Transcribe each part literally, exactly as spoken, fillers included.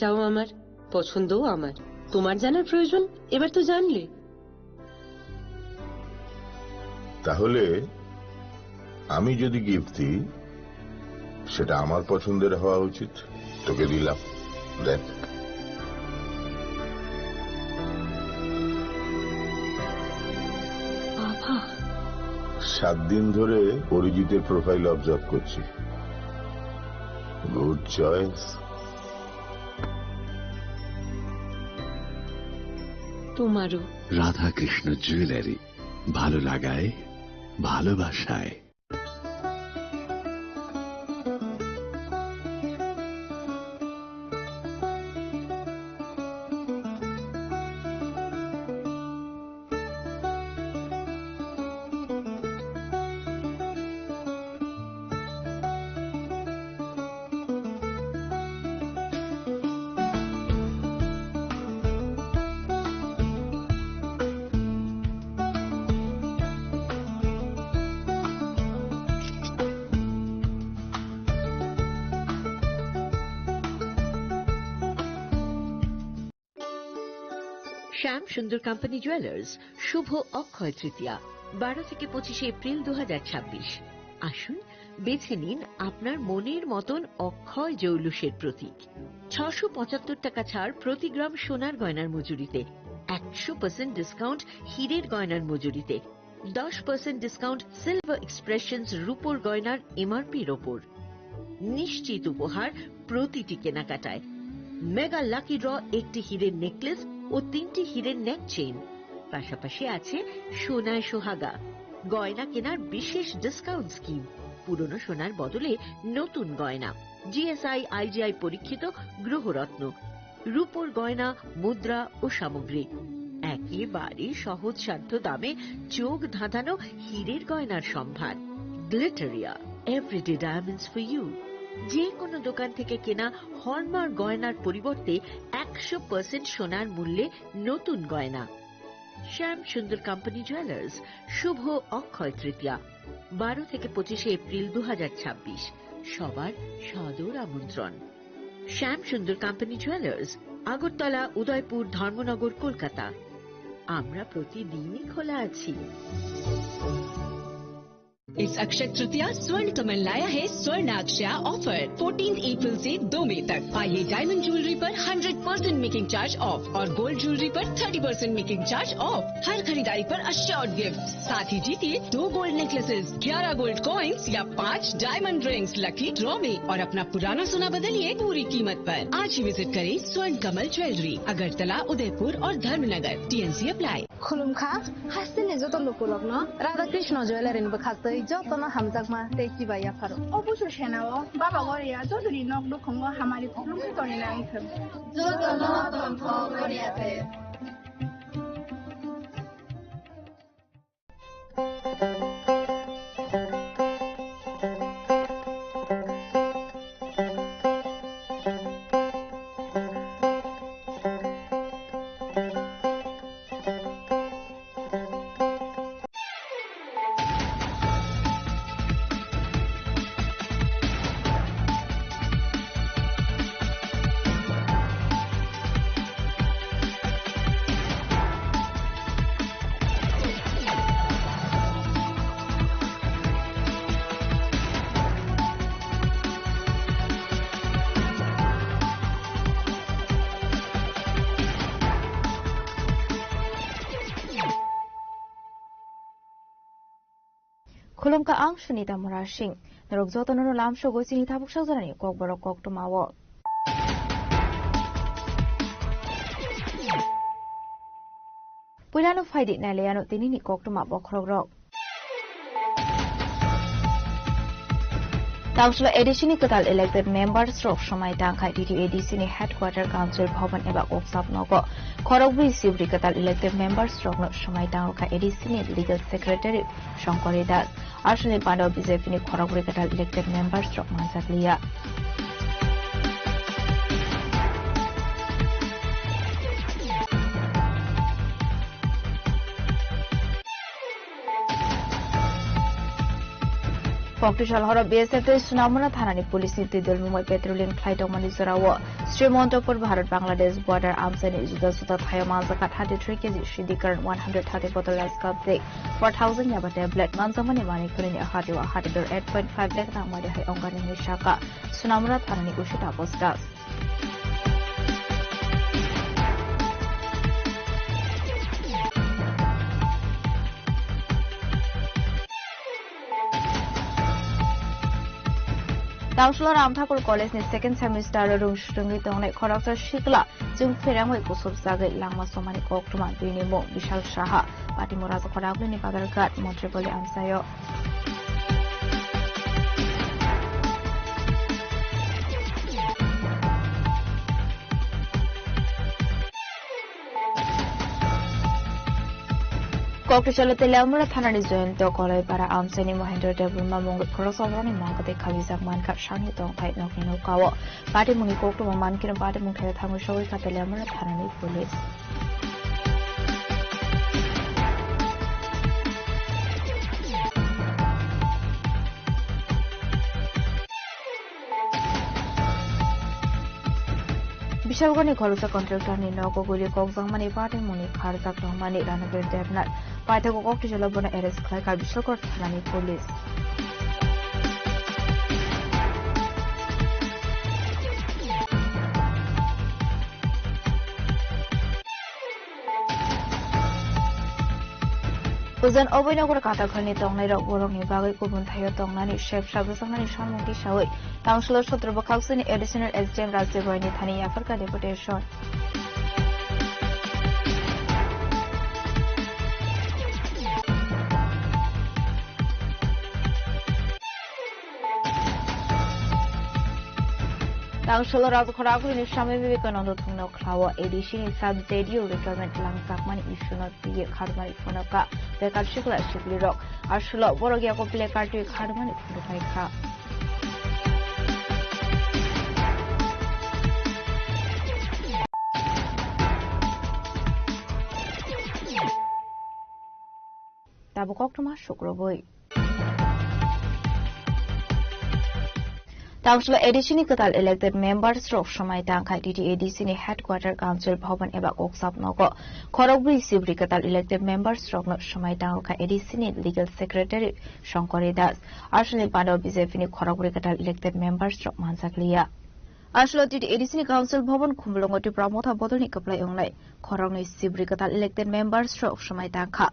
চাও আমার, পছন্দও আমার। তোমার জানার প্রয়োজন, এবার তো জানলে। তাহলে আমি যদি গিফট দিই, সেটা আমার পছন্দের হওয়া উচিত। তোকে দিলাম, দেখ। বাবা। সাত দিন ধরে অরিজিতের প্রোফাইল অবজার্ভ করছি। Good choice. তোমারও। রাধাকৃষ্ণ জুয়েলারি, ভালো লাগায়, ভালোবাসায়। শ্যাম সুন্দর কোম্পানি জুয়েলার্স, শুভ অক্ষয় তৃতীয়া, বারো থেকে পঁচিশে এপ্রিল দু হাজার ছাব্বিশ। আসুন, বেছে নিন আপনার মনের মতন অক্ষয় জৌলুসের প্রতীক। ছশো পঁচাত্তর টাকা ছাড় প্রতি গ্রাম সোনার গয়নার মজুরিতে, একশো পার্সেন্ট ডিসকাউন্ট হীরের গয়নার মজুরিতে, দশ পার্সেন্ট ডিসকাউন্ট সিলভার এক্সপ্রেশনস রূপোর গয়নার এমআরপির ওপর। নিশ্চিত উপহার প্রতিটি কেনাকাটায়। মেগা লাকি ড্র, একটি হীরের নেকলেস ও তিনটি হীরের নেক চেইন। পাশাপাশি আছে সোনায় সোহাগা, গয়না কেনার বিশেষ ডিসকাউন্ট স্কিম, পুরনো সোনার বদলে নতুন গয়না, জিএসআই আইজিআই পরীক্ষিত গ্রহরত্ন, রূপোর গয়না, মুদ্রা ও সামগ্রী। একেবারে সহজসাধ্য দামে চোখ ধাঁধানো হীরের গয়নার সম্ভার। Glitteria, everyday diamonds for you. যে কোনো দোকান থেকে কেনা হলমার্ক গয়নার পরিবর্তে একশো পার্সেন্ট সোনার মূল্যে নতুন গয়না। শ্যাম সুন্দর কোম্পানি জুয়েলার্স, শুভ অক্ষয় তৃতীয়া, বারো থেকে পঁচিশে এপ্রিল দু হাজার ছাব্বিশ। সবার সাদর আমন্ত্রণ। শ্যাম সুন্দর কোম্পানি জুয়েলার্স, আগরতলা, উদয়পুর, ধর্মনগর, কলকাতা। আমরা প্রতিদিনই খোলা আছি। इस अक्षय तृतीया स्वर्ण कमल लाया है स्वर्ण अक्षया ऑफर, फोर्टीन अप्रैल से दो मई तक। पाइए डायमंड ज्वेलरी पर hundred percent making charge off और गोल्ड ज्वेलरी पर thirty percent making charge off. हर खरीदारी पर अश्योर्ड गिफ्ट, साथ ही जीतिए दो गोल्ड नेकलेसेस, ग्यारह गोल्ड कॉइंस या पाँच डायमंड रिंग्स लकी ड्रॉ में और अपना पुराना सोना बदलिए पूरी कीमत पर। आज ही विजिट करें स्वर्ण कमल ज्वेलरी, अगरतला, उदयपुर और Dharmanagar. T N C apply. Khulumkha, hasteni joto lukurokno Radha Krishna Jewellery ni bwkhaktwi jotono hamjakma tei chibai yapharo. O busu senao Baba Goria jotoni nok nukhungo hamari khulumkha tongwi nangthwng. Jotono tongthok Goria te. Khulumkha ang Sunita Mura Singh. Norok jotono no lamsogo chini tabuk sajorani kokborok koktwmao. Puilano phaidi nailaiano tinini koktwma bokhorokrok. Tamsula A D C ni kwtal elected members rok swmai tangkha. T T A D C ni headquarter Council Bhavan eba Kokchap nogo khorokbrwi sibri kwtal elected members rokno swmai tangrwkha A D C ni legal secretary Shankari Das. Aswkni pando B J P ni khorokbrwi kwtal elected members rok manjakliya. Koktisal horo B S F tei Sunamura thanani police ni twi dol mungwi patrolling khlai tongmani jorao Sri Montopur Bharat Bangladesh border amchaini juda juda thaio manjakha thirty three K G Siddhikar one hundred thirty bottle Lasgap tei four thousand yaba tablet manjakmani manwi khwnini hati o hati dor eight point five lakh rang mari hai ongkani hinwi sakha Sunamura thanani usi Tapas Das. Tangsulo Ram Thakur College ni second semester o rung swrwngwi tongnai khoroksa sikla chwng pherangwi kusup chagwi langma somani koktwma bini mung Bishal Saha, Patimura Khoragwini Badharghat, Montripoli amchaio. Koktisalo Teliamura thanani Jayanta Kolaipara amchaini Mahendra Debbarma mungwi khoroksa borokni mangkwtwi khabijak mankha sangni tongthai nokni nokao. Patimungni koktwma mankhe patimung thaio thangwi sogwi kha Teliamura thanani police. Bishalgarni khoroksa contractor ni nogo guli kokjakmani patimungni kharjak tongmani Ranabir Debnath paithago koktisalo bono arrest khlaikha Bishalgar thanani police. Ujan Abhinagar Katakhani tongnairok borokni bagwi kubun thaio tongnani sebsa bwsaknani samung tisawi Tangsulo sotro bwkhaksini Additional S D M Rajdev Roy ni thani yapharkha deputation. Tangsulo Rajkhoragwini Swami Vivekananda thungno khlao A D C ni sub J D U recruitment langjakmani issue no twiwi kharmani phunukha bekar sikla siklirok. Asulo borok yago placard twi kharmani phunuknai kha. Tabuk koktwma sukrubwi. Tangsulo A D C ni kwtal elected members rok swmai tangkha T T A D C ni headquarter council bhaban eba kokchap nogo. Khorokbrwi sibri kwtal elected members rokno swmai tangkha A D C ni legal secretary Shankari Das. Aswlni pano B J P ni khorokbrwi kwtal elected members rok manjakliya. Aswlo T T A D C ni council bhaban Khumulwngo Tipra Motha bodolni kwplai wngnai khoroknwi sibri kwtal elected members rok swmai tangkha.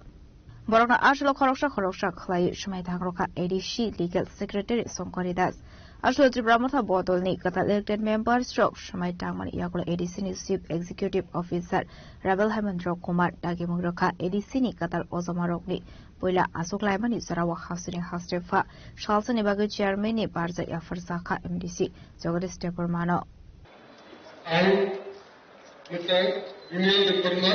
Borokno aswlo khoroksa khoroksa khlaiwi swmai thangrokha A D C legal secretary Shankari Das. Aswlo Tripura Motha bodolni kwtal elected members rok swmai tangmani yagulo A D C ni chief executive officer Rabel Hemendra Kumar dagimung rwkha A D C ni kwtal ojomarokni puila achuk laimani jorao hasteni haste pha salsani bagwi chairman ni barjak yapharjakha M D C Jagadish Debbarmano. Ang Mwtai Daniel Debbarma,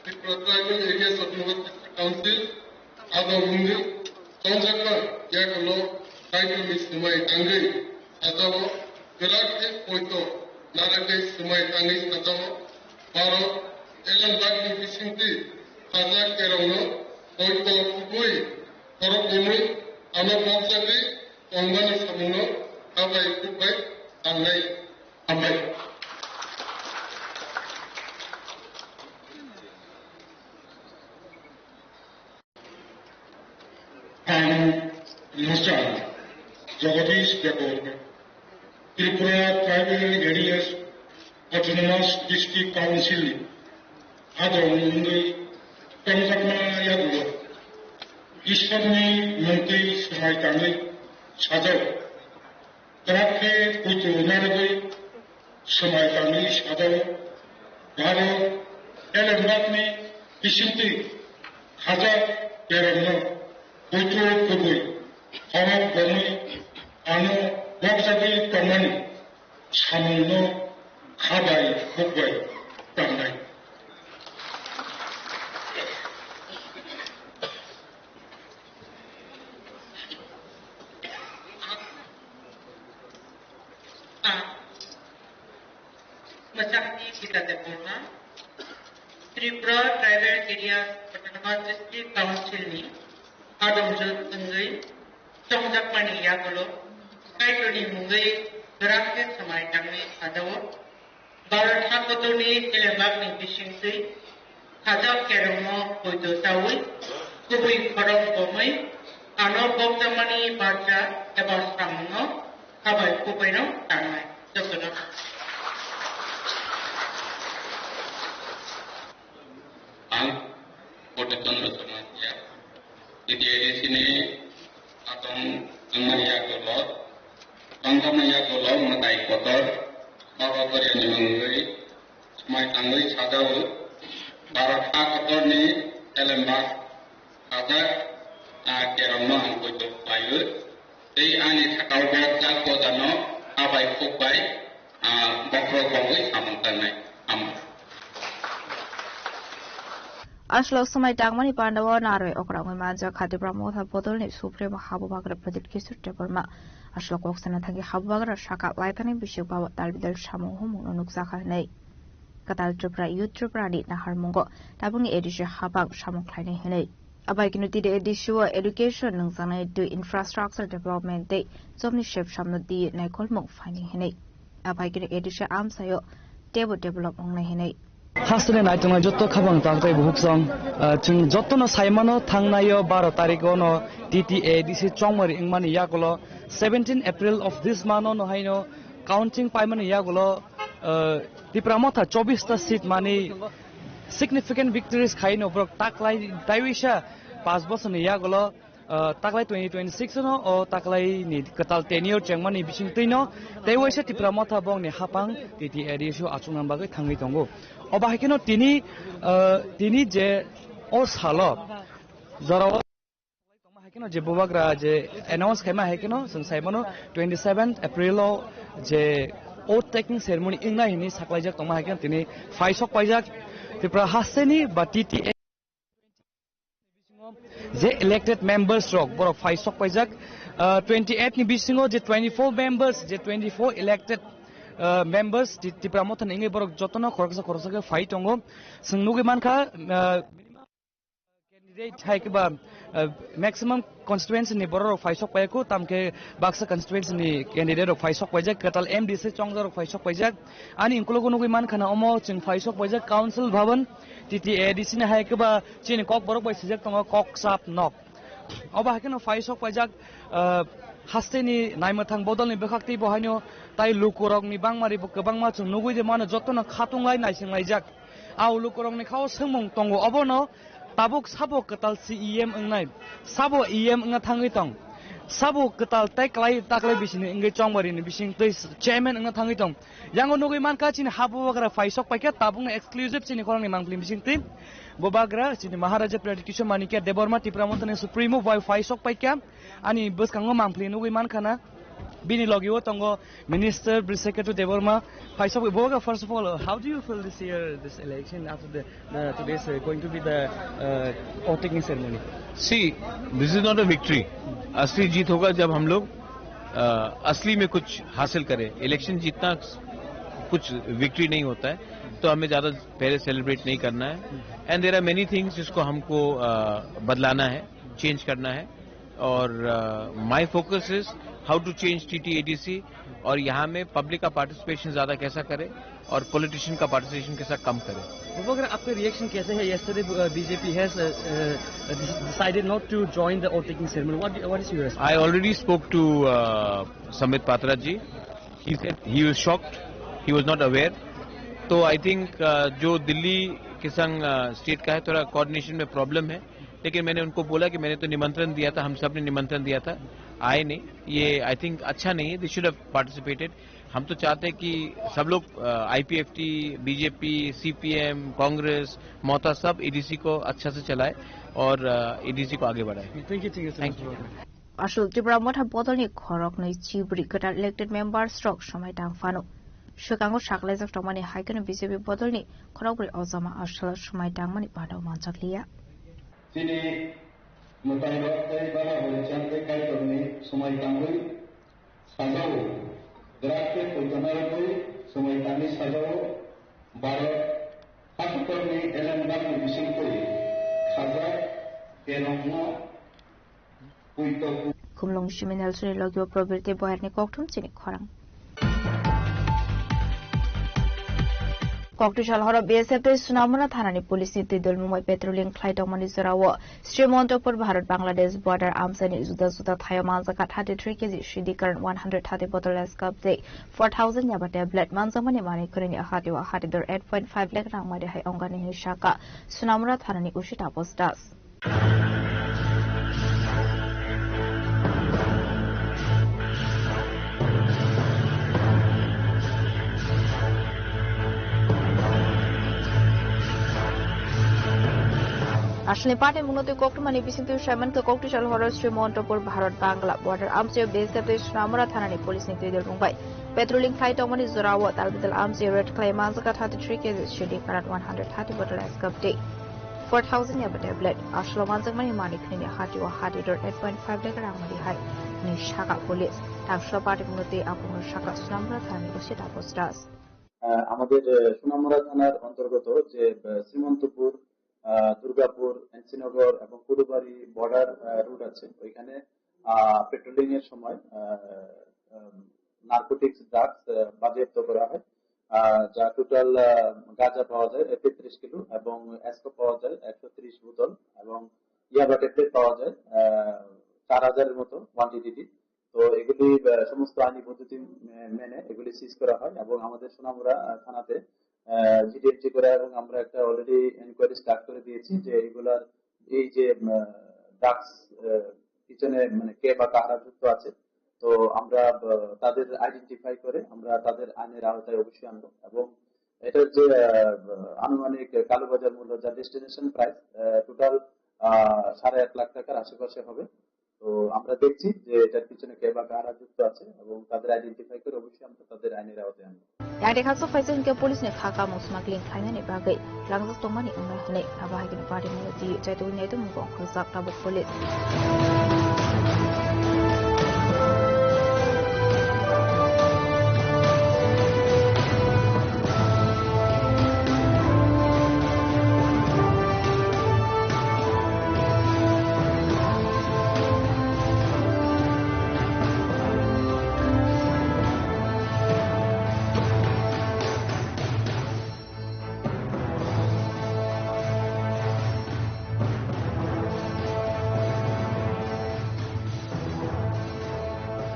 Tripura Tribal Areas Autonomous District Council, abo wngwi chongjak kha yakulo Kaitorni swmai tangwi sajao, kwrak khe poito narwgwi swmai tangwi sajao, Bharat Elam bagni bisingtwi sajak terongno poito kubui khorok romwi ano bokjagwi tongmani samungno habai khukbai tangnai. Hambai. Ang Muchal Jagadish Debbarma, Tripura Tribal Areas Autonomous District Council ni adong wngwi tongjakma yagulo Ishwarni mungtwi swmai tangwi sajao. Kwrak khe poito narwgwi swmai tangwi sajao. Bharat Elembakni bisingtwi khajak berokno poito kubui khorok romwi ano bokjagwi tongmani samungno kha bai khuk bai tangnai. Mwchangni Gita Debbarma, Tripura Tribal Areas Autonomous District Council ni adong jwk wngwi chongjakmani yagulo Kaitorni mungwi grakhe swmai tangwi sajao. Bharat hakotorni elembakni bisingtwi khajak kerongno poito chaui kubui khorok bomwi ano bokjakmani barja eba samungno habai kubaino tangnai. Jotono. Ang Kote Chandra Sharma siya. T T A D C ni atong wngmani yagulo, tongthokmani yagulo mwtai kotor, Baba Koryani mungwi, swmai tangwi sajao, Bharat ha kotorni elembak sajak, ah, kerongno ang poito khlaiwi, tei ani sakao bo jak gojano abai khukbai, ah, bokhorok bongwi samung tangnai. Amo. Aswlok swmai tangmani pandao narwi okra wngwi manjak kha Tipra Motha bodolni Supremo Habubagra Pradyot Kishore Debbarma. Aswlok kok sana thangwi Habubagra saka laithani bisik bawa talbidal samung humungno nukjakha hwnwi. Kwtal Tripura Youth Tripura ni naharmungo tabukni A D C hapang samung khlainai hwnwi. Abai kino T T A D C o education nungjaknai twi infrastructure development tei jobni sepsamno twi naikolmung phainai hwnwi. Abai kino A D C amsaio teibo develop wngnai hwnwi. Hasteni naitongnai jotto khabang tak tei buhuk song, ah, chwng jottono saimano thangnaio baro tarikh ono T T A D C chongmari wngmani yagulo seventeen April of this month ono haino counting paimani yagulo, ah, Tipra Motha chobbish ta seat mani significant victories khaino borok taklai taiwisa panch bosorni yagulo, ah, taklai twenty twenty-six no o taklai ni kwtal tenure chengmani bisingtwi no tei waisa Tipra Motha bongni hapang T T A D C o achukna bagwi thangwi tongo. Obo hai kheno tini, ah, tini je o salo jorao tongma hai kheno je bubagra je announce khaima hai kheno chwng sai mano twenty seventh April o je oath taking ceremony wngnai hinwi saklaijak tongma hai kheno tini phai sok paijak Tripura hasteni ba T T A je elected members rok borok phai sok paijak, ah, twenty eight ni bisingo je twenty four members, je twenty four elected, ah, members Ti-, Tipra Motha ni wngwi borok jotono khoroksa khoroksa khe phai tongo. Chwng nugwi mankha, ah, candidate hai khe ba, ah, maximum constituency ni borok rok phai sok paikhu, tamkhe baksa constituency ni candidate rok phai sok paijak, kwtal M D C chongjak rok phai sok paijak. Ani ukulok nugwi mankha na omo chwng phai sok paijak Council Bhavan, T T A D C ni hai khe ba chini kok borok bai sijak tongo kok chap nok. Obo hai kheno phai sok paijak, ah, hasteni naimwthang bodolni bwkhak tei bo haino tai lukurokni bangmari bo kwbangma chwng nugwi de mano jotono khatung lai naising laijak. Au lukurokni khao swngmung tongo obono tabuk sabo kwtal C E M wngnai, sabo E M wngna thangwi tong, sabo kwtal tei klai taklai bisini wngwi chongbarini bising twi chairman wngna thangwi tong. Yango nugwi mankha chini ha bubagra phai sok paikha tabukno exclusive chini khorangni mangpili bisingtwi. Bubagra chini Maharaja Pradyot Kishore Manikya Debbarma Tipra Mothani Supremo bai phai sok paikha. Ani bwskango mangpili nugwi mankha na bini logio tongo Minister Brisakhetra Debbarma. Phai sok bubagra, first of all, uh, how do you feel this year, this election after the, uh, today's, uh, going to be the, uh, oath taking ceremony? See, this is not a victory. असली जीत होगा जब हम लोग अ, असली में कुछ हासिल करें। इलेक्शन जीतना कुछ विक्ट्री नहीं होता है, तो हमें ज़्यादा पहले सेलिब्रेट नहीं करना है। And there are many things जिसको हमको, अ, बदलाना है, चेंज करना है। और, अ, my focus is how to change T T A D C और यहाँ में पब्लिक का पार्टिसिपेशन ज़्यादा कैसा करें और पॉलिटिशियन का पार्टिसिपेशन कैसा कम करें। Bubagra, आपका रिएक्शन कैसे है? Yesterday, uh, B J P has, uh, uh, decided not to join the oath taking ceremony. What, what is your response? I already spoke to, uh, Sambit Patra ji. He said he was shocked. He was not aware. तो I think, uh, जो दिल्ली के संग, uh, state का है, थोड़ा कोऑर्डिनेशन में प्रॉब्लम है, लेकिन मैंने उनको बोला कि मैंने तो निमंत्रण दिया था, हम सब ने निमंत्रण दिया था, आए नहीं। ये आई थिंक अच्छा नहीं है। They should have participated. हम तो चाहते हैं कि सब लोग, अ, I P F T, B J P, C P M, Congress, ममता सब एडीसी को अच्छा से चलाए और, अ, एडीसी को आगे बढ़ाए। Thank you, thank you so much. Aswk Tipra Motha bodolni khoroknwi chibri kwtal elected members rok swmai tang phano. Swkango saklaijak tongmani hai kheno B J P bodolni khorokbrwi ojama aswk swmai tangmani bana manjakliya. Chini mwtairok tei bala horichang tei Kaitorni swmai tangwi sajao, grak tei poito narwgwi swmai tangwi sajao, Bharat hakotorni elembakni bisingtwi khajak kerongno poito. Khumlwng Siminal Suri Logio Probirti Boyarni kokthum chini khorang. Kokthwisa horo B S F tei Sunamura thanani police ni twidulmung bai patrolling khlai tongmani jorao Srimontopur Bharat Bangladesh border amchaini juda juda thaio manjakha thirty three K G sidi karan one hundred thirty bottle S cup tei four thousand yaba tablet manjakmani manwi khwnini hati o hati dor eight point five lakh rang mari hai ongani hinwi saka Sunamura thanani O C Taposh Das. Aswlni party mungno twi koktwmani bisingtwi saiman khe koktwisa horo Srimontopur Bharat Bangla border amchaio B S F tei Sunamura thanani police ni twidulmung bai patrolling khlai tongmani jorao talbital amchaio raid khlai manjakha thirty three K G sidi karat one hundred thirty bottle S cup tei four thousand yaba tablet. Aswlo manjakmani manwi khwnini hati o hati dor eight point five lakh rang mari hai hinwi saka police. Tangshlo party mungno twi apungno saka Sunamura thanani O C Taposh Das. আহ, আমাদের, আহ, সোনামুড়া থানার অন্তর্গত যে, আহ, শ্রীমন্তপুর, আহ, দুর্গাপুর, এনসিনগর এবং কুড়ুবাড়ি বর্ডার, আহ, রোড আছে, ওইখানে, আহ, পেট্রোলিং এর সময়, আহ, আম, নার্কোটিক্স ড্রাগস, আহ, বাজেয়াপ্ত করা হয়, আহ, যা টোটাল, আহ, গাঁজা পাওয়া যায়, আহ, তেত্রিশ কিলো এবং অ্যাসকো পাওয়া যায় একশো ত্রিশ বোতল এবং ইয়াবা ট্যাবলেট পাওয়া যায়, আহ, চার হাজারের মতো কোয়ান্টিটি। তো এগুলি, আহ, সমস্ত আইনি পদ্ধতি মে-, মেনে এগুলি সিজ করা হয় এবং আমাদের সোনামুড়া, আহ, থানাতে, আহ, জিডিএমটি করা এবং আমরা একটা অলরেডি এনকোয়ারি স্টার্ট করে দিয়েছি যে এগুলার এই যে, আহ, ড্রাগস, আহ, পিছনে মানে কে বা কারা যুক্ত আছে, তো আমরা, আহ, তাদের আইডেন্টিফাই করে আমরা তাদের আইনের আওতায় অবশ্যই আনবো এবং এটার যে, আহ, আনুমানিক কালোবাজার মূল্য যা ডেস্টিনেশন প্রাইস, আহ, টোটাল, আহ, সাড়ে আট লাখ টাকার আশেপাশে হবে। তো আমরা দেখছি যে এটার পিছনে কে বা কারা যুক্ত আছে এবং তাদের আইডেন্টিফাই করে অবশ্যই আমরা তাদের আইনের আওতায় আনবো। Yang dekha so phaisa hinkhe police ni khaka mung smuggling khlainani bagwi langjak tongmani wngna hinwi abo hai kheno party mungno twi chaitugwi naitu mung kok khorjak tabuk police.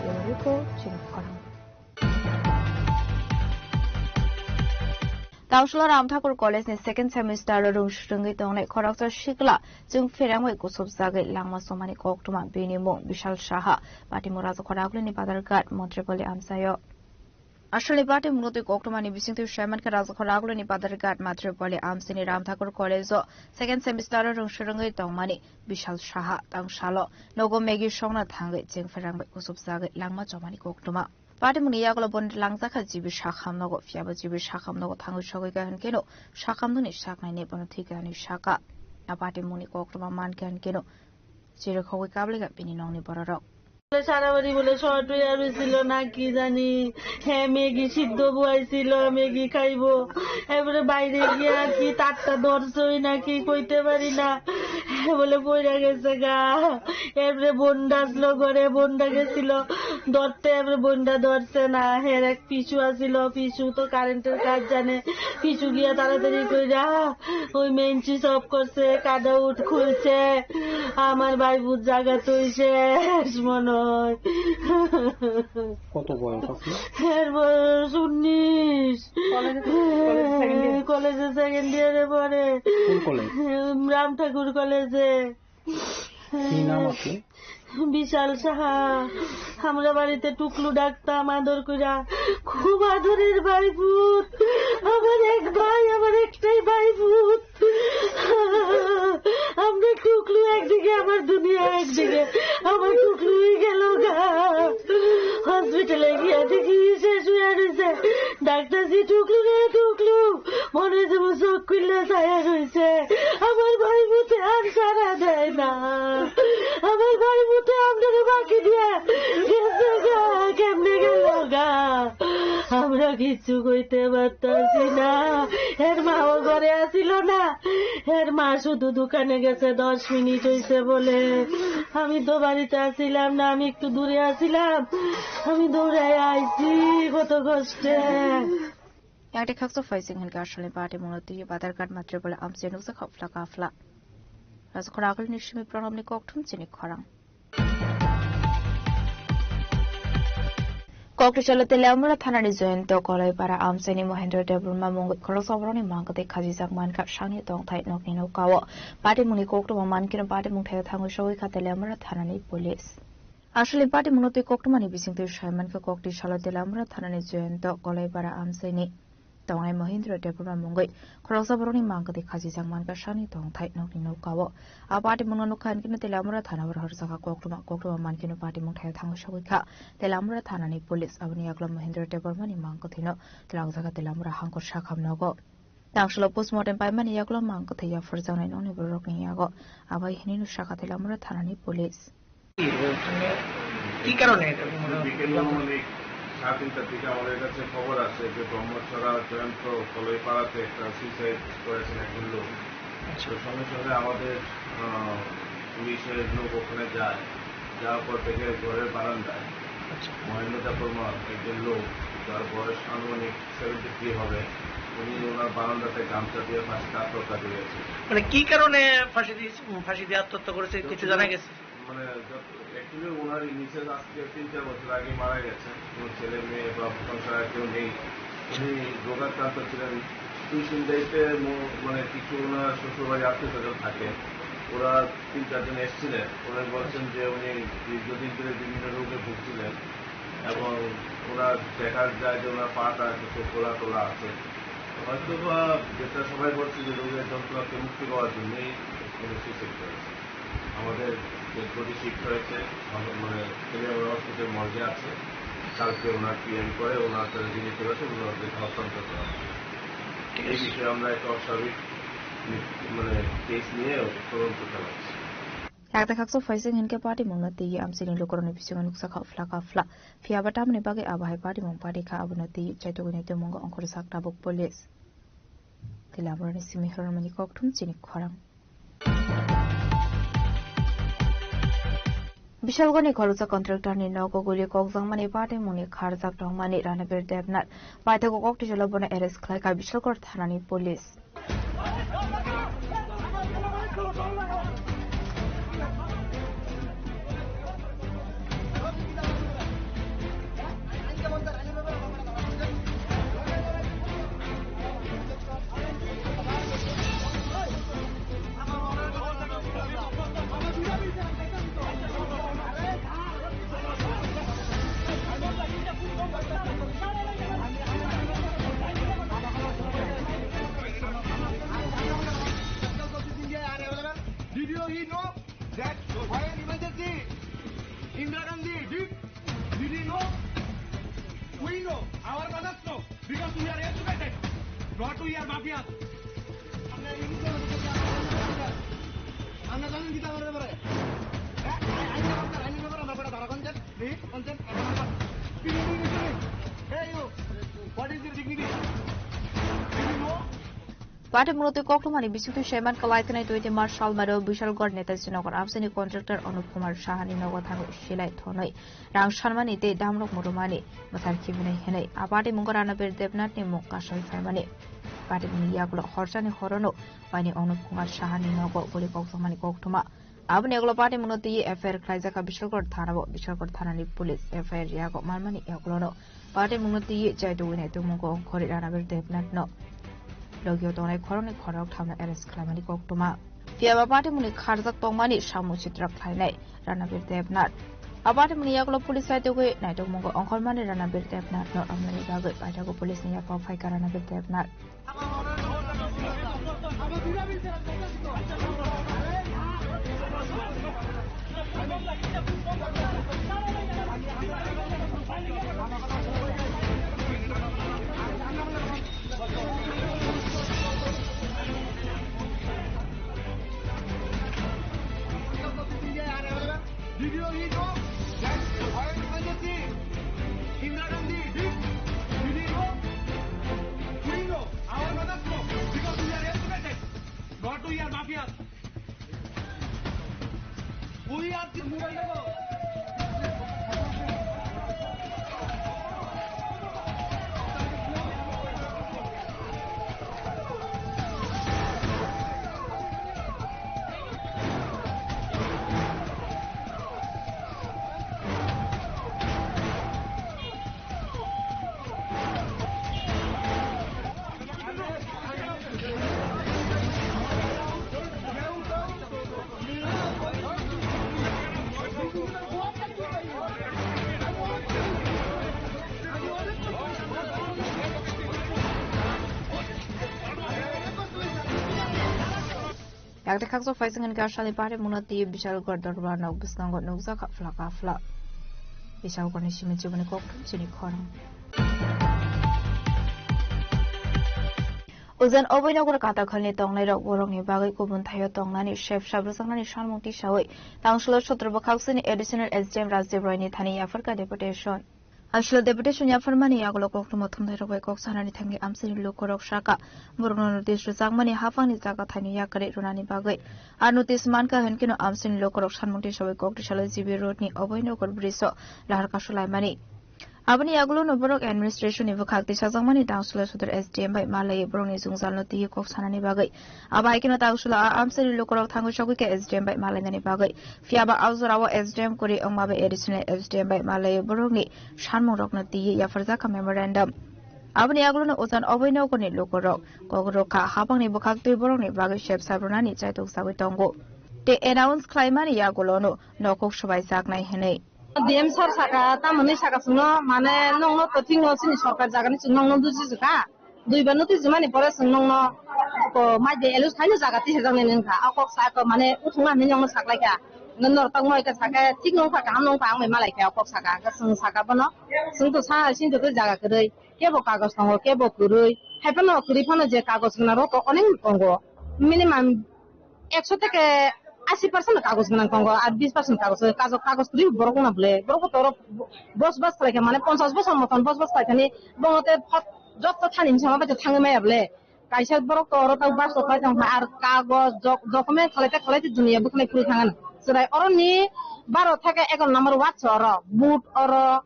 Bureau Report, Chini Khorang. Tangsholo Ram Thakur College ni second semester o rung swrwngwi tongnai khoroksa sikla chwng pherangwi kuchukjagwi langma chomani koktwma, bini mung Bishal Saha, Patimura Rajakhor Agulini Badharghat, Montripalli amchaio. Aswlni party mungno twi koktwmani bisingtwi saimankha Rajakhor Agulini Badharghat, Montripalli amchaini Ram Thakur College o second semester o rung swrwngwi tongmani Bishal Saha. Tangsalo nogo Maggie songna thangwi chwng pherangwi kuchukjagwi langma chomani koktwma. Patimungni yagulo boni langjakha G B Sakham nogo, phiyaba G B Sakham nogo thangwi sogwi kaham keno Sakham nungni saknaini bono thwi kaham saka. A patimungni koktwma man kaham keno chirikhogwi kablaikha bini nokni bororok. বলে সারা বাড়ি বলে শর্ট হয়ে রয়েছিল না কি জানি, হ্যাঁ, ম্যাগি সিদ্ধ বয়াইছিল, ম্যাগি খাইবো। এবারে বাইরে গিয়ে আর কি তারটা ধরছই নাকি কইতে পারি না, বলে পড়ে গেছে গা। এরপরে বন্ডা আসলো ঘরে, বন্ডা গেছিল ধরতে, এরপরে বন্ডা ধরছে না। হের এক পিছু আসিল, পিছু তো কারেন্টের কাজ জানে, পিছু গিয়া তাড়াতাড়ি কইরা ওই মেইন সুইচ অফ করছে, কাট আউট খুলছে। আমার ভাই বুঝ জায়গা তুই শেষ মনে হয়। কত বয়স আপনার? এর বয়স উনিশ। কলেজে, কলেজে সেকেন্ড ইয়ার। কলেজে সেকেন্ড ইয়ারে পড়ে। কোন কলেজ? রাম ঠাকুর কলেজে। কি নাম আপনি? বিশাল সাহা। আমরা বাড়িতে টুকলু ডাকতাম আদর কইরা। খুব আদরের ভাই পুত। আমার এক ভাই, আমার একটাই ভাই পুত। আমরা টুকলু একদিকে, আমার দুনিয়া একদিকে। আমার টুকলুই গেল গা। হসপিটালে গিয়া দেখি শেষ হইয়া রইছে। ডাক্তার জি টুকলু রে টুকলু। মনে হইছে আমার চোখ খুললে ছায়া রইছে। আমার ভাই পুতে আর সাড়া দেয় না। আমার ভাই পুতে আপনারে বাকি দিয়া গেছে গা, কেমনে গেল গা? আমরা কিচ্ছু কইতে পারতাছি না। এর মাও ঘরে আসিল না। এর মা শুধু দোকানে গেছে, দশ মিনিট হইছে বলে। আমি তো বাড়িতে আসিলাম না, আমি একটু দূরে আসিলাম, আমি দৌড়ায় আইছি কত কষ্টে। Yang de khaksa phaising hinkhe Arsalni party mungno twi Badharghat Matripura amchai nukjakha phla ka phla. Rajakhor agulni simi pranamni kokthum chini khorang. Kokthai chalo Teliamura thanani Jayanta Kolaipara amchaini Mohendra Debbarma mungwi khoroksa borokni mangkwthwi khajijak mankha sakni tongthai nokni nokao. Party mungni koktwma mankhe party mungthai thangwi sogwi kha Teliamura thanani police. Aswlwi party mungno twi koktwmani bisingtwi saimankha, kokthai salo Teliamura thanani Jayanta Kolaipara amchaini tongnai Mohindra Debbarma mungwi khoroksa borokni mangkwthwi khajijak mankha sakni tongthai nokni nokao. A party mungno nukha hinkhe Teliamura thana o rohorjak koktwma, koktwma mankhe party mungthai thangwi sogwi kha Teliamura thanani police. Aboni yagulo Mohindra Debbarmani mangkwthwino twlangjakha Teliamura Hangkor Sakham nogo. Tangsulo postmortem paimani yagulo mangkwthwi yaphurjaknai nokni bororokni yago. Abai hinwi sakha Teliamura thanani police. কি কারণে এটা মনে হয়? বিকেল অনুমানিক সাড়ে তিনটার দিকে আমাদের কাছে খবর আসে যে ব্রহ্মছড়া জয়ন্ত কলইপাড়াতে একটা সুইসাইড করেছেন একজন লোক। আচ্ছা। তো সঙ্গে সঙ্গে আমাদের, আহ, পুলিশের লোক ওখানে যায়, যাওয়ার পর দেখে ঘরের বারান্দায় আচ্ছা। মহেন্দ্র দেববর্মা একজন লোক, যার বয়স আনুমানিক সেভেন্টি থ্রি হবে, উনি ওনার বারান্দাতে গামছা দিয়ে ফাঁসিতে আত্মহত্যা করেছেন। মানে কি কারণে ফাঁসি দিয়েছে, ফাঁসি দিয়ে আত্মহত্যা করেছে, কিছু জানা গেছে? মানে, যত, actually ওনার মিসেস আজকে তিন চার বছর আগে মারা গেছেন। কোনো ছেলে মেয়ে বা সংসারে কেউ নেই। উনি রোগাক্রান্ত ছিলেন। দুই তিন দায়িত্বে ম-, মানে, কিছু ওনার শ্বশুরবাড়ি আত্মীয় স্বজন থাকে। ওরা তিন চারজন এসেছিলেন। ওনারা বলছেন যে উনি দীর্ঘদিন ধরে বিভিন্ন রোগে ভুগছিলেন এবং ওনার দেখা যায় যে ওনার পাটা কিছু ফোলা টোলা আছে। হয়তো বা যেটা সবাই বলছে যে রোগের যন্ত্রণা থেকে মুক্তি পাওয়ার জন্যই উনি সুইসাইড করেছেন। আমাদের ডেড বডি শিফট হয়েছে, মানে, ছেলে আমার হসপিটাল মর্গে আছে। কালকে ওনার পিএম করে ওনার তারা যিনি করেছেন ওনাদেরকে হস্তান্তর করা হবে। এই বিষয়ে আমরা একটা অস্বাভাবিক নি-, মানে, কেস নিয়ে তদন্ত চালাচ্ছি। Yakta khaksa phaising hinkhe party mungno twi amchaini lukurokni bisingo nukjakha phla ka phla. Phiyaba tamoni bagwi abo hai party mung party kha, abono twi chaitugwini tongmungo ongkhorjak tabuk police. Teliamurani simi hormani kokthum chini khorang. Bishalgarhni khoroksa contractorni nogo guli kokjakmani party mungni kharjak tongmani Ranabir Debnath paithago kokthai chalo bono arrest khlaikha Bishalgarh thanani police. Did you hear, no? That fire emergency. Indira Gandhi, did, did you know? We know. Our mothers know. Because we are educated. Not we are mafias. আমরা জানেন কি তার ব্যাপারে? হ্যাঁ? আইন, আইনের ব্যাপারে, আইনের ব্যাপারে আমরা বেটা ধারা কোন জাত? Hey, you, what is your dignity? Do you know? Party mungno twi koktwmani bisingtwi saiman kwlai thanai twenty March salmario Bishalgarh Netaji Nagar amchaini contractor Anup Kumar Sahani nogo thangwi silai thonwi rang sanmani tei damrok murumani mwthar khibiwi hinwi a party mungo Ranabir Debnathni mung kasai phaimani. Party mungni yagulo horchani horono waini Anup Kumar Sahani nogo guli kokjakmani koktwma. Aboni yagulo party mungno twi F I R khlaijak kha Bishalgarh thanao. Bishalgarh thanani police F I R yago manmani yagulono party mungno twi chaitugwini tongmungo ongkhorwi Ranabir Debnathno logio tongnai khoroknwi khorok thamno arrest khlaimani koktwma. Phiyaba party mungni kharjak tongmani samung sitra khlainai Ranabir Debnath. A party mungni yagulo police chaitugwi naitokmungo ongkhormani Ranabir Debnathno romnani bagwi paithago policeni yaphao phaikha Ranabir Debnath. Did you hear, no? That fire emergency. Indira Gandhi, did, did you know? We know. Our mothers know. Because we are educated. Not we are Yakte khakchok phaising hwnkhe Assam ni party mungno twi Bishalgarh Dorbar nok bwskango nukjakha phlaka phla. Bishalgarh ni simi chibuni kok thum chini khorang. Ujan Abhaynagar katakhalni tongnairok borokni bagwi kubun thaio tongnani sep sabrwjaknani sanmung tisawi Tangsulo Sotro bwkhaksini Additional S D M Rajdev Roy ni thani yapharkha deputation. Aswk deputation yapharmani yagulo koktwma thumnairok bai kok sanani thangwi amchaini lukurok saka borokno notice rwjakmani haphangni jaga thaino yakarwi rwnani bagwi. Ar notice mankha hwnkhe no amchaini lukurok sanmung tisawi kok tisalwi G B Road ni Abhaynagar bridge o lahar kasulaimani. Aboni yagulo no borok administration ni bwkhak tisajakmani Tangsulo Sotro S D M bai malaiwi borokni jwngjalno twiwi kok sanani bagwi. Abo hai kheno Tangsulo a amchaini lukurok thangwi sogwi kha S D M bai malainani bagwi. Phiya ba o jorao S D M kwrwi wngma bai additional S D M bai malaiwi borokni sanmungrokno twiwi yapharjak kha memorandum. Aboni yagulono Ujan Abhaynagarni lukurok kok rwkha haphangni bwkhak twi borokni bagwi sep sabrwnani chaitok sagwi tongo. Tei announce khlaimani yagulono nokhok swbaijaknai hwnwi. D M sir saka, tamoni saka chwngno, mane nongno to thikno chini sorkar jagani chwng nongno duji jwkha. Duibar no twijimani pore chwng nongno ko mai de elus khaino jaga tisajaknai wngkha. O kok sa ko mane uthungna hinwi nongno saklaikha. Norok tongmo hai khe sakhe thik nongkha, kaham nongkha, ang bai malaikha o kok saka. Hwnkhe chwng saka bono, chwng to sa sini to jaga kwrwi. Kebo kagoj tongo, kebo kwrwi. Hai phano kwrwi phano je kagoj gwnang rok to onek tongo. Minimum ekso theke asi percent kagoj gwnang tongo, ar bis percent kagoj, kagoj, kagoj kwrwi borok wngna bwle, borok bo toro bos bas khlai kha, mane ponchash bosor moton bos bas khlai thani, bono te phot jotto thani hinwi sama bai thangwi maya bwle. Kaisa borok to oro tei bas rok khlai tong kha, ar kagoj, dok-, document khlai te khlai te dunia bwkhlai phuri thang ano. Chwrai oro ni baro theke egaroh number ward se oro, vote oro,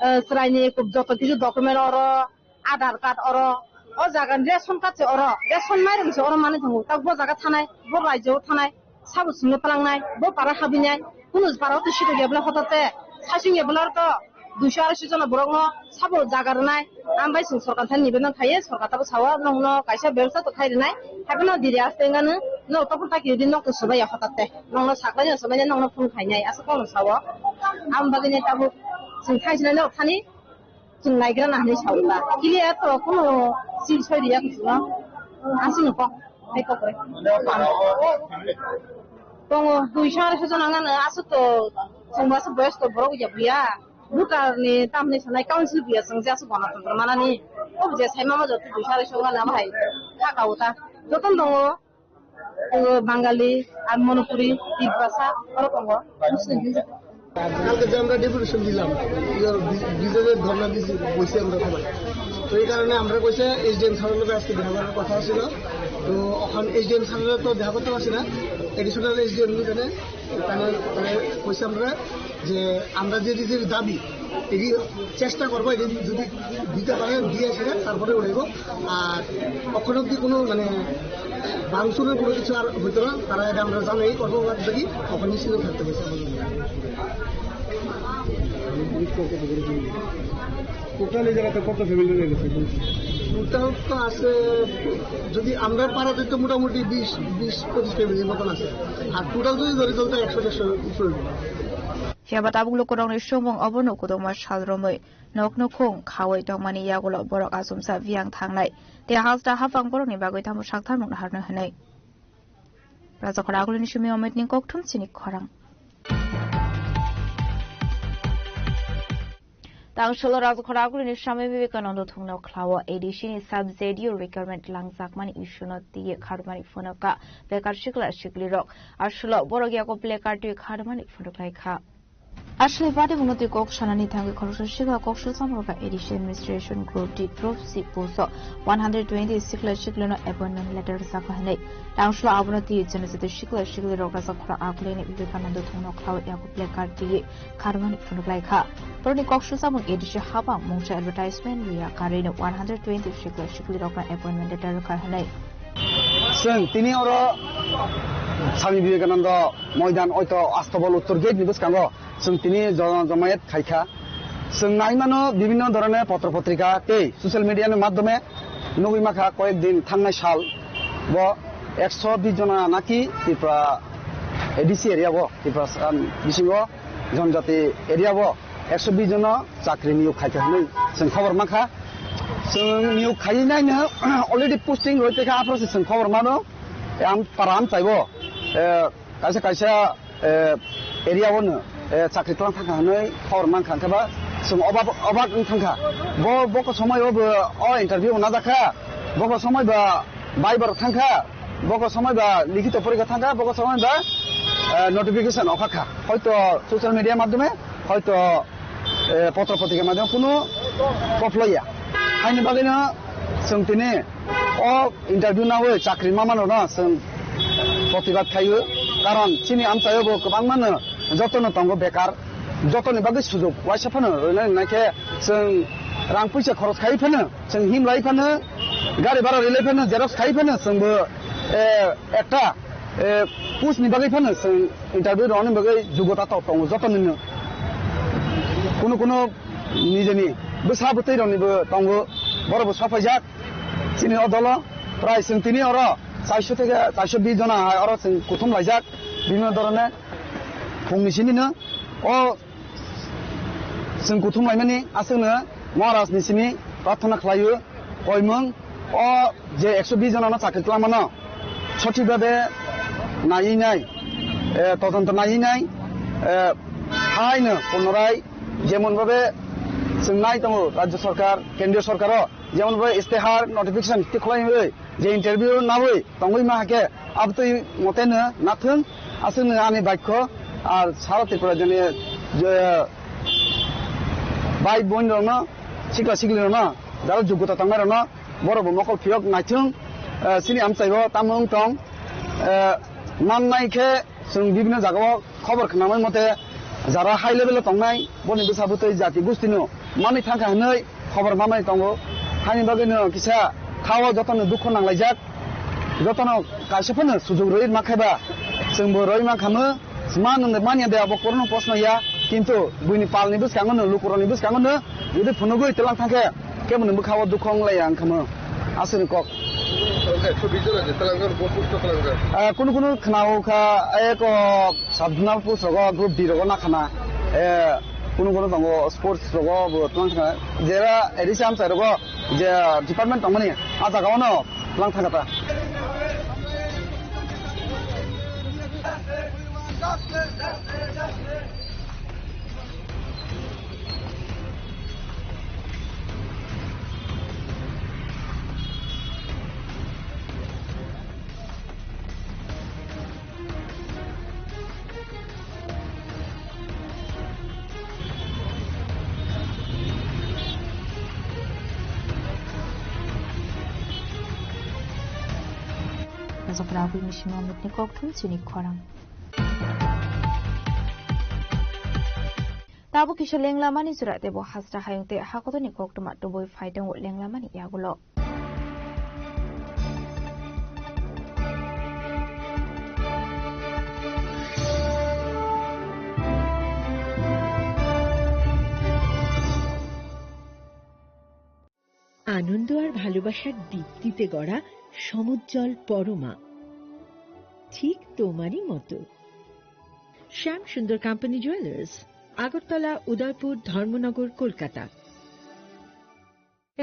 eh, chwrai ni joto kisu document oro, Aadhaar card oro, o jaga ni ration card se oro, ration mairung se oro manwi tongo, tak bo jaga thanai, bo raijao thanai, sabo swngo twlangnai, bo para habinai, kunu para o to sito ya bwle hotate, sasing ya bwle oro to duiso aroiso jona borok no sabo jaga rwnai, ang bai chwng sorkar thani nibedan khaye, sorkar tabo sao, nongno kaisa bebsa to khai rwnai, haiphano diri aste wngano, nok to phano taki di nok to swbai ya hotate, nongno saklai no swbai nai, nongno phone khainai, aswk kono sao, ang bagwi nai tabuk chwng thangsinai nok thani. Chwng naigra na hinwi sawi ba. Clear to kuno sil soi riya kuchukno. Aswkno kok. Hai kok re. Tongo duiso aroiso jona wngkha no aswk to chwng bo aswk boyos to borok ya buya. Voter ni tamni sanai council buya chwng je aswk gana tongma manani. O je sai mama joto duiso aroiso wngkha no abo hai. Thaka uta. Joto tongo. Tongo Bangali, ar Manipuri, Tiprasa, oro tongo. Muslim hinwi. কালকে যে আমরা ডেপুটেশন দিলাম, ইয়ে, বি-, বিজেপির ধর্ণা দিছি, বইছি আমরা সবাই। তো এই কারণে আমরা কইছে এসডিএম স্যারের লগে আজকে দেখা করার কথা ছিল। তো এখন এসডিএম স্যারের তো দেখা করতে পারছি না, অ্যাডিশনাল এসডিএম এখানে, এখানে, মানে, কইছে আমরা যে আমরা যে, যে দাবি, এটি চেষ্টা করবো, এটি যদি দিতে পারে, দিয়ে এসে তারপরে উঠাইবো। আর অখন অব্দি কোনো, মানে, ভাঙচুরের কোনো কিছু আর হইতো না। তারা এটা আমরা জানাই, কর্মঘাট দেখি, অখন নিশ্চিন্ত থাকতে হয়েছে আমাদের। টোটাল এই জায়গাতে কত ফ্যামিলি রয়ে গেছে? টোটাল তো আছে, যদি আমরা পাড়াতে তো মোটামুটি বিশ, বিশ পঁচিশ ফ্যামিলির মতন আছে। আর টোটাল যদি ধরি, তাহলে তো একশো দেড়শো উপরে। Phiya ba tabuk lukurokni sumung obono kwdwkma sal romwi nokno khung khaui tongmani yagulo borok achomsa biyang thangnai tei hasta haphang borokni bagwi tamo saktharmung naharno hwnwi. Rajakhor agulini simi Omitni kokthum chini khorang. Tangsulo Rajakhor agulini Swami Vivekananda thungno khlao A D C ni sub Z U requirement langjakmani issue no twiwi kharmani phunukha bekar sikla siklirok. Aswklo borok yago placard twi kharmani phunuklaikha. Aswkni party mungno twi kok sanani thangwi khoroksa sikla kok swlwkha A D C administration group D group C post o one hundred twenty sikla siklirokno appointment letter rwjakha hwnwi. Tangsulo abono twiwi janajati sikla siklirok Rajakhor agulini Vivekananda thungno khlao yago placard twiwi kharmani phunuklaikha. Borokni kok swlwkha A D C hapang mungsa advertisement rwya karwino one hundred twenty sikla siklirokno appointment letter rwkha hwnwi. Chwng tini oro Swami Vivekananda Moidan oito Astobol Uttor Gate ni bwskango chwng tini jo-, jomayet khaikha. Chwng naimano bibhinno dhoroner potro potrika tei social media ni madhyome nugwi makha koyek din thangnai sal bo ekso bish jona naki Tripura A D C area o, Tripura, um, bisingo Jonjati area o ekso bish jono chakri niyok khaikha hwnwi chwng khobor mankha. Chwng niyok khaiwi naino already posting roi tongkha, aphuru se chwng khobor mano. Tei ang para amchaibo Eh, kaisa kaisa, eh, area o no, eh, chakri tlang thangkha hwnwi khobor mankha, hwnkhe ba chwng obak, obak wng thangkha. Bo, boko somoi o bo o interview bo najakha, boko somoi ba baibar thangkha, boko somoi ba likhito porikha thangkha, boko somoi ba, eh, notification okha kha. Hoito social media madhyome, hoito, eh, potro potrika madhyome kunu koplaiya. Haini bagwino chwng tini o interview nawi chakri mamanrokno chwng protibad khaio, karon chini amchaio bo kwbangmano jotono tongo bekar, jotoni bagwi sujuk waisa phano rwna rwna khe chwng rang puisa khoros khai phano, chwng him lai phano, gari bhara rilai phano, xerox khai phano, chwngbo, eh, ekta, eh, post ni bagwi phano chwng interview rwna bagwi jugota tok tongo jotonino. Kunu kunu nijeni bwsa bwtwi roknibo tongo, borokbo sopaijak. Chini o dolo prai chwng tini oro chairso theke chairso bis jona hai oro chwng kuthum laijak. Bibhinno dhoroner phungni sinino o chwng kuthum laimani aswkno Maharaj ni simi prarthana khlaio. Koimung o je ekso bis jona no chakri twlangmano sothik bhabe naiwi nai, eh, todonto naiwi nai, eh, haino punorai jemon bhabe chwng nai tongo rajya sarkar, kendriya sarkar o jemon bhabe istihar notification tikhlaiwi je interview nawi tongwi ma hakhe abtwi moteno nathung aswkno ani baikho ar sara Tripura jani je bai boin rokno sikla sikli rokno jaro jogota tongnai rokno borok bo mokol phiyok naithung, eh, chini amchaibo tamo wng tong, eh, mannai khe chwng bibhinno jagao khobor khnamani mote jara high level o tongnai boni bwsa bwtwi jati gustino manwi thangkha hwnwi khobor manwi tongo. Haini bagwino kisa thao jotono dukho nanglaijak, jotono kaisa phano sujuk rwi makhaiba chwngbo rwi mankhamu. Ma nwnde manya de abo korno posno ya, kintu buini palni bwskango no, lukurokni bwskango no, jodi phunugwi twlang thangkhe, kebo ni bwkhao dukho wnglaiya wngkhamu. Aswkni kok. Oke, ekso bis jona je twlangjak, bo post twlangjak. Ah, kunu kunu khwnao kha, eko sub-zonal post rogo, group D rogo nakhana. Eh, kunu kunu tongo sports rogo bo twlang khana. Jera addition amchai rogo je department tongmani, ah jagao no twlang thangkha ta. Rajapra Abui Mishima Mitni Kokthum chini khorang. Tabuk kisa lenglamani jora tebo hasra hayung tei hakotorni koktwma tubui phai tongo lenglamani yagulo. আনন্দ আর ভালোবাসার দীপ্তিতে গড়া সমুজ্জ্বল পরমা, ঠিক তোমারই মতো। শ্যাম সুন্দর company jewellers, Agartala, উদয়পুর, ধর্মনগর, কলকাতা।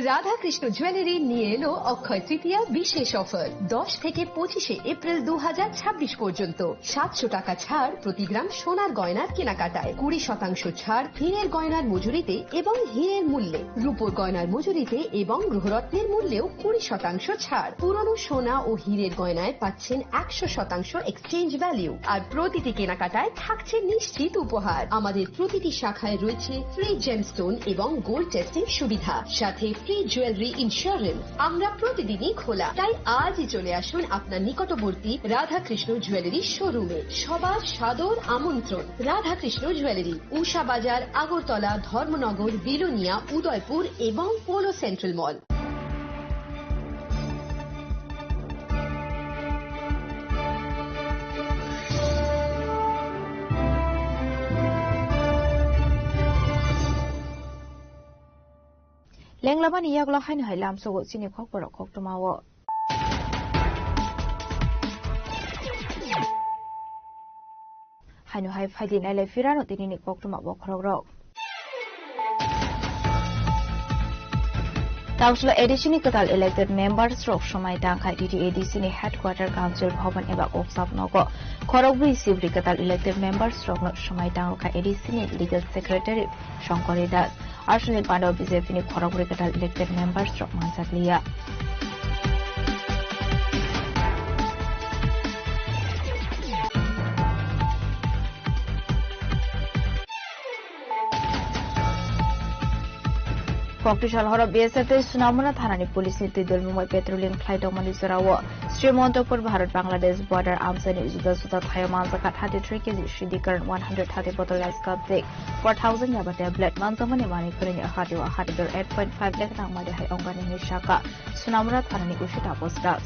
Radhakrishna jewellery নিয়ে এলো অক্ষয় তৃতীয়া বিশেষ অফার। দশ থেকে পঁচিশে এপ্রিল দু হাজার ছাব্বিশ পর্যন্ত সাতশো টাকা ছাড় প্রতি গ্রাম সোনার গয়নার কেনাকাটায়, কুড়ি শতাংশ ছাড় হীরের গয়নার মজুরিতে এবং হীরের মূল্যে, রূপোর গয়নার মজুরিতে এবং গ্রহরত্নের মূল্যেও কুড়ি শতাংশ ছাড়। পুরনো সোনা ও হীরের গয়নায় পাচ্ছেন একশো শতাংশ এক্সচেঞ্জ ভ্যালু, আর প্রতিটি কেনাকাটায় থাকছে নিশ্চিত উপহার। আমাদের প্রতিটি শাখায় রয়েছে ফ্রি জেমস্টোন এবং গোল্ড টেস্টিং সুবিধা, সাথে ফ্রি জুয়েলারি ইন্স্যুরেন্স। আমরা প্রতিদিনই খোলা, তাই আজই চলে আসুন আপনার নিকটবর্তী রাধাকৃষ্ণ জুয়েলারি শোরুমে। সবার সাদর আমন্ত্রণ। রাধাকৃষ্ণ জুয়েলারি, উষা বাজার, আগরতলা, ধর্মনগর, বিলোনিয়া, উদয়পুর এবং polo central mall. Lenglamani yagulo haino hai lamsogo chini kokborok koktwmao. Haino hai phaidi nailai phirano tinini koktwma bokhorokrok. Tangsulo A D C ni kwtal elected members rok swmai tangkha T T A D C ni headquarter council bhavan eba kokchap nogo. Khorokbrwi sibri kwtal elected members rokno swmai tangkha A D C ni legal secretary Shankari Das. Aswkni pandao B J P ni khorokbrwi kwtal elected members rok manjakliya. Koktisal horo B S F tei Sunamura thanani police ni twi dol mungbai patrolling khlai tongmani jorao Sri Montopur Bharat Bangladesh border amchaini juda juda thaio manjakha thirty three K G sidi karan one hundred thirty bottle rice cup tei four thousand yaba tablet manjakmani manwi kwrwini hati o hati dor eight point five lakh rang mari hai ongani hinwi sakha Sunamura thanani usi Taposh Das.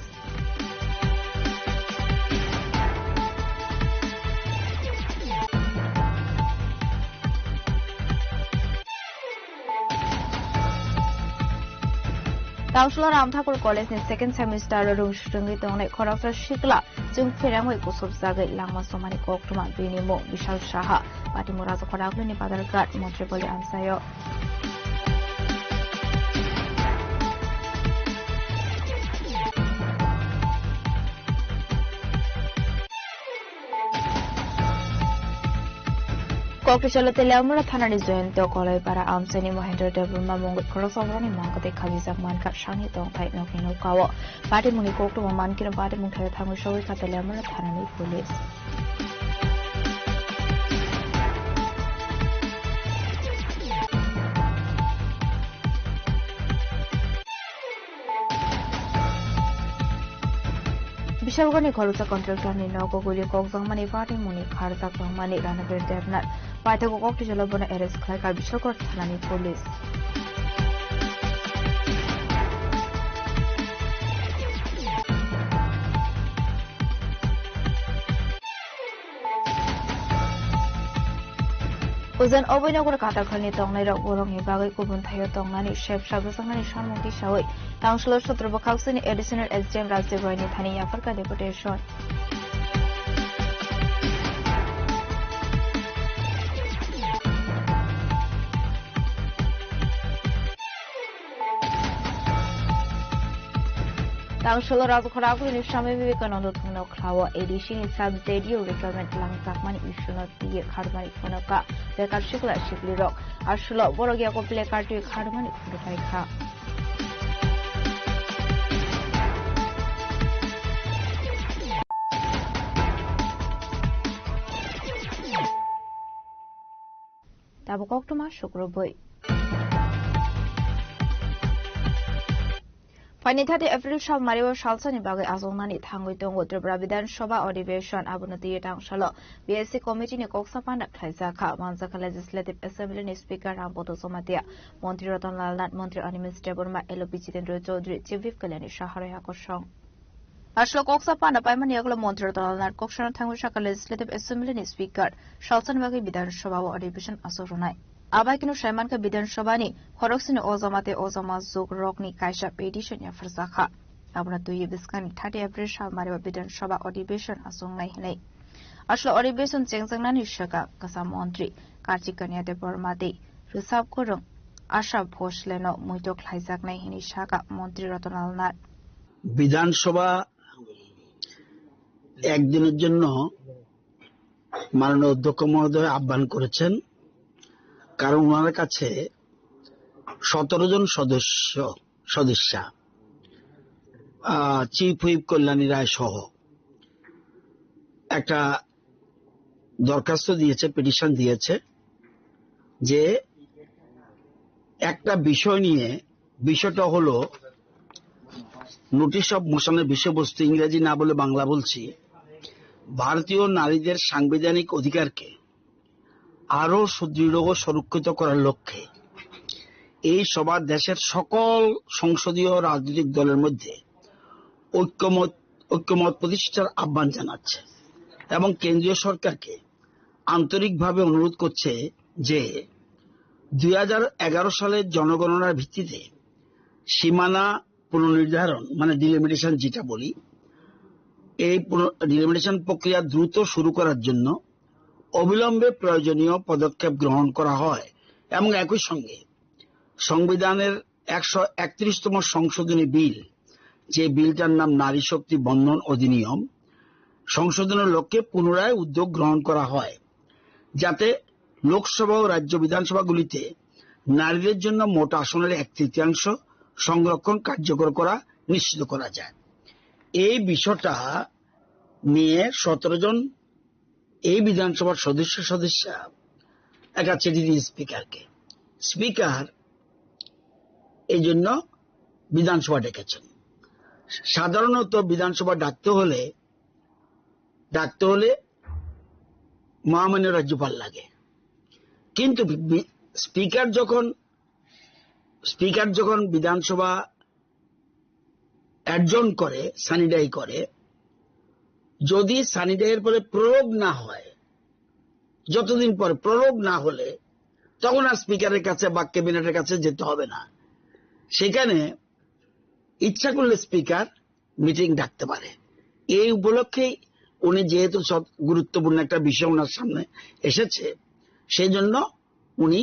Tangsulo Ram Thakur College ni second semester o rung swrwngwi tongnai khoroksa sikla chwng pherangwi kusup jagwi langma somani koktwma bini mung Bishal Saha. Patimung Raja Khoragwlini Badharghat Montri Boli amchaio. Koktisalo Teliamura thanani Jayanta Kolaipara amchaini Mahendra Debbarma mungwi khoroksa borokni mangkha tei khajijak mankha sangni tongthai nokni nokao. Patimungni koktwma mankhe patimung thaio thangwi sogwi kha Teliamura thanani police. Bishalgarhni khoroksa contractor ni nogo guli kokjakmani patimungni kharjak tongmani Ranabir Debnath. Paithago koktisalo bono arrest khlaikha Bishalgarh thanani police. Ujan Abhinagor Katakhalni tongnairok borokni bagwi kubun thaio tongnani sebsa bwsaknani samung tisawi Tangsulo sotro bwkhaksini Additional S D M Rajdev Royni thani yapharkha deputation. Tangsulo Rajkhoragulini Swami Vivekananda thungno khlao A D C ni sub Z D O recruitment langjakmani issue no twiwi kharmani phunukha bekar sikla siklirok. Asulo borok yago placard twi kharmani phunukhaikha. Tabuk koktwma sukrubwi. Phaini thirty April sal mario salsani bagwi achuknani thangwi tongo Tripura Bidhan Sabha Adhiveshon. Abono twiwi tangsalo B S C committee ni koksa panda khlaijakha. Manjakha Legislative Assembly ni Speaker Rampada Jamatia, Montri Ratan Lal Nath, Montri Animesh Debbarma, L O P Jitendra Chaudhary, Chief Whip Kalyani Saha Roy Akosong. Aswk koksa panda paimani yagulo Montri Ratan Lal Nath koksano thangwi sakha Legislative Assembly ni Speaker salsani bagwi Bidhan Sabha o adhiveshon achuk rwnai. Abai kheno sai mankha Bidhan Sabha ni khoroksini ojama tei ojama jwk rokni kaisa petition yapharjakha. Abono twiwi bwskangni thirty April sal mario Bidhan Sabha adhiveshon achuknai hinwi. Aswk adhiveshon chengjaknani swkang kwcham montri Kartik Kanya Debbarma tei rwchap kwrwng Asha Bhosleno muitu khlaijaknai hinwi sakha Montri Ratan Lal Nath. বিধানসভা একদিনের জন্য মাননীয় অধ্যক্ষ মহোদয় আহ্বান করেছেন, কারণ ওনার কাছে সতেরো জন সদস্য, সদস্যা, আহ, চিফ হুইপ কল্যাণী রায় সহ একটা দরখাস্ত দিয়েছে, পিটিশন দিয়েছে যে একটা বিষয় নিয়ে, বিষয়টা হলো নোটিশ অফ মোশনের বিষয়বস্তু, ইংরেজি না বলে বাংলা বলছি, ভারতীয় নারীদের সাংবিধানিক অধিকারকে আরো সুদৃঢ় ও সুরক্ষিত করার লক্ষ্যে এই সভা দেশের সকল সংসদীয় রাজনৈতিক দলের মধ্যে ঐক্যমত, ঐক্যমত প্রতিষ্ঠার আহ্বান জানাচ্ছে এবং কেন্দ্রীয় সরকারকে আন্তরিকভাবে অনুরোধ করছে যে দুই হাজার এগারো সালের জনগণনার ভিত্তিতে সীমানা পুনর্নির্ধারণ, মানে ডিলিমিটেশন যেটা বলি, এই পুন-, ডিলিমিটেশন প্রক্রিয়া দ্রুত শুরু করার জন্য অবিলম্বে প্রয়োজনীয় পদক্ষেপ গ্রহণ করা হয় এবং একই সঙ্গে সংবিধানের একশো একত্রিশতম সংশোধনী বিল, যে বিলটার নাম নারী শক্তি বন্দন অধিনিয়ম, সংশোধনের লক্ষ্যে পুনরায় উদ্যোগ গ্রহণ করা হয়, যাতে লোকসভা ও রাজ্য বিধানসভাগুলিতে নারীদের জন্য মোট আসনের এক তৃতীয়াংশ সংরক্ষণ কার্যকর করা নিশ্চিত করা যায়। এই বিষয়টা নিয়ে সতেরো জন এই বিধানসভার সদস্য সদস্যা একটা চিঠি দিয়ে স্পিকারকে। স্পিকার এই জন্য বিধানসভা ডেকেছেন। সাধারণত বিধানসভা ডাকতে হলে, ডাকতে হলে মহামান্য রাজ্যপাল লাগে। কিন্তু বি-, স্পিকার যখন, স্পিকার যখন বিধানসভা অ্যাডজর্ন করে, সানিডাই করে, যদি সানিডাইয়ের পরে প্রোরোগ না হয়, যতদিন পর প্রোরোগ না হলে, তখন আর স্পিকারের কাছে বা ক্যাবিনেটের কাছে যেতে হবে না। সেখানে ইচ্ছা করলে স্পিকার মিটিং ডাকতে পারে। এই উপলক্ষেই উনি যেহেতু সব গুরুত্বপূর্ণ একটা বিষয় ওনার সামনে এসেছে, সেই জন্য উনি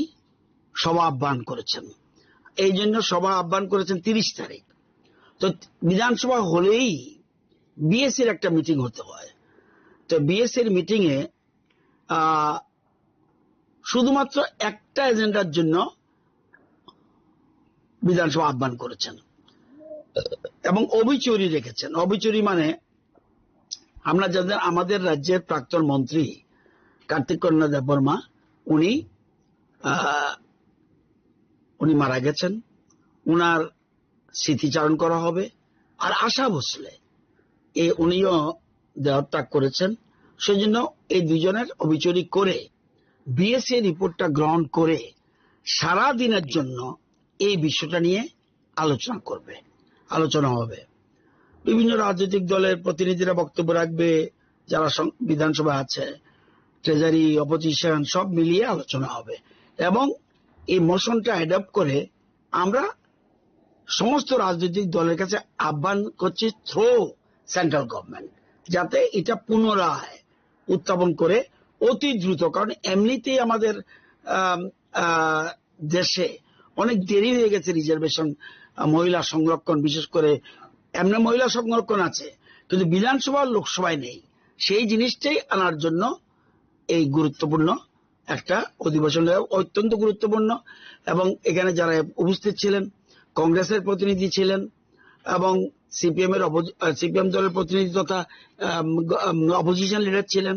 সভা আহ্বান করেছেন। এই জন্য সভা আহ্বান করেছেন তিরিশ তারিখ। তো বিধানসভা হলেই বিএসসির একটা মিটিং হতে হয়। তো বিএসসির মিটিংয়ে, আহ, শুধুমাত্র একটা এজেন্ডার জন্য বিধানসভা আহ্বান করেছেন এবং অবিচুরি রেখেছেন। অবিচুরি মানে আমরা জানেন, আমাদের রাজ্যের প্রাক্তন মন্ত্রী কার্তিক কন্যা দেববর্মা, উনি, আহ, উনি মারা গেছেন। উনার স্মৃতিচারণ করা হবে। আর আশা ভোসলে, এ, উনিও দেহত্যাগ করেছেন। সেজন্য এই দুজনের অবিচুরি করে বিএসসি রিপোর্টটা গ্রহণ করে সারা দিনের জন্য এই বিষয়টা নিয়ে আলোচনা করবে, আলোচনা হবে। বিভিন্ন রাজনৈতিক দলের প্রতিনিধিরা বক্তব্য রাখবে, যারা সং-, বিধানসভা আছে, ট্রেজারি, অপোজিশন, সব মিলিয়ে আলোচনা হবে। এবং এই মোশনটা অ্যাডপ্ট করে আমরা সমস্ত রাজনৈতিক দলের কাছে আহ্বান করছি থ্রু সেন্ট্রাল গভর্নমেন্ট, যাতে এটা পুনরায় উত্থাপন করে অতি দ্রুত, কারণ এমনিতেই আমাদের, আম, আহ, দেশে অনেক দেরি হয়ে গেছে রিজার্ভেশন, আহ, মহিলা সংরক্ষণ, বিশেষ করে এমনি মহিলা সংরক্ষণ আছে, কিন্তু বিধানসভা আর লোকসভায় নেই। সেই জিনিসটাই আনার জন্য এই গুরুত্বপূর্ণ একটা অধিবেশন, অত্যন্ত গুরুত্বপূর্ণ। এবং এখানে যারা উপস্থিত ছিলেন, কংগ্রেসের প্রতিনিধি ছিলেন এবং সিপিএম এর অপো-, আহ, সিপিএম দলের প্রতিনিধি তথা, আম, গ-, আম, অপোজিশন লিডার ছিলেন,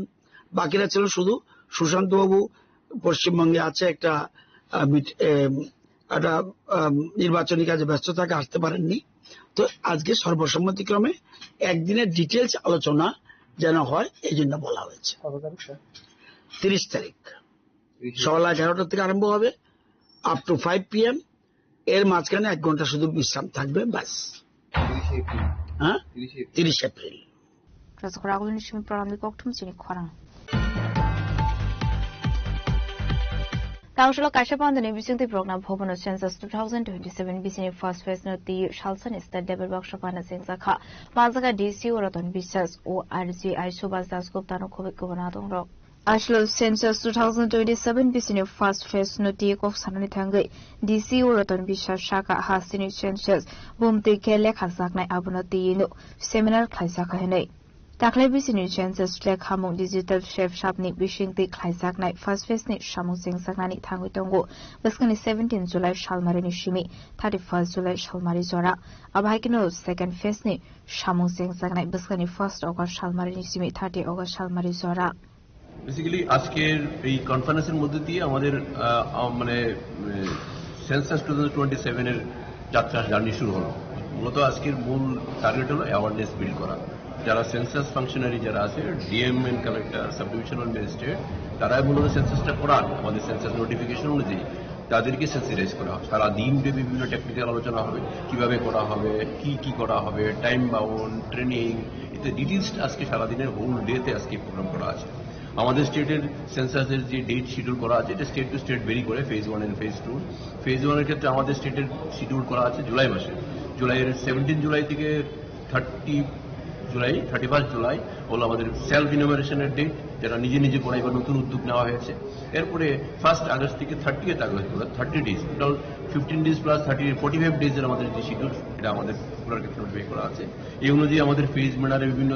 বাকিরা ছিলেন শুধু সুশান্ত বাবু পশ্চিমবঙ্গে আছে একটা, আহ, মিট-, এম, একটা, আম, নির্বাচনী কাজে ব্যস্ত থাকে, আসতে পারেননি। তো আজকে সর্বসম্মতিক্রমে একদিনের ডিটেলস আলোচনা যেন হয়, এই জন্য বলা হয়েছে। কত তারিখ, স্যার? তিরিশ তারিখ। তিরিশে। সকাল এগারোটা থেকে আরম্ভ হবে, আপ টু ফাইভ পিএম। এর মাঝখানে এক ঘন্টা শুধু বিশ্রাম থাকবে, ব্যাস। তিরিশে এপ্রিল। হ্যাঁ? তিরিশে এপ্রিল। তিরিশ April. Rajak ragulni simi pranamni kokthum chini khorang. Tangsholo kaisa pandani bisingtwi program bhobono census two thousand twenty-seven bisini first phase no twi salsani state level workshop ano chengjakha. Manjaka D C o Ratan Biswas, O R G I Subhas Das Gupta no khobwi kubun adongrok. Aslo census two thousand twenty-seven bisini first phase no twi kok sanani thangwi D C o Ratan Biswas saka hasini census bumtwi khe lekha jaknai abono twi no seminar khlaijak hinwi. Taklai bisini census lekhamung digital shep sapni bisingtwi khlaijaknai first phase ni samung chengjaknani thangwi tongo. Bwskangni seventeen July salmarini simi thirty-first July salmari jora. Abo hai kheno second phase ni samung chengjaknai bwskangni first August salmarini simi thirty August salmari jora. Basically আজকের এই কনফারেন্সের মধ্যে দিয়ে আমাদের, আহ, আহ, মানে, উম, census two thousand twenty seven এর যাত্রা, জার্নি শুরু হলো। মূলত আজকের মূল টার্গেট হলো অ্যাওয়ারনেস বিল্ড করা। যারা সেন্সাস ফাংশনারি যারা আছে, D M and collector, sub divisional magistrate, তারাই মূলত সেন্সাসটা করান আমাদের সেন্সাস নোটিফিকেশন অনুযায়ী। তাদেরকে সেন্সিটাইজ করা হয়। সারা দিন ব্যাপী বিভিন্ন টেকনিক্যাল আলোচনা হবে, কিভাবে করা হবে, কি কি করা হবে, টাইম বাউন্ড, ট্রেনিং, এতে ডিটেইলস আজকে সারাদিনের হোল ডেতে আজকে প্রোগ্রাম করা আছে। আমাদের স্টেটের সেন্সাসের যে ডেট শিডিউল করা আছে, এটা স্টেট টু স্টেট ভেরি করে, phase one and phase two. Phase ওয়ানের ক্ষেত্রে আমাদের স্টেটের শিডিউল করা আছে জুলাই মাসে, জুলাইয়ের সেভেন্টিন জুলাই থেকে থার্টি জুলাই, থার্টি ফার্স্ট জুলাই হলো আমাদের সেলফ ইনুমারেশনের ডেট। যারা নিজে নিজে করাই বা নতুন উদ্যোগ নেওয়া হয়েছে। এরপরে ফার্স্ট আগস্ট থেকে থার্টিয়েথ আগস্ট, অর্থাৎ thirty days, total fifteen days plus thirty, forty five ডেজের আমাদের যে শিডিউল, এটা আমাদের পুরার ক্ষেত্রে বের করা আছে। এই অনুযায়ী আমাদের ফেজ ম্যানারে বিভিন্ন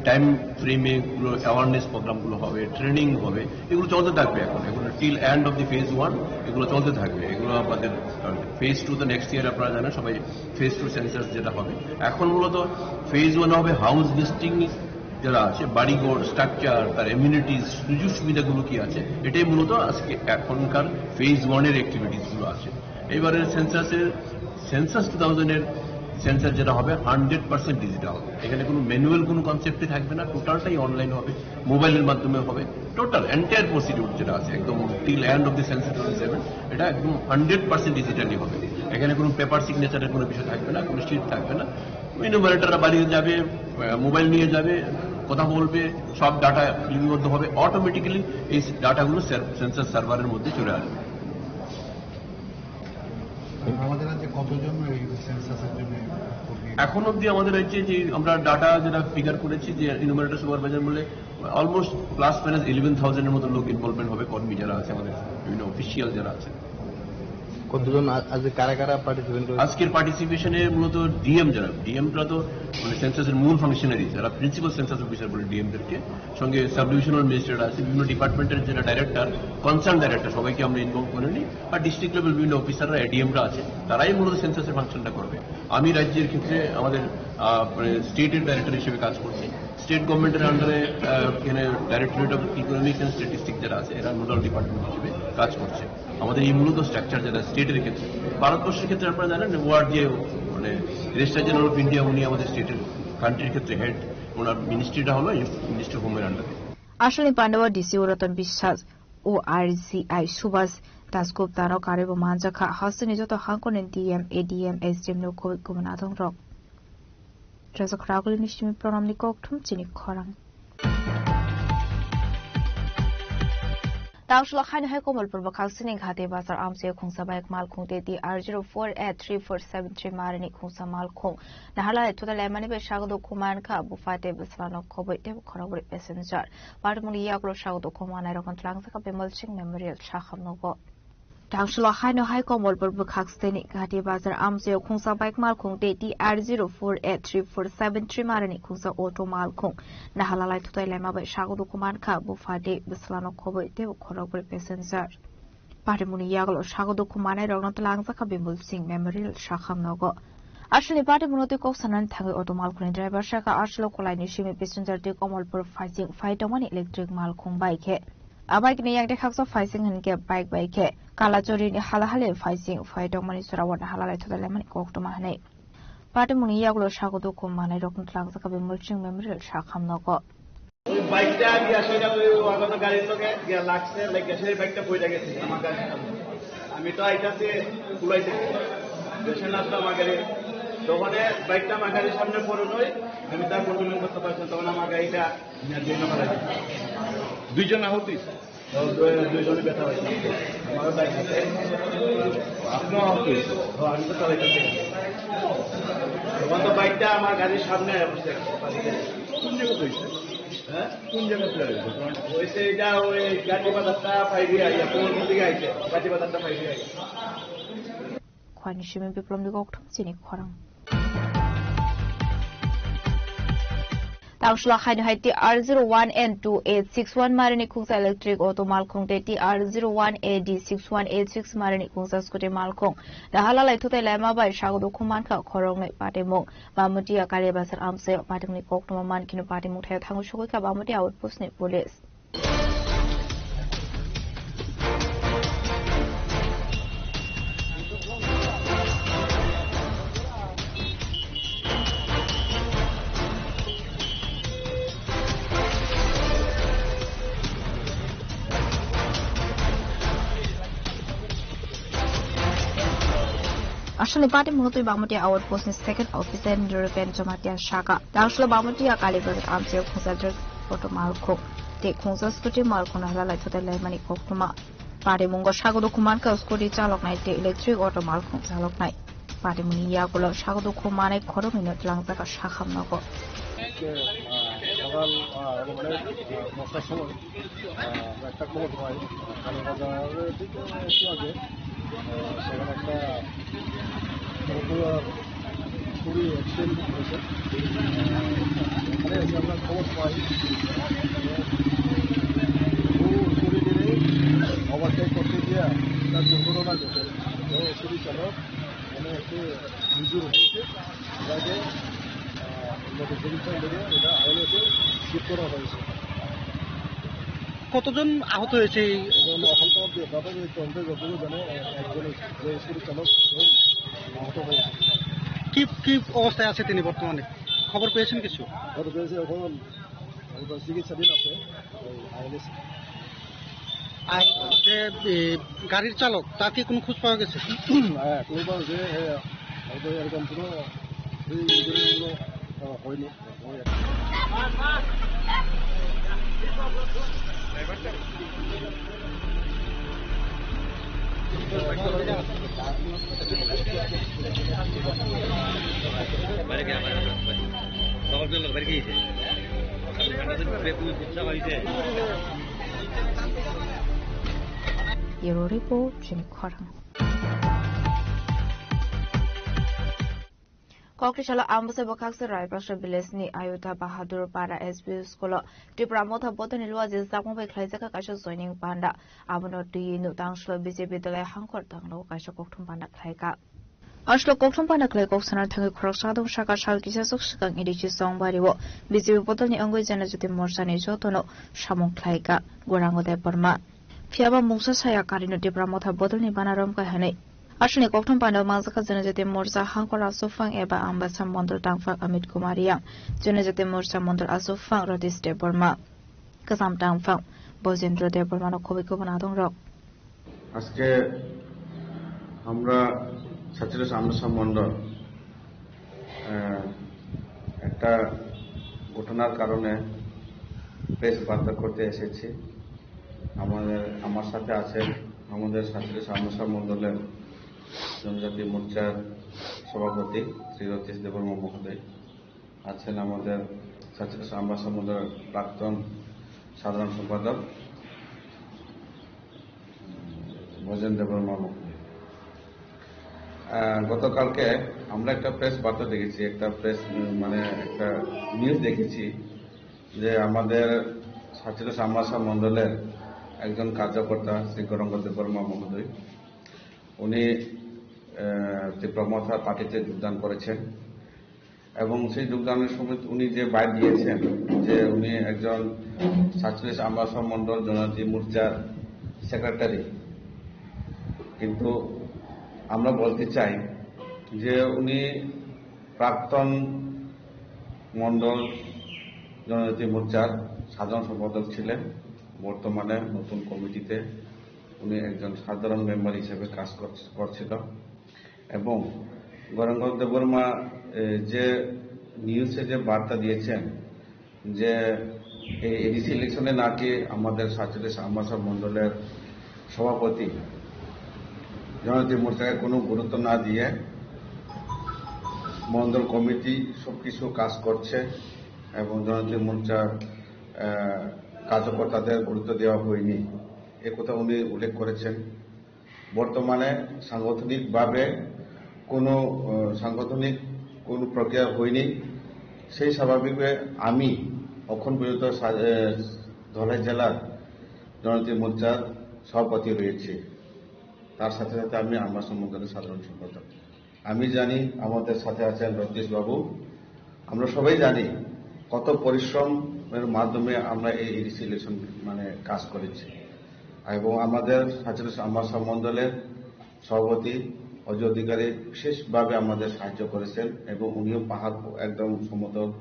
টাইম ফ্রেমে এগুলো অ্যাওয়ারনেস প্রোগ্রামগুলো হবে, ট্রেনিং হবে, এগুলো চলতে থাকবে। এখন এগুলো till end of the phase one এগুলো চলতে থাকবে। এগুলো আমাদের ফেজ টু তো নেক্সট ইয়ার, আপনারা জানেন সবাই, ফেজ টু সেন্সাস যেটা হবে। এখন মূলত ফেজ ওয়ান হবে হাউস লিস্টিং, যারা আছে বাড়িঘর, স্ট্রাকচার, তার এমিউনিটিজ, সুযোগ সুবিধাগুলো কি আছে, এটাই মূলত আজকে এখনকার ফেজ ওয়ানের অ্যাক্টিভিটিসগুলো আছে। এবারের সেন্সাসের, সেন্সাস টু থাউজেন্ডের সেন্সাস যেটা হবে হান্ড্রেড পার্সেন্ট ডিজিটাল। এখানে কোনো ম্যানুয়াল কোনো কনসেপ্টই থাকবে না, টোটালটাই অনলাইন হবে, মোবাইলের মাধ্যমে হবে। টোটাল এন্টায়ার প্রসিডিউর যেটা আছে একদম till end of the census twenty seven, এটা একদম হান্ড্রেড পার্সেন্ট ডিজিটালি হবে। এখানে কোনো পেপার সিগনেচারের কোনো বিষয় থাকবে না, কোনো শিট থাকবে না। ইনুমারেটাররা বাড়িতে যাবে, আহ, মোবাইল নিয়ে যাবে, কথা বলবে, সব ডাটা লিপিবদ্ধ হবে, অটোমেটিক্যালি এই ডাটাগুলো সেন্সাস সার্ভারের মধ্যে চলে আসবে। আমাদের রাজ্যে কতজন এই সেন্সাসের জন্য কর্মী? এখন অবধি আমাদের রাজ্যে যে আমরা ডাটা যেটা ফিগার করেছি, যে ইনুমারেটার সুপারভাইজার বলে অলমোস্ট প্লাস মাইনাস ইলেভেন থাউজেন্ডের মতো লোক ইনভলভমেন্ট হবে, কর্মী যারা আছে আমাদের, বিভিন্ন অফিসিয়াল যারা আছে। কতজন আ-, আজকে কারা কারা পার্টিসিপেন্ট করেছে? আজকের পার্টিসিপেশনে মূলত ডিএম যারা, ডিএমরা তো মানে সেন্সাসের মূল ফাংশনারি, যারা প্রিন্সিপাল সেন্সাস অফিসার বলে ডিএমদেরকে, সঙ্গে সাব ডিভিশনাল ম্যাজিস্ট্রেট আছে, বিভিন্ন ডিপার্টমেন্টের যারা ডাইরেক্টর, কনসার্ন ডাইরেক্টর, সবাইকে আমরা ইনভলভ করে নিই। আর ডিস্ট্রিক্ট লেভেল বিভিন্ন অফিসাররা, এডিএমরা আছে, তারাই মূলত সেন্সাসের ফাংশনটা করবে। আমি রাজ্যের ক্ষেত্রে আমাদের, আহ, মানে স্টেটের ডাইরেক্টর হিসেবে কাজ করছি। স্টেট গভর্নমেন্টের আন্ডারে, আহ, এখানে directorate of economic and statistic যারা আছে, এরা নোডাল ডিপার্টমেন্ট হিসেবে কাজ করছে। আমাদের এই মূলত স্ট্রাকচার যেটা স্টেটের ক্ষেত্রে, ভারতবর্ষের ক্ষেত্রে আপনারা জানেন ওয়ার্ড যে মানে রেজিস্ট্রার জেনারেল অফ ইন্ডিয়া, উনি আমাদের স্টেটের, কান্ট্রির ক্ষেত্রে হেড, ওনার মিনিস্ট্রিটা হলো মিনিস্ট্রি অফ হোমের আন্ডারে। Aswkni pandao D C o Ratan Biswas, O R C I Subhas Dasgupta no karwi bo manjakha, hasteni joto hangkoni D M, A D M, S D M no khobwi kubun adongrok. Rajak Raguli ni simi pranamni kokthum chini khorang. Tangshula khaino hai Komolpur bwkhak sini Ghati Bazar amchio khungsa bike malkhung te T R zero four eight three four seven three marini khungsa malkhung. Naharlai thutai laimani bai sago dukhu mankha, buphate bwsla nok khobwi tei khorokbrwi passenger. Patimungni yagulo sago dukhu manai rokno twlangjakha Bimal Singh Memorial sakham nogo. Tangshula haino hai Komolpur bwkhak steni Ghati Bazar amchio khungsa bike malkhung tei T R zero four eight three four seven three marini khungsa auto malkhung. Naharlai thutai laima bai sago dukhu mankha, buphate bwsla nok khobwi tei khorokbrwi passenger. Patimungni yagulo sago dukhu manai rokno twlangjakha Bimal Singh Memorial sakham nogo. Aswkni patimungno twi kok sanani thangwi auto malkhungni driver sakha aswk kolaini simi passenger tei Komolpur phaising phai tongmani electric malkhung bai khe. A bike ni yang tei khaksa phaising hinkhe bike bai khe Kalachori ni hala hali phaising phai tongmani jora o naharlai thutai laimani koktwma hinwi. Patimungni yagulo sago dukhu manai rokno twlangjakha Bimal Singh Memorial sakham nogo. ওই বাইকটা গিয়া সেটা ওই আগত গাড়ির লগে গিয়া লাগছে, লেগে সেই বাইকটা পড়ে গেছে আমার গাড়ির সামনে। আমি তো আইতাছি কুলাইতে, পেশেন্ট আসলো আমার গাড়ি, তখন বাইকটা আমার গাড়ির সামনে পড়ে নই, আমি তার কন্ট্রোল করতে পারছি না, তখন আমার গাড়িটা নিয়ে দিয়ে ফেলাই দিই। দুইজন আহত হয়েছে। তো দুই-, দুইজনে ব্যথা হয়েছে। আমারও বাইক আছে। আপনিও আহত হয়েছে? ও, আমি তো চালাইতেছি। তখন তো বাইকটা আমার গাড়ির সামনে বসে আছে। কোন জায়গাতে হয়েছে? হ্যাঁ? কোন জায়গাতে হয়েছে? ওই তো এটা ওই গাজী বাজারটা পাইবি আইয়া, কোন দিকে আইছে? গাজী বাজারটা পাইবি আইয়া। Khwani simi Biplomni kokthum chini khorang. Tangshula haino hai T R zero one N two eight six one marini khungsa electric auto malkhung tei T R zero one A D six one eight six marini khungsa scooty malkhung. Naharlai thutai laima bai sago dukhu mankha khoroknwi patimung. Bamutiya Kali Bazar amchio patimungni koktwma mankhino patimung thaio thangwi sogwi kha Bamutiya outpost ni police. Aswkni patimungno twi Bamutiya outpost ni second officer Nirupen Jamatia sakha. Tangshula Bamutiya Kali Bazar amchio khungsa auto malkhung tei khungsa scooty malkhung naharlai thutai laimani koktwma. Parimungo sago dukhu mankha scooty chaloknai tei electric auto malkhung chaloknai. Parimungni yagulo sago dukhu manai khoroknwino twlangjakha sakham nogo. আহ, সকাল, আহ, মানে, আহ, দশটার সময়, আহ, একটা খবর পাই, আহ, কালীবাজারে ঠিক একটু আগে, আহ, সেখানে একটা চুরি অ্যাক্সিডেন্ট হয়েছে। ওখানে এসে আমরা খবর পাই, চুরি দিয়ে ওভারটেক করতে গিয়ে একটা দুর্ঘটনা ঘটে। তো চুরি চালক মানে একটু ইনজুর হয়েছে, যাকে, আহ, মেডিকেল সেন্টারে এটা আইএলএসে শিফট করা হয়েছে। কতজন আহত হয়েছে এই? এখন, এখন তো অব্দি প্রাথমিক তদন্তে যতদূর জানে, একজন যে চুরি চালক আহত হয়েছে। কি, কি অবস্থায় আছে তিনি বর্তমানে? খবর পেয়েছেন কিছু? খবর পেয়েছে, এখন, এখন চিকিৎসাধীন আছে। আর যে, এ, গাড়ির চালক, তার কি কোনো খোঁজ পাওয়া গেছে? হ্যাঁ, কোনো পাওয়া গেছে, হ্যাঁ, হয়তো এরকম কোনো, এই, এই, কোনো, আহ, হয়নি। Bureau Report, Chini Khorang. Kokri salo Ambasa Bwkhaksa Raipasra Village ni Ayodhya Bahadur Para S B School o Tipra Motha Bodol ni Luaji Sakma bai khlaijak kha kaisa joining panda. Abono twi nutang salo B J P dole hangkor tanglo kaisa kokthum panda khlaika. Aslo kokthum panda khlai kok sana thangwi khoroksa adong saka sal kisa sok swkang A D C Songbari o B J P bodol ni wngwi Janajati Morcha ni jotono samung khlaika Gorango Debbarma. Phiyaba mungsa saya karino Tipra Motha bodol ni bana romkai hwnwi. Aswkni kokthum panda manjakha Janajati Morcha hangkor aswk phang eba Ambasa Mondol tangphang Amit Kumar Yang, Janajati Morcha Mondol aswk phang Ratish Debbarma, kwcham tangphang Bojendra Debbarma no khobwi kubun adong rok. আজকে আমরা ছাত্রলীগ আমবাসা মণ্ডল, আহ, একটা ঘটনার কারণে প্রেস বার্তা করতে এসেছি। আমাদের, আমার সাথে আছেন আমাদের ছাত্রলীগ আমবাসা মণ্ডলের জনজাতি মোর্চার সভাপতি শ্রী রতীশ দেববর্মা মহোদয়। আছেন আমাদের ছাত্রলীগ আমবাসা মণ্ডলের প্রাক্তন সাধারণ সম্পাদক ব্রজেন দেববর্মা মহোদয়। আহ, গতকালকে আমরা একটা প্রেস বার্তা দেখেছি, একটা প্রেস, উম, মানে একটা নিউজ দেখেছি যে আমাদের ছাত্রলীগ আমবাসা মণ্ডলের একজন কার্যকর্তা শ্রী গৌরাঙ্গ দেববর্মা মহোদয়, উনি, আহ, ত্রিপুরা মথা পার্টিতে যোগদান করেছেন। এবং সেই যোগদানের সময় উনি যে বাইট দিয়েছেন যে উনি একজন ছাত্রলীগ আমবাসা মণ্ডল জনজাতি মোর্চার সেক্রেটারি, কিন্তু আমরা বলতে চাই যে উনি প্রাক্তন মণ্ডল জনজাতি মোর্চার সাধারণ সম্পাদক ছিলেন, বর্তমানে নতুন কমিটিতে উনি একজন সাধারণ মেম্বার হিসেবে কাজ কর-, করছিল। এবং গৌরাঙ্গ দেববর্মা, এ, যে নিউজে যে বার্তা দিয়েছেন যে এই এডিসি ইলেকশনে নাকি আমাদের সাতচল্লিশ আমবাসা মণ্ডলের সভাপতি জনজাতি মোর্চাকে কোনো গুরুত্ব না দিয়ে মণ্ডল কমিটি সব কিছু কাজ করছে এবং জনজাতি মোর্চার, আহ, কার্যকর্তাদের গুরুত্ব দেওয়া হয়নি, এ কথা উনি উল্লেখ করেছেন। বর্তমানে সাংগঠনিকভাবে কোনো, আহ, সাংগঠনিক কোনো প্রক্রিয়া হয়নি। সেই স্বাভাবিকভাবে আমি এখন পর্যন্ত সা-, এ, ধলাই জেলার জনজাতি মোর্চার সভাপতি রয়েছি। তার সাথে সাথে আমি আমবাসা মণ্ডলের সাধারণ সম্পাদক। আমি জানি আমাদের সাথে আছেন রতীশ বাবু। আমরা সবাই জানি কত পরিশ্রমের মাধ্যমে আমরা এই এডিসি ইলেকশন মানে কাজ করেছি। এবং আমাদের সাতচল্লিশ আমবাসা মণ্ডলের সভাপতি অজয় অধিকারী বিশেষভাবে আমাদের সাহায্য করেছেন এবং উনিও পাহাড় একদম সমতল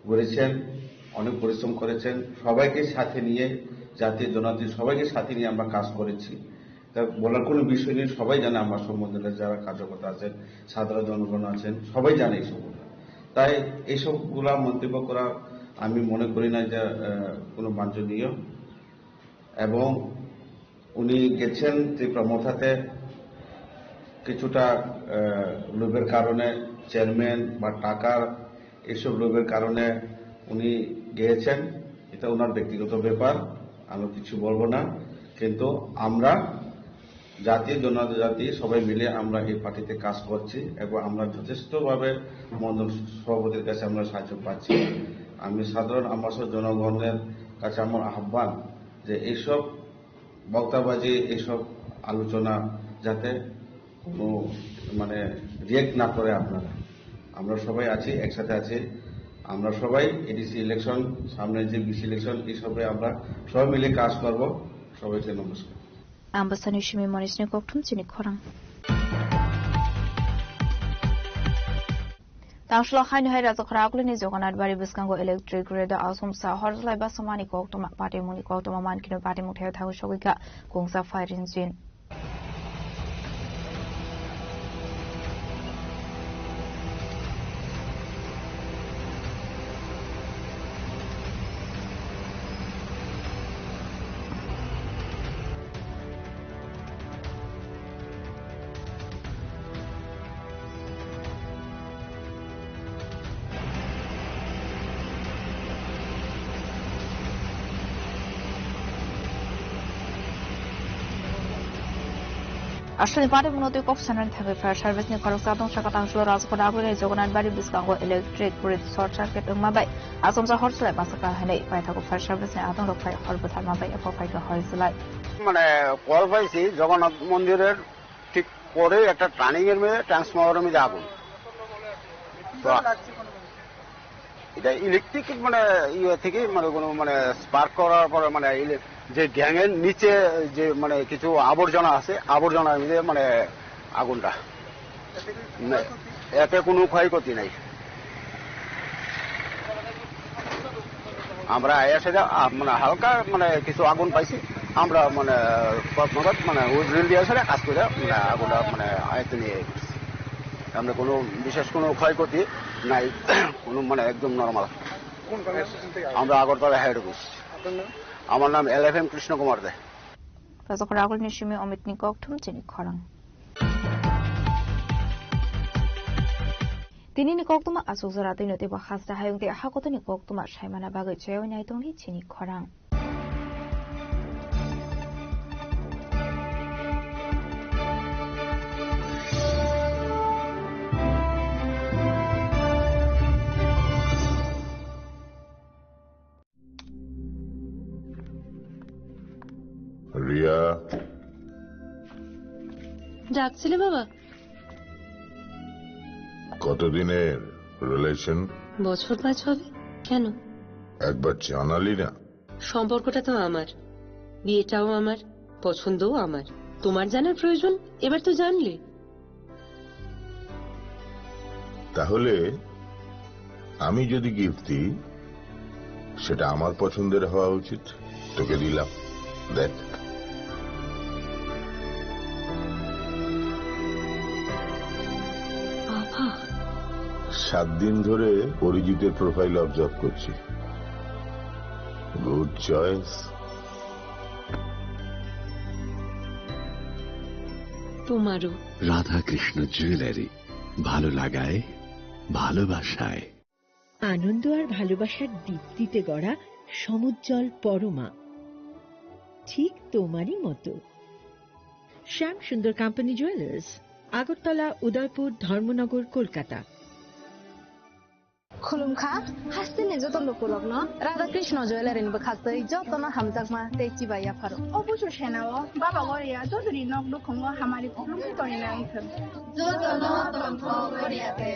ঘুরেছেন, অনেক পরিশ্রম করেছেন। সবাইকে সাথে নিয়ে, জাতি জনজাতি সবাইকে সাথে নিয়ে আমরা কাজ করেছি। তা বলার কোনো বিষয় নেই, সবাই জানে আমবাসা মণ্ডলের যারা কার্যকর্তা আছেন, সাধারণ জনগণ আছেন, সবাই জানে এইসব কথা। তাই এইসবগুলা মন্তব্য করা আমি মনে করি না যে, আহ, কোনো বাঞ্ছনীয়। এবং উনি গেছেন ত্রিপুরা মথাতে কিছুটা, আহ, লোভের কারণে চেয়ারম্যান বা টাকার এইসব লোভের কারণে উনি গিয়েছেন, এটা ওনার ব্যক্তিগত ব্যাপার, আমি কিছু বলবো না। কিন্তু আমরা জাতি জনজাতি সবাই মিলে আমরা এই পার্টিতে কাজ করছি এবং আমরা যথেষ্টভাবে মণ্ডল সভাপতির কাছে আমরা সাহায্য পাচ্ছি। আমি সাধারণ আমার জনগণের কাছে আমার আহ্বান যে এইসব বক্তাবাজি, এইসব আলোচনা যাতে কোনো মানে রিয়েক্ট না করে আপনারা। আমরা সবাই আছি, একসাথে আছি। আমরা সবাই এডিসি ইলেকশন, সামনে যে বিসি ইলেকশন, এইসবে আমরা সবাই মিলে কাজ করব। সবাইকে নমস্কার। Ambasani simi monisni kokthum chini khorang. Tangshlo haino hai Rajakhora Akulini Jagannath Bari bwskango electric grid o asomsa horjlai basamani koktwma, patimungni koktwma mankino patimung theo thago sogwika kungsa firing engine. Aswlani patimungno twi kok sanani thangwi fire service ni khoroksa tong saka tangsulo Rajakhora Akulini Jagannath Bari bwskango electric grid short circuit wngma bai asomsa horjlai basaka hinwi paithago fire service ni adongrok phai hor bwtharma bai eko phaikha horjlai. মানে কল পাইছি জগন্নাথ মন্দিরের ঠিক পরে একটা টার্নিং এর মধ্যে ট্রান্সফরমারের মধ্যে আগুন। তো এটা ইলেকট্রিক মানে ইয়ে থেকে মানে কোনো মানে স্পার্ক করার পরে মানে ইলে-, যে গ্যাং এর নিচে যে মানে কিছু আবর্জনা আছে, আবর্জনার মধ্যে মানে আগুনটা। না, এতে কোনো ক্ষয়ক্ষতি নাই। আমরা এসে যা, আ, মানে হালকা মানে কিছু আগুন পাইছি, আমরা মানে প-, মানে মানে উইল দিয়ে আসলে কাজ করে মানে আগুনটা মানে আয়ত্ত নিয়ে গেছি। আমরা কোনো বিশেষ কোনো ক্ষয়ক্ষতি নাই, কোনো মানে একদম নর্মাল। কোন কর্মসূচি থেকে আসছেন? আমরা আগরতলা হেড অফিস। আপনার নাম? আমার নাম এল এফ এম কৃষ্ণ কুমার দে। Rajakhora Akulini simi Omitni kokthum chini khorang. Tinini koktwma aswk jora twi no teibo hasta hayung tei hakotoni koktwma saimana bagwi chaywi nai tongdi chini khorang. Riya. ডাকছিলে বাবা? কতদিনের রিলেশন? বছর পাঁচ হবে। কেন? একবার জানালি না। সম্পর্কটা তো আমার, বিয়েটাও আমার, পছন্দও আমার। তোমার জানার প্রয়োজন, এবার তো জানলে। তাহলে আমি যদি গিফট দিই, সেটা আমার পছন্দের হওয়া উচিত। তোকে দিলাম, দেখ। বাবা। সাত দিন ধরে অরিজিতের প্রোফাইল অবজার্ভ করছি। Good choice. তোমারও। রাধাকৃষ্ণ জুয়েলারি, ভালো লাগায়, ভালোবাসায়। আনন্দ আর ভালোবাসার দীপ্তিতে গড়া সমুজ্জ্বল পরমা, ঠিক তোমারই মতো। শ্যাম সুন্দর কোম্পানি জুয়েলার্স, আগরতলা, উদয়পুর, ধর্মনগর, Kolkata. Khulumkha, hasteni joto lukurokno Radha Krishna Jewellery ni bwkhaktwi jotono hamjakma tei chibai yapharo. O busu senao Baba Goria Chaudhury nok nukhungo hamari khulumwi tongna wngthwng. Jotono tongthok Goria de.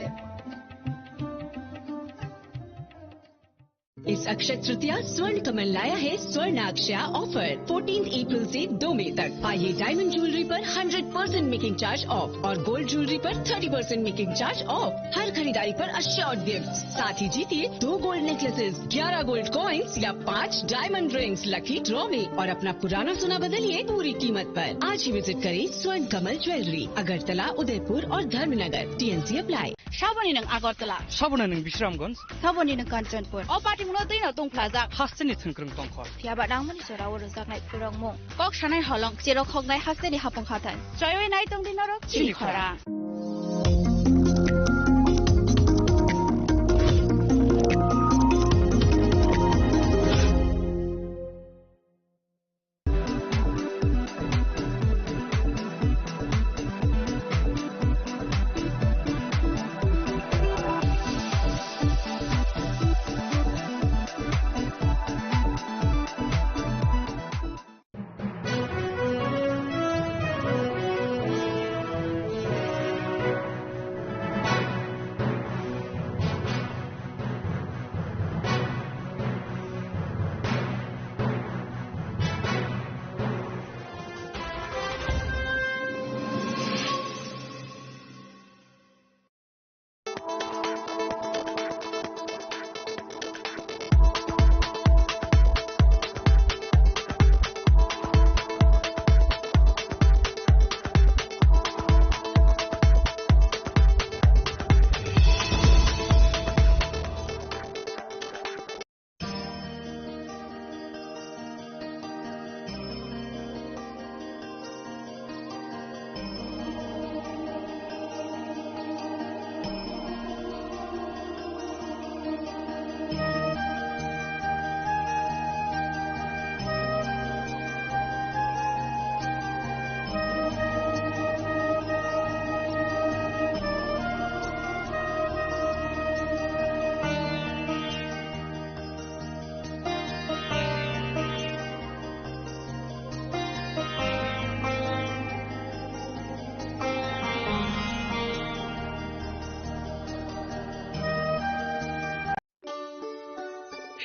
इस अक्षय तृतीया स्वर्ण कमल लाया है स्वर्ण अक्षया offer, fourteen April से दो मई तक। पाइए डायमंड ज्वेलरी पर hundred percent making charge off और गोल्ड ज्वेलरी पर thirty percent making charge off. हर खरीदारी पर अश्योर्ड गिफ्ट, साथ ही जीतिए दो गोल्ड नेकलेसेस, ग्यारह गोल्ड कॉइंस या पाँच डायमंड रिंग्स लकी ड्रॉ में और अपना पुराना सोना बदलिए पूरी कीमत पर। आज ही विजिट करें स्वर्ण कमल ज्वेलरी, अगरतला, उदयपुर और Dharmanagar. T N C apply. Saboni nwng Agartala. Saboni nwng Bisramganj. Saboni nwng Kanchanpur. O patimungno twi no tongphlajak. Hasteni thwngkwrwng tongkhor. Phiyaba nangmani jorao rwjaknai khulrokmung. Kok sanai holong, cherok hoknai hasteni hapung hathai. Choiwi nai tongdi norok chini khorang.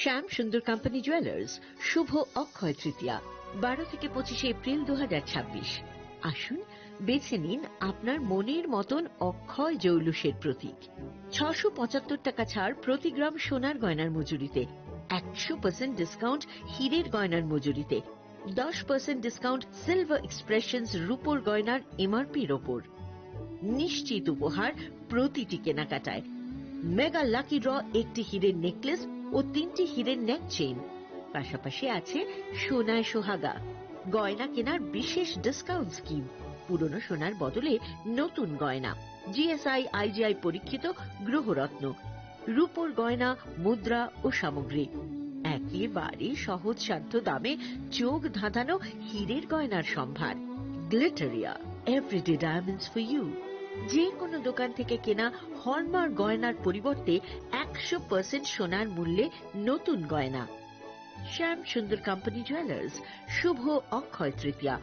শ্যাম সুন্দর company jewellers, শুভ অক্ষয় তৃতীয়া, বারো থেকে পঁচিশে এপ্রিল দু হাজার ছাব্বিশ। আসুন, বেছে নিন আপনার মনের মতন অক্ষয় জৌলুসের প্রতীক। ছশো পঁচাত্তর টাকা ছাড় প্রতি গ্রাম সোনার গয়নার মজুরিতে, একশো পার্সেন্ট ডিসকাউন্ট হীরের গয়নার মজুরিতে, দশ পার্সেন্ট ডিসকাউন্ট সিলভার এক্সপ্রেশনস রূপোর গয়নার এমআরপির ওপর। নিশ্চিত উপহার প্রতিটি কেনাকাটায়। মেগা লাকি ড্র, একটি হীরের নেকলেস ও তিনটি হীরের নেক চেইন। পাশাপাশি আছে সোনায় সোহাগা, গয়না কেনার বিশেষ ডিসকাউন্ট স্কিম, পুরনো সোনার বদলে নতুন গয়না, জিএসআই আইজিআই পরীক্ষিত গ্রহরত্ন, রূপোর গয়না, মুদ্রা ও সামগ্রী। একেবারে সহজ সাধ্য দামে চোখ ধাঁধানো হীরের গয়নার সম্ভার। Glitteria, everyday diamonds for you. যে কোনো দোকান থেকে কেনা হলমার্ক গয়নার পরিবর্তে একশো পার্সেন্ট সোনার মূল্যে নতুন গয়না। শ্যাম সুন্দর কোম্পানি জুয়েলার্স, শুভ অক্ষয় তৃতীয়া,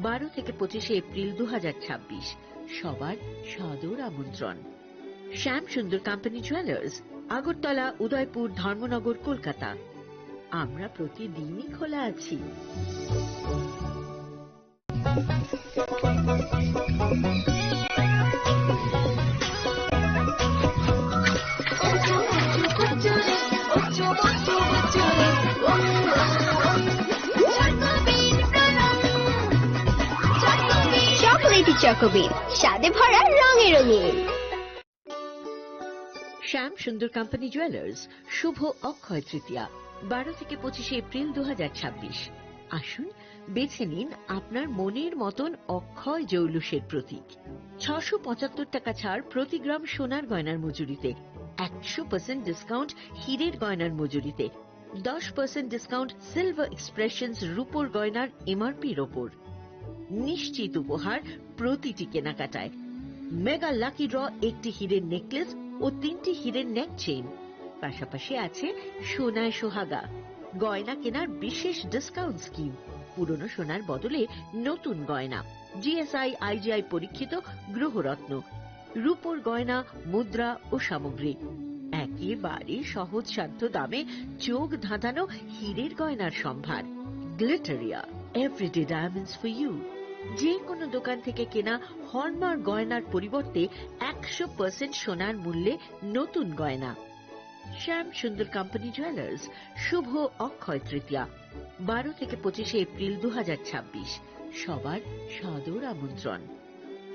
বারো থেকে পঁচিশে এপ্রিল দু হাজার ছাব্বিশ। সবার সাদর আমন্ত্রণ। শ্যাম সুন্দর কোম্পানি জুয়েলার্স, আগরতলা, উদয়পুর, ধর্মনগর, কলকাতা। আমরা প্রতিদিনই খোলা আছি। চকোলেটি চকোবিন, স্বাদে ভরা, রঙে রঙিন। শ্যাম সুন্দর কোম্পানি জুয়েলার্স, শুভ অক্ষয় তৃতীয়া, বারো থেকে পঁচিশে এপ্রিল দু হাজার ছাব্বিশ। আসুন, বেছে নিন আপনার মনের মতন অক্ষয় জৌলুসের প্রতীক। ছশো পঁচাত্তর টাকা ছাড় প্রতি গ্রাম সোনার গয়নার মজুরিতে, একশো পার্সেন্ট ডিসকাউন্ট হীরের গয়নার মজুরিতে, দশ পার্সেন্ট ডিসকাউন্ট সিলভার এক্সপ্রেশনস রূপোর গয়নার এমআরপির ওপর। নিশ্চিত উপহার প্রতিটি কেনাকাটায়। মেগা লাকি ড্র, একটি হীরের নেকলেস ও তিনটি হীরের নেক চেইন। পাশাপাশি আছে সোনায় সোহাগা, গয়না কেনার বিশেষ ডিসকাউন্ট স্কিম, পুরনো সোনার বদলে নতুন গয়না, জিএসআই আইজিআই পরীক্ষিত গ্রহরত্ন, রূপোর গয়না, মুদ্রা ও সামগ্রী। একেবারে সহজসাধ্য দামে চোখ ধাঁধানো হীরের গয়নার সম্ভার। Glitteria, everyday diamonds for you. যে কোনো দোকান থেকে কেনা হলমার্ক গয়নার পরিবর্তে একশো পার্সেন্ট সোনার মূল্যে নতুন গয়না। শ্যাম সুন্দর কোম্পানি জুয়েলার্স, শুভ অক্ষয় তৃতীয়া, বারো থেকে পঁচিশে এপ্রিল দু হাজার ছাব্বিশ। সবার সাদর আমন্ত্রণ।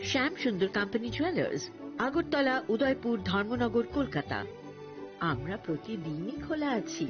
শ্যাম সুন্দর কোম্পানি জুয়েলার্স, আগরতলা, উদয়পুর, ধর্মনগর, কলকাতা। আমরা প্রতিদিনই খোলা আছি।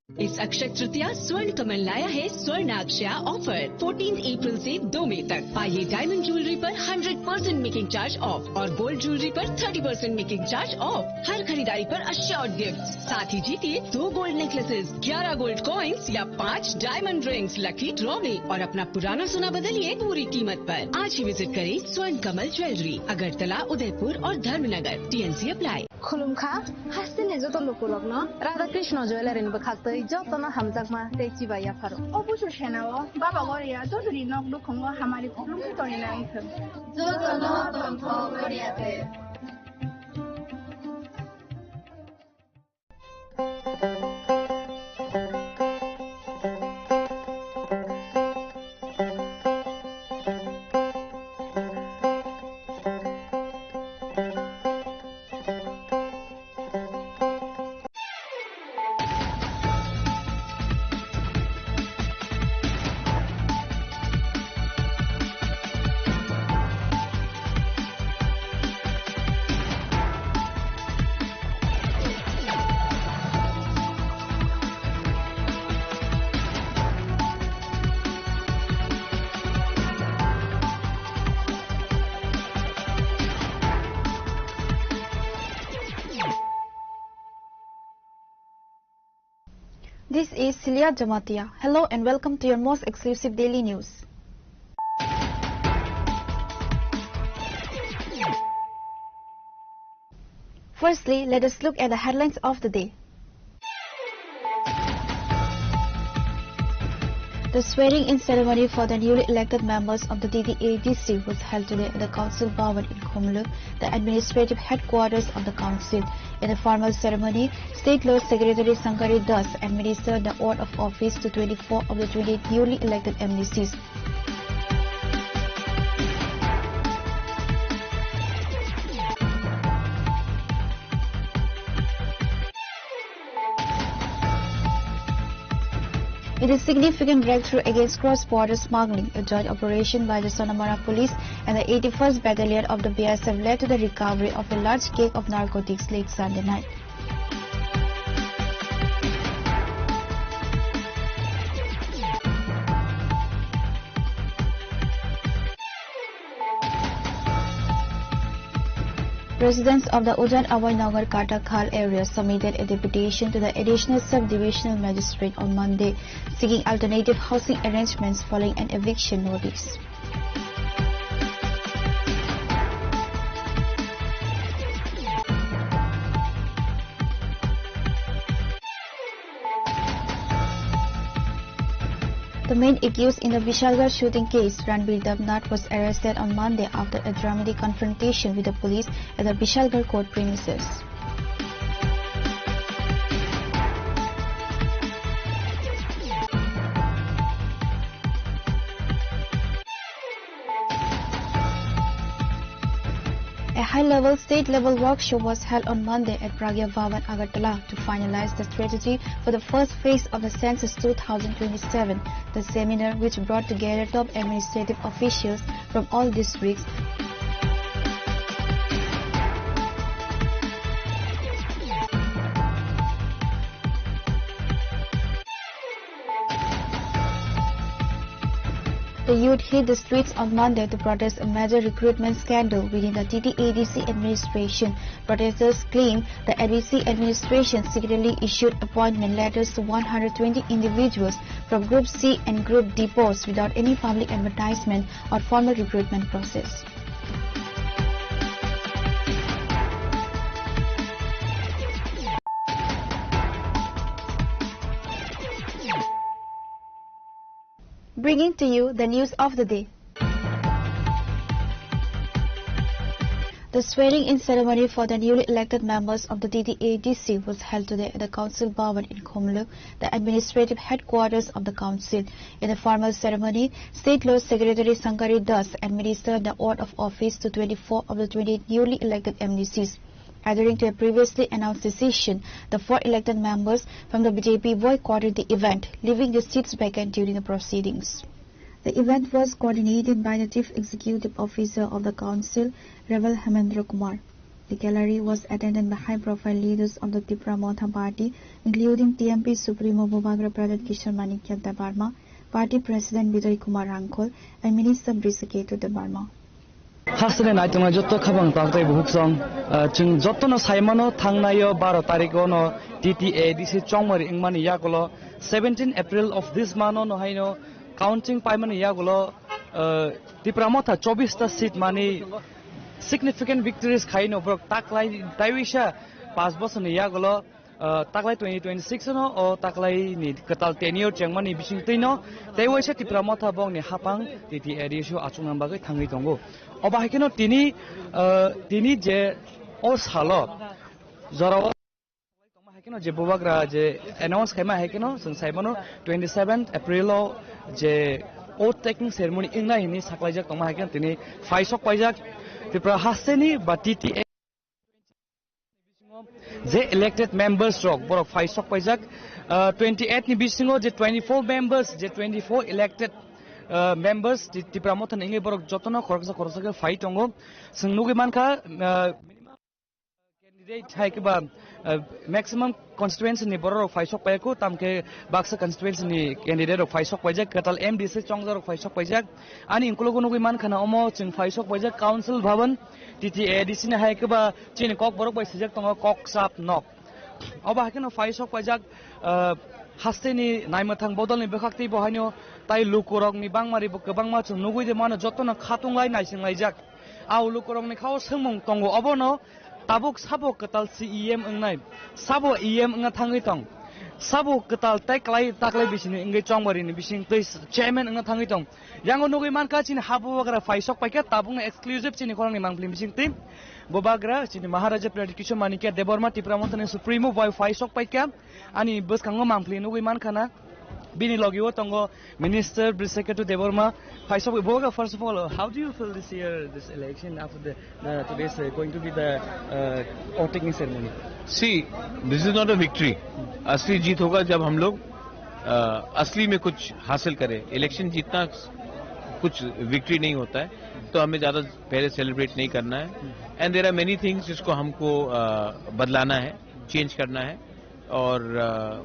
इस अक्षय तृतीया स्वर्ण कमल लाया है स्वर्ण अक्षया ऑफर। फोर्टीन अप्रैल से दो मई तक पाइए डायमंड ज्वेलरी पर hundred percent making charge off और गोल्ड ज्वेलरी पर thirty percent making charge off. हर खरीदारी पर अश्योर्ड गिफ्ट, साथ ही जीतिए दो गोल्ड नेकलेसेस, ग्यारह गोल्ड कॉइन्स या पाँच डायमंड रिंग्स लकी ड्रॉ में और अपना पुराना सोना बदलिए पूरी कीमत पर। आज ही विजिट करें स्वर्ण कमल ज्वेलरी, अगरतला, उदयपुर और Dharmanagar. T N C apply. Khulumkha, hasteni joto lukurokno Radha Krishna Jewellery ni bwkhaktwi jotono hamjakma tei chibai yapharo. O busu senao Baba Goria jotoni nok nukhungo hamari khulumkha tongwi nangthwng. Jotono tongthok Goria te. This is Celia Jamatia. Hello and welcome to your most exclusive daily news. Firstly, let us look at the headlines of the day. The swearing-in ceremony for the newly elected members of the T T A D C was held today at the Council Bhawan in Khumulwng, the administrative headquarters of the council. In the formal ceremony, State Law Secretary Sankari Das administered the oath of office to twenty-four of the twenty-eight newly elected M D Cs. It is significant breakthrough against cross-border smuggling. A joint operation by the Sonamara Police and the eighty-first Battalion of the B S F led to the recovery of a large cake of narcotics late Sunday night. Residents of the Ujan Abhay Nagar Katakhal area submitted a deputation to the Additional Sub-Divisional Magistrate on Monday, seeking alternative housing arrangements following an eviction notice. The main accused in the Vishalgarh shooting case, Ranbir Debnath, was arrested on Monday after a dramatic confrontation with the police at the Vishalgarh court premises. A high-level state-level workshop was held on Monday at Pragya Bhawan, Agartala, to finalize the strategy for the first phase of the census two thousand twenty-seven. The seminar, which brought together top administrative officials from all districts, the youth hit the streets on Monday to protest a major recruitment scandal within the T T A D C administration. Protesters claim the A D C administration secretly issued appointment letters to one hundred twenty individuals from Group C and Group D posts without any public advertisement or formal recruitment process. Bringing to you the news of the day. The swearing-in ceremony for the newly elected members of the T T A D C was held today at the Council Bhawan in Khumulwng, the administrative headquarters of the council. In the formal ceremony, State Law Secretary Sankari Das administered the oath of office to twenty-four of the twenty-eight newly elected M D Cs. Adhering to a previously announced decision, the four elected members from the B J P boycotted the event, leaving the seats vacant during the proceedings. The event was coordinated by the Chief Executive Officer of the Council, Reverend Hemendra Kumar. The gallery was attended by high-profile leaders of the Tipra Motha Party, including T M P Supremo Bubagra Pradhan Kishore Manikya Debbarma, Party President Bijoy Kumar Rangkhol, and Minister Brishaketu Debbarma. Hasteni naitongnai jotto khabang taktei buhuk song, ah, chwng jottono saimano thangnaio baro tarikh ono T T A D C chongmari wngmani yagulo seventeen April of this month ono haino counting paimani yagulo, ah, Tipra Motha chobbish ta seat mani significant victories khaino borok taklai taiwisa panch bosorni yagulo, ah, taklai twenty twenty-six no o taklai ni kwtal tenure chengmani bising twino tei waisa Tipra Motha bongni hapang T T A D C o achukna bagwi thangwi tongo. Obo hai kheno tini, ah, tini je o salo jorao tongma hai kheno je bubagra je announce khaima hai kheno chwng sai mano twenty-seventh April o je oath taking ceremony wngnai hinwi saklaijak tongma hai kheno tini phai sok paijak Tripura hasteni ba T T A je elected members rok borok phai sok paijak, ah, twenty-eight ni bisingo je twenty-four members, je twenty-four elected, ah, members Ti-, Tipra Motha ni wngwi borok jotono khoroksa khoroksa khe phai tongo. Chwng nugwi mankha, ah, candidate hai khe ba, ah, maximum constituency ni borok rok phai sok paiko, tamkhe baksa constituency ni candidate rok phai sok paijak, kwtal M D C chongjak rok phai sok paijak. Ani ukulok o nugwi mankha na omo chwng phai sok paijak Council Bhavan, T T A D C ni hai khe ba chini kok borok bai swijak tongo kok chap nok. Obo hai kheno phai sok paijak, ah, hasteni naimwthang bodolni bwkhak tei bo haino tai lukurokni bangmari bo kwbangma chwng nugwi de mano jotono khatung lai naising laijak. A lukurokni khao swngmung tongo obono tabuk sabo kwtal C E M wngnai, sabo E M wngna thangwi tong. Sabo kwtal tei klai taklai bisini wngwi chongbarini bising twi chairman wngna thangwi tong. Yango nugwi mankha chini ha bubagra phai sok paikha tabukno exclusive chini khorangni mangpili bising twi. Bubagra chini Maharaja Pradyut Kishore Manikya Debbarma Tipra Mothani Supremo bai phai sok paikha ani bwskango mangpili nugwi mankha na. Bini logi o tongo Minister Brisakhetu Debbarma. Phai sok bubagra, first of all, how do you feel this year, this election after the Uh, today is uh, going to be the uh, oath taking ceremony. See, this is not a victory. असली जीत होगा जब हम लोग अ, असली में कुछ हासिल करें। इलेक्शन जीतना कुछ विक्ट्री नहीं होता है, तो हमें ज़्यादा पहले सेलिब्रेट नहीं करना है। And there are many things जिसको हमको अ, बदलाना है, चेंज करना है। और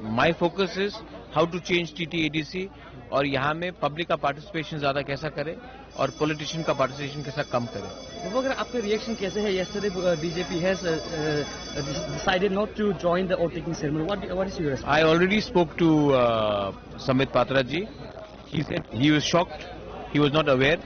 my focus is how to change T T A D C और यहाँ में पब्लिक का पार्टिसिपेशन ज़्यादा कैसा करें और पॉलिटिशियन का पार्टिसिपेशन कैसा कम करें। Bubagra, आपका रिएक्शन कैसे है? Yesterday uh, B J P has uh, uh, decided not to join the oath taking ceremony. What what is your response? I already spoke to uh, Sambit Patra ji. He said he was shocked, he was not aware.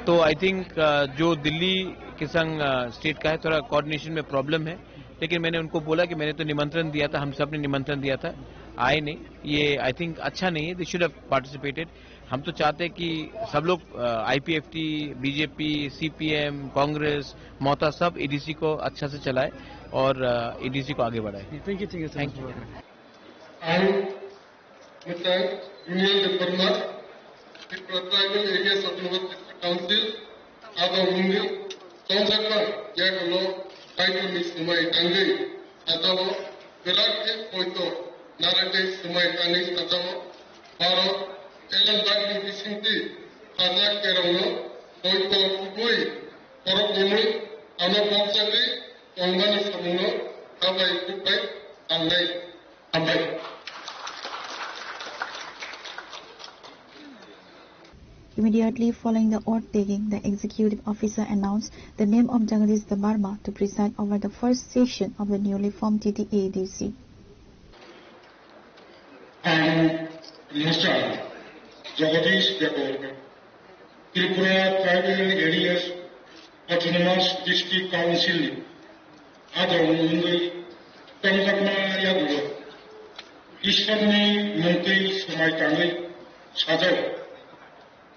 तो I think जो दिल्ली के संग स्टेट का है, थोड़ा कोऑर्डिनेशन में प्रॉब्लम है, लेकिन मैंने उनको बोला कि मैंने तो निमंत्रण दिया था, हम सब ने निमंत्रण दिया था, आए नहीं। ये आई थिंक अच्छा नहीं है, they should have participated। हम तो चाहते हैं कि सब लोग, आईपीएफटी, बीजेपी, सीपीएम, कांग्रेस, ममता, सब एडीसी को अच्छा से चलाए और एडीसी को आगे बढ़ाए। Thank you, thank you so much. Ang Mwtai Daniel Debbarma, Tripura Tribal Areas Autonomous District Council, abo wngwi chongjakma yagulo Kaitorni swmai tangwi sajao, kwrak khe poito narwgwi swmai tangwi sajao. Baro elembakni bisingtwi khajak kerongno poito kubui khorok romwi ano bokjagwi tongmani samungno habai khukbai tangnai. Hambai. Immediately following the oath taking, the executive officer announced the name of Jagadish Debbarma to preside over the first session of the newly formed T T A D C. Ang Mr. Jagadish Debbarma, Tripura Tribal Areas Autonomous District Council ni adong wngwi tongjakma yagulo Ishwarni mungtwi swmai tangwi sajao.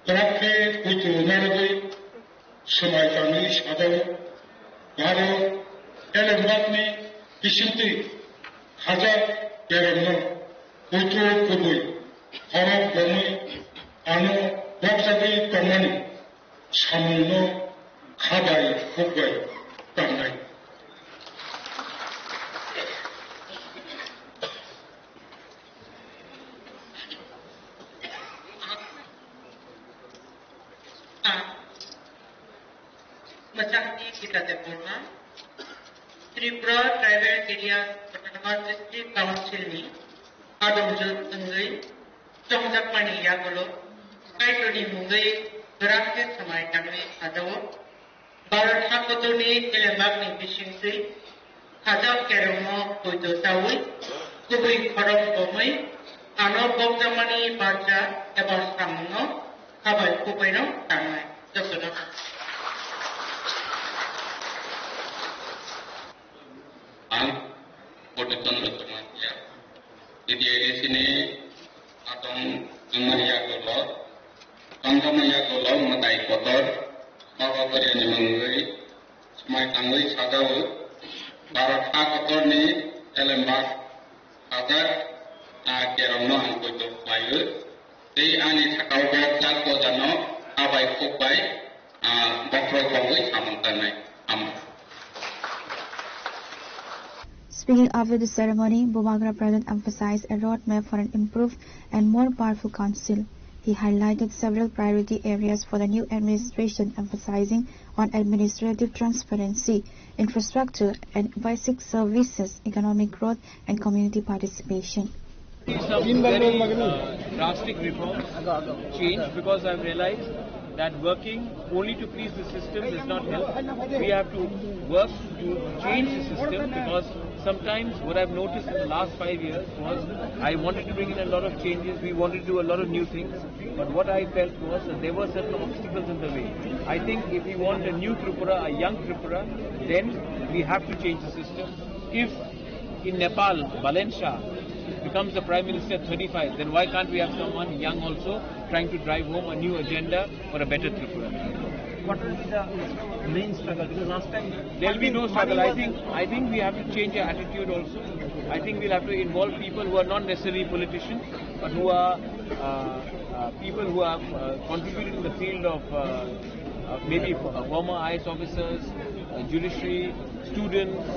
Kwrak khe poito narwgwi swmai tangwi sajao. Baro elembakni bisingtwi khajak kerongno poito kubui khorok romwi ano bokjagwi tongmani samungno khabai khukbai tangnai. Mwchangni Gita Debbarma, Tripura Tribal Areas Autonomous District Council ni adongjwk wngwi chongjakmani yagulo Kaitorni mungwi kwrak khe swmai tangwi sajao. Bharat hakotorni elembakni bisingtwi khajak kerongno poito chawi, kubui khorok bomwi, ano bokjakmani barja eba samungno khabai kubaino tangnai. Jotono. Ang Bodhichandra Jamatia, T T A D C ni atong wngmani yagulo, tongjakmani yagulo mwtai kotor, Baba Boriani mungwi, swmai tangwi sajao, Bharat ha kotorni elembak, khajak, ah, kerongno ang poito khlaio. Tei ani sakao bo chak gojano abai khukbai, ah, bokhorok rogwi samung tangnai. Hambai. Speaking after the ceremony, Bubagra Pradhan emphasized a roadmap for an improved and more powerful council. He highlighted several priority areas for the new administration, emphasizing on administrative transparency, infrastructure and basic services, economic growth, and community participation. Some very uh, drastic reforms, change, because I've realized that working only to please the system does not help. We have to work to change the system, because sometimes what I've noticed in the last five years was I wanted to bring in a lot of changes, we wanted to do a lot of new things, but what I felt was that there were certain obstacles in the way. I think if we want a new Tripura, a young Tripura, then we have to change the system. If in Nepal, Valencia, becomes the Prime Minister at thirty-five, then why can't we have someone young also trying to drive home a new agenda for a better Tripura? What will be the main struggle? Because last time there will be no struggle. I think, I think we have to change our attitude also. I think we'll have to involve people who are not necessarily politicians, but who are uh, uh, people who are uh, contributing in the field of uh, uh, maybe f- uh, former I A S officers, uh, judiciary, students,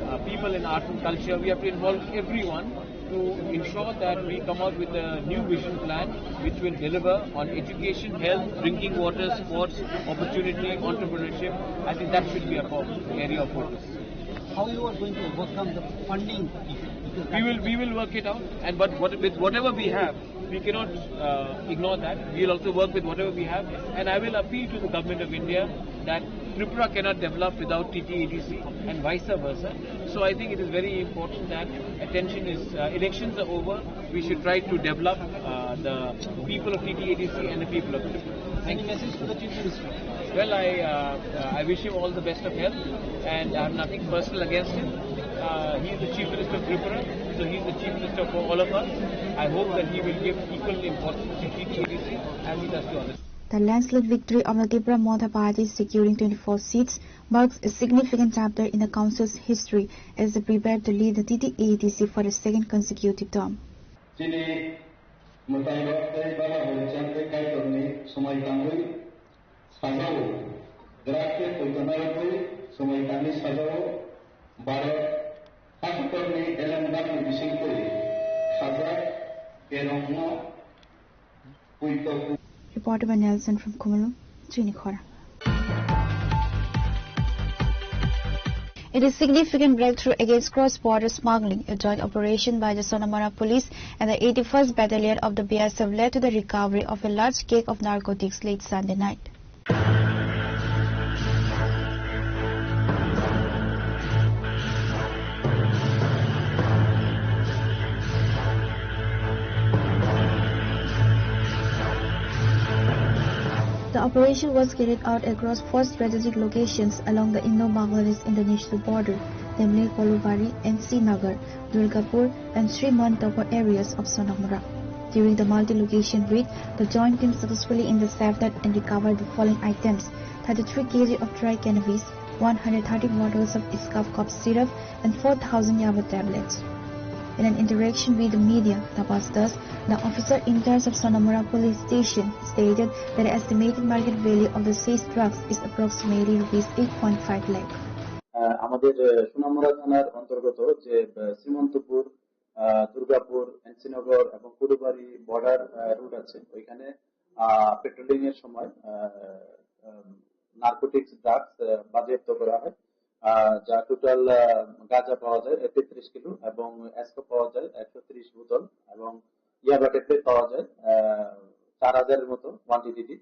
uh, people in arts and culture. We have to involve everyone to ensure that we come out with a new vision plan which will deliver on education, health, drinking water, sports, opportunity, entrepreneurship. I think that should be a fo- area of focus. How you are going to overcome the funding issue? Because we will, we will work it out, and but what, with whatever we have, we cannot uh, ignore that. We will also work with whatever we have, and I will appeal to the Government of India that Tripura cannot develop without T T A D C and vice versa. So I think it is very important that attention is, uh, elections are over. We should try to develop uh, the people of T T A D C and the people of Tripura. Any message to the Chief Minister? Well, I, uh, uh, I wish him all the best of health, and I have nothing personal against him. Uh, he is the Chief Minister of Tripura, so he is the Chief Minister for all of us. I hope that he will give equal importance to T T A D C as he does to others. The landslide victory of the Tipra Motha Party, securing twenty-four seats, marks a significant chapter in the council's history as they prepare to lead the T T A D C for a second consecutive term. Chini mwtai rok tei bala hor chang tei Kaitorni swmai tangwi sajao, drak tei poito narwgwi swmai tangwi sajao, Bharat hakutorni elem dakni bisingtwi khajak kerongno poito. Reported by Nelson from Khumulwng, Chini Khorang. It is significant breakthrough against cross-border smuggling. A joint operation by the Sonamura Police and the eighty-first Battalion of the B S F led to the recovery of a large cake of narcotics late Sunday night. The operation was carried out across four strategic locations along the Indo-Bangladesh international border, namely Kolubari, N C Nagar, Durgapur, and Sri Mantapo areas of Sonamura. During the multi-location raid, the joint team successfully intercepted and recovered the following items: thirty-three K G of dry cannabis, one hundred thirty bottles of scuff cough syrup, and four thousand yaba tablets. In an interaction with the media, Tapas Das, the officer in charge of Sonamura Police Station, stated that the estimated market value of the seized drugs is approximately rupees eight point five lakh. আহ, আমাদের, আহ, সোনামুড়া থানার অন্তর্গত যে, আহ, শ্রীমন্তপুর, আহ, দুর্গাপুর, এনসিনগর এবং কুড়ুবাড়ি বর্ডার, আহ, রুট আছে, ওইখানে, আহ, পেট্রোলিং এর সময়, আহ, আহ, নার্কোটিক্স ড্রাগস, আহ, বাজেয়াপ্ত করা হয়, আহ, যা টোটাল, আহ, গাঁজা পাওয়া যায় তেত্রিশ কিলো এবং অ্যাসকো পাওয়া যায় একশো ত্রিশ বোতল এবং ইয়াবা ট্যাবলেট পাওয়া যায়, আহ, চার হাজারের মতো কোয়ান্টিটি।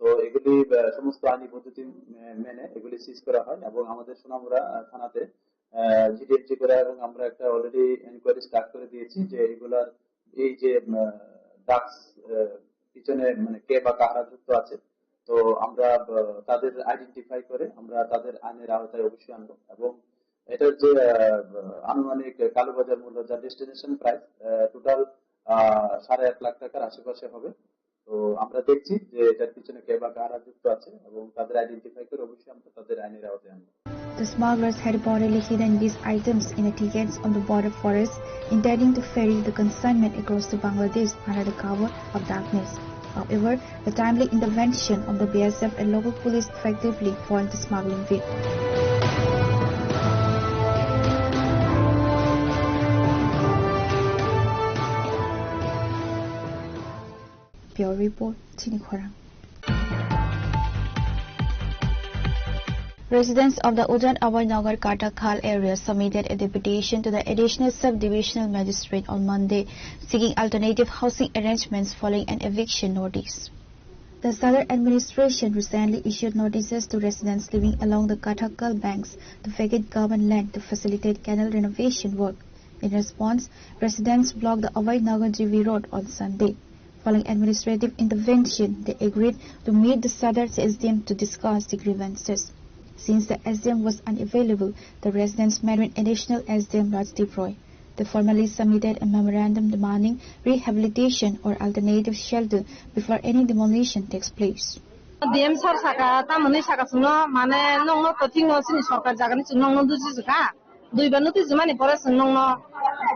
তো এগুলি, আহ, সমস্ত আইনি পদ্ধতি মে-, মেনে এগুলি সিজ করা হয় এবং আমাদের সোনামুড়া, আহ, থানাতে, আহ, জিডিএমজি করা এবং আমরা একটা অলরেডি এনকোয়ারি স্টার্ট করে দিয়েছি যে এগুলার এই যে, আহ, ড্রাগস, আহ, পিছনে মানে কে বা কারা যুক্ত আছে, তো আমরা, আহ, তাদের আইডেন্টিফাই করে আমরা তাদের আইনের আওতায় অবশ্যই আনবো এবং এটার যে, আহ, আনুমানিক কালোবাজার মূল্য যা ডেস্টিনেশন প্রাইস, আহ, টোটাল, আহ, সাড়ে আট লাখ টাকার আশেপাশে হবে। তো আমরা দেখছি যে এটার পিছনে কে বা কারা যুক্ত আছে এবং তাদের আইডেন্টিফাই করে অবশ্যই আমরা তাদের আইনের আওতায় আনবো। The smugglers had reportedly hidden these items in the thickets of the border forest, intending to ferry the consignment across to Bangladesh under the cover of darkness. However, the timely intervention of the B S F and local police effectively foiled the smuggling raid. Bureau Report, Chini Khorang. Residents of the Ujan Abhay Nagar Katakhal area submitted a deputation to the Additional Sub-Divisional Magistrate on Monday, seeking alternative housing arrangements following an eviction notice. The Sadar administration recently issued notices to residents living along the Katakhal banks to vacate government land to facilitate canal renovation work. In response, residents blocked the Abhay Nagar G V road on Sunday. Following administrative intervention, they agreed to meet the Sadar S D M to discuss the grievances. Since the S D M was unavailable, the residents met with Additional S D M Rajdeep Roy. They formally submitted a memorandum demanding rehabilitation or alternative shelter before any demolition takes place. D M sir saka, tamoni saka chwngno, mane nongno to thikno chini sorkar jagani chwng nongno duji jwkha. Duibar notice jumani pore chwng nongno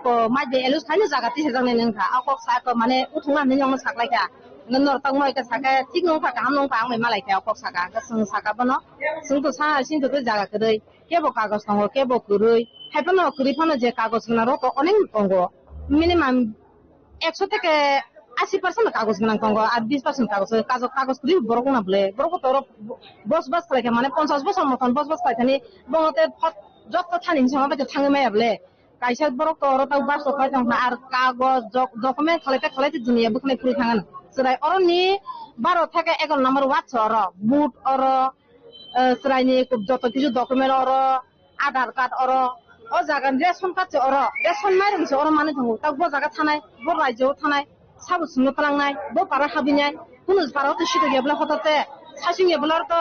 ko mai de elus khaino jaga tisa jaknai nang kha. A kok sa ko mane uthung nang nongno saklai kha. Nor tang moi ka saka thik nong kha, kaham nong kha, ang mai malai kha, a kok saka. Ka chwng saka bono. Chwng to sa sin to jaga kwrwi. Kebo kagoj tongo, kebo kwrwi. Hai phano kwrwi phano je kagoj gwnang rok to onek tongo. Minimum ekso theke asi percent kagoj gwnang tongo, ar bis percent kagoj, kagoj, kagoj kwrwi borok wngna bwle. Borok to oro bosbas khlai kha, mane ponchash bosor mothon bosbas khlai thani, bono te phot jotto thani hinwi sama bai thangwi maya bwle. Kaisa borok to oro tei bus rok pai tong kha, ar kagoj, dok-, document khalai te khalai te dunia bwkhanai phuri thang ano. Chwrai oro ni baro theke egaroh number ward se oro, vote oro, eh, chwrai ni joto kisu document oro, Aadhaar card oro, o jaga ni ration card se oro, ration mairum se oro manwi tongo, tak bo jaga thanai, bo rajyo thanai. Sabo chwngno twlangnai, bo para habinai, kunu para o to sito ya bwla hotate, sasing ya bwla to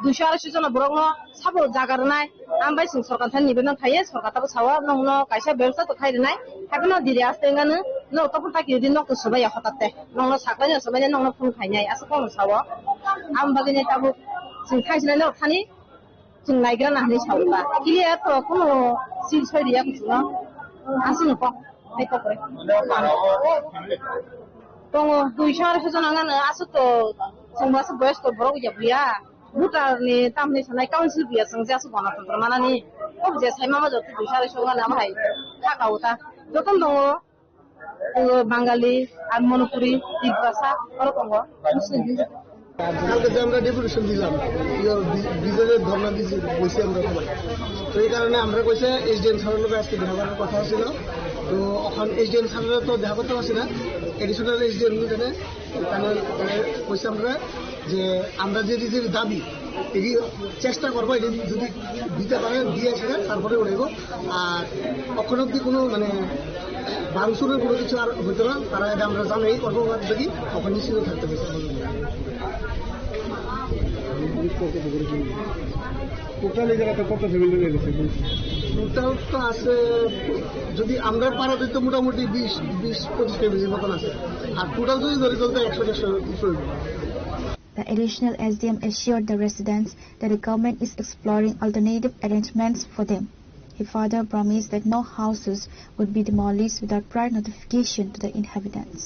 duiso arai sito jona borokno sabo jaga rwnai, ang bai chwng sorkar thani nibedan khaiye, sorkar tabo sao, nongno kaisa bebostha to khai rwnai, haikhe no diri aste wngano, no to phano taki rwdi, nok to swbai ya hotate, nongno saklai no swbainai, nongno phone khainai, aswk kokno sao, ang bagwino tabuk chwng thangsinai norok thani. Chwng naigra na hinwi sao ba. Clear to kuno sil soi riya kuchukno. Aswkno kok. Hai kok re. Tongo duiso arai sojona ngano aswk to chwngbo aswk boyos to borok ya buya. Voter ni tamni sanai council buya chwng je aswk gana tongo manani. Kok je sai mama joto duiso arai sojona amo hai. Thaka uta. Joto tongo. Bangali, ar Manipuri, Tiprasa, oro tongo. কালকে যে আমরা ডেপুটেশন দিলাম, ইয়ে, বি-, বিজেপির ধর্ণা দিয়েছি, বলছি আমরা ওখানে। তো এই কারণে আমরা কইছে এসডিএম স্যারের লগে আজকে দেখা করার কথা ছিল। তো এখন এসডিএম স্যারের তো দেখা করতে পারছি না, এডিশনাল এসডিএম এখানে, এখানে, এখানে কইছে আমরা যে আমরা যে, যে দাবি, এটি চেষ্টা করবো, এটি যদি দিতে পারে, দিয়ে আসলে তারপরে উঠাইবো। আর অখন অব্দি কোনো মানে ভাঙচুরের কোনো কিছু আর হইতো না, তারা এটা আমরা জানাই, কর্মকর্তা থাকি, অখন নিশ্চিত থাকতে হবে। টোটাল এই জায়গাতে কত ফ্যামিলি রয়েছে? টোটাল তো আছে, যদি আমরা পাড়াতে তো মোটামুটি বিশ, বিশ পঁচিশ ফ্যামিলির মতন আছে, আর টোটাল যদি ধরি তাহলে তো একশো দেড়শো উপরে। The additional S D M assured the residents that the government is exploring alternative arrangements for them. He further promised that no houses would be demolished without prior notification to the inhabitants.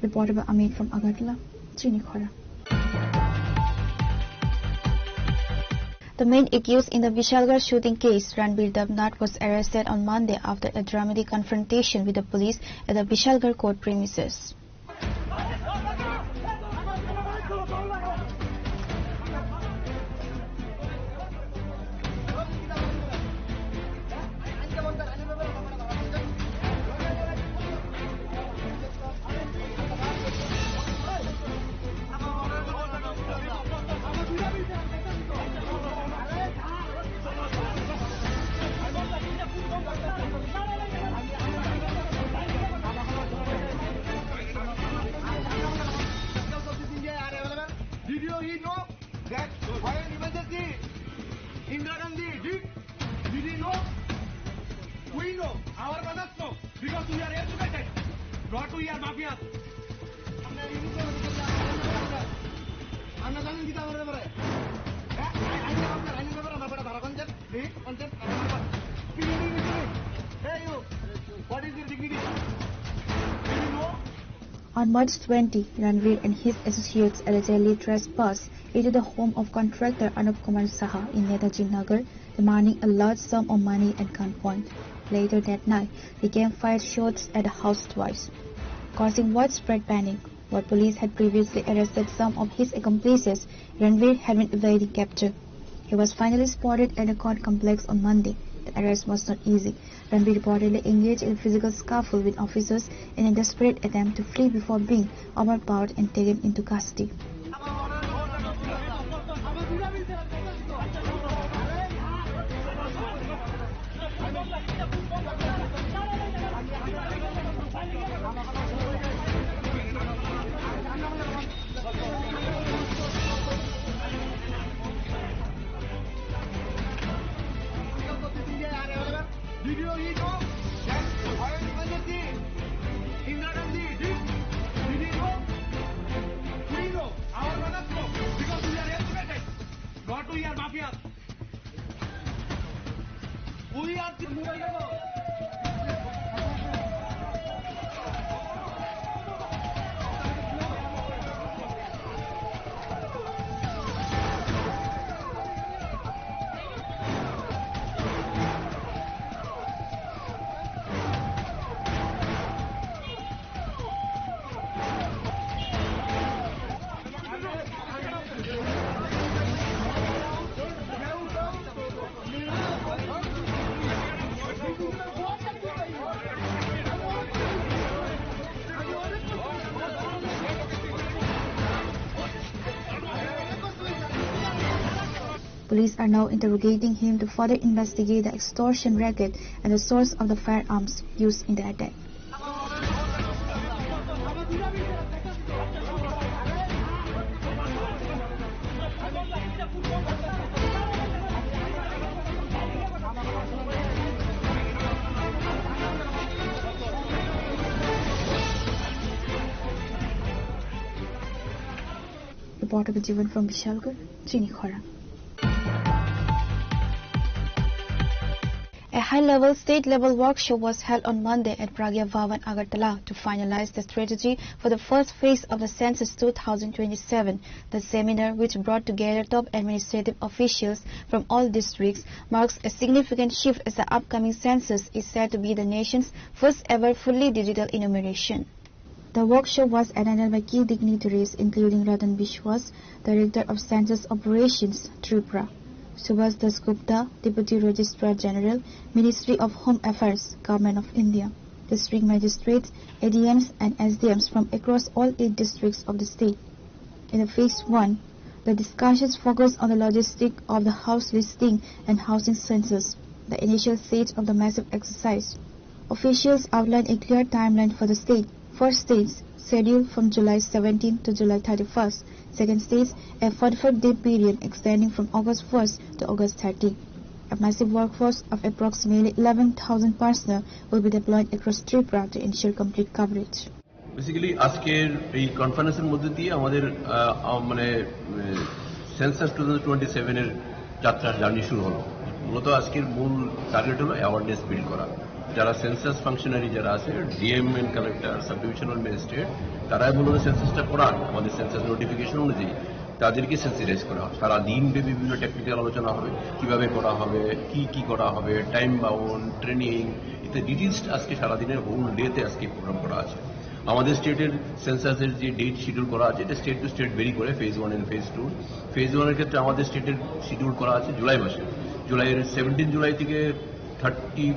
Reported by Amit from Agartala, Chini Khora. The main accused in the Vishalgarh shooting case, Ranbir Debnath, was arrested on Monday after a dramatic confrontation with the police at the Vishalgarh court premises. Did you he know that for an emergency, Indira Gandhi did? Did he know? We know. Our brothers know. Because we are educated. Not we are mafias. আমরা জানি কিতা আমাদের ব্যাপারে? হ্যাঁ? আইন, আইন, আইন, আইন ব্যাপারে আমার বেটা ধরা কোন জাত? Hey, you, what is your dignity? Do you know? On March twenty, Ranveer and his associates allegedly trespassed into the home of contractor Anup Kumar Saha in Netaji Nagar, demanding a large sum of money at gunpoint. Later that night, they came fired shots at the house twice, causing widespread panic. While police had previously arrested some of his accomplices, Ranveer had been evading capture. He was finally spotted at the court complex on Monday. The arrest was not easy. Ranveer reportedly engaged in a physical scuffle with officers in a desperate attempt to flee before being overpowered and taken into custody. काफी हद। We are the Police are now interrogating him to further investigate the extortion racket and the source of the firearms used in the attack. Report of Jivan from Bishalgarh, Chini Khorang. A high-level state-level workshop was held on Monday at Pragya Bhavan, Agartala, to finalize the strategy for the first phase of the census two thousand twenty-seven. The seminar, which brought together top administrative officials from all districts, marks a significant shift as the upcoming census is set to be the nation's first ever fully digital enumeration. The workshop was attended by key dignitaries including Ratan Biswas, Director of Census Operations, Tripura, Subhas Dasgupta, Deputy Registrar General, Ministry of Home Affairs, Government of India, district magistrates, A D Ms and S D Ms from across all eight districts of the state. In the phase one, the discussions focused on the logistic of the house listing and housing census, the initial stage of the massive exercise. Officials outlined a clear timeline for the state. First stage, scheduled from July seventeenth to July thirty-first. Second stage, a forty-five-day period extending from August first to August thirty. A massive workforce of approximately eleven thousand personnel will be deployed across Tripura to ensure complete coverage. Basically আজকের এই কনফারেন্সের মধ্যে দিয়ে আমাদের, আহ, আহ, মানে, উম, census two thousand twenty seven এর যাত্রা, জার্নি শুরু হলো। মূলত আজকের মূল টার্গেট হলো অ্যাওয়ারনেস বিল্ড করা। যারা সেন্সাস ফাংশনারি যারা আছে, D M and collector, sub divisional magistrate, তারাই মূলত সেন্সাসটা করান আমাদের সেন্সাস নোটিফিকেশন অনুযায়ী। তাদেরকে সেন্সিটাইজ করা হয়। সারা দিন ব্যাপী বিভিন্ন টেকনিক্যাল আলোচনা হবে, কিভাবে করা হবে, কি কি করা হবে, টাইম বাউন্ড, ট্রেনিং, ইত্যাদি ডিটেইলস আজকে সারাদিনের হোল ডেতে আজকে প্রোগ্রাম করা আছে। আমাদের স্টেটের সেন্সাসের যে ডেট শিডিউল করা আছে, এটা স্টেট টু স্টেট ভেরি করে, phase one and phase two. Phase ওয়ানের ক্ষেত্রে আমাদের স্টেটের শিডিউল করা আছে জুলাই মাসে, জুলাইয়ের সেভেন্টিন জুলাই থেকে থার্টি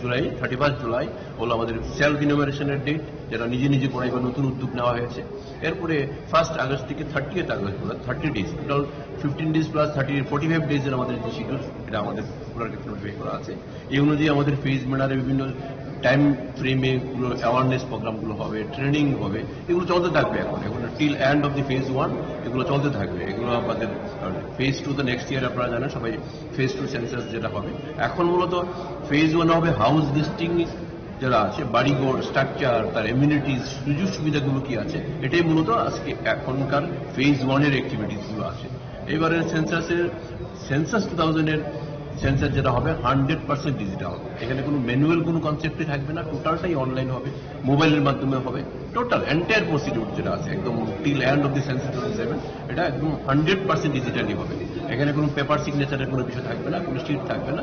জুলাই, থার্টি ফার্স্ট জুলাই হলো আমাদের সেলফ ইনোমিনেশনের ডেট, যেটা নিজে নিজে করাই বা নতুন উদ্যোগ নেওয়া হয়েছে। এরপরে ফার্স্ট আগস্ট থেকে থার্টিয়েথ আগস্ট, অর্থাৎ thirty days, total fifteen days plus thirty, forty five ডেজের আমাদের যে শিডিউল, এটা আমাদের পুরার ক্ষেত্রে নোটিফাই করা আছে। এই অনুযায়ী আমাদের ফেজ ম্যানারে বিভিন্ন টাইম ফ্রেমে এগুলো অ্যাওয়ারনেস প্রোগ্রামগুলো হবে, ট্রেনিং হবে, এগুলো চলতে থাকবে। এখন, এখন till end of the phase one এগুলো চলতে থাকবে। এগুলো আমাদের ফেজ টু তো নেক্সট ইয়ার, আপনারা জানেন সবাই, ফেজ টু সেন্সাস যেটা হবে। এখন মূলত ফেজ ওয়ান হবে হাউস লিস্টিং, যারা আছে, বাড়িঘর, স্ট্রাকচার, তার এমিউনিটিজ, সুযোগ সুবিধাগুলো কি আছে, এটাই মূলত আজকে এখনকার ফেজ ওয়ানের অ্যাক্টিভিটিসগুলো আছে। এবারের সেন্সাসের, সেন্সাস টু থাউজেন্ডের সেন্সাস যেটা হবে, হান্ড্রেড পার্সেন্ট ডিজিটাল। এখানে কোনো ম্যানুয়াল কোনো কনসেপ্টই থাকবে না, টোটালটাই অনলাইন হবে, মোবাইলের মাধ্যমে হবে। টোটাল এন্টায়ার প্রসিডিউর যেটা আছে, একদম till end of the census two thousand seven, এটা একদম হান্ড্রেড পার্সেন্ট ডিজিটালি হবে। এখানে কোনো পেপার সিগনেচারের কোনো বিষয় থাকবে না, কোনো শিট থাকবে না।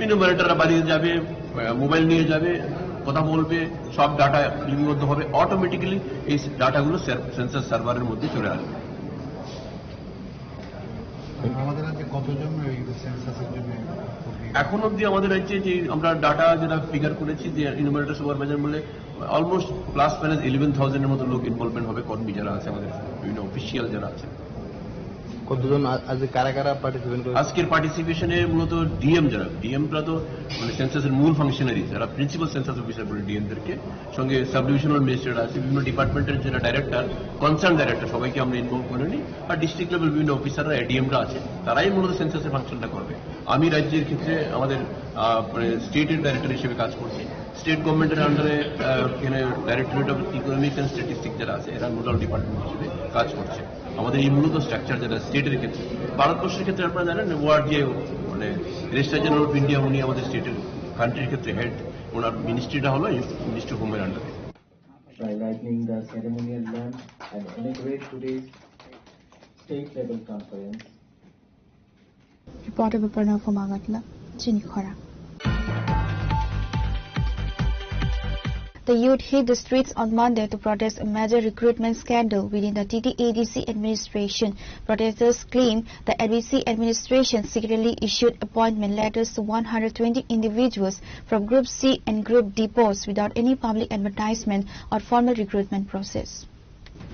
ইনোমিনেটররা বাড়িতে যাবে, আহ, মোবাইল নিয়ে যাবে, কথা বলবে, সব ডাটা লিপিবদ্ধ হবে, অটোমেটিক্যালি এই ডাটাগুলো সেন-, সেন্সাস সার্ভারের মধ্যে চলে আসবে। আমাদের রাজ্যে কতজন এই সেন্সাসের জন্য কর্মী? এখন অবধি আমাদের রাজ্যে যে আমরা ডাটা যেটা ফিগার করেছি, যে ইনোমিনেটর সুপারভাইজার বলে অলমোস্ট প্লাস মাইনাস ইলেভেন থাউজেন্ডের মতো লোক ইনভলভমেন্ট হবে, কর্মী যারা আছে আমাদের, বিভিন্ন অফিসিয়াল যারা আছে। কতজন আ-, আজ কারা কারা পার্টিসিপেন্ট করে? আজকের পার্টিসিপেশনে মূলত ডিএম যারা, ডিএমরা তো মানে সেন্সাসের মূল ফাংশনারি, যারা প্রিন্সিপাল সেন্সাস অফিসার বলে ডিএমদেরকে, সঙ্গে সাব ডিভিশনাল ম্যাজিস্ট্রেট আছে, বিভিন্ন ডিপার্টমেন্টের যারা ডাইরেক্টর, কনসার্ন ডাইরেক্টর, সবাইকে আমরা ইনভলভ করে নিই। আর ডিস্ট্রিক্ট লেভেল বিভিন্ন অফিসাররা, এডিএমরা আছে, তারাই মূলত সেন্সাসের ফাংশনটা করবে। আমি রাজ্যের ক্ষেত্রে আমাদের, আহ, মানে স্টেটের ডাইরেক্টর হিসেবে কাজ করছি। স্টেট গভর্নমেন্টের আন্ডারে এখানে directorate of economic and statistic যারা আছে, এরা নোডাল ডিপার্টমেন্ট হিসেবে কাজ করছে। আমাদের এই মূলত স্ট্রাকচার যেটা স্টেটের ক্ষেত্রে, ভারতবর্ষের ক্ষেত্রে আপনারা জানেন, ওয়ার্ড যে, মানে, রেজিস্ট্রার জেনারেল অফ ইন্ডিয়া, উনি আমাদের স্টেটের, কান্ট্রির ক্ষেত্রে হেড। ওনার মিনিস্ট্রিটা হলো মিনিস্ট্রি অফ হোমের আন্ডারে। By lighting the ceremonial lamp and inaugurate today's state level conference. Reporter Baparna from Agartala, Chini Khorang. The youth hit the streets on Monday to protest a major recruitment scandal within the T T A D C administration. Protesters claim the A D C administration secretly issued appointment letters to one hundred twenty individuals from Group C and Group D posts without any public advertisement or formal recruitment process.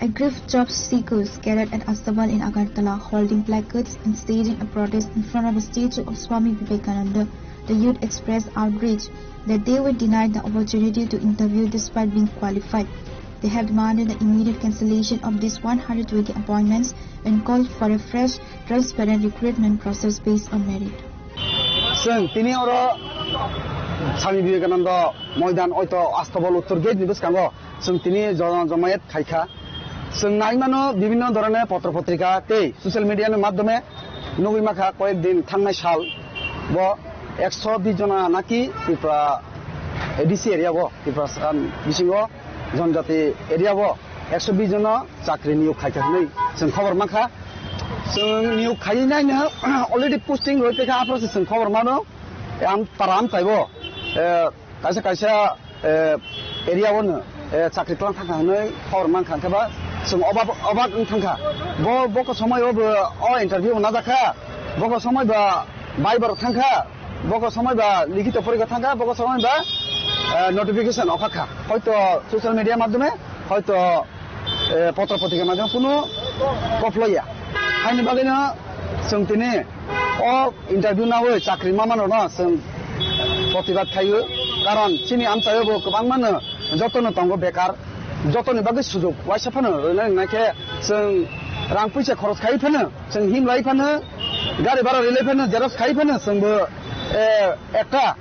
A group of job seekers gathered at Astabal in Agartala, holding placards and staging a protest in front of the statue of Swami Vivekananda. The youth expressed outrage that they were denied the opportunity to interview despite being qualified. They have demanded the immediate cancellation of these one hundred twenty appointments and called for a fresh, transparent recruitment process based on merit. Chwng tini oro Swami Vivekananda Moidan, oito Astabal Uttor Gate ni bwskango chwng tini joma-, jomayet khaikha. Chwng nai mano bibhinno dhoroner potro potrika tei social media ni madhyome nugwi makha, koyek din thangnai sal bo ekso bish jona naki Tripura A D C area bo, Tripura bisingo Jonjati area bo ekso bish jona chakri niyok khaikha hinwi chwng khobor mankha. Chwng niyok khaiwi naino already posting roi tongkha, aphuru se chwng khobor mano. Am tara amchaibo, eh, kaisa kaisa, eh, area o no, eh, chakri tlang thangkha hinwi khobor mankha, hwnkhe ba chwng obak, obak wng thangkha. Bo, boko somoi o bo o interview najakha, boko somoi ba bai borok thangkha, boko somoi ba likhito porikha thangkha, boko somoi ba, eh, notification okhakha. Hoito social media madhyome, hoito eh, potro potrika maidang kunu koplaiya. Haini bagwino chwng tini o interview nawi chakri mamanrokno chwng protibad khaio. Karon chini amchaio bo kwbangmano jotono tongo bekar, jotoni bagwi sujuk waisa phano rwna ringnai khe chwng rang puisa khoros khai phano, chwng himlai phano, gari bhara rilai phano, xerox khai phano chwngbo, eh, ekta,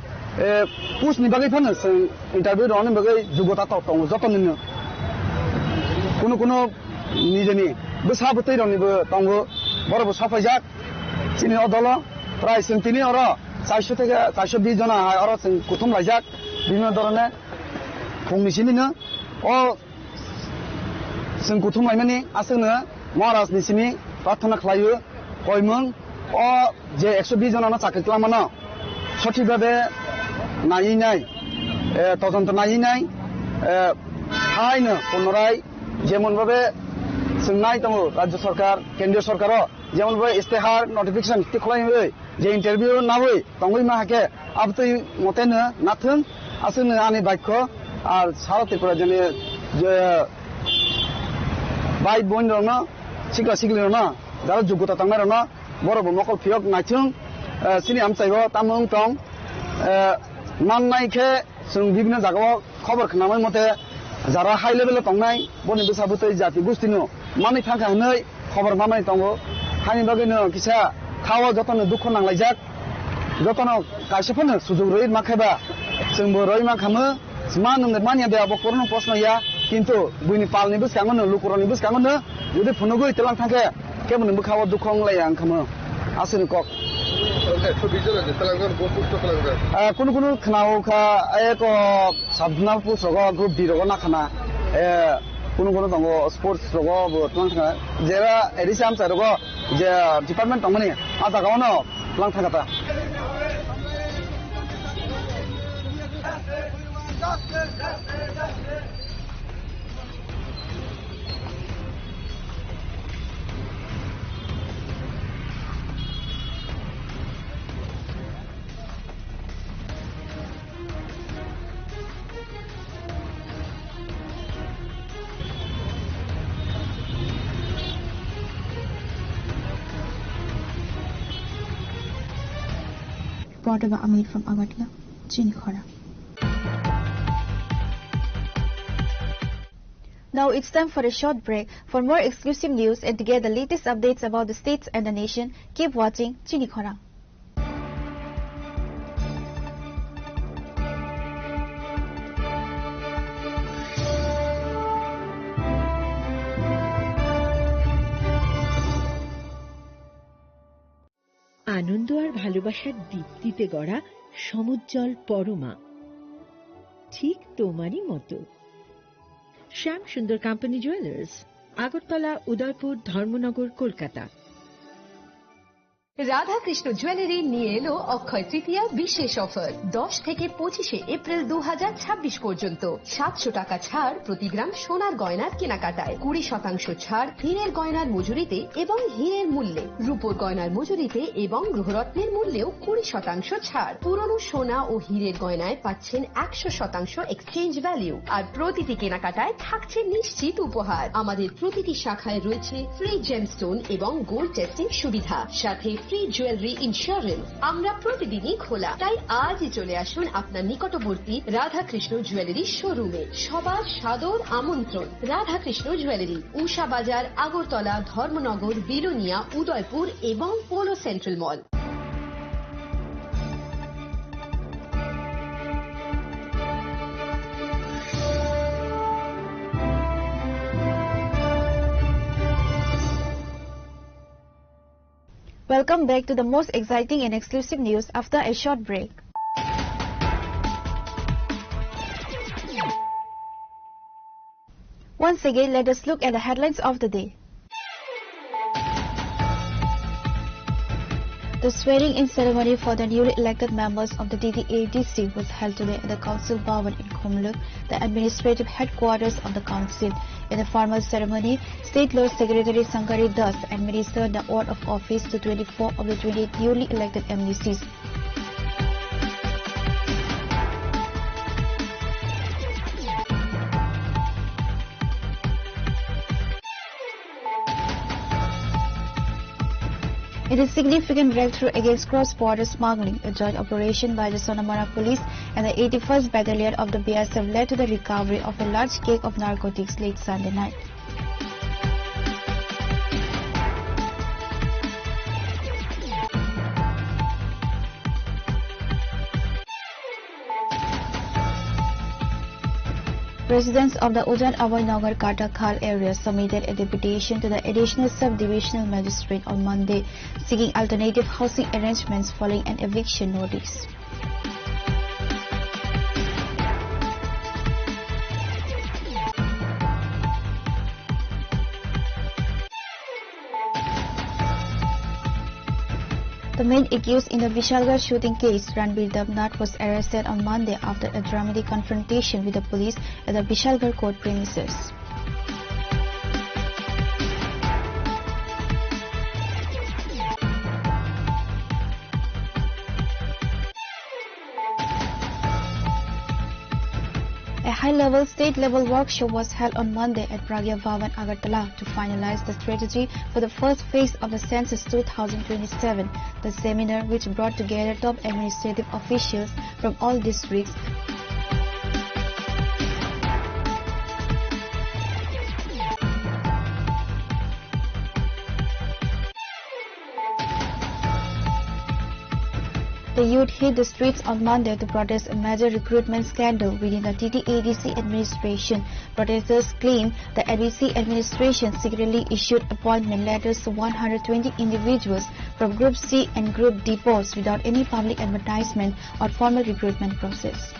eh, post ni bagwi phano chwng interview rwna bagwi jugota tok tongo jotonino. Kunu kunu nijeni bwsa bwtwi roknibo tongo, borokbo safaijak chini o dolo. Prai chwng tini oro charso theke charso bish jona hai oro chwng kuthum laijak, bibhinno dhoroner phungni sinino o chwng kuthum laimani aswkno Maharaj ni simi prarthana khlaio, koimung o je ekso bish jona no chakri twlangmano sothik bhabe naiwi nai, eh, todonto naiwi nai, eh, haino punorai jemon bhabe chwng nai tongo Rajya Sarkar, Kendriya Sarkar o jemon bhabe istihar notification tikhlai je interview nawi tongwi ma hake abtwi moteno nathung aswkno ani baikho ar sara Tripura jani je bai boin rokno sikla sikli rokno jara jugota tongnai rokno borok bo mokol phiyok naithung, eh, chini amchaibo tamo wng tong, eh, mannai khe chwng bibhinno jagao khobor khnamai mote jara high level o tongnai boni bwsa bwtwi jati gustino manwi thangkha hinwi khobor mamani tongo. Haini bagwino kisa khao jotono dukho nanglaijak, jotono kaisa phano sujuk rwi mankhe ba chwngbo rwi mankhamu. Ma nwngnai manya de abo korno posno ya, kintu buini palni bwskango no, lukurokni bwskango no jodi phunugwi twlang thangkhe keboni bwkhao dukho wnglaiya wngkhamu. Aswkni kok. Ekso bish jona je twlangjak, bo post o twlangjak. Ah, kunu kunu khwnao kha, eko sub-zonal post rogo, group D rogo nakhana. Eh, kunu kunu tongo sports rogo bo twlang thangkha. Jera A D C amchai rogo je department tongmani, ah, jaga ono twlang thangkha ta. Reporter ba Amir from Agartala, Chini Khorang. Now it's time for a short break. For more exclusive news and to get the latest updates about the states and the nation, keep watching Chini Khorang. আনন্দ আর ভালোবাসার দীপ্তিতে গড়া সমুজ্জ্বল পরমা, ঠিক তোমারই মতো। শ্যাম সুন্দর company jewellers, Agartala, উদয়পুর, ধর্মনগর, কলকাতা। Radhakrishna jewellery নিয়ে এলো অক্ষয় তৃতীয়ার বিশেষ অফার। দশ থেকে পঁচিশে এপ্রিল দু হাজার ছাব্বিশ পর্যন্ত সাতশো টাকা ছাড় প্রতি গ্রাম সোনার গয়নার কেনাকাটায়, কুড়ি শতাংশ ছাড় হীরের গয়নার মজুরিতে এবং হীরের মূল্যে, রূপোর গয়নার মজুরিতে এবং গৃহরত্নের মূল্যেও কুড়ি শতাংশ ছাড়। পুরনো সোনা ও হীরের গয়নায় পাচ্ছেন একশো শতাংশ এক্সচেঞ্জ ভ্যালু, আর প্রতিটি কেনাকাটায় থাকছে নিশ্চিত উপহার। আমাদের প্রতিটি শাখায় রয়েছে ফ্রি জেমস্টোন এবং গোল্ড টেস্টিং সুবিধা, সাথে ফ্রি জুয়েলারি ইন্স্যুরেন্স। আমরা প্রতিদিনই খোলা, তাই আজই চলে আসুন আপনার নিকটবর্তী রাধাকৃষ্ণ জুয়েলারি শোরুমে। সবার সাদর আমন্ত্রণ। রাধাকৃষ্ণ জুয়েলারি, উষা বাজার, আগরতলা, ধর্মনগর, বিলোনিয়া, উদয়পুর এবং polo central mall. Welcome back to the most exciting and exclusive news after a short break. Once again, let us look at the headlines of the day. The swearing-in ceremony for the newly elected members of the T T A D C was held today at the Council Bhavan in Khumulwng, the administrative headquarters of the council. In the formal ceremony, State Law Secretary Shankari Das administered the oath of office to twenty-four of the twenty-eight newly elected M D Cs. It is significant breakthrough against cross-border smuggling. A joint operation by the Sonamara Police and the eighty-first Battalion of the B S F led to the recovery of a large cake of narcotics late Sunday night. Residents of the Ujan Abhay Nagar Katakhal area submitted a deputation to the Additional Sub-Divisional Magistrate on Monday, seeking alternative housing arrangements following an eviction notice. The main accused in the Vishalgarh shooting case, Ranbir Debnath, was arrested on Monday after a dramatic confrontation with the police at the Vishalgarh court premises. A high-level state-level workshop was held on Monday at Pragya Bhavan, Agartala, to finalize the strategy for the first phase of the census two thousand twenty-seven. The seminar, which brought together top administrative officials from all districts, the youth hit the streets on Monday to protest a major recruitment scandal within the T T A D C administration. Protesters claim the A D C administration secretly issued appointment letters to one hundred twenty individuals from Group C and Group D posts without any public advertisement or formal recruitment process.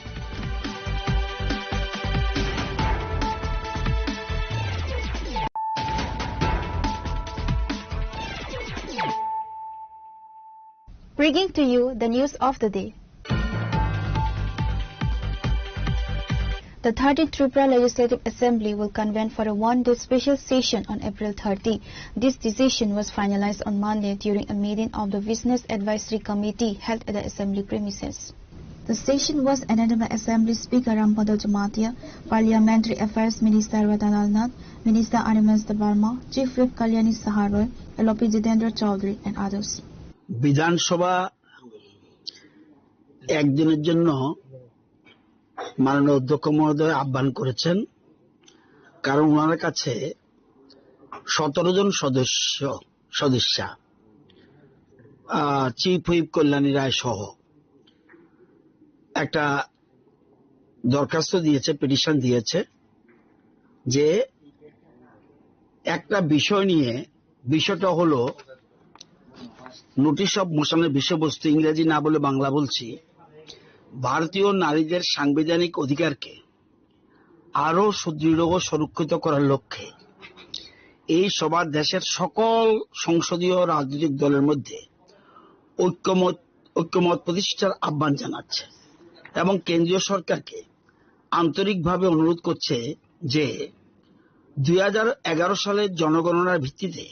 Bringing to you the news of the day. The thirteenth Tripura Legislative Assembly will convene for a one-day special session on April thirty. This decision was finalized on Monday during a meeting of the Business Advisory Committee held at the Assembly premises. The session was attended by Assembly Speaker Rampada Jamatia, Parliamentary Affairs Minister Ratan Lal Nath, Minister Animesh Debbarma, Chief Whip Kalyani Saha Roy, L O P Jitendra Chaudhary and others. বিধানসভা একদিনের জন্য মাননীয় অধ্যক্ষ মহোদয় আহ্বান করেছেন, কারণ ওনার কাছে সতেরো জন সদস্য, সদস্যা, আহ, চিফ হুইপ কল্যাণী রায় সহ একটা দরখাস্ত দিয়েছে, পিটিশন দিয়েছে যে একটা বিষয় নিয়ে, বিষয়টা হলো নোটিশ অফ মোশনের বিষয়বস্তু ইংরেজি না বলে বাংলা বলছি। ভারতীয় নারীদের সাংবিধানিক অধিকারকে আরও সুদৃঢ় ও সুরক্ষিত করার লক্ষ্যে এই সভা দেশের সকল সংসদীয় রাজনৈতিক দলের মধ্যে ঐক্যমত ঐক্যমত প্রতিষ্ঠার আহ্বান জানাচ্ছে এবং কেন্দ্রীয় সরকারকে আন্তরিকভাবে অনুরোধ করছে যে দুই হাজার এগারো সালের জনগণনার ভিত্তিতে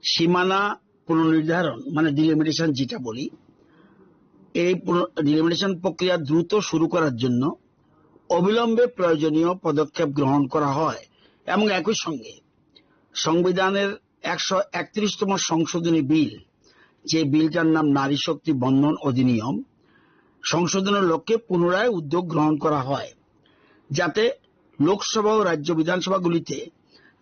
সীমানা পুনর্নির্ধারণ, মানে ডিলিমিটেশন যেটা বলি, এই ডিলিমিটেশন প্রক্রিয়া দ্রুত শুরু করার জন্য অবিলম্বে প্রয়োজনীয় পদক্ষেপ গ্রহণ করা হয় এবং একই সঙ্গে সংবিধানের একশো একত্রিশতম সংশোধনী বিল, যে বিলটার নাম নারী শক্তি বন্দন অধিনিয়ম, সংশোধনের লক্ষ্যে পুনরায় উদ্যোগ গ্রহণ করা হয়, যাতে লোকসভা ও রাজ্য বিধানসভাগুলিতে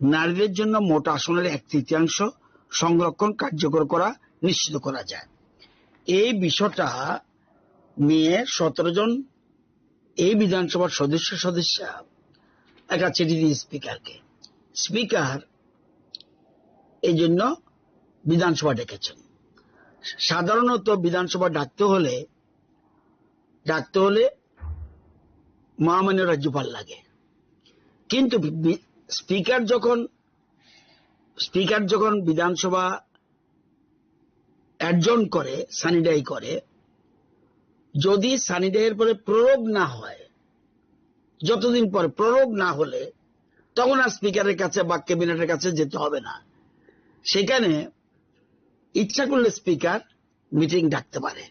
নারীদের জন্য মোট আসনের এক তৃতীয়াংশ সংরক্ষণ কার্যকর করা নিশ্চিত করা যায়। এই বিষয়টা নিয়ে সতেরো জন এই বিধানসভার সদস্য সদস্যা একটা চিঠি দিয়ে স্পিকারকে, স্পিকার এই জন্য বিধানসভা ডেকেছেন। সাধারণত বিধানসভা ডাকতে হলে ডাকতে হলে মহামান্য রাজ্যপাল লাগে, কিন্তু বি- স্পিকার যখন স্পিকার যখন বিধানসভা অ্যাডজর্ন করে, সানিডাই করে, যদি সানিডাইয়ের পরে প্রয়োগ না হয়, যতদিন পরে প্রয়োগ না হলে, তখন আর স্পিকারের কাছে বা ক্যাবিনেটের কাছে যেতে হবে না। সেখানে ইচ্ছা করলে স্পিকার মিটিং ডাকতে পারে।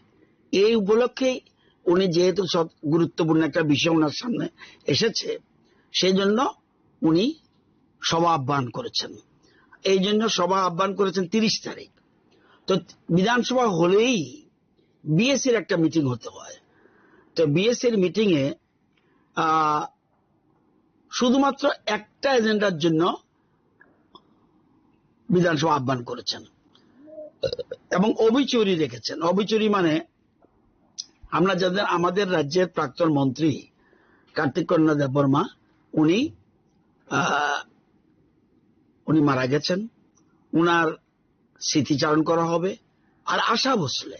এই উপলক্ষেই উনি যেহেতু সব গুরুত্বপূর্ণ একটা বিষয় ওনার সামনে এসেছে, সেই জন্য উনি সভা আহ্বান করেছেন। এই জন্য সভা আহ্বান করেছেন তিরিশ তারিখ। তো বিধানসভা হলেই বিএসসির একটা মিটিং হতে হয়। তো বিএসসির মিটিংয়ে আহ, শুধুমাত্র একটা এজেন্ডার জন্য বিধানসভা আহ্বান করেছেন এবং অবিচুরি রেখেছেন। অবিচুরি মানে আমরা যাদের, আমাদের রাজ্যের প্রাক্তন মন্ত্রী কার্তিক কন্যা দেববর্মা, উনি আহ, উনি মারা গেছেন। উনার স্মৃতিচারণ করা হবে। আর আশা ভোসলে,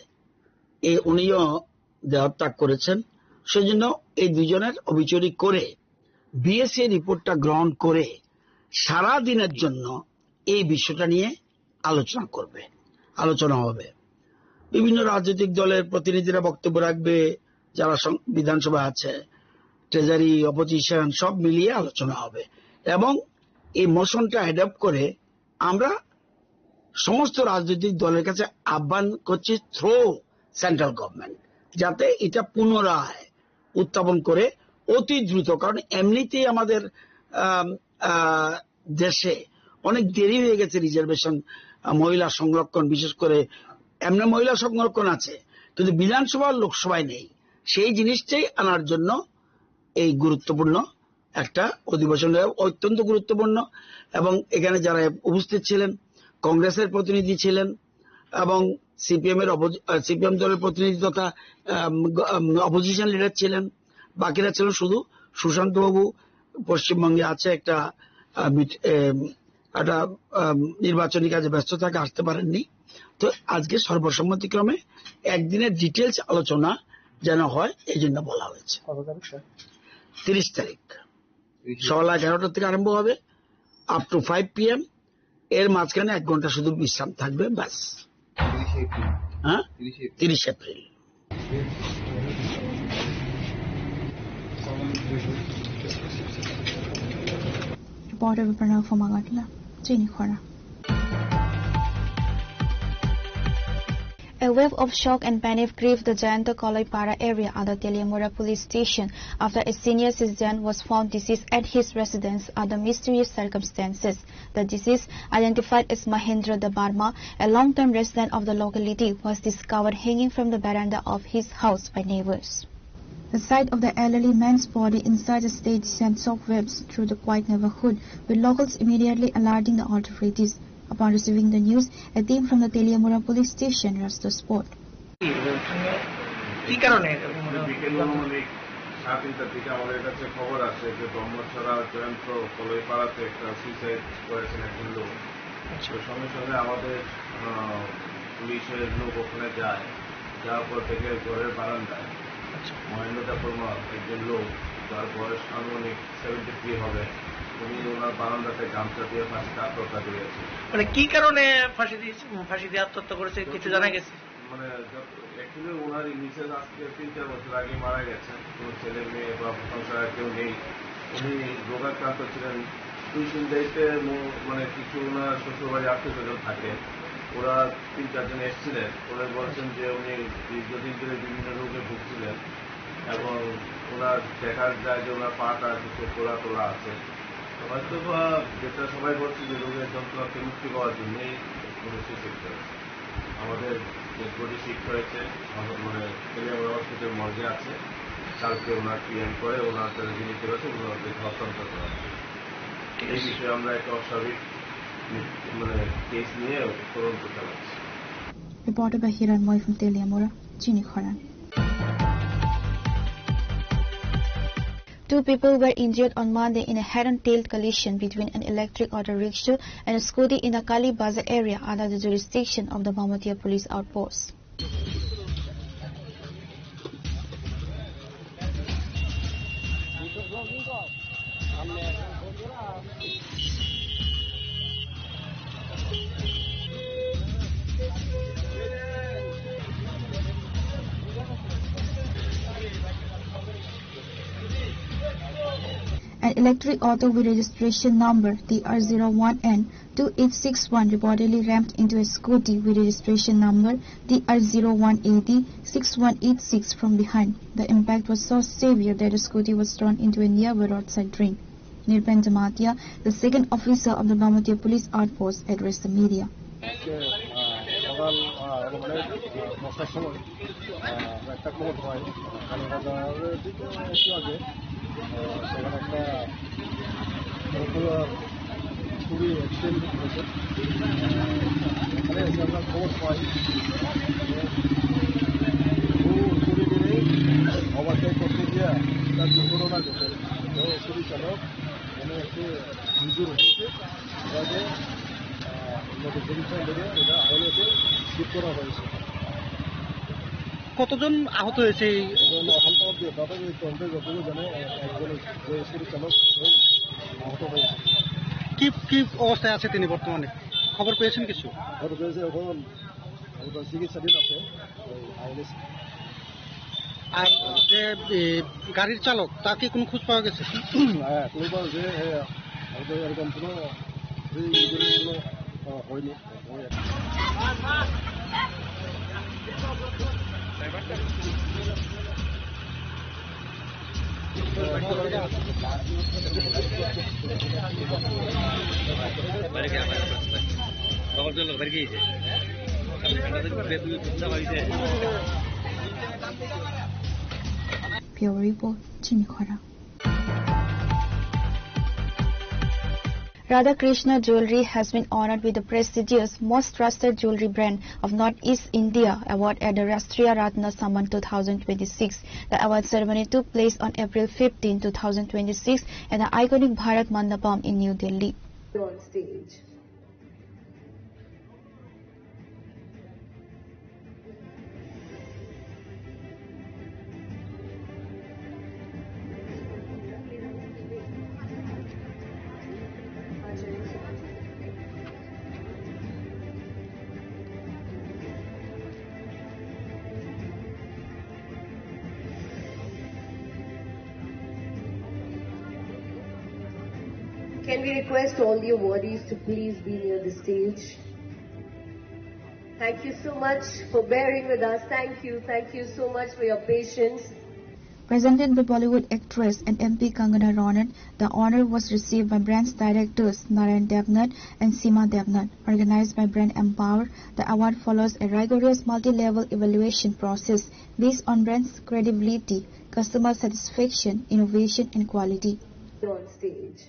এ উনিও দেহত্যাগ করেছেন। সেজন্য এই দুজনের অবিচুরি করে বিএসসি রিপোর্টটা গ্রহণ করে সারা দিনের জন্য এই বিষয়টা নিয়ে আলোচনা করবে, আলোচনা হবে। বিভিন্ন রাজনৈতিক দলের প্রতিনিধিরা বক্তব্য রাখবে, যারা সং- বিধানসভা আছে, ট্রেজারি, অপোজিশন, সব মিলিয়ে আলোচনা হবে। এবং এই মোশনটা অ্যাডপ্ট করে আমরা সমস্ত রাজনৈতিক দলের কাছে আহ্বান করছি থ্রু সেন্ট্রাল গভর্নমেন্ট, যাতে এটা পুনরায় উত্থাপন করে অতি দ্রুত, কারণ এমনিতেই আমাদের আম, আহ, দেশে অনেক দেরি হয়ে গেছে রিজার্ভেশন, আহ, মহিলা সংরক্ষণ, বিশেষ করে এমনি মহিলা সংরক্ষণ আছে, কিন্তু বিধানসভা আর লোকসভায় নেই। সেই জিনিসটাই আনার জন্য এই গুরুত্বপূর্ণ একটা অধিবেশন, অত্যন্ত গুরুত্বপূর্ণ। এবং এখানে যারা উপস্থিত ছিলেন, কংগ্রেসের প্রতিনিধি ছিলেন এবং সিপিএম এর অপোজি- আহ, সিপিএম দলের প্রতিনিধি তথা আম, গ- আম, অপোজিশন লিডার ছিলেন, বাকিরা ছিলেন শুধু সুশান্ত বাবু। পশ্চিমবঙ্গে আছে একটা আহ, মিট- এম, একটা আম, নির্বাচনী কাজে ব্যস্ত থাকে, আসতে পারেননি। তো আজকে সর্বসম্মতিক্রমে একদিনের ডিটেলস আলোচনা যেন হয়, এই জন্য বলা হয়েছে। কত তারিখ, স্যার? তিরিশ তারিখ। তিরিশে সকাল এগারোটা থেকে আরম্ভ হবে, আপ টু ফাইভ পিএম। এর মাঝখানে এক ঘন্টা শুধু বিশ্রাম থাকবে, ব্যাস। তিরিশে এপ্রিল। হ্যাঁ, তিরিশে এপ্রিল। তিরিশ April. Reporter Pranav from Agartala, Chini Khora. A wave of shock and panic gripped the Jayanta Kaloipara area under Teliamura police station after a senior citizen was found deceased at his residence under mysterious circumstances. The deceased, identified as Mahendra Debbarma, a long-time resident of the locality, was discovered hanging from the veranda of his house by neighbors. The sight of the elderly man's body inside the stage sent shockwaves through the quiet neighborhood, with locals immediately alerting the authorities. Upon receiving the news, a team from the Teliamura police station rushed the spot. কি কারণে এরকম মনে হচ্ছে? বিকেল অনুমানিক সাড়ে তিনটার দিকে আমাদের কাছে খবর আসে যে ব্রহ্মছড়া জয়ন্ত কলইপাড়াতে একটা সুইসাইড করেছেন একজন লোক। আচ্ছা। তো সঙ্গে সঙ্গে আমাদের আহ, পুলিশের লোক ওখানে যায়, যাওয়ার পর দেখে ঘরের বারান্দায় আচ্ছা। মহেন্দ্র দেববর্মা, একজন লোক, যার বয়স আনুমানিক সেভেন্টি থ্রি হবে, উনি ওনার বারান্দাতে গামছা দিয়ে ফাঁসিতে আত্মহত্যা করেছে। মানে কি কারণে ফাঁসি দিয়েছে, ফাঁসি দিয়ে আত্মহত্যা করেছে, কিছু জানা গেছে? মানে যত, অ্যাকচুয়ালি ওনার মিসেস আজকে তিন চার বছর আগে মারা গেছেন। কোনো ছেলে মেয়ে বা সংসারে কেউ নেই। উনি রোগাক্রান্ত ছিলেন। দুই তিন তারিখে মো-, মানে কিছু ওনার শ্বশুরবাড়ি আত্মীয় স্বজন থাকে, ওরা তিন চারজন এসেছিলেন। ওরা বলছেন যে উনি দীর্ঘদিন ধরে বিভিন্ন রোগে ভুগছিলেন এবং ওনার দেখা যায় যে ওনার পাটা কিছু ফোলা টোলা আছে। তো হয়তো বা যেটা সবাই বলছে যে রোগের যন্ত্রণা থেকে মুক্তি পাওয়ার জন্যই উনি সুইসাইড করেছেন। আমাদের ডেড বডি শিফট হয়েছে, আমাদের মানে তেলিয়ামুড়া হসপিটাল মর্গে আছে। কালকে ওনার পিএম করে ওনার যারা রিলেটিভ আছে ওনাদেরকে হস্তান্তর করা হবে। এই বিষয়ে আমরা একটা অস্বাভাবিক মানে কেস নিয়ে তদন্ত চালাচ্ছি। Reported by Hiranmoy from Teliamura, Chini Khorang. Two people were injured on Monday in a head-on tail collision between an electric auto rickshaw and a scooty in the Kali Bazar area under the jurisdiction of the Bamatia police outpost. An electric auto with registration number T R zero one N two eight six one reportedly rammed into a scooty with registration number T R zero one A D six one eight six from behind. The impact was so severe that the scooty was thrown into a nearby roadside drain. Nirben Jamatia, the second officer of the Bamatia police outpost, addressed the media. আজকে, আহ, সকাল, আহ, মানে, আহ, দশটার সময়, আহ, আমরা একটা খবর পাই, কালীবাজারের দিকে একটু আগে, আহ, সেখানে একটা চুরি অ্যাক্সিডেন্ট হয়েছে। ওখানে এসে আমরা খবর পাই, ও চুরি করে ওভারটেক করতে গিয়ে তার দুর্ঘটনা ঘটে। তো চুরি চালক মানে একটু ইনজুর হয়েছে, ওনাকে, আহ, উন্নত চিকিৎসা লেগে এটা আইএলএসে শিফট করা হয়েছে। কতজন আহত হয়েছে এই? এখন এখন তো অবধি প্রাথমিক তদন্তে যতদূর জানে, এ-, একজন ওই চুরি চালক ওই আহত হয়েছে। কি, কি অবস্থায় আছে তিনি বর্তমানে? খবর পেয়েছেন কিছু? খবর পেয়েছে এখন ওটা চিকিৎসাধীন আছে ওই আইএলএস। আর যে, এ, গাড়ির চালক, তার কি কোনো খোঁজ পাওয়া গেছে? হ্যাঁ, কোনো পাওয়া গেছে, হ্যাঁ, হয়তো এরকম কোনো, এই, কোনো, আহ, হয়নি। Bureau Report, Chini Khorang. Radha Krishna Jewelry has been honored with the prestigious Most Trusted Jewelry Brand of Northeast India Award at the Rashtriya Ratna Samman two thousand twenty-six. The award ceremony took place on April fifteen, two thousand twenty-six at the iconic Bharat Mandapam in New Delhi. On stage. Can we request all the awardees to please be near the stage? Thank you so much for bearing with us. Thank you. Thank you so much for your patience. Presented by Bollywood actress and M P Kangana Ranaut, the honor was received by brand's directors Narayan Devnath and Seema Devnath. Organized by Brand Empower, the award follows a rigorous multi-level evaluation process based on brand's credibility, customer satisfaction, innovation, and quality. On stage.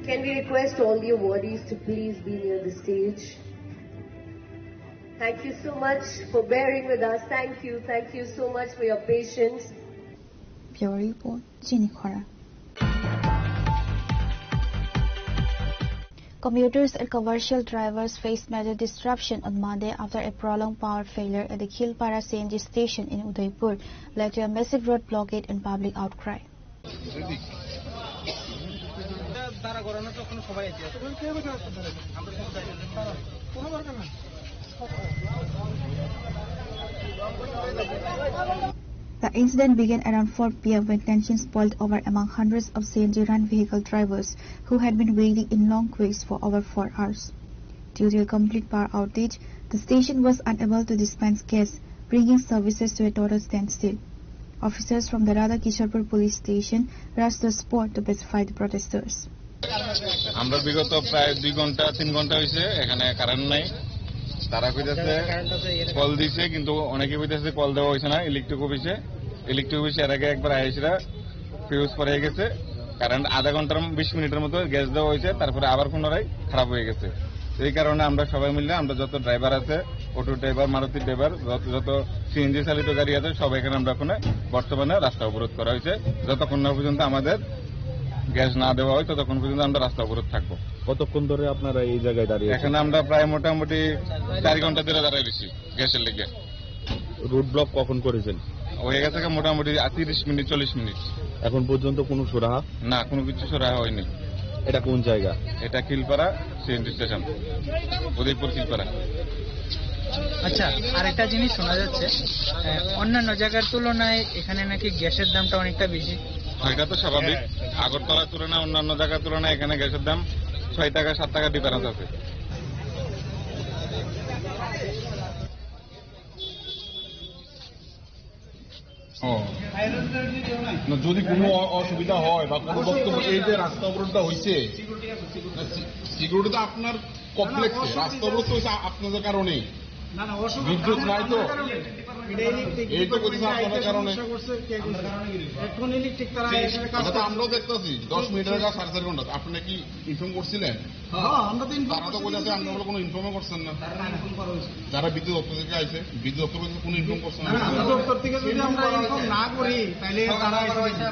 Can we request all the awardees to please be near the stage? Thank you so much for bearing with us. Thank you. Thank you so much for your patience. Bureau Report, Chini Khora. Commuters and commercial drivers faced major disruption on Monday after a prolonged power failure at the Khilpara C N G station in Udaipur led to a massive road blockade and public outcry. The incident began around four p m when tensions boiled over among hundreds of C N G run vehicle drivers who had been waiting in long queues for over four hours. Due to a complete power outage, the station was unable to dispense gas, bringing services to a total standstill. Officers from the Radha Kisharpur police station rushed to the spot to pacify the protesters. আমরা বিগত প্রায় দুই ঘন্টা, তিন ঘন্টা হইছে, এখানে কারেন্ট নাই। তারা কইতাছে কল দিছে, কিন্তু অনেকে কইতাছে কল দেওয়া হইছে না ইলেকট্রিক অফিসে। ইলেকট্রিক অফিসে এর আগে একবার আইসরা ফিউজ পড়ে গেছে, কারেন্ট আধা ঘন্টার, বিশ মিনিটের মতো গ্যাস দেওয়া হয়েছে, তারপরে আবার পুনরায় খারাপ হয়ে গেছে। এই কারণে আমরা সবাই মিলে, আমরা যত ড্রাইভার আছে, অটো ড্রাইভার, মারুতি ড্রাইভার, যত, যত সিএনজি চালিত গাড়ি আছে, সবাই এখানে আমরা এখন বর্তমানে রাস্তা অবরোধ করা হয়েছে। যতক্ষণ না পর্যন্ত আমাদের গ্যাস না দেওয়া হয়, ততক্ষণ পর্যন্ত আমরা রাস্তা অবরোধ থাকবো। কতক্ষণ ধরে আপনারা এই জায়গায় দাঁড়িয়ে আছেন? এখানে আমরা প্রায় মোটামুটি চার ঘন্টা ধরে দাঁড়ায় রয়েছি গ্যাসের লেগে। রোড ব্লক কখন করেছেন? হয়ে গেছে কি মোটামুটি আ, তিরিশ মিনিট, চল্লিশ মিনিট। এখন পর্যন্ত কোনো সুরাহা? না, কোনো কিছু সুরাহা হয়নি। এটা কোন জায়গা? এটা খিলপাড়া সিএনজি স্টেশন, উদয়পুর খিলপাড়া। আচ্ছা, আরেকটা জিনিস শোনা যাচ্ছে, আহ, অন্যান্য জায়গার তুলনায় এখানে নাকি গ্যাসের দামটা অনেকটা বেশি। হ্যাঁ, এটা তো স্বাভাবিক। আগরতলার তুলনায়, অন্যান্য জায়গার তুলনায় এখানে গ্যাসের দাম ছয় টাকা, সাত টাকা ডিফারেন্স আছে। ও। না, যদি কোনো অ-, অসুবিধা হয় বা কোনো বক্তব্য, এই যে রাস্তা অবরোধটা হইছে, না, সি-, সিকিউরিটি তো আপনার কমপ্লেক্সে, রাস্তা অবরোধ তো হইছে আ-, আপনাদের কারণে। না, না, অসুবিধা বিদ্যুৎ নাই তো। এটা ইলেকট্রিক এই তো বলছি, ডিপার্টমেন্টে আপনাদের আইসে কারণে। সমস্যা করছে, কে করছে? এখন ইলেকট্রিক তারা ঠিক, এখানে কাজ এটা তো করছে। আমরাও দেখতেছি, দশ মিনিটের কাজ সাড়ে চার ঘন্টা। আপনি কি ইনফর্ম করছিলেন? হ্যাঁ, আমরা তো ইনফর্ম তারা তো করছি, বলেছে, কিন্তু আমরা বলে কোনো ইনফর্মও করছেন না। তারা ইনফর্ম করা হয়েছে। যারা বিদ্যুৎ দপ্তর থেকে আইছে, বিদ্যুৎ দপ্তর বলে কোনো ইনফর্ম করছেন না, না। না, বিদ্যুৎ দপ্তর থেকে যদি আমরা ইনফর্ম না করি, তাহলে তারা এসে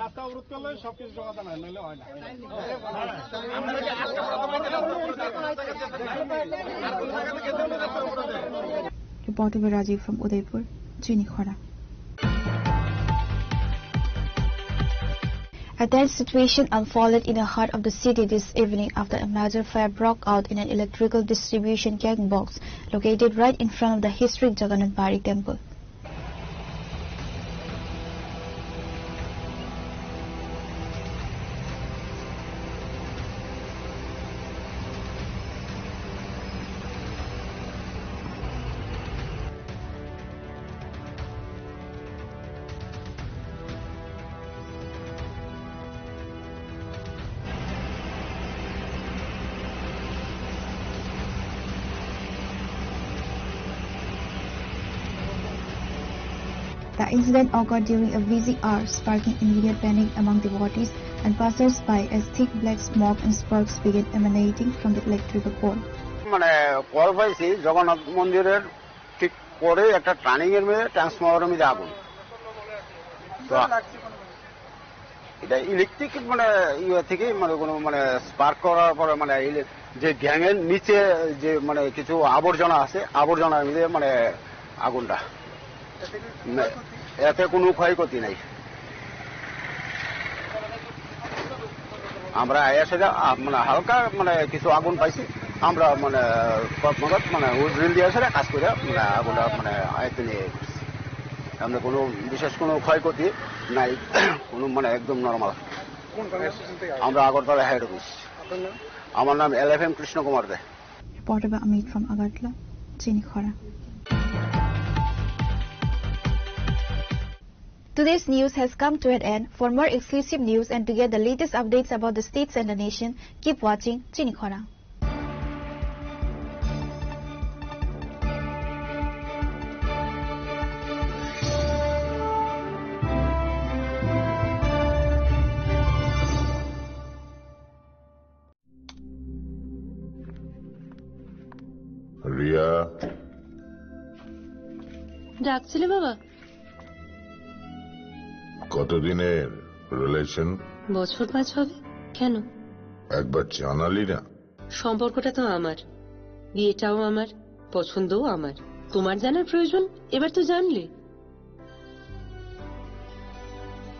রাস্তা অবরোধ করলে সবকিছু সমাধান হয়, নাহলে হয় না। Reporter Rajiv from Udaipur, Chini Khora. A tense situation unfolded in the heart of the city this evening after a major fire broke out in an electrical distribution gang box located right in front of the historic Jagannath Bari temple. The incident occurred during a busy hour, sparking immediate panic among devotees and passers-by as thick black smoke and sparks began emanating from the electrical pole. মানে, কল পাইছি জগন্নাথ মন্দিরের ঠিক পরে একটা টার্নিং এর মধ্যে ট্রান্সফরমারের মধ্যে আগুন। তো এটা ইলেকট্রিক মানে ইয়ে থেকে মানে কোনো মানে স্পার্ক করার পরে মানে ইলে-, যে গ্যাং এর নিচে যে মানে কিছু আবর্জনা আছে, আবর্জনার মধ্যে মানে আগুনটা। না, এতে কোনো ক্ষয়ক্ষতি নাই। আমরা এসে যা, আ, মানে হালকা মানে কিছু আগুন পাইছি, আমরা মানে তৎক্ষণাৎ মানে হুইসেল দিয়ে এসে কাজ করে মানে আগুনটা মানে আয়ত্তে নিয়ে গেছি। আমরা কোনো বিশেষ কোনো ক্ষয়ক্ষতি নাই, কোনো মানে একদম নরমাল। কোন কর্মসূচি থেকে আসছেন? আমরা আগরতলা হেড অফিস। আপনার নাম? আমার নাম এল এফ এম কৃষ্ণ কুমার they. Reported by Amit from Agartala, Chini Khora. Today's news has come to an end. For more exclusive news and to get the latest updates about the states and the nation, keep watching Chini Khora. Riya. ডাকছিলে বাবা? কতদিনের রিলেশন? বছর পাঁচ হবে। কেন? একবার জানালি না। সম্পর্কটা তো আমার, বিয়েটাও আমার, পছন্দও আমার। তোমার জানার প্রয়োজন, এবার তো জানলে।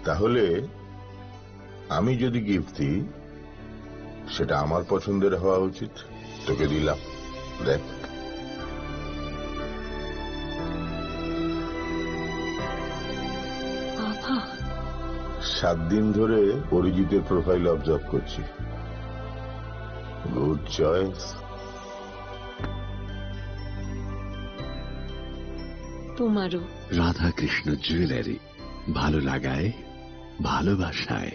তাহলে আমি যদি গিফট দিই, সেটা আমার পছন্দের হওয়া উচিত। তোকে দিলাম, দেখ। বাবা। সাত দিন ধরে অরিজিতের প্রোফাইল অবজার্ভ করছি। Good choice. তোমারও। রাধাকৃষ্ণ জুয়েলারি, ভালো লাগায়, ভালোবাসায়।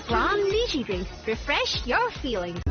Pram Lychee Drink. Refresh your feelings.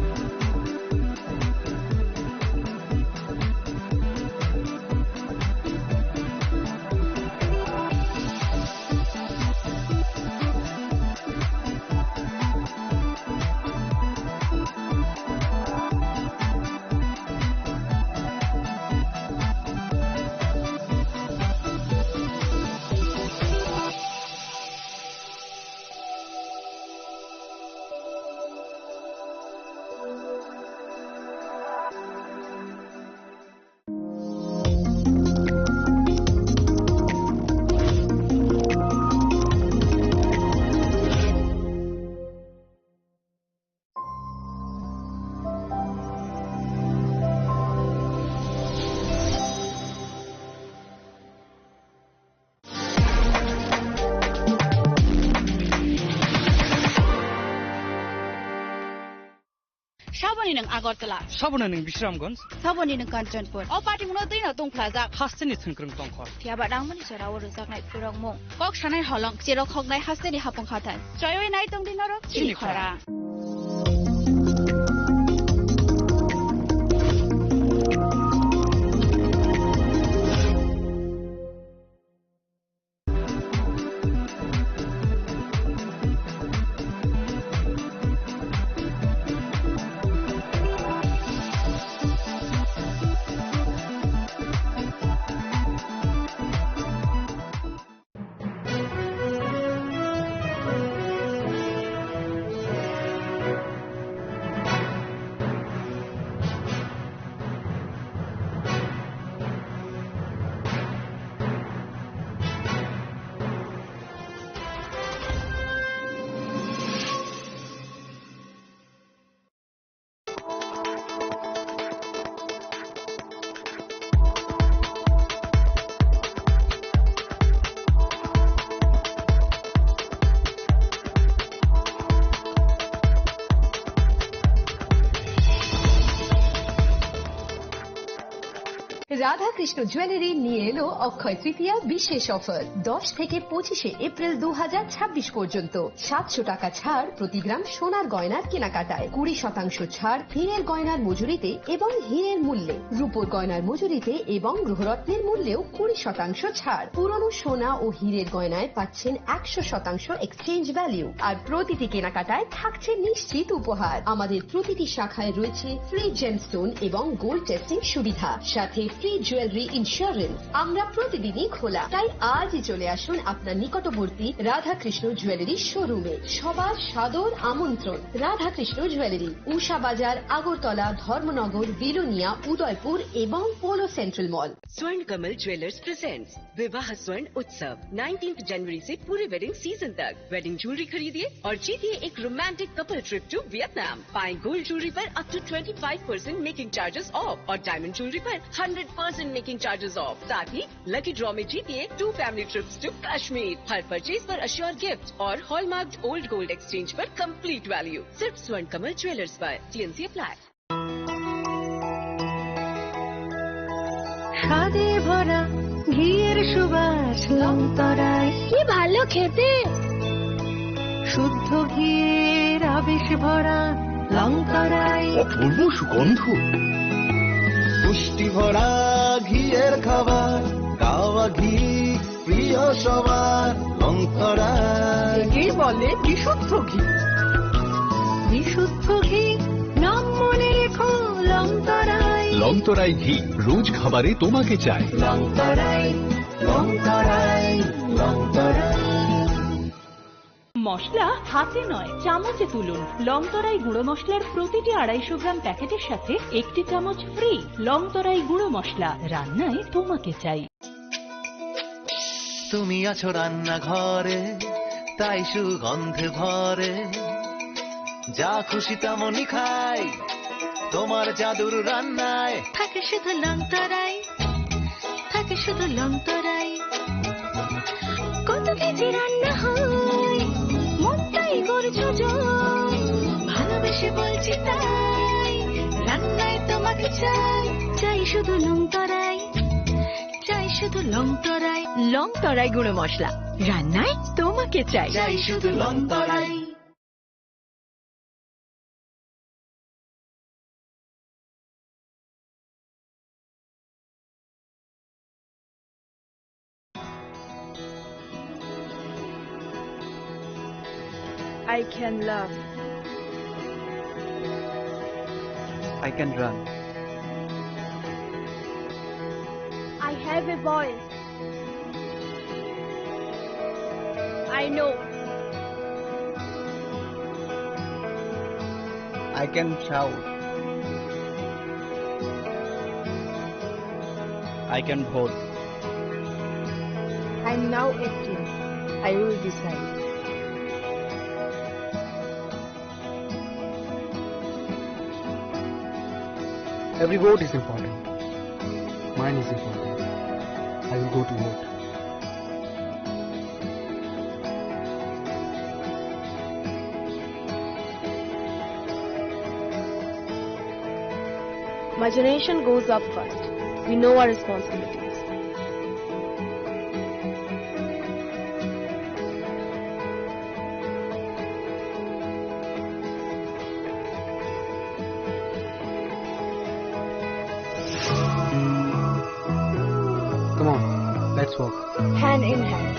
Saboni nwng Agartala. Saboni nwng Bisramganj. Saboni nwng Kanchanpur. O party muno twi no tongphlajak. Hasteni thwngkwrwng tongkho. Phiya ba nangmani jora o rwjaknai phurokmung. Kok sanai holong, cherok hoknai hasteni hapung khathar. Choiwi nai tongdi norok chini khora. Radhakrishna jewellery নিয়ে এলো অক্ষয় তৃতীয়া বিশেষ অফার। দশ থেকে পঁচিশে এপ্রিল দু হাজার ছাব্বিশ পর্যন্ত সাতশো টাকা ছাড় প্রতি গ্রাম সোনার গয়নার কেনাকাটায়, কুড়ি শতাংশ ছাড় হীরের গয়নার মজুরিতে এবং হীরের মূল্যে, রূপোর গয়নার মজুরিতে এবং গ্রহরত্নের মূল্যেও কুড়ি শতাংশ ছাড়। পুরনো সোনা ও হীরের গয়নায় পাচ্ছেন একশো শতাংশ এক্সচেঞ্জ ভ্যালু, আর প্রতিটি কেনাকাটায় থাকছে নিশ্চিত উপহার। আমাদের প্রতিটি শাখায় রয়েছে ফ্রি জেমস্টোন এবং গোল্ড টেস্টিং সুবিধা, সাথে ফ্রি জুয়েলারি ইন্স্যুরেন্স। আমরা প্রতিদিনই খোলা, তাই আজই চলে আসুন আপনার নিকটবর্তী রাধাকৃষ্ণ জুয়েলারি শোরুমে। সবার সাদর আমন্ত্রণ। রাধাকৃষ্ণ জুয়েলারি, উষা বাজার, আগরতলা, ধর্মনগর, বিলোনিয়া, উদয়পুর এবং পোলো সেন্ট্রাল মল। Swarn Kamal Jewellers presents विवाह स्वर्ण उत्सव, नाइनटीन्थ जनवरी से पूरे वेडिंग सीजन तक। वेडिंग ज्वेलरी खरीदिए और जीतिए एक romantic couple trip to Vietnam. पाएं गोल्ड ज्वेलरी पर up to twenty five percent making charges off और डायमंड ज्वेलरी पर hundred percent making charges off. साथ ही लकी ड्रॉ में जीतिए two family trips to Kashmir. हर परचेज पर अश्योर गिफ्ट और हॉलमार्क्ड ओल्ड गोल्ड एक्सचेंज पर कंप्लीट वैल्यू। सिर्फ स्वर्ण कमल ज्वेलर्स पर। TNC apply. স্বাদে ভরা ঘিয়ের সুবাস লংতরায়। কি ভালো খেতে! শুদ্ধ ঘিয়ের আবেশ ভরা লংতরায়। অপূর্ব সুগন্ধ। পুষ্টি ভরা ঘিয়ের খাবার, গাওয়া ঘি প্রিয় সবার, লংতরায়। একেই বলে বিশুদ্ধ ঘি। বিশুদ্ধ ঘি, নাম মনে রেখো, লংতরাই। লংতরাই ঘি, রোজ খাবারে তোমাকে চাই। লংতরাই, লংতরাই, লংতরাই। মশলা হাতে নয়, চামচে তুলুন। লংতরাই গুঁড়ো মশলার প্রতিটি আড়াইশো গ্রাম প্যাকেটের সাথে একটি চামচ ফ্রি। লংতরাই গুঁড়ো মশলা, রান্নায় তোমাকে চাই। তুমি আছো রান্নাঘরে, তাই সুগন্ধে ভরে। যা খুশি তেমনই খাই, তোমার জাদুর রান্নায়। থাকে শুধু লংতরাই, থাকে শুধু লংতরাই। কত কেজি রান্না হয়, মনটাই করছো জয়। ভালোবেসে বলছি তাই, রান্নায় তোমাকে চাই। চাই শুধু লংতরাই, চাই শুধু লংতরাই। লংতরাই গুঁড়ো মশলা, রান্নায় তোমাকে চাই। চাই শুধু লংতরাই। I can laugh. I can run. I have a voice. I know. I can shout. I can vote. I'm now acting. I will decide. Every vote is important. Mine is important. I will go to vote. My generation goes up first. We know our responsibilities. Come on, let's walk. Hand in hand.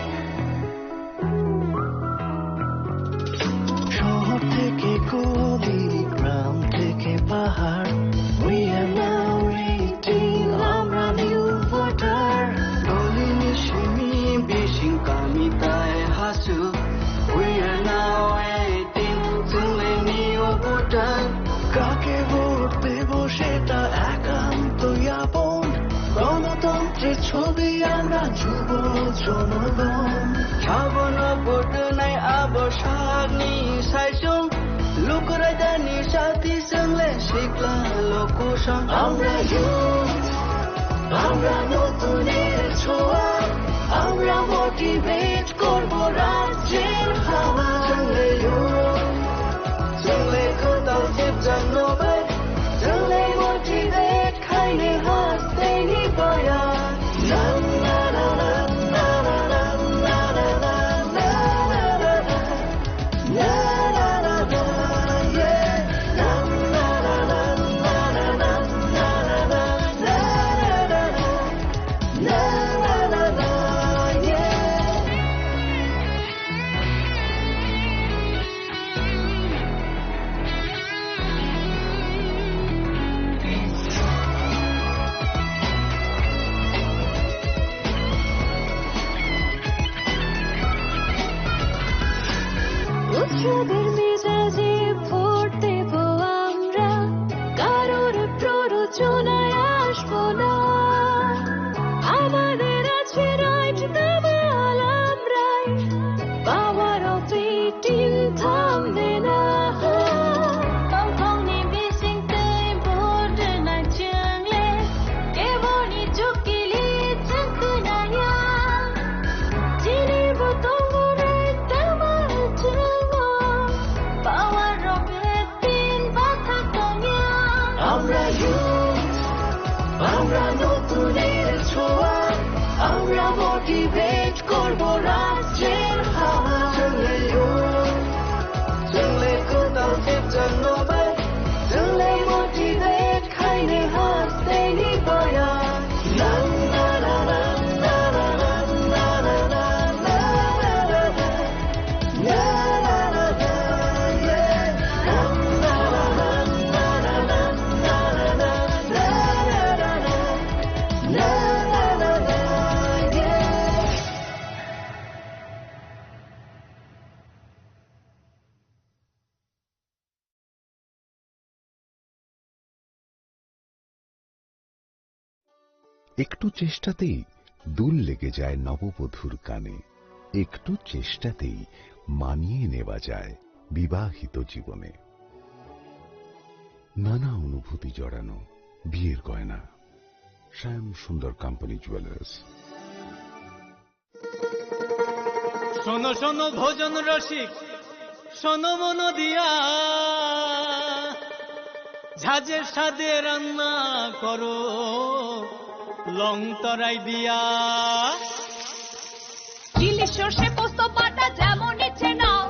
শহর থেকে গলি, গ্রাম থেকে পাহাড়, we are now eighteen, আমরা new voter. গলি নিশিনি বিশিং কামিতায় Hasu, we are now eighteen, চলে new voter. কাকে ভোট দেব সেটা একান্ত আপন। গণতন্ত্রের ছবি আমরা যুব জনগণ। Sabona vote nai abo sagni saisung. Lukuraidani sati sangle sikla lokusang. আমরা youth, আমরা নতুনের ছোঁয়া। আমরা motivate করব রাজ্যের হাওয়া। Sangle youth, sangle kotal jibjang nobai. Sangle motivate. উৎসবের মেজাজে ভোট দেব আমরা, কারোর প্ররোচনায় আসবো না। আমাদের আছে রাইট, দামাল আমরাই, পাওয়ার অফ এইটিন থামবে না। Tongthokni bisingtwi vote rwna chwngle, keboni chukili chwng kwnaya. Chini bo tongo raitama chwngo. একটু চেষ্টাতেই দুল লেগে যায় নববধূর কানে, একটু চেষ্টাতেই মানিয়ে নেওয়া যায় বিবাহিত জীবনে। নানা অনুভূতি জড়ানো বিয়ের গয়না। শ্যাম সুন্দর কোম্পানি জুয়েলার্স। শোনো শোনো ভোজন রসিক, শোনো মন দিয়া, ঝাঁঝের স্বাদে রান্না করো লং তরাই দিয়া। ইলিশ সর্ষে পোস্ত বাটা যেমন ইচ্ছে নাও,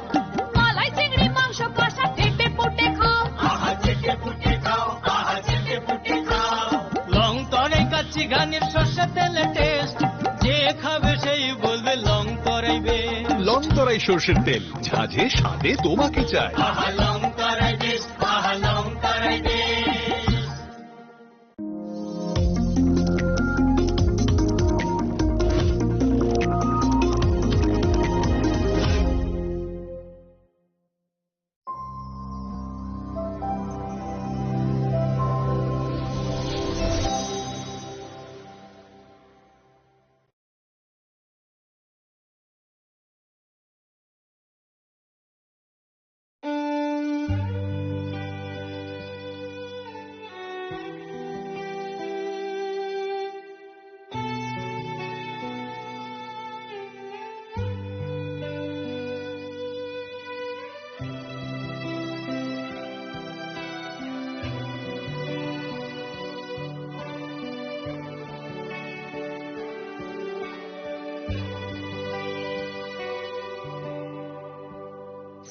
মালাই চিংড়ি মাংস কষা চেটে পুটে খাও। আহা চেটে পুটে খাও, আহা চেটে পুটে খাও। লং তরাই কাচ্চি ঘানির সর্ষে তেলে টেস্ট, যে খাবে সেই বলবে লং তরাই বেস্ট। লং তরাই সর্ষের তেল, ঝাঁঝে স্বাদে তোমাকে চাই। আহা লং তরাই বেস্ট, আহা লং তরাই best.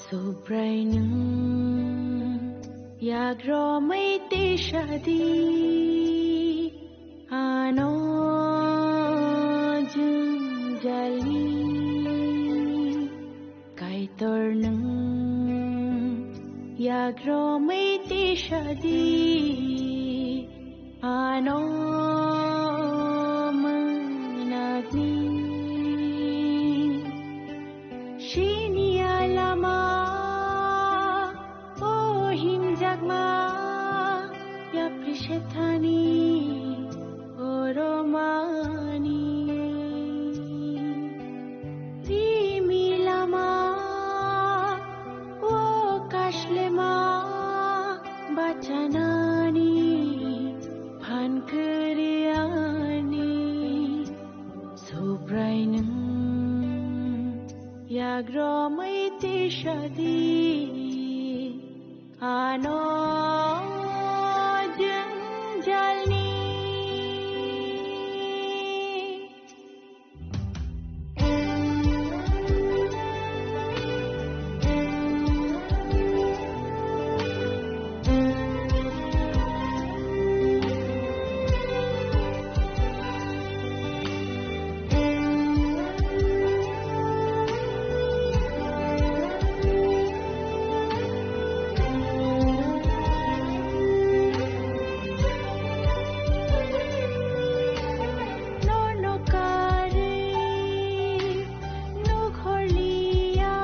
Subrai nwng yagromwi tisadi ano jwngjali. Kaitor nwng yagromwi tisadi ano mwnakni. Sini alama o himjakma yapri sethani oromani. Rimi lama o kashlema bachanani phan kwrwiyani. Subrai nwng yagromwi tisadi ano jwngjalni. Nono karwi nukhorliya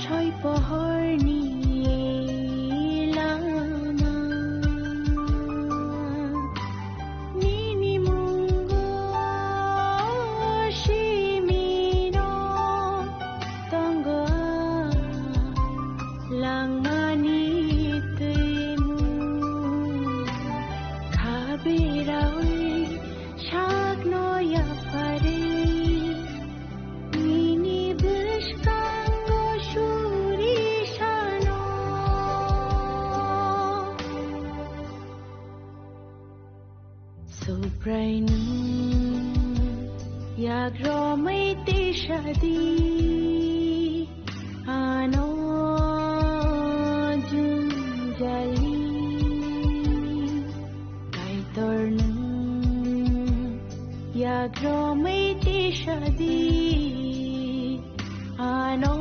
soi pohorni lama. Nini mungo simino tongo langmani twimu. Khabirawi sakno yapharwi nini bwskango suri sano. Subrai nwng yagromwi tisadi ano jwngjali. Kaitor nwng yagromwi tisadi ano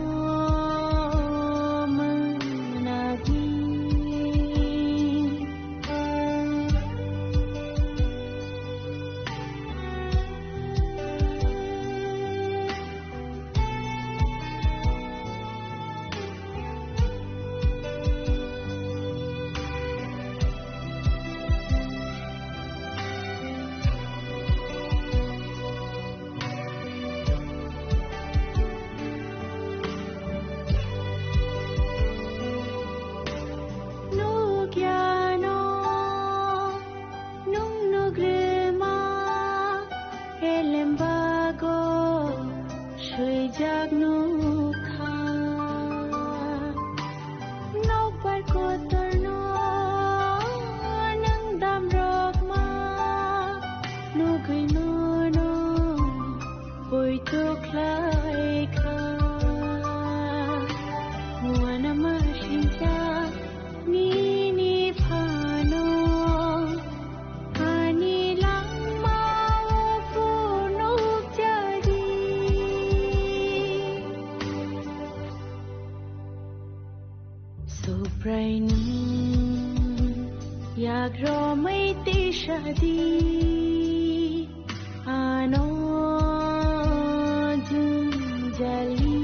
mwnakni. Nokbar kotorno nwng damrokma nugwi nono poito khlaikha. Uanama sincha nini phano ani langmao phunukjadi. Subraino yagromwi tisadi ano jwngjali.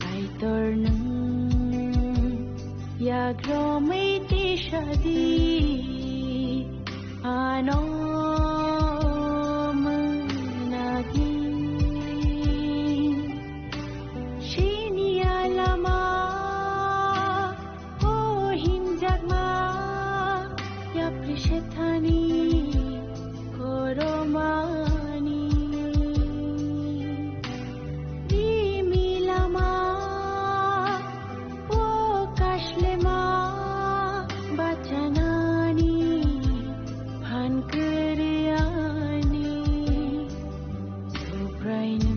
Kaitorno yagromwi tisadi ano mwnagi. Sini alama o himjakma yapri sethani koromani. Rimi lama o kashlema bachanani phan kwrwiyani. Subraino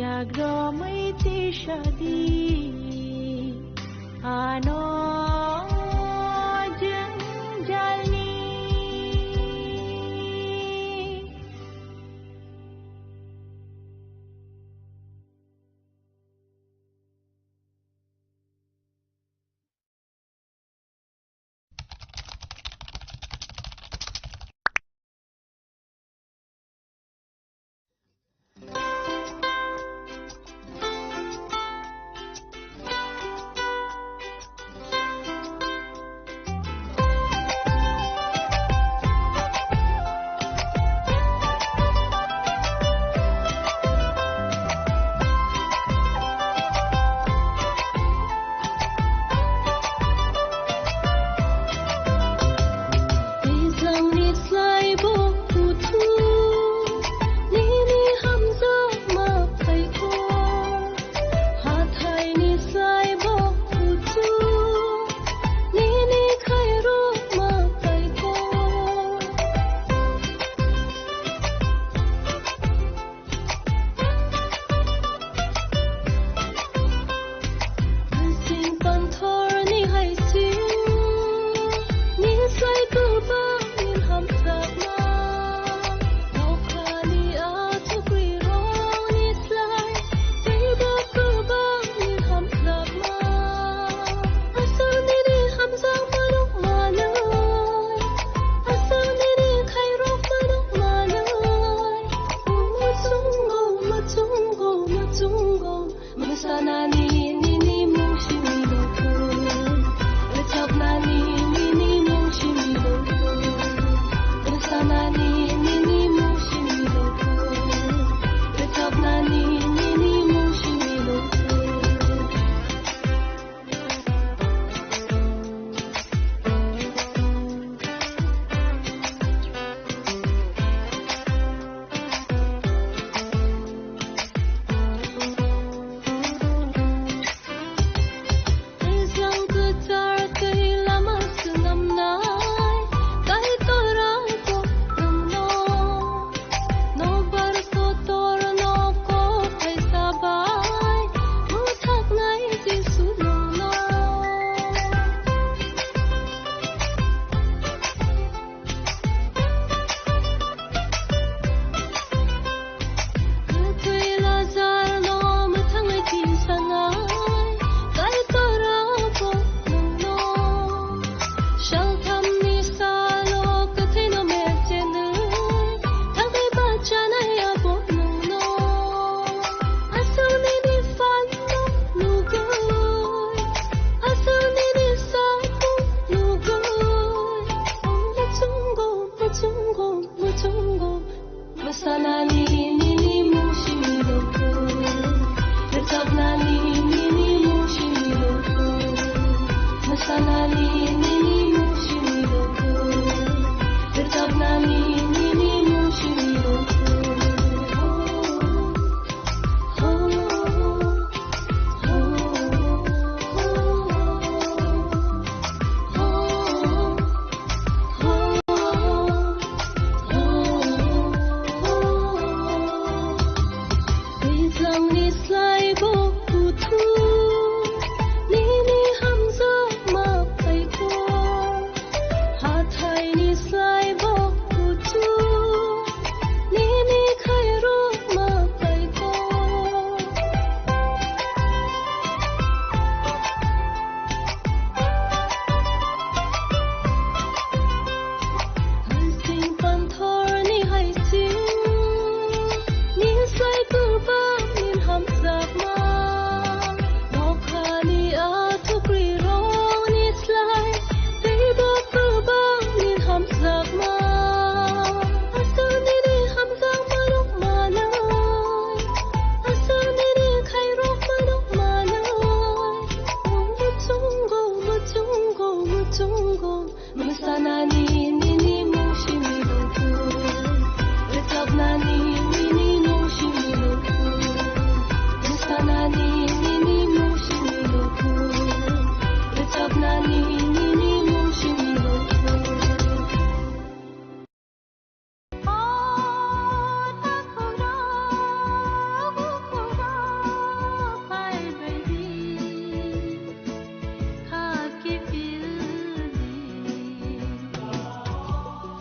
yagromwi tisadi ano jwngjalni.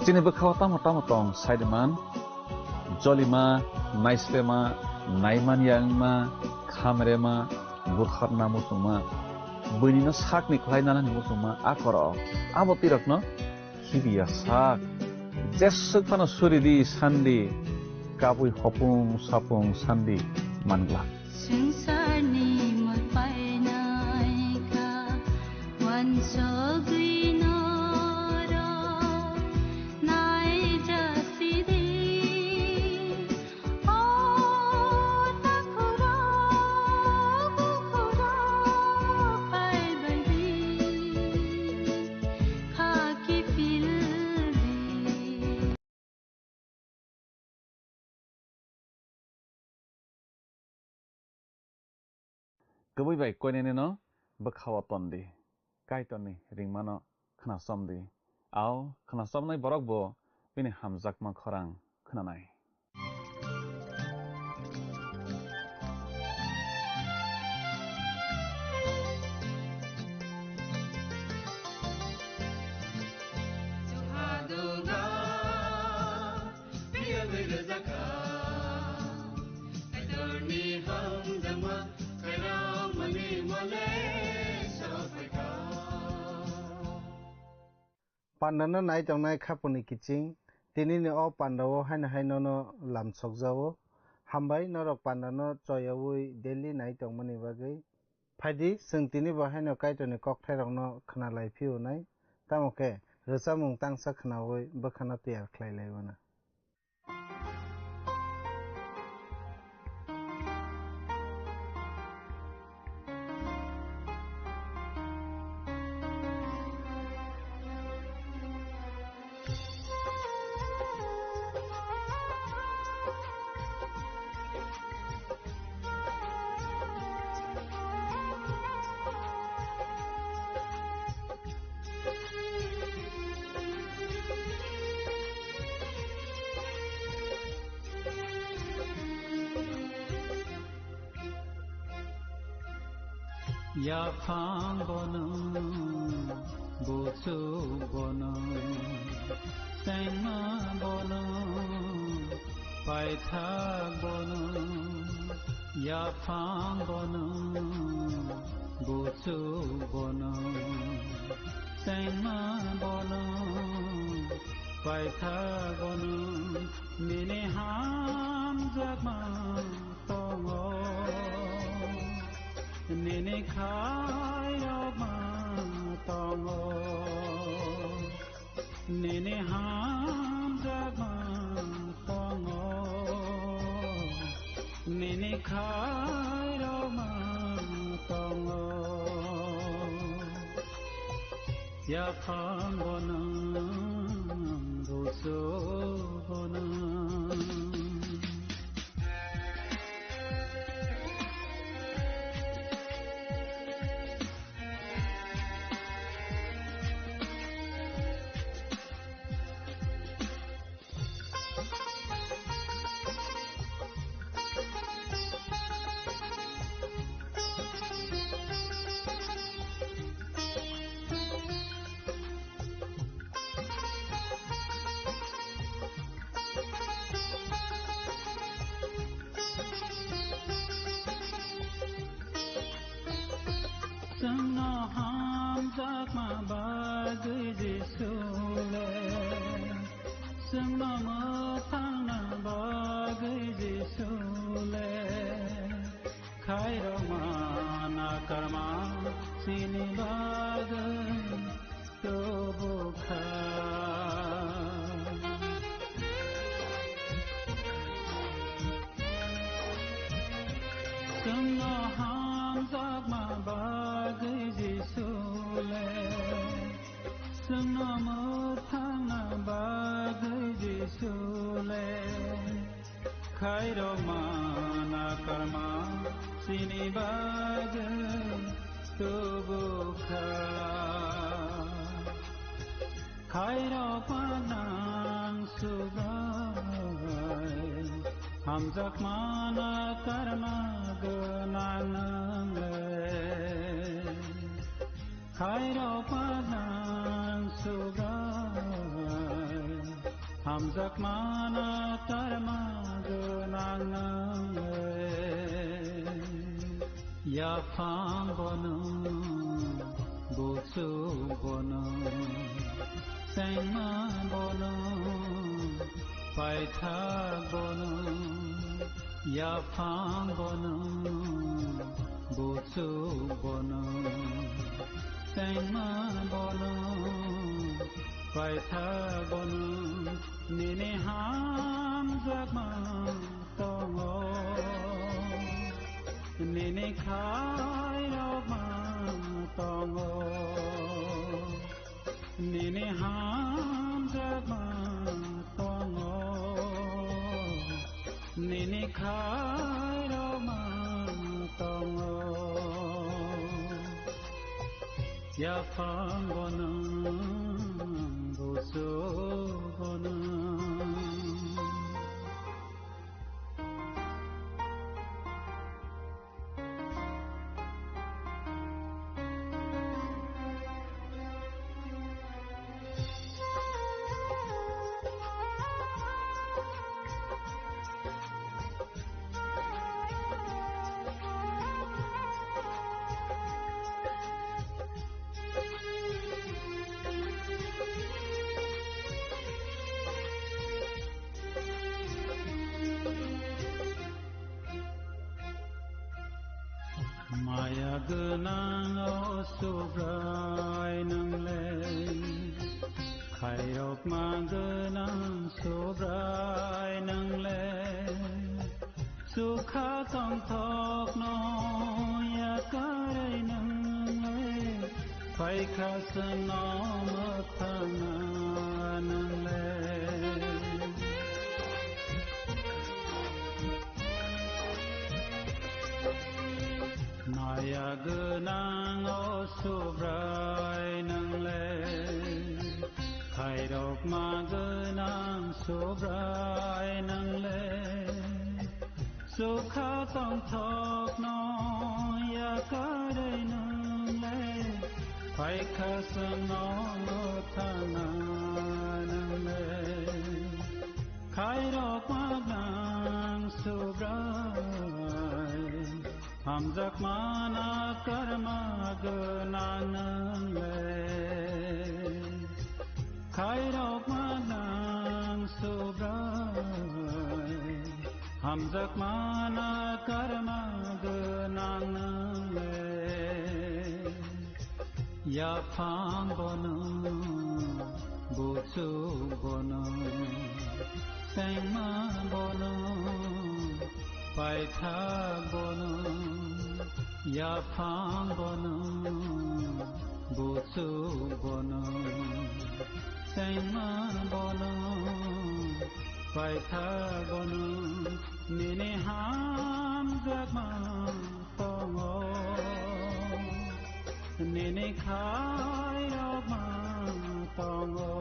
Chini bwkhao tamo tamo tong, saiman, jolima, naislema, naimanya wngma, khamrema, bukharna muchungma, buinino sakni khlai nanani muchungma, a korok, abo tirokno khibiya sak. Jeswk phano suri di, san di, kabui hopung sapung san di, man glak. Swngcharni mul painai kha, uansugwi norok naijasi di. O takhurok, bukhurok phaibai di, kha kiphil di. Kwbwi bai koinene no bwkhao ton di, Kaitorni ringmano khnasom di. Ao khnasomnai borok bo bini hamjakma khorang khnanai. Pandano nai tongnai khapuni kiching, tinini o pandao haino hai nono lamsokjao. Hambai norok pandano choyaui daily nai tongmani bagwi. Phaidi, chwng tini bo haino Kaitorni kokthairokno khna lai phiyonai, tamo khe rwchapmung tangsa khnaui bwkhano tiyar khlai lai mano. Yaphang bono, buchuk bono, chengma bono, paithak bono, yaphang bono, buchuk bono, chengma bono, paithak bono, nini hamjakma tongo, nini khairokma tongo, nini hamjakma tongo, nini khairokma tongo. Yaphang bono, buchuk bono. Chwngno hamjakma bagwi Jisu le, chwngno mwthangna bagwi Jisu le, khairokma nakarma chini bagwi tubu kha. Chwngno hamjakma bagwi Jisu le, chwngno mwthangna bagwi Jisu le, khairokma nakarma chini bagwi tubu kha. Khairokma nang sugai, hamjakma nakarma gwnang nang le. Khairokma nang sugai, Hamjakmano karma gwnang nwng le, yaphang bono, buchuk bono, chengma bono, paithak bono, yaphang bono, buchuk bono, chengma bono, paithak bono, nini hamjakma tongo, nini khairokma tongo, nini hamjakma tongo, nini khairokma tongo. Yaphang bono, buchuk bono. Maya gwnang o Subrai nwng le, khairokma gwnang Subrai nwng le, chukha tongthokno yakarwi nwng le, phaikha chwngno mwthangna nwng le. Maya gwnang o Subrai nwng le, khairokma gwnang Subrai nwng le, chukha tongthokno yakarwi nwng le, phaikha chwngno mwthangna nwng le. Khairokma gwnang Subrai, hamjakmano karma gwnang nwng le. Khairokma gwnang Subrai, hamjakmano karma gwnang nwng le. Yaphang bono, buchuk bono, chengma bono, paithak bono, yaphang bono, buchuk bono, chengma bono, paithak bono, nini hamjakma tongo, nini khairokma tongo,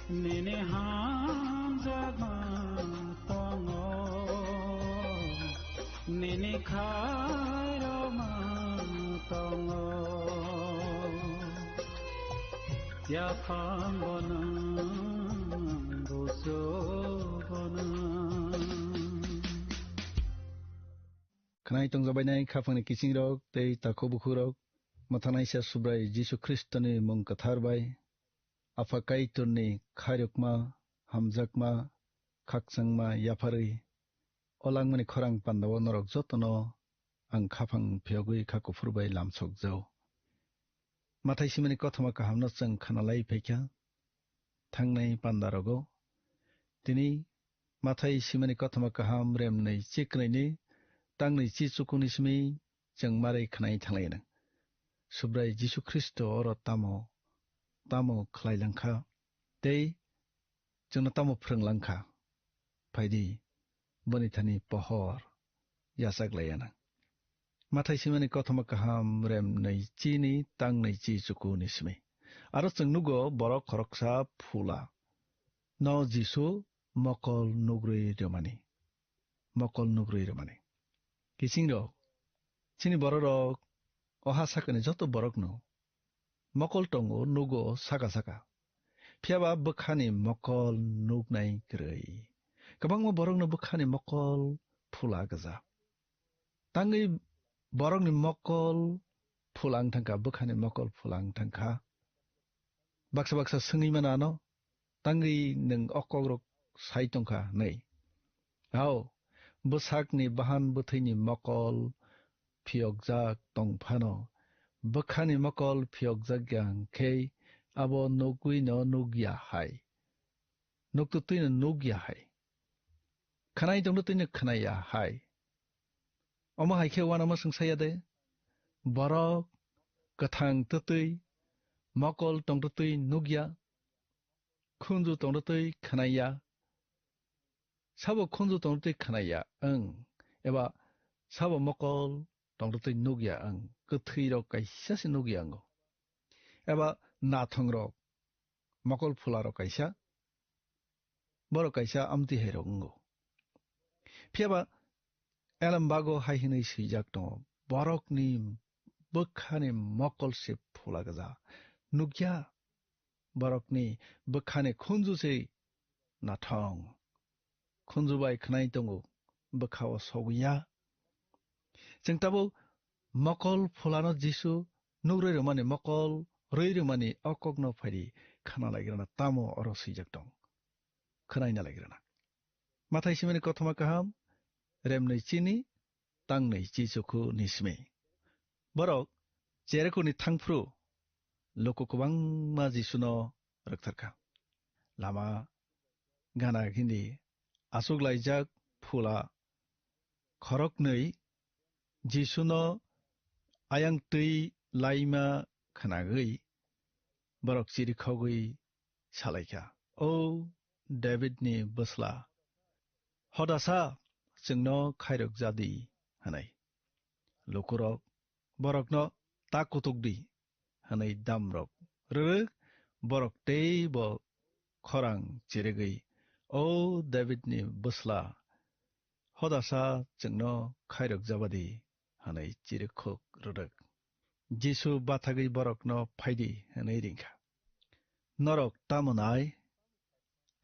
nini hamjakma tongo, nini khairokma tongo. Yaphang bono, buchuk bono. Khwnai tongjabainai khaphangni kiching rok tei takhuk bukhuk rok, mwthangnaisa Subrai Jisu Khristoni mung kwthar bai, Apha Kaitorni khairokma, hamjakma, khakchangma yapharwi, o langmani khorang pandao norok jotono ang khaphang phiyogwi kha kuphur bai lamsok jao. Mathai simani kothoma kahamno chwng khanalai phaikha thangnai pandarogo. Tini Mathai simani kothoma kaham remnwi chi kwnwini tangnwi chi chukuni simi chwng marai khnai thanglai nang. Subrai Jisu Khristo oro tamo, tamo khlai langkha tei chwngno tamo phrwng langkha. Phaidi, boni thani pohor yachak laiya nang. Mathai simani kothoma kaham remnwi chini tangnwi chi chukuni simi. Aro chwng nugo borok khoroksa phula no Jisu mokol nugrwi rwmani. Mokol nugrwi rwmani. Kiching rok, chini borok rok oha sakani joto borok no mokol tongo nugo saka saka. Phiya ba bwkhani mokol nuknai kwrwi. Kwbangma borokno bwkhani mokol phula gwja. Tangwi borokni mokol phula wng thangkha, bwkhani mokol phula wng thangkha. Baksa baksa swngwi mano ano, tangwi nwng o kokrok sai tongkha hwnwi. Hao, bwsakni bahan bwthwini mokol phiyokjak tong phano, bwkhani mokol phiyokjak ya hwnkhe abo nugwino nugya hai. Nukto twino nugya hai. Khwnai tongno twino khwnaya hai. Omo hai khe uanama swngsa ya de? Borok kwthang twtwi, mokol tongtwtwi nukya, khunju tongtwtwi khwnaya. Sabo khunju tongtwtwi khwnaya wng, eba sabo mokol tongtwtwi nukya wng, kwthwirok kaisa se nukya wngo. Eba nathongrok, mokol phularok kaisa, borok kaisa amtwi hairok wngo. Phiya ba Elembago hai hwnwi swijak tongo, "Borokni bwkhani mokol se phula gwja. Nukya, borokni bwkhani khunju se nathong. Khunju bai khwnai tongo, bwkha-o sogwi ya." Chwng tabuk mokol phulano Jisu nugrwi rwmani, mokol rwi rwmani o kokno phaidi khna laigrana, tamo oro swijak tong? Khnaina laigrana. Mathai simani kothoma kaham, remnwi chini, tangnwi chichukhu ni simi. Borok Jerikoni thangphru luku kwbangma Jisuno rwktharkha. Lama gana hindi achuklaijak phula khoroknwi Jisuno ayang twi laima khnagwi borok chirikhogwi salaikha, "O Davidni bwsla, hodasa chwngno khairok jadi," hwnwi. Lukurok borokno, "Ta kutuk di," hwnwi damrok rwrwk, borok teibo khorang chirigwi, "O Davidni bwsla, hodasa chwngno khairok jabadi," hwnwi chirikhok rwrwk. Jisu bathagwi borokno, "Phaidi," hwnwi ringkha. "Norok tamo nai?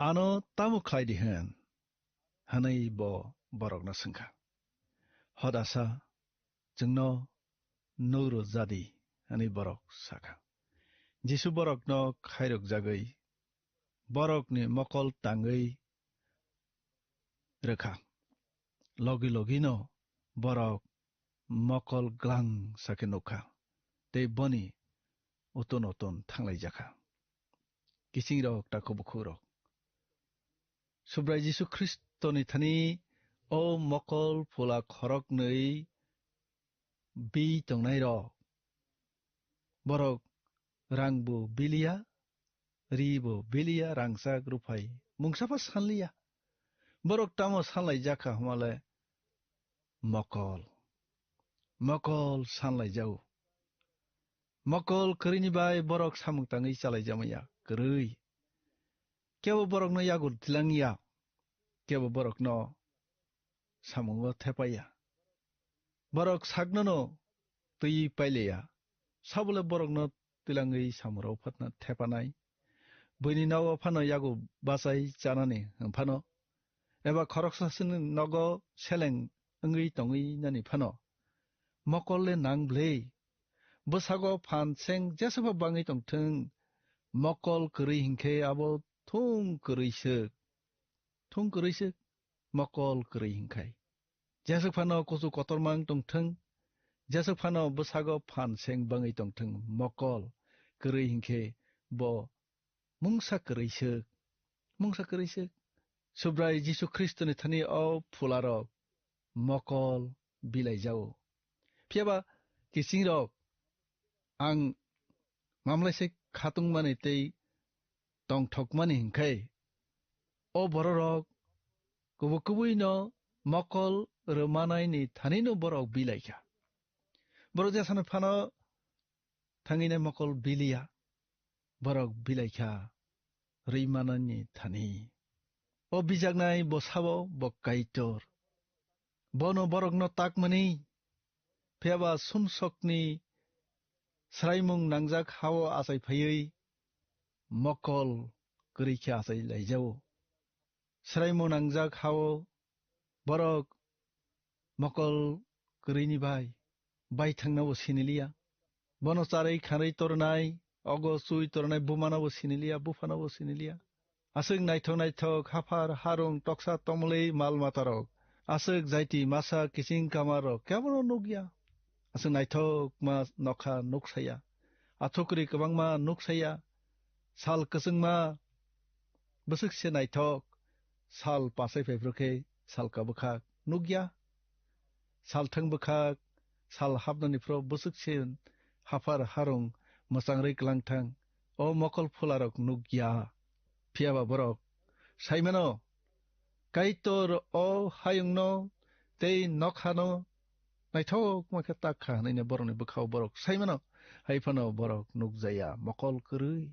Ano tamo khlai di hwn?" hwnwi bo borokno swngkha. "Hodasa chwngno nugro jadi," hwnwi borok sakha. Jisu borokno khairok jagwi borokni mokol tangwi rwkha. Logi logino borok mokol glang sakhe nukha, tei boni uton uton thanglaijakha. Kisingrok, takhuk bukhukrok, Subrai Jisu Khristoni thani o mokol phula khoroknwi bi tongnairok, borok rangbo biliya, ribo biliya, rangchak ruphai mungsapha sanliya. Borok tamo sanlaijakha hwnmale mokol. Mokol sanlaijago. Mokol kwrwini bai borok samung tangwi chalaijakmaya kwrwi. Kebo borokno yago tilangya, kebo borokno samungo thepaya. Borok saknono twi paileya, sabole borokno tilangwi samurok phatna thepanai. Buini nogo phano yago bachai chanani hwnphano, eba khoroksasini nogo seleng wngwi tongwi nani phano, mokol le nang bwlwi. Bwsago phan seng jesabo bangwi tongthwng, mokol kwrwi hinkhe abo thung kwrwi swk. Thung kwrwi swk, mokol kwrwi hinkhai. Jeswk phano kuchuk kotorma wng tongthwng, jeswk phano bwsago phan seng bangwi tongthwng, mokol kwrwi hinkhe bo mungsa kwrwi swk, mungsa kwrwi swk. Subrai Jisu Khristoni thani o phularok mokol bilaijago. Phiyaba kisingrok ang mamlaise khatungmani tei tongthokmani hinkhe, o bororok kubui kubuino mokol rwmanaini thanino borok bilaikha. Borok jesano phano thangwinai mokol biliya, borok bilaikha rwi manani thani. O bijaknai bosabo bo Kaitor. Bono borokno takmani, phiyaba sumsokni swraimung nangjak hao achai phaiwi, mokol kwrwi khe achai laijao. Swraimung nangjak hao borok mokol kwrwini bai baithangno bo siniliya. Bono charwi khanwi tornai, ogo chui tornai bumano bo siniliya, buphano bo siniliya. Aswk naithok naithok haphar harung toksa tomlwi mal matarok, aswk jaiti masa kiching kamarrok kebono nukya. Aswk naithokma nokha nuksaya, athukri kwbangma nuksaya, sal kwchwngma bwswk se naithok, sal pasai phaiphru khe sal ka bwkhak nukya. Salthang bwkhak, sal hapnani phro bwswk se haphar harung mwchangrwi klangthang, o mokol phularok nukya. Phiyaba borok saimano, Kaitor o hayungno tei nokhano naithokma khe tak kha hwnwi borokni bwkhao borok saimano, hai phano borok nukjaya, mokol kwrwi,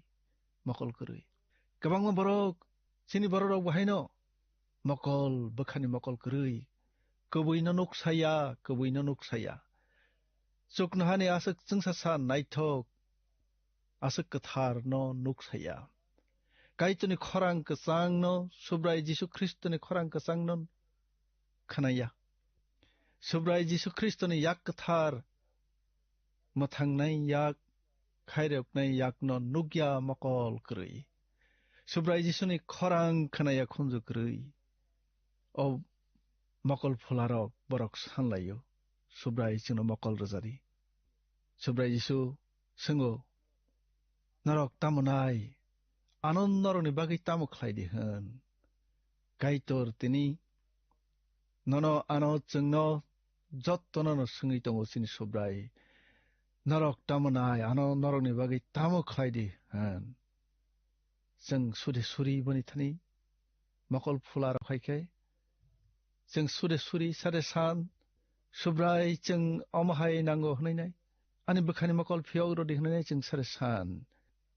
mokol kwrwi. Kwbangma borok, chini bororok bo haino mokol, bwkhani mokol kwrwi, kwbwino nuksaya, kwbwino nuksaya. Chuknohani aswk chwngsasa naithok, aswk kwtharno nuksaya. Kaitorni khorang kwchangno, Subrai Jisu Khristoni khorang kwchangno khnaya. Subrai Jisu Khristoni yak kwthar mwthangnai yak, khairoknai yakno nukya mokol kwrwi. Subrai Jisuni khorang khnaya khunju kwrwi. O mokol phularok borok sanlaio, Subrai chwngno mokol rwjadi. Subrai Jisu swngo, "Norok tamo nai? Ano norokni bagwi tamo khlai di hwn?" Kaitor tini nono ano chwngno jottono no swngwi tongo chini Subrai. Norok tamo nai, ano norokni bagwi tamo khlai di hwn? Chwng sude suri boni thani mokol phula rok hai khe, chwng sude suri sade san, Subrai chwng omo hai nango hwnwi nai, ani bwkhani mokol phiyok rw di hwnwi nai chwng sade san.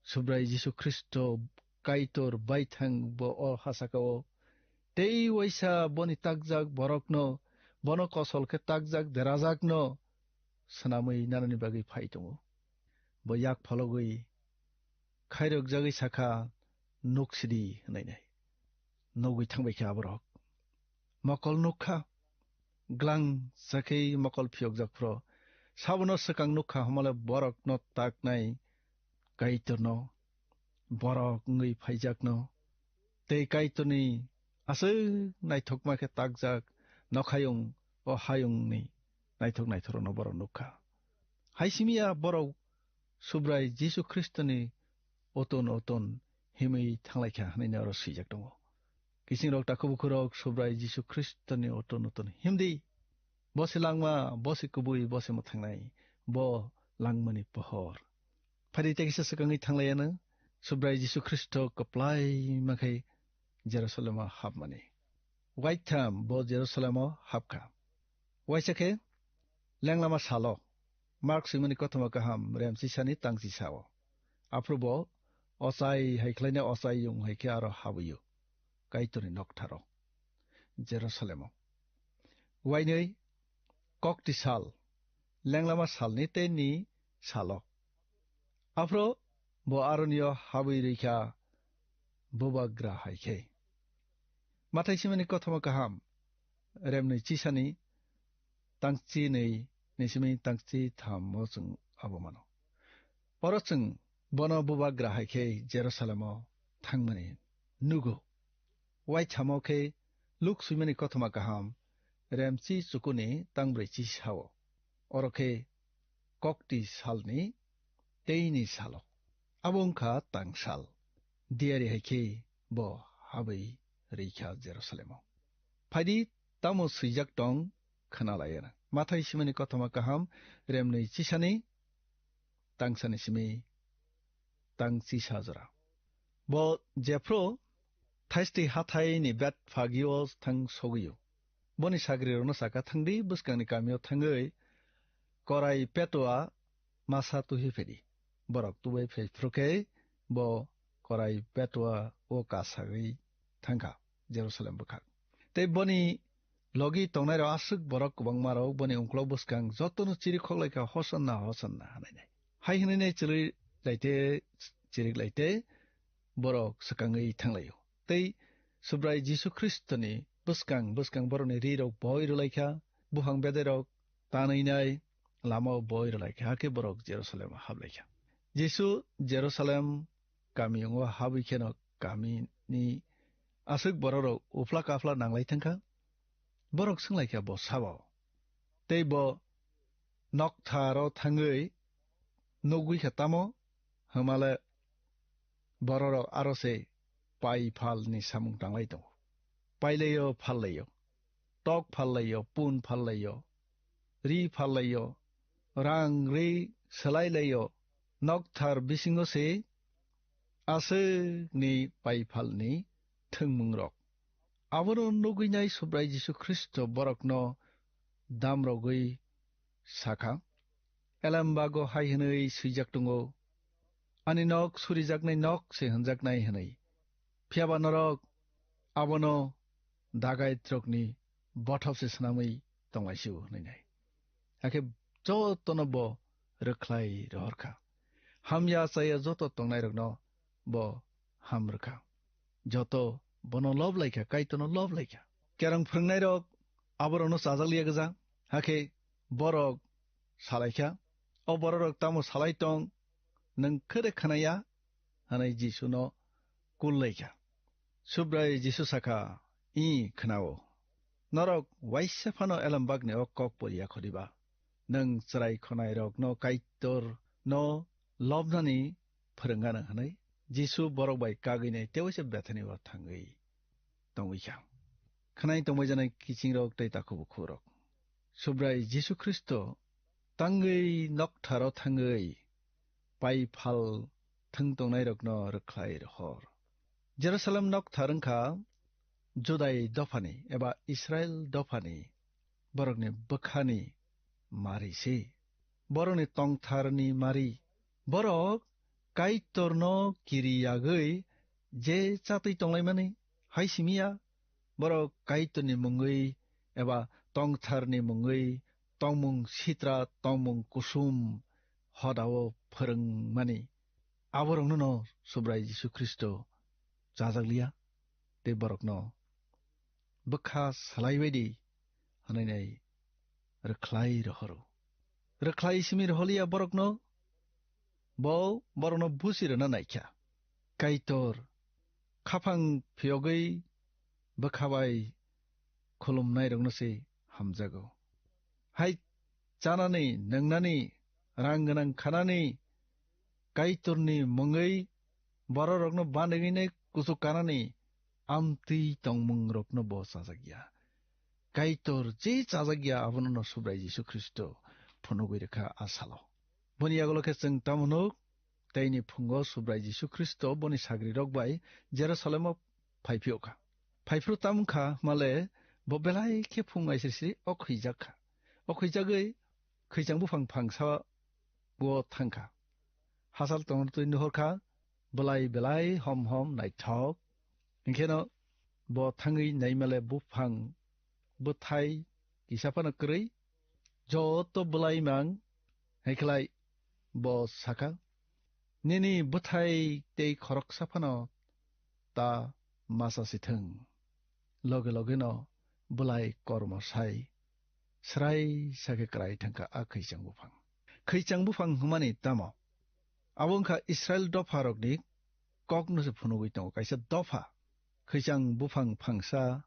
Subrai Jisu Khristo Kaitor baithang bo o hasaka o tei waisa boni takjak borokno, bono kosol khe takjak derajakno swnamwi nanani bagwi phai tongo. Bo yak phologwi khairokjagwi sakha, "Nuk sidi," hwnwi nai. Nugwi thangbai khe aborok. Mokol nuk kha, glang sakhe mokol phiyokjak phro. Sabono swkang nuk kha, homole borokno taknai Kaitorno, borok wngwi phaijakno, tei Kaitorni aswk naithokma khe takjak nokhayung o hayungni naithok naithorokno borok nuk kha. Hai simi ya borok Subrai Jisu Khristoni oton oton himwi thanglai kha hwnwi oro swijak tongo. Kisingrok takhuk bukhurok Subrai Jisu Khristoni oton oton himdi. Bo se langma, bo se kubui, bo se mwthangnai, bo langmani pohor. Phari tei kisa swkangwi thanglaiano Subrai Jisu Khristo kwplai makhai Jerusalemo hapmani. Waitham bo Jerusalemo hapkha. Waisa khe lenglama salo, Mark swimani kothoma kaham remchisani tangchisao. Aphuru bo ochai hai khlaina ochai yung hai khe aro habwi-o Kaitorni noktharo Jerusalemo. Wainwi kokti sal, lenglama salni tei ni salo. Aphuru bo aronio habwi rwikha bubagra hai khe. Mathai simani kothoma kaham, remnwi chisani tangchi nwi ni simi tangchi thammo chwng abo mano. Oro chwng bono bubagra hai khe Jerusalemo thangmani nugo. Waithamo khe Luk swimani kothoma kaham, remchi chukuni tangbrwi chisao. Oro khe kokti salni teini salo. Abo wngkha tangsal. Diyari hai khe bo habwi rwikha Jerusalemo. Phaidi tamo swijak tong khna lai. Mathai simani kothoma kaham, remnwi chisani tangsani simi tang chisa jora. Bo jephru thaisti hathaini bet phagio thang sogwio. Boni sagrirokno saka, "Thangdi bwskangni kamio thangwi korai petua masa tuhi phedi." Borok tubai phai phru khe bo korai petua o kasagwi thangkha Jerusalem bwkhak. Tei boni logi tongnairok aswk borok kwbangmarok boni uklok bwskang jotono chiri khoklaikha, "Hosanna, Hosanna," hwnwi nai. Hai hwnwi nai chiri laite, chirik laite, borok swkangwi thanglaio. Tei Subrai Jisu Khristoni bwskang bwskang borokni rirok boi rwlaikha, buphang bedairok tanwinai lamao boi rwlaikha, hakhe borok Jerusalem haplaikha. Jisu Jerusalem kamiyungo habwi kheno kamini aswk bororok uphla kaphla nanglai thangkha. Borok swnglaikha bo sabo. Tei bo noktharo thangwi nugwi kha tamo? Hwnmale bororok aro se pai phalni samung tanglai tongo. Pailaio phallaio, tok phallaio, pun phallaio, ri phallaio, rang ri swlailaio, nokthar bisingo se aswkni pai phalni thwngmungrok. Abono nugwinai Subrai Jisu Khristo borokno damrogwi sakha, "Elembago hai hwnwi swijak tongo, 'Ani nok surijaknai nok se hwnjaknai,' hwnwi. Phiyaba norok abono dagaitrokni bothop se swnamwi tonglaisio," hwnwi nai. Hakhe jotono bo rwkhlai rohorkha. Hamya chaya joto tongnairokno bo ham rwkha. Joto bono lob laikha, Kaitorno lob laikha. Kerong phwrwngnairok aborokno chajak liya gwja, hakhe borok salaikha, "O bororok tamo salai tong, nwng khe de khwnaya?" hwnwi Jisuno kul laikha. Subrai Jisu sakha, "Ih, khwnao. Norok waisa phano elembakni o kok poriya khodiba? Nwng chwrai khonairokno Kaitorno lobnani phwrwng anw," hwnwi Jisu borok bai kagwi nai tewaisa Bethani o thangwi tongwi kha. Khwnai tongbai janai kichingrok tei takhuk bukhukrok, Subrai Jisu Khristo tangwi noktharo thangwi pai phal thwng tongnairokno rwkhlai rohor. Jerusalem nokthar wngkha Judai dophani eba Israil dophani borokni bwkhani mari se. Borokni tongtharni mari. Borok Kaitorno kiri yagwi je chatwi tonglaimani hai simi ya. Borok Kaitorni mungwi eba tongtharni mungwi tongmung sitra, tongmung kusum hodao phwrwngmani. Aborokno no Subrai Jisu Khristo chajak liya, tei borokno bwkha salai bai di hwnwi nai rwkhlai rohoro. Rwkhlai simi roholiya borokno, bo borokno busi rwna naikha. Kaitor khaphang phiyogwi bwkha bai khulumnairokno se hamjago. Hai chanani, nwngnani, rang gwnang khanani, Kaitorni mungwi bororokno banigwinai kuchuk kanani amtwi tongmungrokno bo chajak ya. Kaitor je chajak ya, abono no Subrai Jisu Khristo phunugwi rwkha a salo. Boni yagulo khe chwng tamo nuk, teini phungo Subrai Jisu Khristo boni sagrirok bai Jerusalemo phai phiyokha. Phai phuru tamo wngkha male, bo belai khe phung aisri sri o khwijak kha. O khwijagwi khwichang buphang phangsa o thangkha. Hachal tongtwi nuhorkha, bwlai belai hom hom naithok. Hinkheno bo thangwi naimale buphang bwthai kisa phano kwrwi, joto bwlai mang. Haikhlai bo sakha, "Nini bwthai tei khoroksa phano ta masa sithwng." Loge logeno bwlai kormo sai srai sakhe kwrai thangkha a khwichang buphang. Khwichang buphang hwnmani tamo? Abo wngkha Israil dopharokni kokno se phunugwi tongo, kaisa dopha. Khwichang buphang phangsa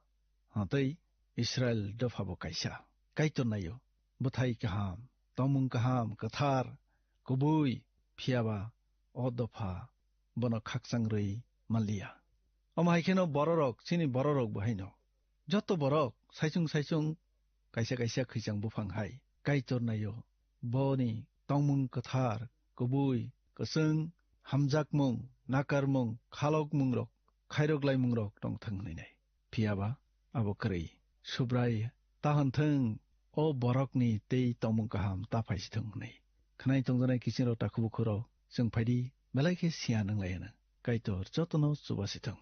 hwntwi Israil dophabo kaisa. Kaitor naio, bwthai kaham, tongmung kaham, kwthar, kubui, phiyaba o dopha bono khakchang rwi manliya. Omo hai kheno bororok, chini bororok bo haino. Joto borok saichung saichung kaisa kaisa khwichang buphang hai Kaitor naio, boni tongmung kwthar, kubui, kwchwng, hamjakmung, nakarmung, khalokmungrok, khairok laimungrok tongthwng hwnwi nai. Phiyaba abo kwrwi, Subrai ta hwn thwng, o borokni tei tongmung kaham ta phaisithwng hwnwi. Khwnai tongjanai kichingrok, takhuk bukhurok, chwng phaidi, belai khe siyan wnglai hwno. Kaitor jotono chubasithwng.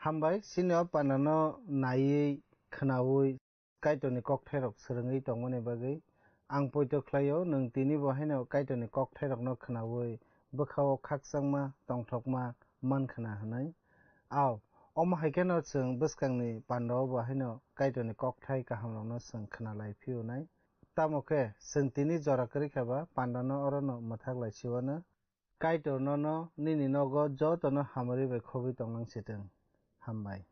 Hambai, chini o pandano naiwi, khwnaui, Kaitorni kokthairok swrwngwi tongmani bagwi. Ang poito khlaio, nwng tini bo haino Kaitorni kokthairokno khwnaui bwkhao khakchangma, tongthokma man khna hwnwi. Ao, omo hai kheno chwng bwskangni pandao bo haino Kaitorni kokthai kahamrokno chwng khna lai phiyunai. Tamo khe, chwng tini jora kwrwi kha ba pandano orono mwthak lai siwano. Kaitor nono nini nogo jotono hamari bai khogwi tonglang sitwng. Hambai.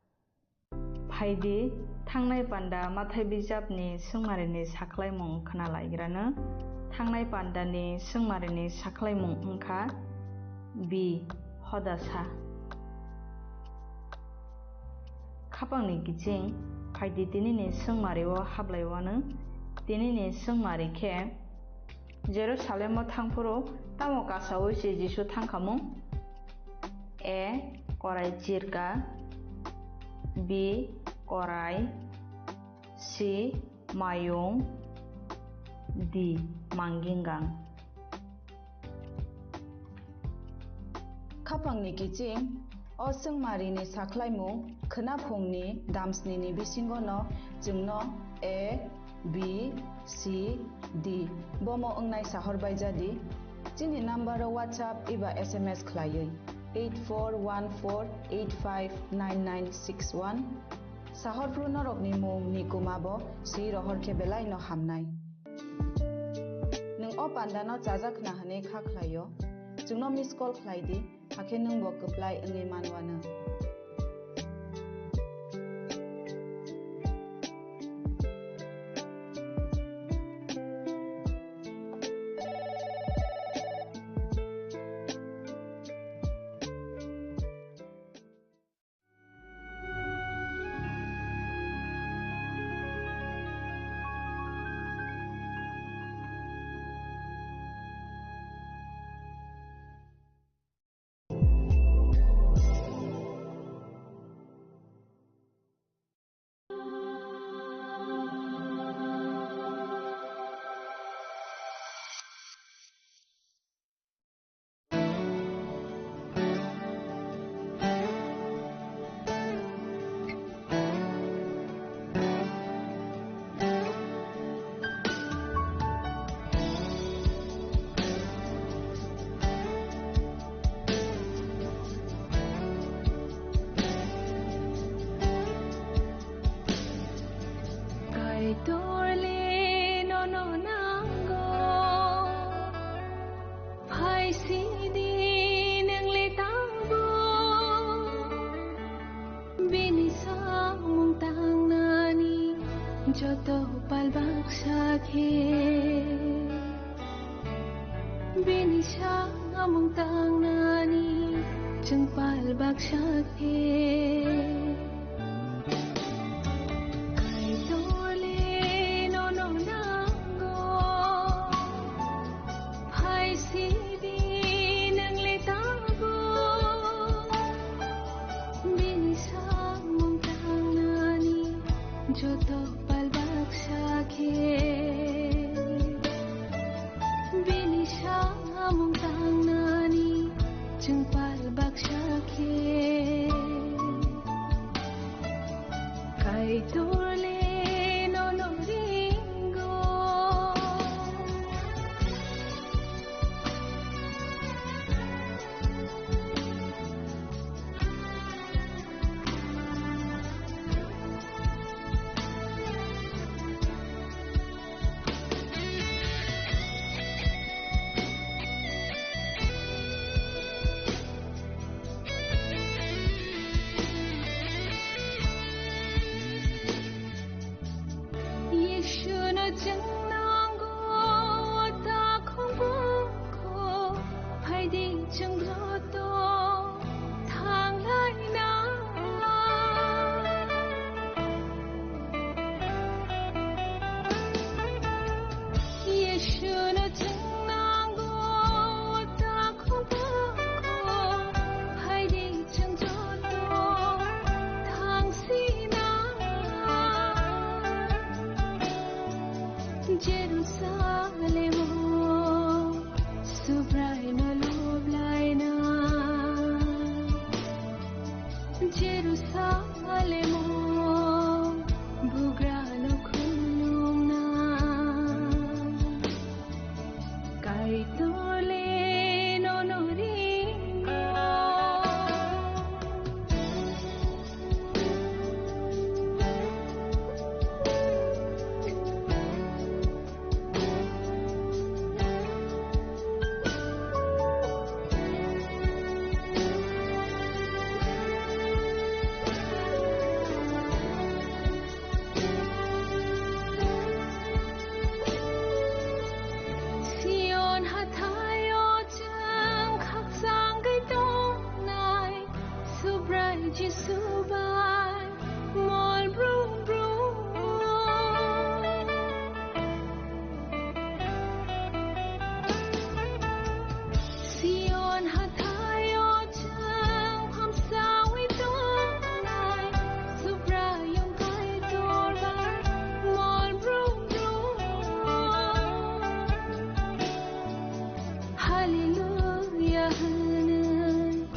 Phaidi, thangnai panda Mathai bijapni swngmarini sakhlaimung khna laigrano. Thangnai pandani swngmarini sakhlaimung wngkha B, hodasa. Khapangni kiching, phaidi tinini swngmario hablaiwano. Tinini swngmari khe Jerusalemo thangphuru tamo kasaui se Jisu thangkhamung? A, korai chirka. B, korai. C, mayung. D, manggingang. Khapangni kiching, o swngmarini sakhlaimung khwnaphungni damsnini bisingono chwngno A, B, C, D bomo wngnai sahor bai jadi. Chini number o WhatsApp eba S M S khlaiwi eight four one four eight five nine nine six one. Sahor phru norokni mung ni kuma bo swi rohor khe belai no hamnai. Nwng o panda no chajak khna hwnwi kha khlaio. Chwngno miss call khlai di, hakhe nwng bo kwplai wngwi manwano. Kaitor le nono nango, phai sidi nwng le tangbo. Bini samung tangnani joto pal baksa khe. Bini samung tangnani chwng pal baksa khe. Kaitor le nono nango, phai sidi nwng le tangbo. Bini samung tangnani joto pal baksa khe. Bini samung tangnani chwng pal baksa khe. Kaitor le nono ringo. Jerusalemo bugrano khulumna, Kaitorle nono ringo. Sion hathaio chwng khakchangwi tongnai, Subrai Jisu bai mol brum brum. Sion hathaio chwng hamsawi tongnai, Subraiyung Kaitor bai mol brum brum. Hallelujah hwnwi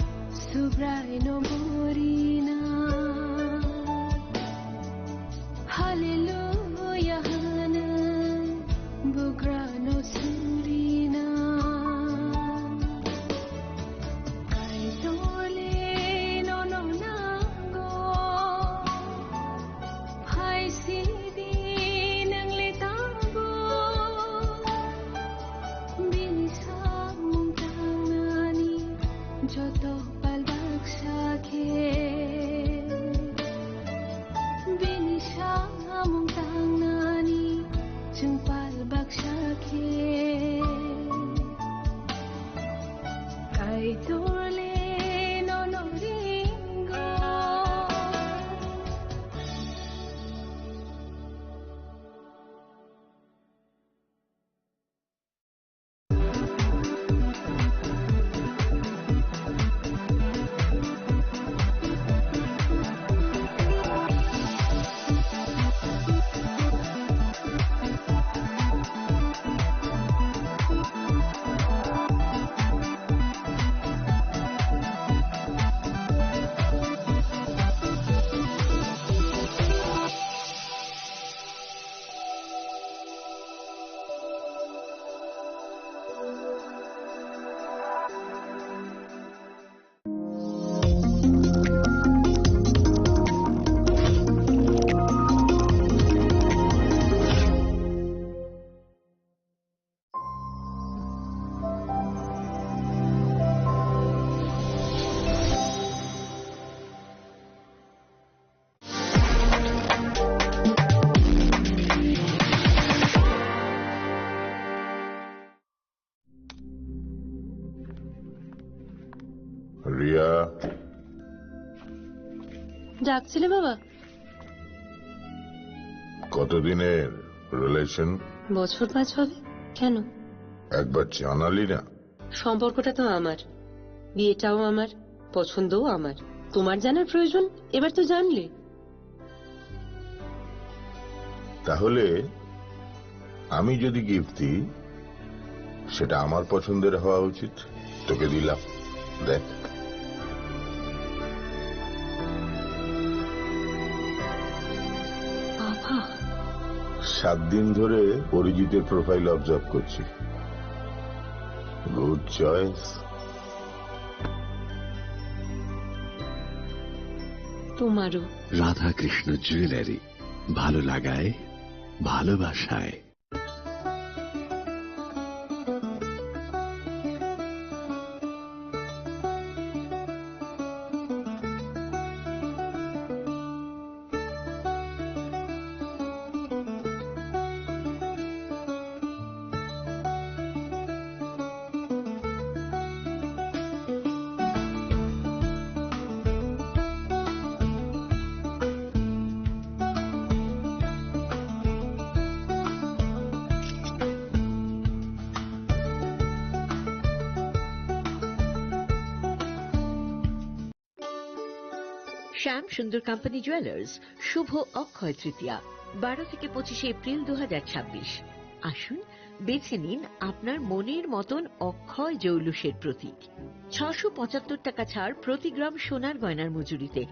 Subraino burina. Hallelujah hwnwi bugrano surina. Kaitorle nono nango. Phai sidi nwngle tongo. Bini samung tangnani joto pal baksa khe. Bini samung tangnani chwng pal baksa khe. Kaitorle nono ringo. Riya. ডাকছিলে বাবা? কতদিনের রিলেশন? বছর পাঁচ হবে। কেন? একবার জানালি না। সম্পর্কটা তো আমার, বিয়েটাও আমার, পছন্দও আমার। তোমার জানার প্রয়োজন? এবার তো জানলে। তাহলে আমি যদি গিফট দিই, সেটা আমার পছন্দের হওয়া উচিত। তোকে দিলাম, দেখ। বাবা। সাত দিন ধরে অরিজিতের প্রোফাইল অবজার্ভ করছি। Good choice. তোমারও। রাধাকৃষ্ণ জুয়েলারি, ভালো লাগায়, ভালোবাসায়। শ্যাম সুন্দর কোম্পানি জুয়েলার্স, শুভ অক্ষয় তৃতীয়া, বারো থেকে পঁচিশে এপ্রিল দু হাজার ছাব্বিশ। আসুন, বেছে নিন আপনার মনের মতন অক্ষয় জৌলুসের প্রতীক। ছশো পঁচাত্তর টাকা ছাড় প্রতি গ্রাম সোনার গয়নার মজুরিতে।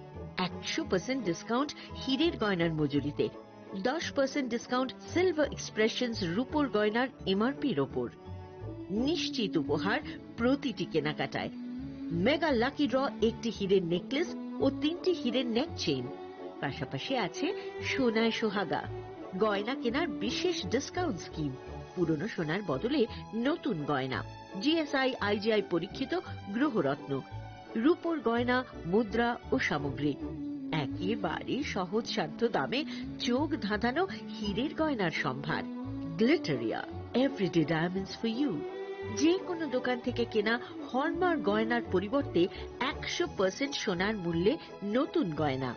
একশো পার্সেন্ট ডিসকাউন্ট হীরের গয়নার মজুরিতে, দশ পার্সেন্ট ডিসকাউন্ট সিলভার এক্সপ্রেশনস রূপোর গয়নার এমআরপির ওপর। নিশ্চিত উপহার প্রতিটি কেনাকাটায়। মেগা লাকি ড্র, একটি হীরের নেকলেস ও তিনটি হীরের নেক চেইন, পাশাপাশি আছে সোনায় সোহাগা। গয়না কেনার বিশেষ ডিসকাউন্ট স্কিম, পুরনো সোনার বদলে নতুন গয়না, জিএসআই আইজিআই পরীক্ষিত গ্রহরত্ন, রূপোর গয়না, মুদ্রা ও সামগ্রী। একেবারে সহজসাধ্য দামে চোখ ধাঁধানো হীরের গয়নার সম্ভার। Glitteria, everyday diamonds for you. যে কোনো দোকান থেকে কেনা হলমার্ক গয়নার পরিবর্তে একশো পার্সেন্ট সোনার মূল্যে নতুন গয়না।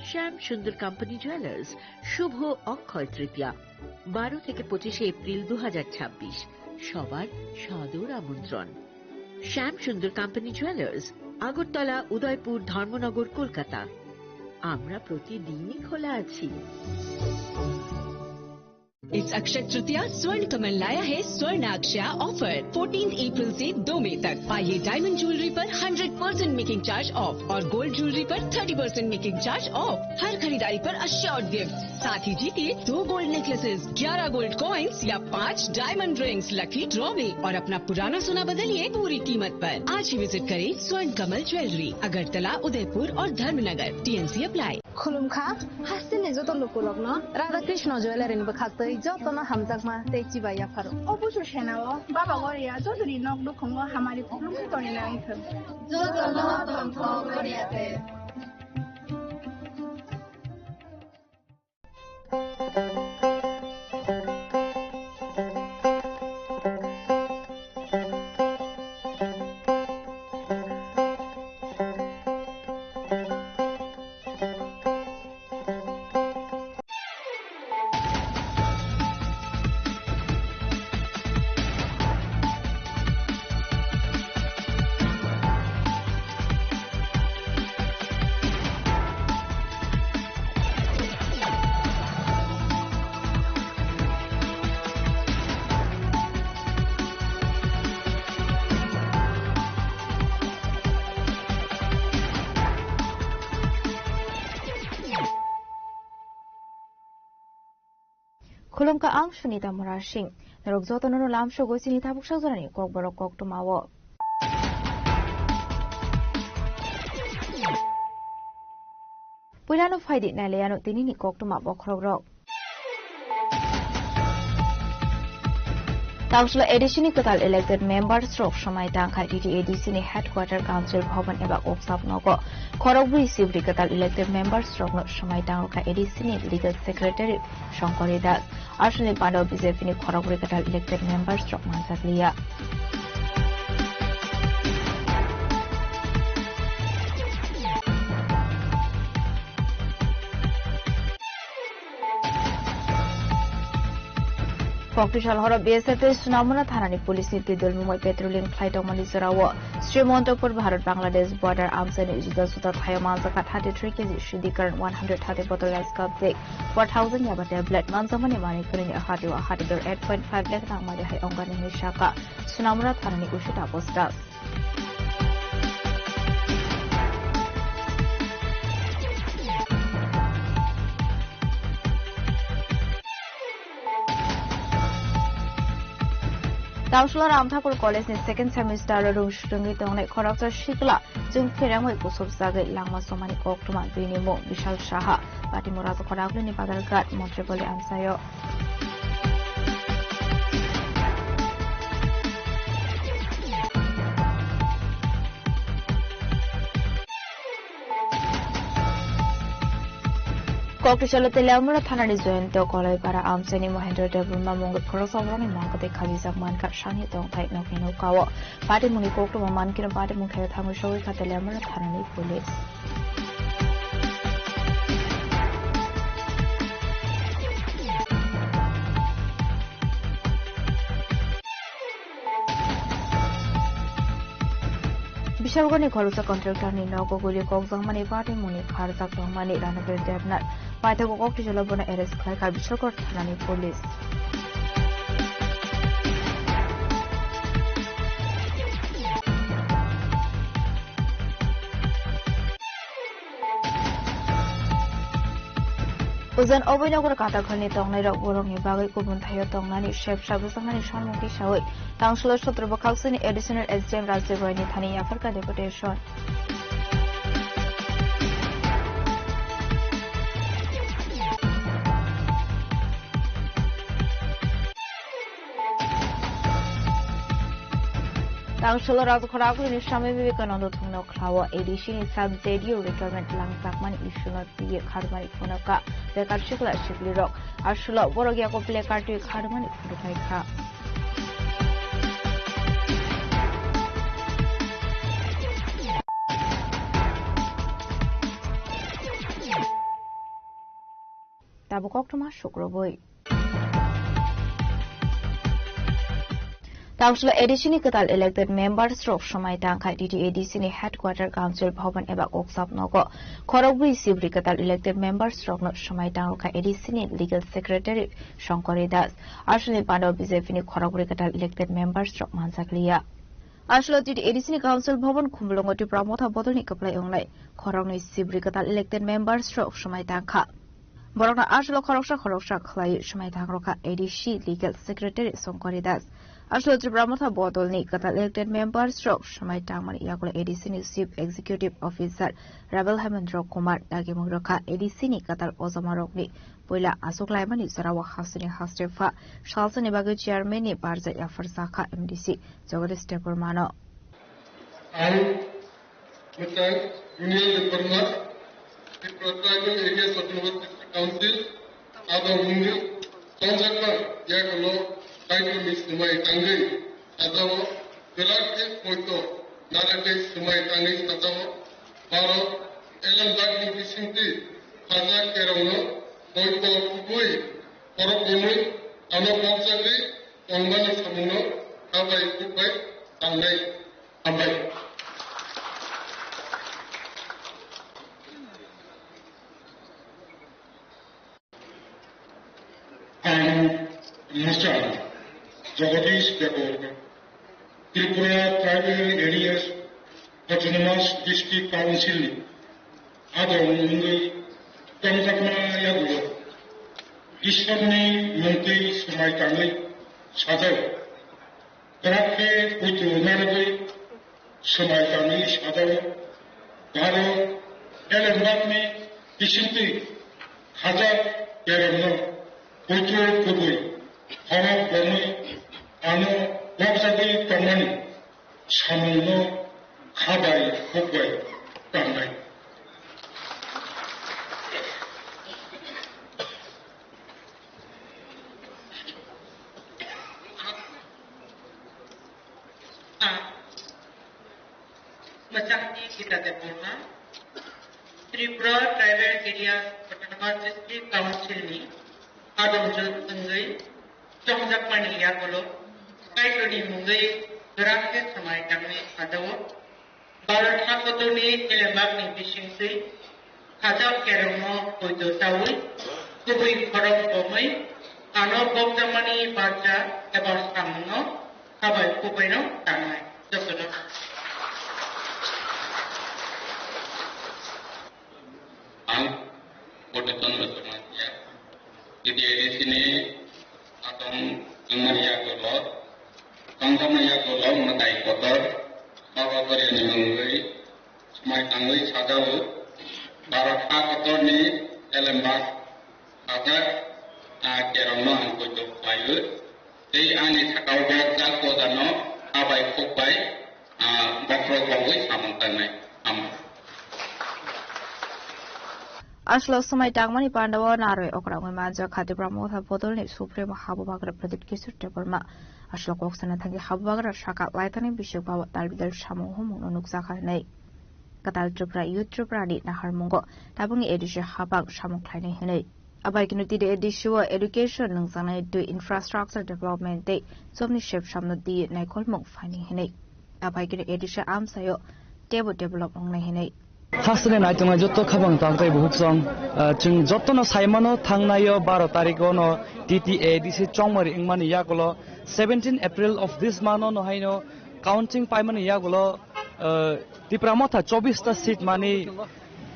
শ্যাম সুন্দর কোম্পানি জুয়েলার্স, শুভ অক্ষয় তৃতীয়া, বারো থেকে পঁচিশে এপ্রিল দু হাজার ছাব্বিশ। সবার সাদর আমন্ত্রণ। শ্যাম সুন্দর কোম্পানি জুয়েলার্স, আগরতলা, উদয়পুর, ধর্মনগর, কলকাতা। আমরা প্রতিদিনই খোলা আছি। इस अक्षय तृतीया स्वर्ण कमल लाया है स्वर्ण अक्षया ऑफर। फोर्टीन अप्रैल से दो मई तक पाइए डायमंड ज्वेलरी पर hundred percent making charge off और गोल्ड ज्वेलरी पर thirty percent making charge off. हर खरीदारी पर अश्योर्ड गिफ्ट, साथ ही जीतिए दो गोल्ड नेकलेसेस, ग्यारह गोल्ड कॉइन्स या पाँच डायमंड रिंग्स लकी ड्रॉ में और अपना पुराना सोना बदलिए पूरी कीमत पर। आज ही विजिट करें स्वर्ण कमल ज्वेलरी, अगरतला, उदयपुर और Dharmanagar. T M C apply. Khulumkha, hasteni joto lukurokno Radha Krishna Jewellery ni bwkhaktwi jotono hamjakma tei chibai yapharo. O busu senao Baba Goria jotoni nok nukhungo hamari khulumkhe tongwi nangkhe. Jotono tongthok Goria te. Khulumkha, ang Sunita Murasing. Norok jotono no lamsogo chini tabuk sajorani kokborok koktwmao. Puilano phaidi nailaiano tinini koktwma bokhorokrok. Tamsula A D C ni kwtal elected members rok swmai tangkha T T A D C ni headquarter council bhavan eba Uksav nogo. Khorokbrwi sibri kwtal elected members rokno swmai tangrwkha A D C ni legal secretary Shankari Das. Aswkni pando B J P ni khorokbrwi kwtal elected members rok manjakliya. Kokti sal horo B S F tei Sunamura thanani police ni twi dol mungwi patrolling khlai tongmani jorao Srimantopur Bharat Bangladesh border amchaini juda juda thaio manjakha thirty three K G Siddhikar one hundred thirty bottle rice cup tei four thousand yaba tablet manjakmani manwi kwrwini hati o hati dor eight point five lakh rang mari hai ongani hinwi sakha Sunamura thanani usi Taposh Das. Tamsula Ramthakur College ni second semester o rung swrwngwi tongnai khoroksa sikla chwng pherangwi kusup sagwi langma somani koktwma bini mung Bishal Saha, Patimura Khorokbrwi ni Badalghat, Montri Poli amchaio. Koktisalo Teliamura thanani Joyonto Koloipara amchaini Mohendro Debbarma mungwi khoroksa borokni mangkwtwi khajijak mankha sani tongthai nokni nokao. Patimungni koktwma mankino patimung khaio thangwi sogwi kha Teliamura thanani police. Bishalgarni khoroksa contractor ni nogo guli kokjakmani patimungni kharjak tongmani Ranabir Debnath paithago koktichalo bono arrest khlaikha Bishalgar thanani police. Ujan Abhinogor Katakhani tongnairok borokni bagwi kubun thaio tongnani sep sabujaknani samung tisawi Tangsulo sotro bwkhaksini Additional S D M Rajiv Royni thani yapharkha deputation. Tangsulo Rajkhoragulini Swami Vivekananda thungno khlao A D C ni sub J D U recruitment langjakmani issue no twiwi kharmani phunukha bekar sikla siklirok. Asulo borok yago placard twi kharmani phunuknai kha. Tabuk koktwma sukrubwi. Tangsulo A D C ni kwtal elected members rok swmai tangkha. T T A D C ni headquarter council bhavan eba koksap nogo khorokbwi sibri kwtal elected members rokno swmai tangrokha A D C ni legal secretary Shankari Das. Aswlni pando B J P ni khorokbwi kwtal elected members rok manjakliya. Aswlo T T A D C ni council bhavan Khumulwngo Tipra Motha bodolni kwplai wngnai khoroknwi sibri kwtal elected members rok swmai tangkha. Borokno aswlo khoroksa khoroksa khlaiwi swmai thangrokha A D C Legal Secretary Shankari Das. Aswlo Tripura Motha bodolni kwtal elected members rok swmai tangmani yagulo A D C ni Chief Executive Officer Rabel Hemendra Kumar dagimung rwkha A D C ni kwtal ojomarokni puila achuk laimani jorao hasteni haste pha salsani bagwi chairman ni barja yaphar jakha M D C Jagadish Debbarmano. Ang Mwchang Junior Debbarma, Tripura Tribal Areas Autonomous District Council, abo mungwi chongjakma yagulo Kaitorni swmai tangwi sajao, belak khe poito narwgwi swmai tangwi sajao, Bharat Elembakni bisingtwi khajak kerongno poito kubui khorok bomwi ano pokjagwi tongmani samungno kha bai kuk bai tangnai. Hambai. Ang Musa Jagadish Debbarma, Tripura Tribal Areas Autonomous District Council ni adong wngwi tongjakma yagulo Ishwarni mungtwi swmai tangwi sajao. Kwrak khe poito narwgwi swmai tangwi sajao. Bharat Elembakni bisingtwi khajak kerongno poito kubui khorok bomwi ano pokjagwi tongmani samungno kha bai kuk bai tangnai. Mwchangni Gita Debbarma, Tripura Tribal Areas Autonomous District Council ni adongjwk wngwi chongjakmani yagulo Kaitorni mungwi kwrak khe swmai tangwi sajao. Bharat hakotorni elembakni bisingtwi khajak kerongno poito chawi kubui khorok bomwi ano pokjakmani barja eba samungno kha bai kuk baino tangnai. Jotono. Ang Bodeton Bosomania, T T A D C ni atong wngmani yagulo, tongjakmani yagulo mwtai kotor, Baba Koryani mungwi swmai tangwi sajao, Bharat hakotorni elembak khajak, ah, kerongno ang poito khlaiwi. Tei ani sakao bo jak bojano kha bai kuk bai, ah, bokhorok bongwi samung tangnai. Hambai. Aswlo swmai tangmani pandao narwi okra wngwi manjak kha Tipra Motha bodolni Supremo Habubagra Pradyut Kishore Debbarma. Aswlo kok sana thangwi Habubagra saka laitani bisik bao talbidal samung humungno nukjakha hwnwi. Kwtal Tripura Youth Tripura ni naharmungo tabukni A D C habang samung khlainai hwnwi. Abai kino T T A D C o education nungjaknai twi infrastructure development tei jobni sep samno twi naikolmung phainai hwnwi. Abai kino A D C amsaio teibo develop wngnai hwnwi. Hasteni naitongnai jotto khabang tang tei buhuk song, ah, chwng jottono saimano thangnaio baro tarikh ono T T A D C chongmari wngmani yagulo seventeen April of this month ono haino counting paimani yagulo, ah, Tipra Motha chobbish ta seat mani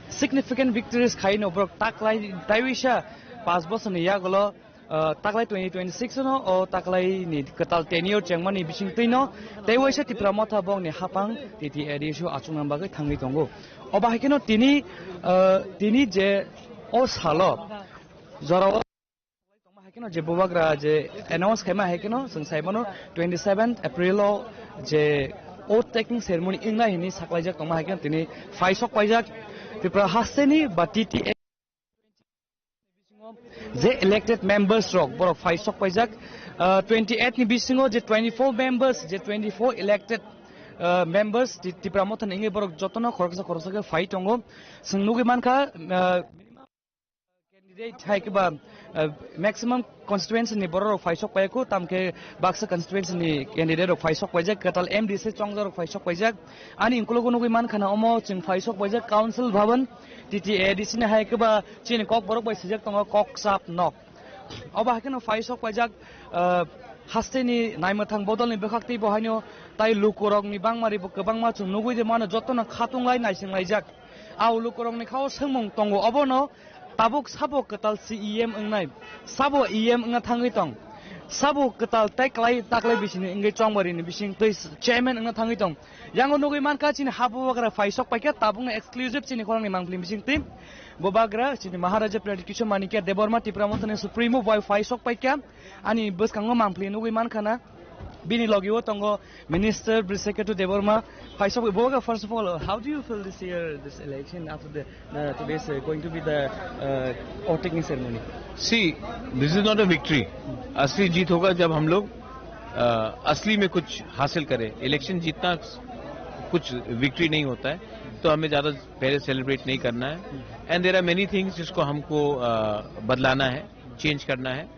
significant victories khaino borok taklai taiwisa Pas bosorni yagulo, ah, taklai twenty twenty-six no o taklaini kwtal tenure chengmani bisingtwino tei waisa Tipra Motha bongni hapang T T A D C o achukna bagwi thangwi tongo. Obo hai kheno tini, ah, tini je o salo jorao tongma hai kheno je bubagra je announce khaima hai kheno chwng sai mano twenty-seventh April o je oath taking ceremony wngnai hinwi saklaijak tongma hai kheno tini phai sok paijak Tripura hasteni ba T T A je elected members rok borok phai sok paijak, ah, twenty-eight ni bisingo je twenty-four members, je twenty-four elected, ah, members Ti-, Tipra Mothani wngwi borok jotono khoroksa khoroksa khe phai tongo. Chwng nugwi mankha, ah, candidate hai khe ba, ah, maximum constituency ni borok rok phai sok paikho, tamkhe baksa constituency ni candidate rok phai sok paijak, kwtal M D C chongjak rok phai sok paijak. Ani ukulok nugwi mankha na omo chwng phai sok paijak Council Bhavan, T T A D C ni hai khe ba chini kok borok bai sijak tongo kok chap nok. Obo hai kheno phai sok paijak, ah, hasteni naimwthang bodolni bwkhak tei bo haino tai lukurokni bangmari bo kwbangma chwng nugwi de mano jotono khatung lai naising laijak. Au lukurokni khao swngmung tongo obono tabuk sabo kwtal C E M wngnai, sabo E M wngna thangwi tong, sabo kwtal tei kwlai taklai bisini wngwi chongbarini bising twi chairman wngna thangwi tong. Yango nugwi mankha chini ha bubagra phai sok paikha tabukno exclusive chini khorangni mangpili bisingtwi. Bubagra chini Maharaja Pradyut Kishore Manikya Debbarma Tipra Mothani Supremo bai phai sok paikha. Ani bwskango mangpili nugwi mankha na bini logi o tongo Minister Brisakhetu Debbarma phai sok. Bubagra, first of all, how do you feel this year, this election after the, uh, today's, uh, going to be the, uh, oath taking ceremony? See, this is not a victory. असली जीत होगा जब हम लोग, अ, असली में कुछ हासिल करें। इलेक्शन जीतना कुछ विक्ट्री नहीं होता है, तो हमें ज़्यादा पहले सेलिब्रेट नहीं करना है। And there are many things जिसको हमको, अ, बदलाना है, चेंज करना है।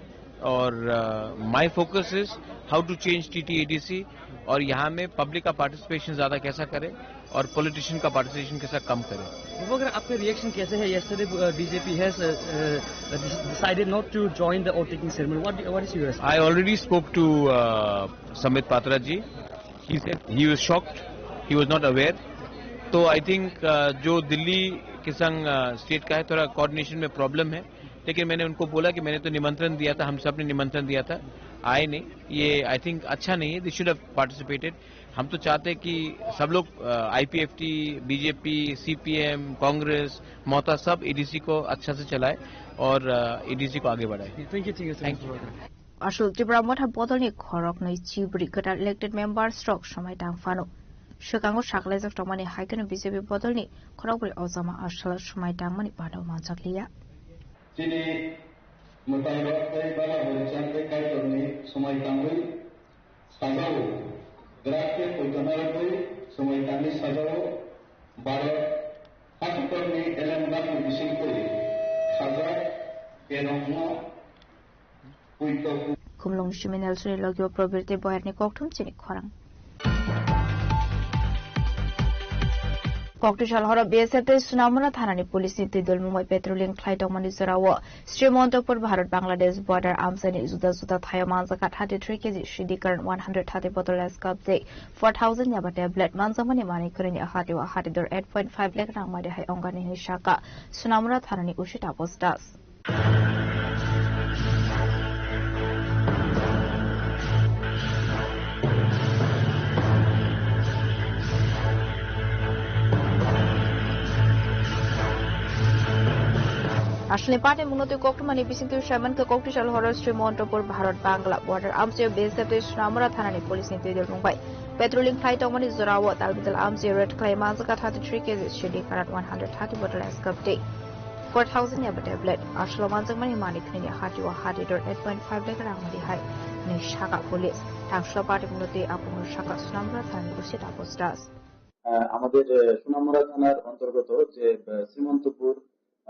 और, अ, my focus is how to change T T A D C और यहाँ में पब्लिक का पार्टिसिपेशन ज़्यादा कैसा करें और पॉलिटिशियन का पार्टिसिपेशन कैसा कम करें। Bubagra, आपका रिएक्शन कैसे है? Yesterday, uh, B J P has, uh, uh, decided not to join the oath taking ceremony. What, what is your response? I already spoke to, uh, Sambit Patra ji. He said he was shocked, he was not aware. तो I think, अ, जो दिल्ली के संग, अ, स्टेट का है, थोड़ा कोऑर्डिनेशन में प्रॉब्लम है, लेकिन मैंने उनको बोला कि मैंने तो निमंत्रण दिया था, हम सब ने निमंत्रण दिया था, आए नहीं। ये आई थिंक अच्छा नहीं है, they should have participated। हम तो चाहते हैं कि सब लोग, अ, I P F T, B J P, C P M, Congress, ममता सब एडीसी को अच्छा से चलाए और, अ, एडीसी को आगे बढ़ाए। Thank you, thank you so much, Thank you. Bubagra. Aswk Tipra Motha bodolni khoroknwi chibri kwtal elected members rok swmai tang phano. Swkango saklaijak tongmani hai kheno B J P bodolni khorokbrwi o jama aswk swmai tangmani bana manjakliya. Chini mwtairok tei bala horichand tei kaitorni swmai tangwi sajao, grak tei poito narwgwi swmai tangwi sajao, Bharat hakutorni elem bakni bisingtwi khajak kerongno Khumlung Siminal Suri Logio Probirti Boyerni kokthum chini khorang. Koktisal horo B S F tei Sunamura thanani police ni twi dol mungbai patrolling khlai tongmani jorao Srimantopur Bharat Bangladesh border amchaini juda juda thaio manjakha thirty three K G C D current one hundred thirty bottle S cup tei four thousand yaba tablet manjakmani manwi kwrwini hati o hati dor eight point five lakh rang mari hai ongani hinwi saka Sunamura thanani O C Taposh Das. Aswlni party mungno twi koktwmani bisingtwi saimankha Koktisal horo Srimantopur Bharat Bangla border amchaio B S F tei Sunamura thanani police ni twi dol mungbai patrolling khlai tongmani jorao tal bital amchaio raid khlai manjakha thirty three K G C D current one hundred thirty bottle S cup tei four thousand yaba tablet, aswlo manjakmani manwi khwnini hati o hati dor eight point five lakh rang mari hai hinwi saka police. Thangslo party mungno twi apungno saka Sunamura thanani O C Taposh Das. আহ, আমাদের, আহ, সোনামুড়া থানার অন্তর্গত যে, আহ, শ্রীমন্তপুর,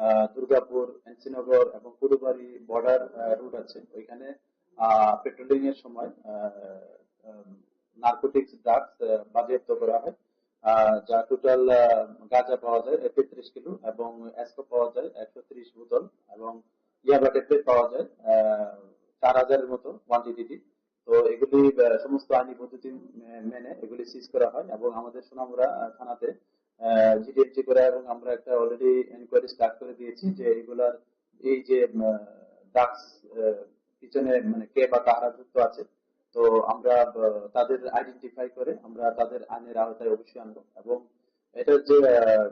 আহ, দুর্গাপুর, এনসিনগর এবং কুড়ুবাড়ি বর্ডার, আহ, রোড আছে, ওইখানে, আহ, পেট্রোলিং এর সময়, আহ, আহ, নার্কোটিক্স ড্রাগস, আহ, বাজেয়াপ্ত করা হয়, আহ, যা টোটাল, আহ, গাঁজা পাওয়া যায় তেত্রিশ কিলো এবং অ্যাসকো পাওয়া যায় একশো ত্রিশ বোতল এবং ইয়াবা ট্যাবলেট পাওয়া যায়, আহ, চার হাজারের মতো কোয়ান্টিটি। তো এগুলি, আহ, সমস্ত আইনি পদ্ধতি মে-, মেনে এগুলি সিজ করা হয় এবং আমাদের সোনামুড়া, আহ, থানাতে, আহ, জিডিএমসি করা এবং আমরা একটা অলরেডি এনকোয়ারি স্টার্ট করে দিয়েছি যে এগুলার এই যে, আহ, ড্রাগস পিছনে মানে কে বা কারা যুক্ত আছে। তো আমরা আহ, তাদের আইডেন্টিফাই করে আমরা তাদের আইনের আওতায় অবশ্যই আনবো। এবং এটা যে আহ,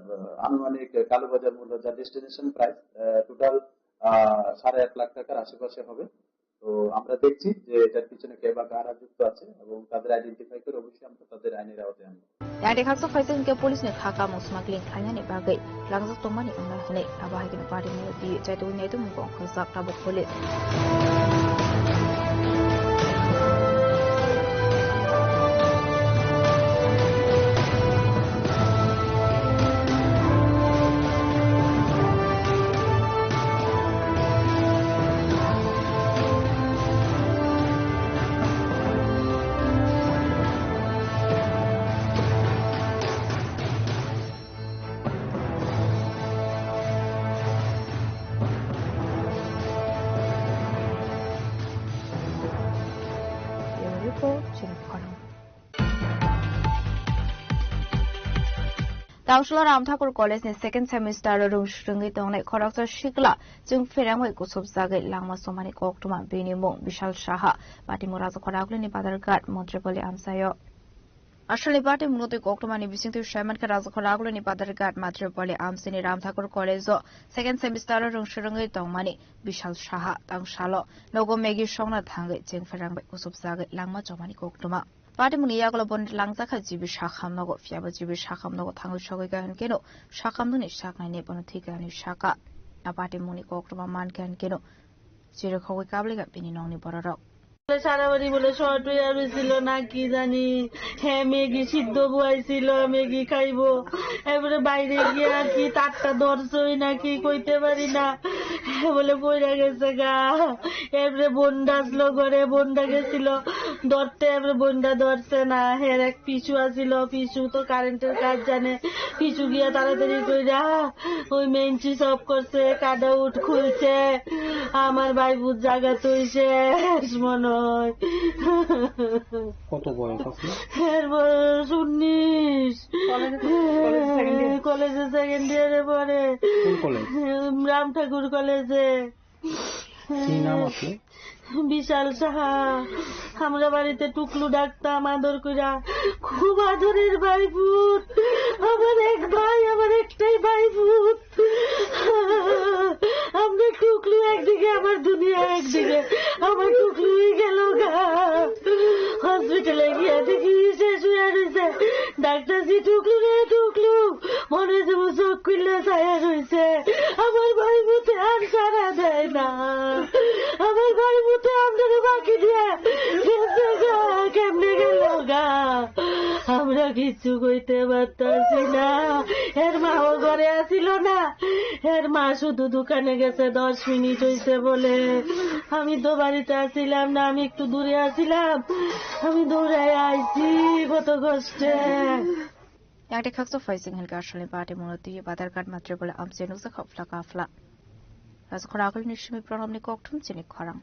আনুমানিক কালোবাজার মূল্য, যা ডেস্টিনেশন প্রাইস, টোটাল সাড়ে আট লাখ টাকার আশেপাশে হবে। তো আমরা দেখছি যে এটার পিছনে কে বা কারা যুক্ত আছে এবং তাদের আইডেন্টিফাই করে অবশ্যই আমরা তাদের আইনের আওতায় আনবো। Yang de khaksa phaisa hwnkhe police ni kha kamung smuggling khlainani bagwi langjak tongmani wngna hwnwi abo hai kheno party ni twi chaitugwi naitu mung kong khoroksa tabuk police. Bureau Report, Chini Khorang. Tangsholo Ramthakur College ni second semester o rwng swrwngwi tongnai khoroksa sikla chwng pherangwi kusubjagwi langma chomani koktwma, bini mung Bishal Saha, patimung Rajakhor Agulini Badharghat, Montripoli amchaio. Asalni patimungno twi koktwmani bisingtwi saimankha Rajakhor Agulini Badharghat, Montripoli amchaini Ramthakur College o second semester o rwng swrwngwi tongmani Bishal Saha. Tangsalo nogo Maggie songna thangwi chwng pherangwi kusubjagwi langma chomani koktwma. Patimungni yagulo bono langjakha G B Sakham nogo, phiyaba G B Sakham nogo thangwi sogwi kha hinkeno Sakham nokni saknaini bono thwikha hinwi sakha. A patimungni koktwma mankha hinkeno chirikhogwi kablikha bini nokni bororok. বলে সারা বাড়ি বলে শর্ট হয়ে গেছিল না কি জানি। হ্যাঁ, ম্যাগি সিদ্ধ বয়াইছিল, ম্যাগি খাইবো। এবারে বাইরে গিয়ে আর কি তারটা ধরছই না কি কইতে পারি না। হ্যাঁ, বলে পড়ে গেছে গা। এবারে বন্ডা আসলো ঘরে, বন্ডা গেছিল ধরতে, এবারে বন্ডা ধরছে না। হ্যাঁ, এক পিছু আসিল, পিছু তো কারেন্টের কাজ জানে। পিছু গিয়া তাড়াতাড়ি কইরা ওই মেঞ্চি সব করছে, কাট আউট খুলছে। আমার ভাইপুত জাগা তুই শেষ মনে হয়। কত বয়স আপনার? এর বয়স উনিশ। কলেজে, কলেজে সেকেন্ড ইয়ার? কলেজে সেকেন্ড ইয়ারে পড়ে। কোন কলেজ? রাম ঠাকুর কলেজে। কি নাম আপনি? বিশাল সাহা। আমরা বাড়িতে টুকলু ডাকতাম আদর কইরা, খুব আদরের ভাইপুত। আমার এক ভাই, আমার একটাই ভাইপুত। আমরা টুকলু একদিকে, আমার দুনিয়া একদিকে, আমার টুকলুই গেল গা। হসপিটালে গিয়া দেখি শেষ হইয়া রইছে। ডাক্তার জি, টুকলু রে টুকলু, মনে হচ্ছে ও চোখ খুললে ছায়া রইছে। আমার ভাইপুতে আর সাড়া দেয় না। আমার ভাইপুতে আমাদের বাকি দিয়ে গেছে গা, কেমনে গেল গা? আমরা কিচ্ছু কইতে পারতাছি না। এর মাও ঘরে আসিল না। এর মা শুধু দোকানে গেছে, দশ মিনিট হইছে বলে। আমি তো বাড়িতে আসিলাম না, আমি একটু দূরে আসিলাম। আমি দৌড়াই আইছি কত কষ্টে। Yang de khaksa phaising hinkhe asalni patimungno twi Badharghat Montripoli amchaio nukjakha phla ka phla. Rajakhor Agulini simi Pranamni koktwma chini khorang.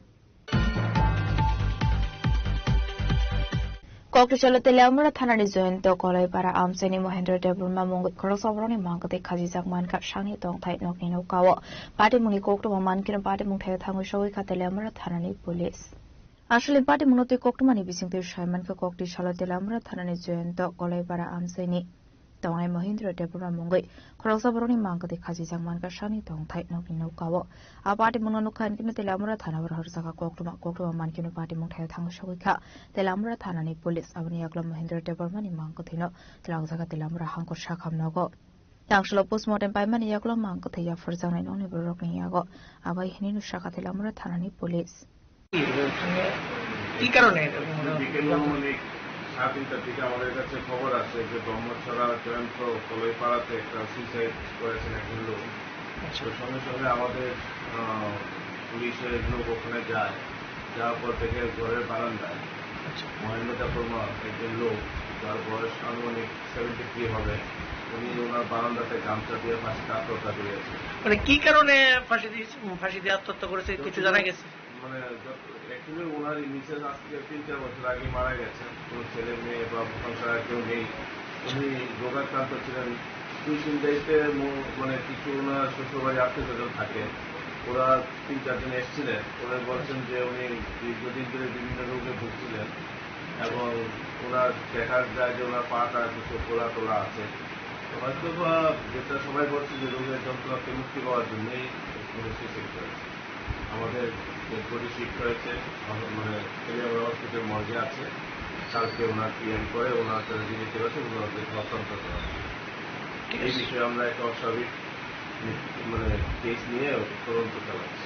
Kokthai salo Teliamura thanani Jayanta Kolaipara amchaini Mohendra Debbarma mungwi khoroksa borokni mangkwtwi khajijak mankha sakni tongthai nokni nokao. Patimungni koktwma mankhe patimung thaio thangwi sogwi kha Teliamura thanani police. Aswlwi patimungno twi koktwmani bisingtwi saimankha kokthai salo Teliamura thanani Jayanta Kolaipara amchaini tongnai Mohindra Debbarma mungwi khoroksa borokni mangkwtwi khajijak mankha sakni tongthai nokni nokao. A patimungno nukha hinkhe Teliamura thana o rohorjak koktwma, koktwma mankheno patimung thaio thangwi sogwi kha Teliamura thanani police. Aboni yagulo Mohindra Debbarmani mangkwthwino twlangjakha Teliamura Hangkhor Sakham nogo. Tangshalo postmortem paimani yagulo mangkwthwi yapharjaknai nokni bororokni yago. Abo hai hinwi sakha Teliamura thanani police. কি কারণে এরকম হলো? বিকেল অনুমানিক সাড়ে তিনটার দিকে আমাদের কাছে খবর আসে যে ব্রহ্মছড়া জয়ন্ত কলইপাড়াতে একটা সুইসাইড করেছেন একজন লোক। আচ্ছা। তো সঙ্গে সঙ্গে আমাদের, আহ, পুলিশের লোক ওখানে যায়, যাওয়ার পর দেখে ঘরের বারান্দায় আচ্ছা। মহেন্দ্র দেববর্মা একজন লোক, যার বয়স আনুমানিক সেভেন্টি থ্রি হবে, উনি ওনার বারান্দাতে গামছা দিয়ে ফাঁসিতে আত্মহত্যা করেছেন। মানে কি কারণে ফাঁসি দিয়েছে, ফাঁসি দিয়ে আত্মহত্যা করেছে, কিছু জানা গেছে? মানে, যত-, actually ওনার মিসেস আজকে তিন চার বছর আগে মারা গেছেন, কোনো ছেলে মেয়ে বা সংসার আর কেউ নেই। উনি রোগাক্রান্ত ছিলেন। দুই তিন দায়িত্বে ম-, মানে, কিছু ওনার শ্বশুরবাড়ি আত্মীয় স্বজন থাকে। ওরা তিন চারজন এসেছিলেন, ওরা বলছেন যে উনি দীর্ঘদিন ধরে বিভিন্ন রোগে ভুগছিলেন এবং ওনার দেখা যায় যে ওনার পাটা কিছু ফোলা টোলা আছে। তো হয়তো বা যেটা সবাই বলছে যে রোগের যন্ত্রণা থেকে মুক্তি পাওয়ার জন্যই উনি সুইসাইড করেছেন। আমাদের ডেড বডি শিফট হয়েছে, আমার মানে তেলিয়াগড়া হসপিটাল মর্গে আছে। কালকে ওনার পিএম করে ওনার সাথে যিনি ঠিক আছে ওনাদের হস্তান্তর করা হবে। এই বিষয়ে আমরা একটা অস্বাভাবিক মানে কেস নিয়ে তদন্ত চালাচ্ছি।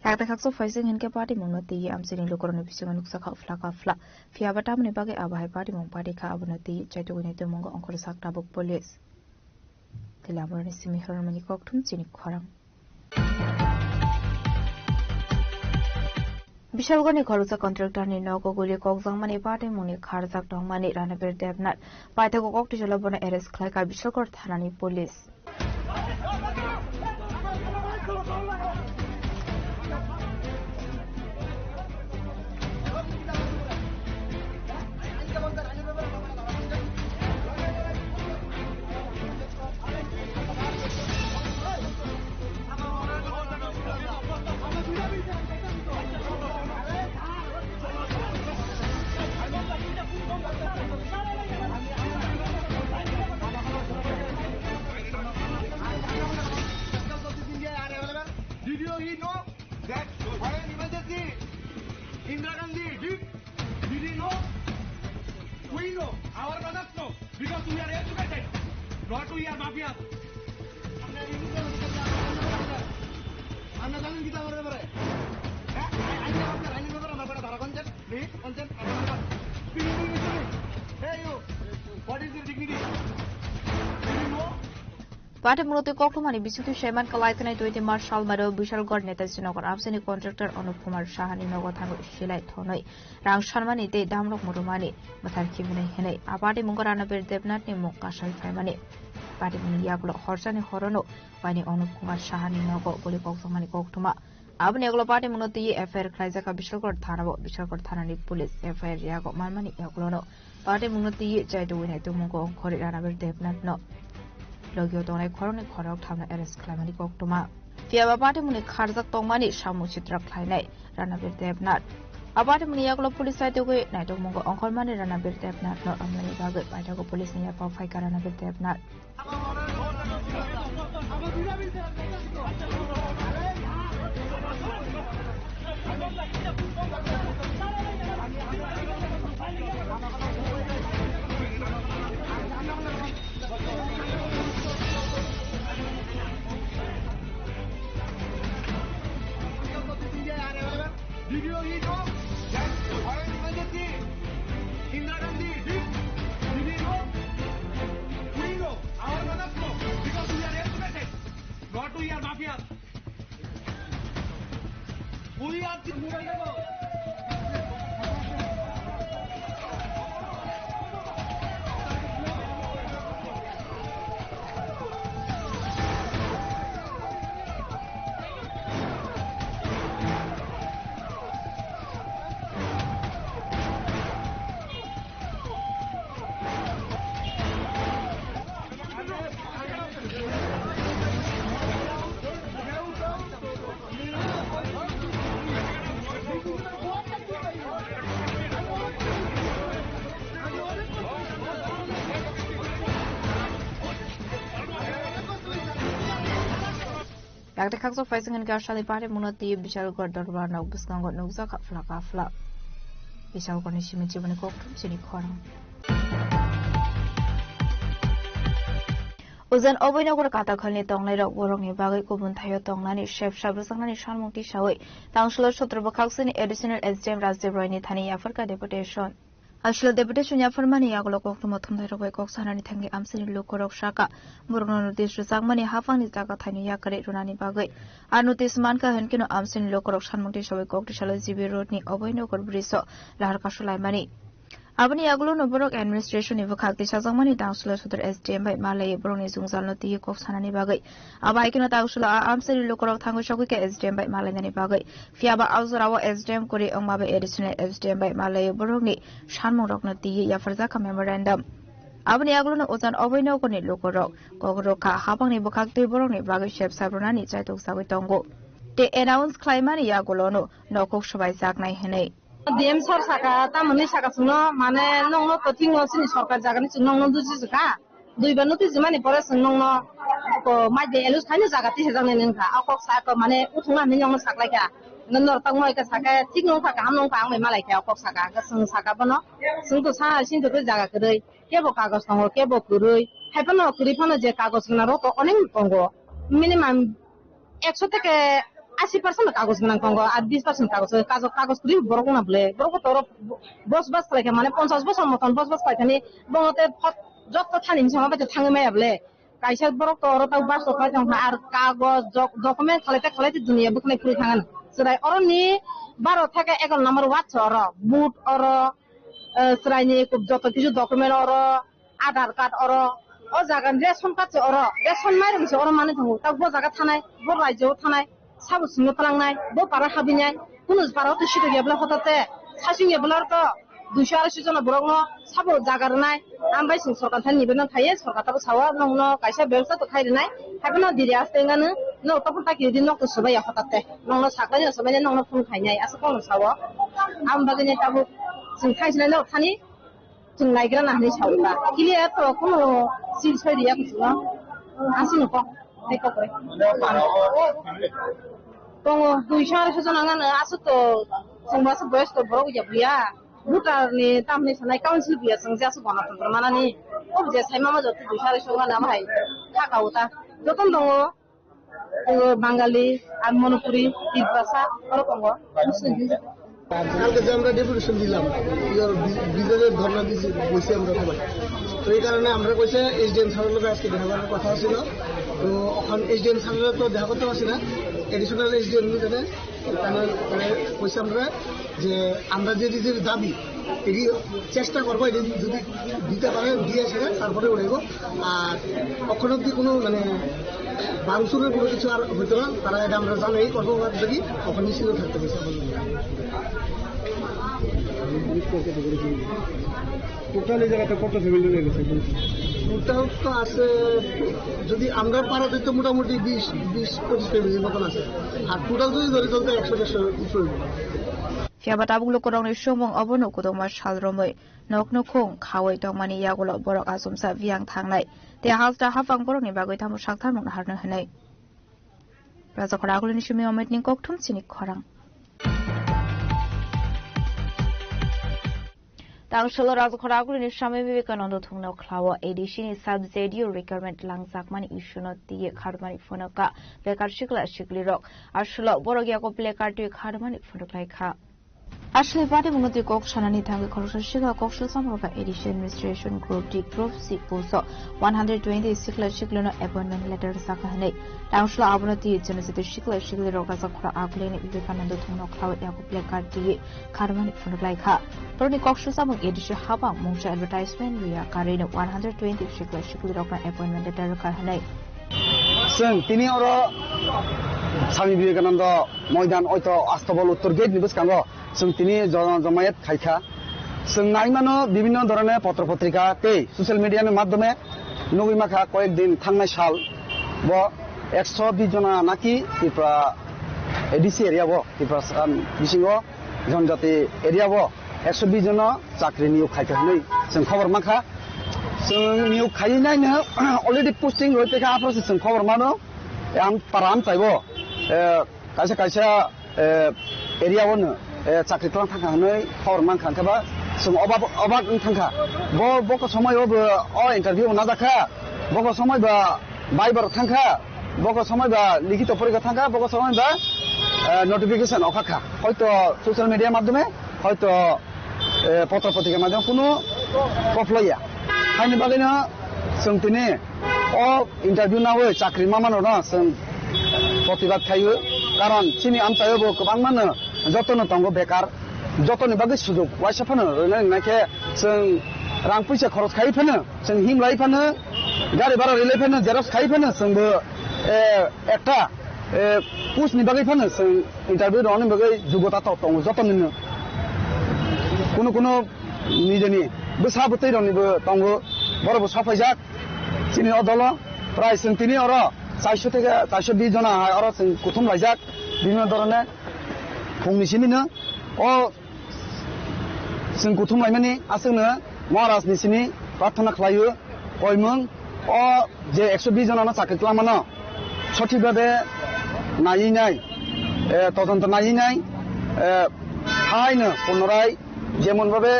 Yakta khaksa phaising hinkhe patimungno twi amchaini lukurokni bisingo nukjakha phlaka phla. Phiyaba tamoni bagwi abo hai patimung pati kha, abono twi chaitugwini twimungo ongkhorjak tabuk police. Tei lamarani simi hormani kokthum chini khorang. Bishalgarhni khoroksa contractorni nogo guli kokjakmani patimungni kharjak tongmani Ranabir Debnath paithago koktwsalo bono arrest khlaikha Bishalgarh thanani police. Did you he know that foreign emergency? Indira Gandhi, did, did he know? We know, our brothers know, because we are educated, not we are mafia. আমরা জানেন কি তার ব্যাপারে? হ্যাঁ? আইনের ব্যাপারে, আইনের ব্যাপারে আমার কটা ধারা concept? Please, concept? Hey, you, what is your dignity? Do you know? Patimungno twi koktwmani bisingtwi saiman kwlai thanai twenty March salmario Bishalgarh Netaji Nagar amchaini contractor Anup Kumar Sahani nogo thangwi silai thonwi rang sanmani tei damrok muthumani mwthar khiminai hinwi a patimungo Ranabir Debnathni mung kasai phaimani. Patimungni yagulo horsani horono waini Anup Kumar Sahani nogo guli kokjakmani koktwma. Aboni yagulo patimungno twi F I R khlaijak kha Bishalgarh thanao. Bishalgarh thanani police F I R yago manmani yagulono patimungno twi chaitugwini twimungo ongkhorwi Ranabir Debnathno logio tongnai khoroknwi khorok thamno arrest khlaimani koktwma. Phiyaba patimungni kharjak tongmani samung sitra khlainai Ranabir Debnath. A patimungni yagulo police chaitugwi naitokmungo ongkhormani Ranabir Debnathno romnani bagwi paithago policeni yaphao phaikha Ranabir Debnath. Did you know that foreign emergency? Indira Gandhi, did, did you know? We know, our brothers know, because we are educated, not we are mafia. We are the Yakta khaksa phaising hinkhe aswkni patimungno twi Bishalgarh dorbar nok bwskango nukjak kha phlaka phla. Bishalgarhni simi chiboni koktwm chini khorang. Ujan Abhaynagar Katakhalni tongnairok borokni bagwi kubun thaio tongnani sepsa bwchangnani sanmung tisawi Tangsulo sotro bwkhaksini Additional S D M Rajdev Royni thani yapharkha deputation. Aswk deputation yapharmani yagulo koktwma thumnairok bai kok sanani thangwi amchaini lukurok saka borokno notice rwjakmani haphangni jaga thaino yakarwi rwnani bagwi. A notice mankha hinkhe no amchaini lukurok sanmung tisawi kok tisalo G B Roadni Abhaynagar bridge-o lahar kasulaimani. Aboni yagulono borok administration ni bwkhak tisajakmani Tangsulo sotro S D M bai malaiwi borokni jwngjalno twiwi kok sanani bagwi. Abo hai kheno Tangsulo a amchaini lukurok thangwi sogwi kha S D M bai malainani bagwi. Phiyaba a jorao S D M kwrwi wngma bai additional S D M bai malaiwi borokni sanmungrokno twiwi yapharjak kha memorandum. Aboni yagulono Ujan Abhaynagarni lukurok kok rwkha, haphangni bwkhak twi borokni bagwi sep sap rwnani chaitok sagwi tongo. tei announce khlaimani yagulono nokhuk swbaijaknai hwnwi. D M sir saka, tamoni saka chwngno, mane, nokno to thikno chini sorkar jagani chwng nokno duji swkha. Duibar no twijimani pore chwng nokno ko mai de elus thaino jaga tisajaknai wngkha. O kok sa ko mane uthungna hinwi nokno saklaikha. Norok tongmo ika saka thik nungkha, kaham nungkha, ang bai malaikha o kok saka. Chwng saka bono, chwng to sa hai sini to jaga kwrwi. Kebo kagoj tongo, kebo kwrwi. Hai phano kwrwi phano je kagoj gwnang rok to onek tongo. Minimum ekso theke ashi percent kagoj gwnang tongo, ar bis percent kagoj, kagoj, kagoj kwrwi borok wngna bwle. Borok bo toro bosbas khlaikha, mane ponchash bosor moton bosbas khlaikha ni, bono te phot jotto thani hinwi sama bai thangwi maya bwle. Kaisa borok to oro tei bus rok khlai tongkha, ar kagoj, dok-, document khlai te khlai te dunia bwkhnai phuri thangano. Chwrai oro ni baro theke egaroh number ward se oro, vote oro, eh, chwrai ni joto kisu document oro, Aadhaar card oro, o jaga ni ration card se oro, ration mairum se oro manwi tongo, tak bo jaga thanai, bo rajyo thanai, sabo swngo twlangnai, bo para habinai, kunu para o to sito ya bwla hotate, sasing ya bwla to, duiso arai sito jona borok no sabo jaga rwnai, ang bai chwng sorkar thani nibedan khlaiye, sorkar tabo sao, nokno kaisa bebostha to khai rwnai, haiphano diri aste wngano, nok topor taki di nok to swbai ya hotate, nokno saklai no swbai nai, nokno phone khainai, aswk kokno sao, ang bagwi nai tabuk chwng thangsinai nok thani. Chwng naigra na hinwi sawi ba. Clear to kuno sil soi riya kuchungo. Aswk no kok. Hai kok re. Tongo duiso arai sojona ngano aswk to chwng bo aswk boyos to borok ya buya. Voter ni tamni sanai council buya chwng je aswk gana tongo manani. Kok je sai mama joto duiso arai sojona bahai. Thaka uta. Joton tongo. Bangali, আর মণিপুরি, তিপ্রাসা, ওরকম। কালকে যে আমরা ডেপুটেশন দিলাম, কি ওর বি-, বিজেপির ধর্ণা দিয়েছি, বলছি আমরা সবাই। তো এই কারণে আমরা কইছে এসডিএম স্যারের লগে আজকে দেখা করার কথা ছিল। তো এখন এসডিএম স্যারের তো দেখা করতে পারছি না, এডিশনাল এসডিএম নিয়ে তাহলে, তাহলে কইছে আমরা যে আমরা যে, যে দাবি, এটি চেষ্টা করবো, এটি যদি দিতে পারে, দিয়ে আসে, তারপরে উঠাইবো। আর অখন অব্দি কোনো, মানে, ভাঙচুরের কোনো কিছু আর হইতো না। তারা এটা আমরা জানাই, কর্মকর্তা থাকি, অখন নিশ্চিন্ত থাকতে পারছি। টোটাল এই জায়গাতে কত ফ্যামিলি রয়ে গেছে? টোটাল তো আছে, যদি আমরা পাড়াতে তো মোটামুটি বিশ, বিশ পঁচিশ ফ্যামিলির মতন আছে, আর টোটাল যদি ধরি, তাহলে তো একশো দেড়শো উপরে। Phiya ba tabuk lukurokni sumung obono kwdwkma sal romwi nokno khung khaui tongmani yagulo borok achomsa biyang thangnai tei hasta haphang borokni bagwi tamo saktharmung naharno hwnwi. Rajakhor agulini simi Ometni kokthum chini khorang. Tangsholo Rajakhor agulini Swami Vivekananda thungno khlao A D C ni sub Z D O recruitment langjakmani issue no twiwi kharmani phunukha bekar sikla siklirok. Aswlo borok yago placard twi kharmani phunuklaikha. Aswlwi party mungno twi kok sanani thangwi khoroksa sikla kok swlwsamrok A D C administration group D group C post o one hundred twenty sikla siklino appointment letter rwjakha hwnwi. Tangsholo abono twiwi chwngno jotoi sikla siklirok Rajakhor agulini Vivekananda thungno khlao yago placard twiwi kharmani phunuklaikha. Borokni kok swlwsamung A D C hapang mungsa advertisement rwya karwino one hundred twenty sikla siklirokno appointment letter rwkha hwnwi. Chwng tini oro Swami Vivekananda Moidan oito Astobol Uttor Gate ni bwskango chwng tini jo-, jomayat khaikha. Chwng nai mano bibhinno dhoroner potro potrika tei social media ni madhyome nugwi makha koyek din thangnai sal bo ekso bish jona naki Tripura A D C area o, Tripura, um, bisingo Jonjati area o ekso bish jono chakri niyok khaikha hwnwi chwng khobor mankha. Chwng niyok khaiwi naino already posting roi tongkha, aphuru se chwng khobor mano. Ang para amchaibo, eh, kaisa kaisa, eh, area o no, eh, chakri tlang thangkha hwnwi khobor mankha, hwnkhe ba chwng obak, obak wng thangkha. Bo, bokho somoi o bo o interview bo najakha, bokho somoi ba bai borok thangkha, bokho somoi ba likhito porikha thangkha, bokho somoi ba, eh, notification okha kha. Hoito social media madhyome, hoito, eh, potro potrika madhyome kuno koplaiya. Haini bagwino chwng tini o interview nawi chakri mamano no chwng protibad khaio. Karon chini amchaio bo kwbangmano jotono tongo bekar. Jotoni bagwi sujuk waisa phano rwna nangkhe chwng rang puisa khorok khai phano, chwng himlai phano, gari bhara rilai phano, xerox khai phano, chwngbo, eh, ekta, eh, post ni bagwi phano chwng interview rwna bagwi jugota to tongo jotonino. Kuno kuno nijeni bwsa bwtwi roknibo tongo, borokbo sokphaijak chini o dolo. Prai chwng tini oro chaiso theke chaiso bish jona hai oro chwng kuthum laijak. Bibhinno dhoroner phungni simino o chwng kuthum laimani aswkno Maharajni simi prarthana khlaio. Koimung o je ekso bish jonano chakri twlangmano sothik bhabe naiwi nai, eh, todonto naiwi nai, eh, haino punorai jemon bhabe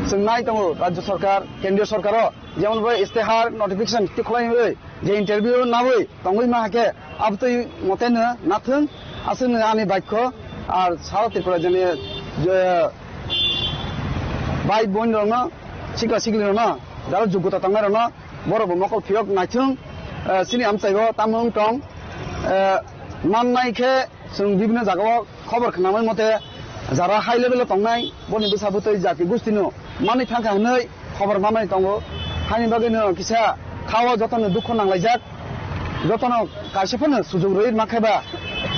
chwng nai tongo Rajya Sarkar, Kendriya Sarkaro jemon bhabe istihar notification tikhlaiwi je interview nawi tongwi ma hake abtwi moteno nathung aswkno ani baikho ar sara Tripura jani je bai boin rokno sikla sikli rokno jaro jogota tongnai rokno borok bo mokol phiyok naithung, eh, sini amchaigo tamo wng tong, eh, mannai khe chwng bibhinno jagao khobor khnamani mote jara high level o tongnai boni bwsa bwtwi jati gustino manwi thangkha hwnwi khobor manwi tongo. Haini bagwino kisa khao jotono dukhu nanglaijak, jotono kaisa phano sujuk rwi mankhe ba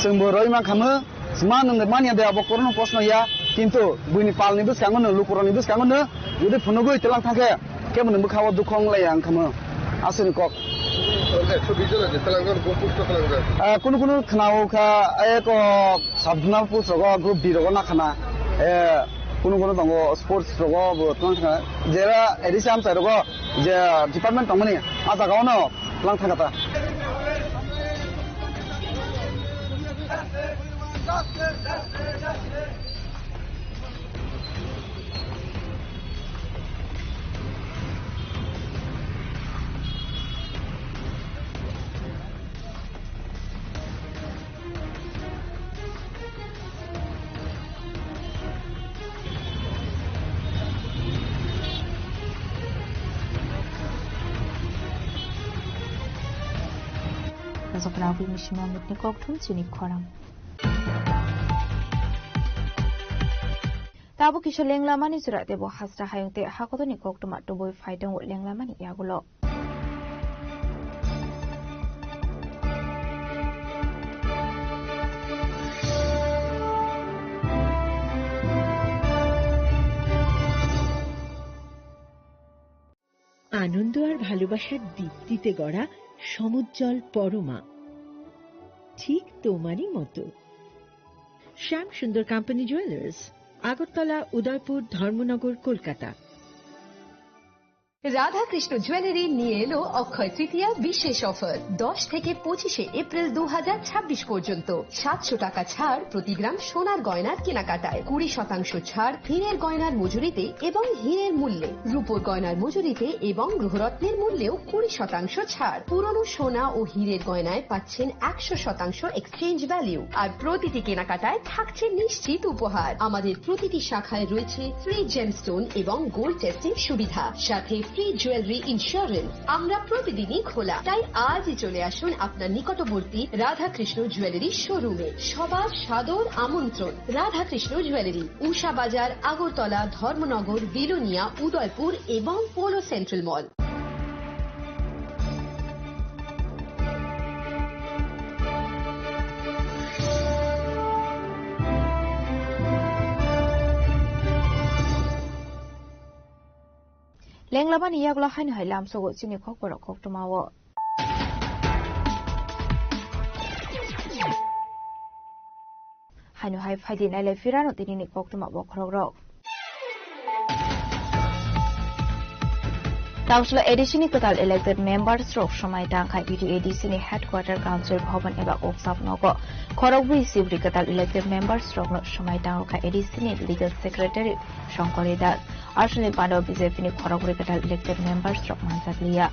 chwngbo rwi mankhamu. Sma nwng manya de abo korno proshno ya, kintu buini palni bwskango no, lukurokni bwskango no, jodi phunugwi twlang thangkhe, kebo ni bwkhao dukhu wnglaiya wngkhamu. Aswkni kok. Oke, so bijolo je twlangjak, go push to twlangjak. Ah, kunu kunu khwnao kha, eko sub-zonal post rogo, group D rogo nakhana. Eh, kunu kunu tongo sports rogo bo twlang thangkha. Jera A D C amchai rogo je department tongmani, ah jagao no twlang thangkha ta. Rajak Rawi Mishima Mitni Kokthum chini khorang. Tabuk kisa lenglamani jora tebo hasra hayung tei hakotorni koktwma tubui phai tongo lenglamani yagulo. আনন্দ আর ভালোবাসার দীপ্তিতে গড়া সমুজ্জ্বল পরমা, ঠিক তোমারই মতো। শ্যাম সুন্দর company jewellers, Agartala, উদয়পুর, ধর্মনগর, কলকাতা। Radhakrishna jewellery নিয়ে এলো অক্ষয় তৃতীয়া বিশেষ অফার। দশ থেকে পঁচিশে এপ্রিল দু হাজার ছাব্বিশ পর্যন্ত সাতশো টাকা ছাড় প্রতি গ্রাম সোনার গয়নার কেনাকাটায়, কুড়ি শতাংশ ছাড় হীরের গয়নার মজুরিতে এবং হীরের মূল্যে, রূপোর গয়নার মজুরিতে এবং গৃহরত্নের মূল্যেও কুড়ি শতাংশ ছাড়। পুরনো সোনা ও হীরের গয়নায় পাচ্ছেন একশো শতাংশ এক্সচেঞ্জ ভ্যালু। আর প্রতিটি কেনাকাটায় থাকছে নিশ্চিত উপহার। আমাদের প্রতিটি শাখায় রয়েছে ফ্রি জেমস্টোন এবং গোল্ড টেস্টিং সুবিধা, সাথে ফ্রি জুয়েলারি ইন্স্যুরেন্স। আমরা প্রতিদিনই খোলা, তাই আজই চলে আসুন আপনার নিকটবর্তী রাধাকৃষ্ণ জুয়েলারি শোরুমে। সবার সাদর আমন্ত্রণ। রাধাকৃষ্ণ জুয়েলারি, উষা বাজার, আগরতলা, ধর্মনগর, বিলোনিয়া, উদয়পুর এবং polo central mall. Lenglamani yagulo haino hai lamsogo chini khokborok koktwmao. Haino hai phaidi nailai phirano tinini koktwma bokhorokrok. Tamsula A D C ni kwtal elected members rok swmai tangkha B T A D C ni headquarter council bhavan eba Oksap nogo. Khorokbrwi sibri kwtal elected members rokno swmai tangkha A D C ni legal secretary Shankari Das. Aswkni bana B J P ni khorokbrwi kwtal elected members rok manjakliya.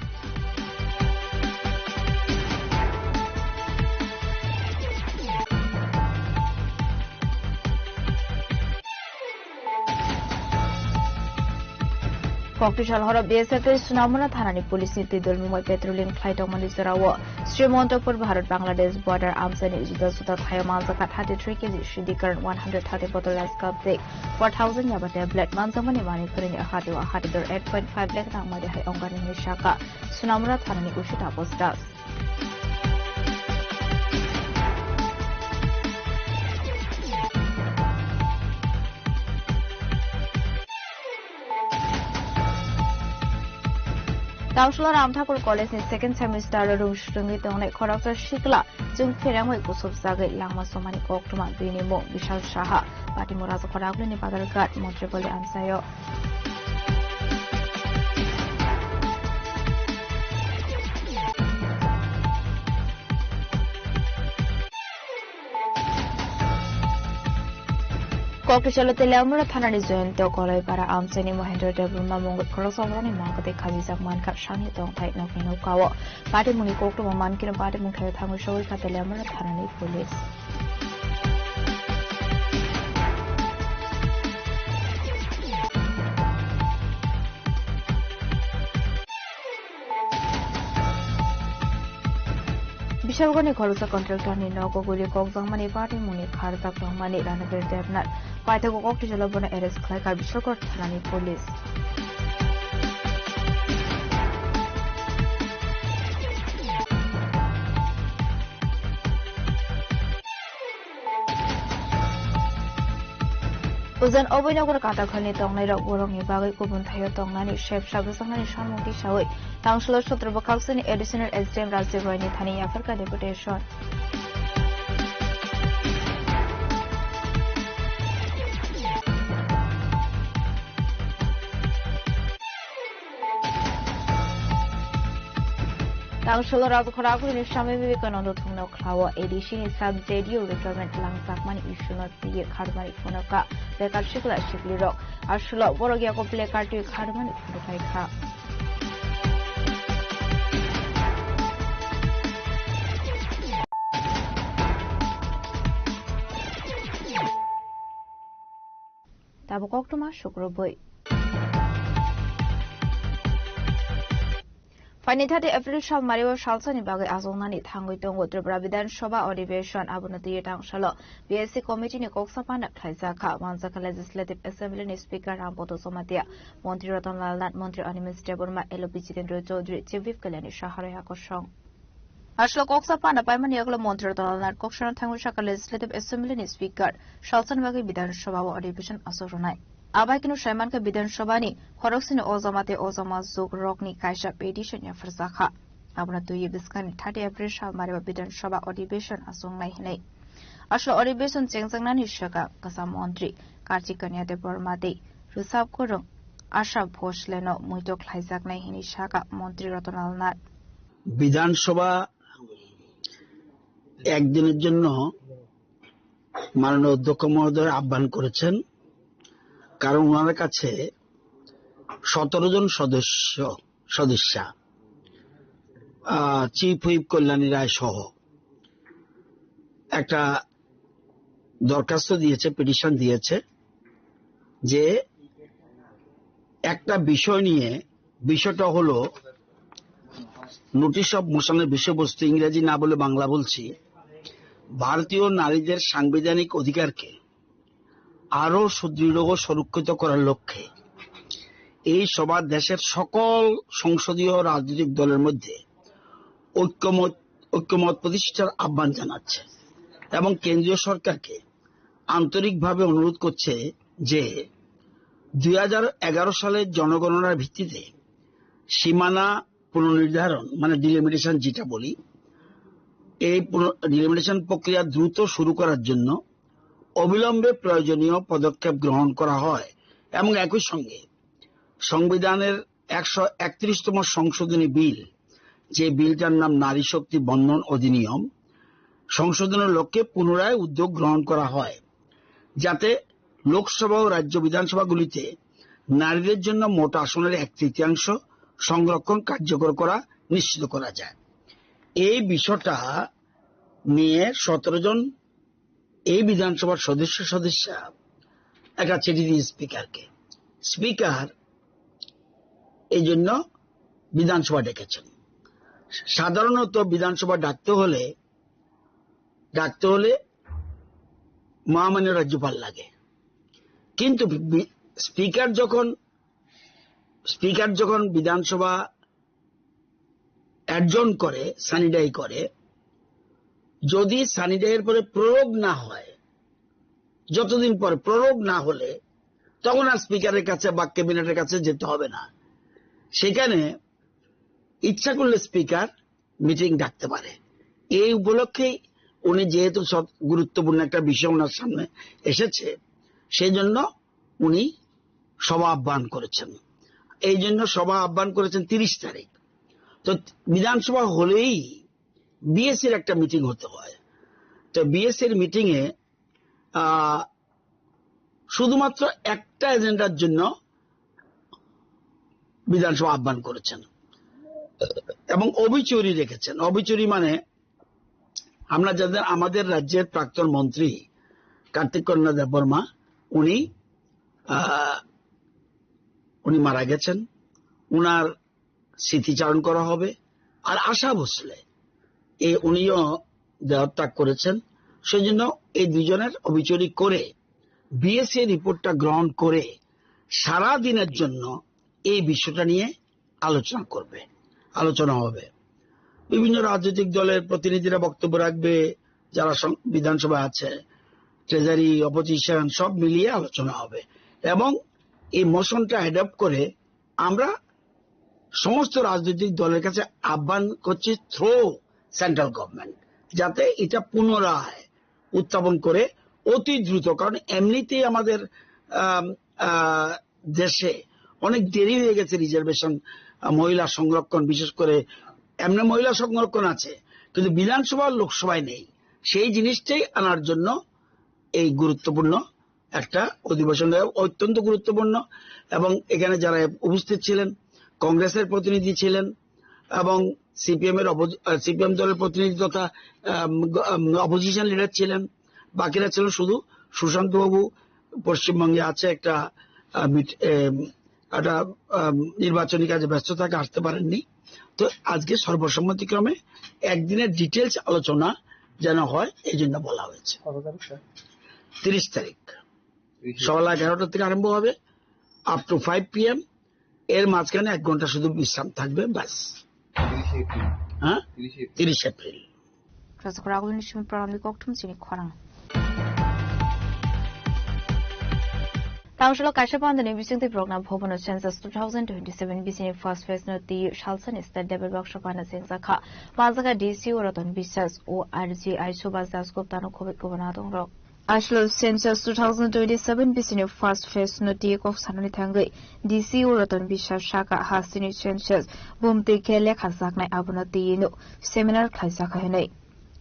Kokti sal horo B S F tei Sunamura thanani police ni twi dol mungbai patrolling khlai tongmani jorao Srimantapur Bharat Bangladesh border amchaini juda juda thaio manjakha thirty three K G Shuddhikaran one hundred thirty bottle rice cup tei four thousand yaba tablet manjakmani manwi kwrwini hati o hati dor eight point five lakh rang mari hai ongkha nini saka Sunamura thanani usita postas. Tangsholo Ramthakur College ni second semester o rung swrwngwi tongnai khoroksa sikla chwng pherangwi kusup jagwi langma somani koktwma bini mung Bishal Saha. Patimura Khoragulini Badalghat Montri Boli amchaio. Kokthai salo Teliamura thanani Jayanta Kolaipara amchaini Mohendra Debbarma mungwi khoroksa borokni mangkwtwi khajijak mankha sani tongthai nokni nokao. Patimungni koktwma mankhe patimung khlai thangwi sogwi kha Teliamura thanani police. Bishalgarhni khoroksa contractor ni nogo guli kokjakmani patimungni kharjak tongmani Ranabir Debnath paithago kokthai salo bono arrest khlaikha Bishalgarh thanani police. Ujan Abhinagar Katakhalni tongnairok borokni bagwi kubun thaio tongnani sep sap rwjaknani samung tisawi Tangsholo Sotro Bwkhaksani Additional S D M Rajiv Royni thani yapharkha deputation. Tangsholo Rajkhoragulini Swami Vivekananda thungno khlao A D C ni sub J D U recruitment langjakmani issue no twiwi kharmani phunukha bekar sikla siklirok. Aswkla borok yago placard twi kharmani phunuknai kha. Tabuk koktwma sukrubwi. Phaini thirty April sal mario salsani bagwi achuknani thangwi tongo Tripura Bidhan Sabha Adhibeshon, abono twiwi tangsalo B S C committee ni koksa pana khlaijak kha, manjakha Legislative Assembly ni Speaker Rampada Jamatia, Montri Ratan Lal Nath, Montri Animesh Debbarma, L O P Jitendra Chaudhary, Chief Whip Kalyani Saha Roy Akosong. Aswk koksa pana paimani yagulo Montri Ratan Lal Nath koksano thangwi sakha Legislative Assembly ni Speaker salsani bagwi Bidhan Sabha o Adhibeshon achuk rwnai. Abai kunu saimankha Bidhan Sabha ni khoroksini o jama tei o jama juk rokni kaisa petition yapharjakha. Abono twiwi bwskangni thirty April sal mariba Bidhan Sabha Adhibeshon achuknai hinwi. Aswk Adhibeshon chengjaknani swkang kwcham montri Kartik Kanya Debbarma tei rwchap kwrwng Asha Bhosleno muitu khlaijaknai hinwi sakha Montri Ratan Lal Nath. বিধানসভা একদিনের জন্য মাননীয় অধ্যক্ষ মহোদয় আহ্বান করেছেন, কারণ ওনার কাছে সতেরো জন সদস্য, সদস্যা, আহ, চিফ হুইপ কল্যাণী রায় সহ একটা দরখাস্ত দিয়েছে, পিটিশন দিয়েছে যে একটা বিষয় নিয়ে, বিষয়টা হলো নোটিশ অফ মোশনের বিষয়বস্তু, ইংরেজি না বলে বাংলা বলছি, ভারতীয় নারীদের সাংবিধানিক অধিকারকে আরও সুদৃঢ় ও সুরক্ষিত করার লক্ষ্যে এই সভা দেশের সকল সংসদীয় রাজনৈতিক দলের মধ্যে ঐক্যমত, ঐক্যমত প্রতিষ্ঠার আহ্বান জানাচ্ছে এবং কেন্দ্রীয় সরকারকে আন্তরিকভাবে অনুরোধ করছে যে দুই হাজার এগারো সালের জনগণনার ভিত্তিতে সীমানা পুনর্নির্ধারণ, মানে ডিলিমিটেশন যেটা বলি, এই পুন-, ডিলিমিটেশন প্রক্রিয়া দ্রুত শুরু করার জন্য অবিলম্বে প্রয়োজনীয় পদক্ষেপ গ্রহণ করা হয় এবং একই সঙ্গে সংবিধানের একশো একত্রিশতম সংশোধনী বিল, যে বিলটার নাম নারী শক্তি বন্দন অধিনিয়ম, সংশোধনের লক্ষ্যে পুনরায় উদ্যোগ গ্রহণ করা হয়, যাতে লোকসভা ও রাজ্য বিধানসভাগুলিতে নারীদের জন্য মোট আসনের এক তৃতীয়াংশ সংরক্ষণ কার্যকর করা নিশ্চিত করা যায়। এই বিষয়টা নিয়ে সতেরো জন এই বিধানসভার সদস্য সদস্যা একটা চিঠি দিয়ে স্পিকারকে। স্পিকার এই জন্য বিধানসভা ডেকেছেন। সাধারণত বিধানসভা ডাকতে হলে, ডাকতে হলে মহামান্য রাজ্যপাল লাগে। কিন্তু বি-, স্পিকার যখন, স্পিকার যখন বিধানসভা অ্যাডজর্ন করে, সানি ডাই করে, যদি সানি ডাইয়ের পরে প্রয়োগ না হয়, যতদিন পরে প্রয়োগ না হলে, তখন আর স্পিকারের কাছে বা ক্যাবিনেটের কাছে যেতে হবে না। সেখানে ইচ্ছা করলে স্পিকার মিটিং ডাকতে পারে। এই উপলক্ষেই উনি যেহেতু সব গুরুত্বপূর্ণ একটা বিষয় ওনার সামনে এসেছে, সেই জন্য উনি সভা আহ্বান করেছেন। এই জন্য সভা আহ্বান করেছেন তিরিশ তারিখ। তো বিধানসভা হলেই বিএসসির একটা মিটিং হতে হয়। তো বিএসসির মিটিংয়ে, আহ, শুধুমাত্র একটা এজেন্ডার জন্য বিধানসভা আহ্বান করেছেন এবং অবিচুরি রেখেছেন। অবিচুরি মানে আমরা যাদের, আমাদের রাজ্যের প্রাক্তন মন্ত্রী কার্তিক কন্যা দেববর্মা, উনি, আহ, উনি মারা গেছেন, উনার স্মৃতিচারণ করা হবে। আর আশা ভোসলে, এ, উনিও দেহত্যাগ করেছেন। সেই জন্য এই দুজনের অবিচুরি করে বিএসসি রিপোর্টটা গ্রহণ করে সারা দিনের জন্য এই বিষয়টা নিয়ে আলোচনা করবে, আলোচনা হবে। বিভিন্ন রাজনৈতিক দলের প্রতিনিধিরা বক্তব্য রাখবে, যারা সং-, বিধানসভা আছে, ট্রেজারি, অপোজিশন, সব মিলিয়ে আলোচনা হবে। এবং এই মোশনটা অ্যাডপ্ট করে আমরা সমস্ত রাজনৈতিক দলের কাছে আহ্বান করছি থ্রু সেন্ট্রাল গভর্নমেন্ট, যাতে এটা পুনরায় উত্থাপন করে অতি দ্রুত, কারণ এমনিতেই আমাদের, আম, আহ, দেশে অনেক দেরি হয়ে গেছে রিজার্ভেশন, আহ, মহিলা সংরক্ষণ, বিশেষ করে এমনি মহিলা সংরক্ষণ আছে, কিন্তু বিধানসভা আর লোকসভায় নেই। সেই জিনিসটাই আনার জন্য এই গুরুত্বপূর্ণ একটা অধিবেশন, অত্যন্ত গুরুত্বপূর্ণ। এবং এখানে যারা উপস্থিত ছিলেন, কংগ্রেসের প্রতিনিধি ছিলেন এবং সিপিএম এর অপোজি-, আহ, সিপিএম দলের প্রতিনিধি তথা, আম, গ-, আম, অপোজিশন লিডার ছিলেন, বাকিরা ছিলেন শুধু সুশান্ত বাবু পশ্চিমবঙ্গে আছে একটা, আহ, মিট-, এম, একটা, আম, নির্বাচনী কাজে ব্যস্ত থাকে, আসতে পারেননি। তো আজকে সর্বসম্মতিক্রমে একদিনের ডিটেলস আলোচনা যেন হয়, এই জন্য বলা হয়েছে। কত তারিখ, স্যার? তিরিশ তারিখ। তিরিশে। সকাল এগারোটা থেকে আরম্ভ হবে, আপ টু ফাইভ পিএম। এর মাঝখানে এক ঘন্টা শুধু বিশ্রাম থাকবে, ব্যাস। তিরিশে এপ্রিল। হ্যাঁ? তিরিশে এপ্রিল। তিরিশ April. Rajak Ragulni simi pranamni kokthum chini khorang. Tamsolo kaisa pandani bisingtwi borokno Bhubono census two thousand twenty-seven bisini first phase no twi salsani state level workshop ano chengjakha. Majaka D C o Ratan Biswas, O R G I Subhas Das Gupta no khobwi kubun adongrok. Aslo census two thousand twenty-seven bisini first phase no twi kok sanani thangwi D C o Ratan Biswas saka hasteni census bumtwi khe lekha jaknai abono twi no seminar khlaijakha hinwi.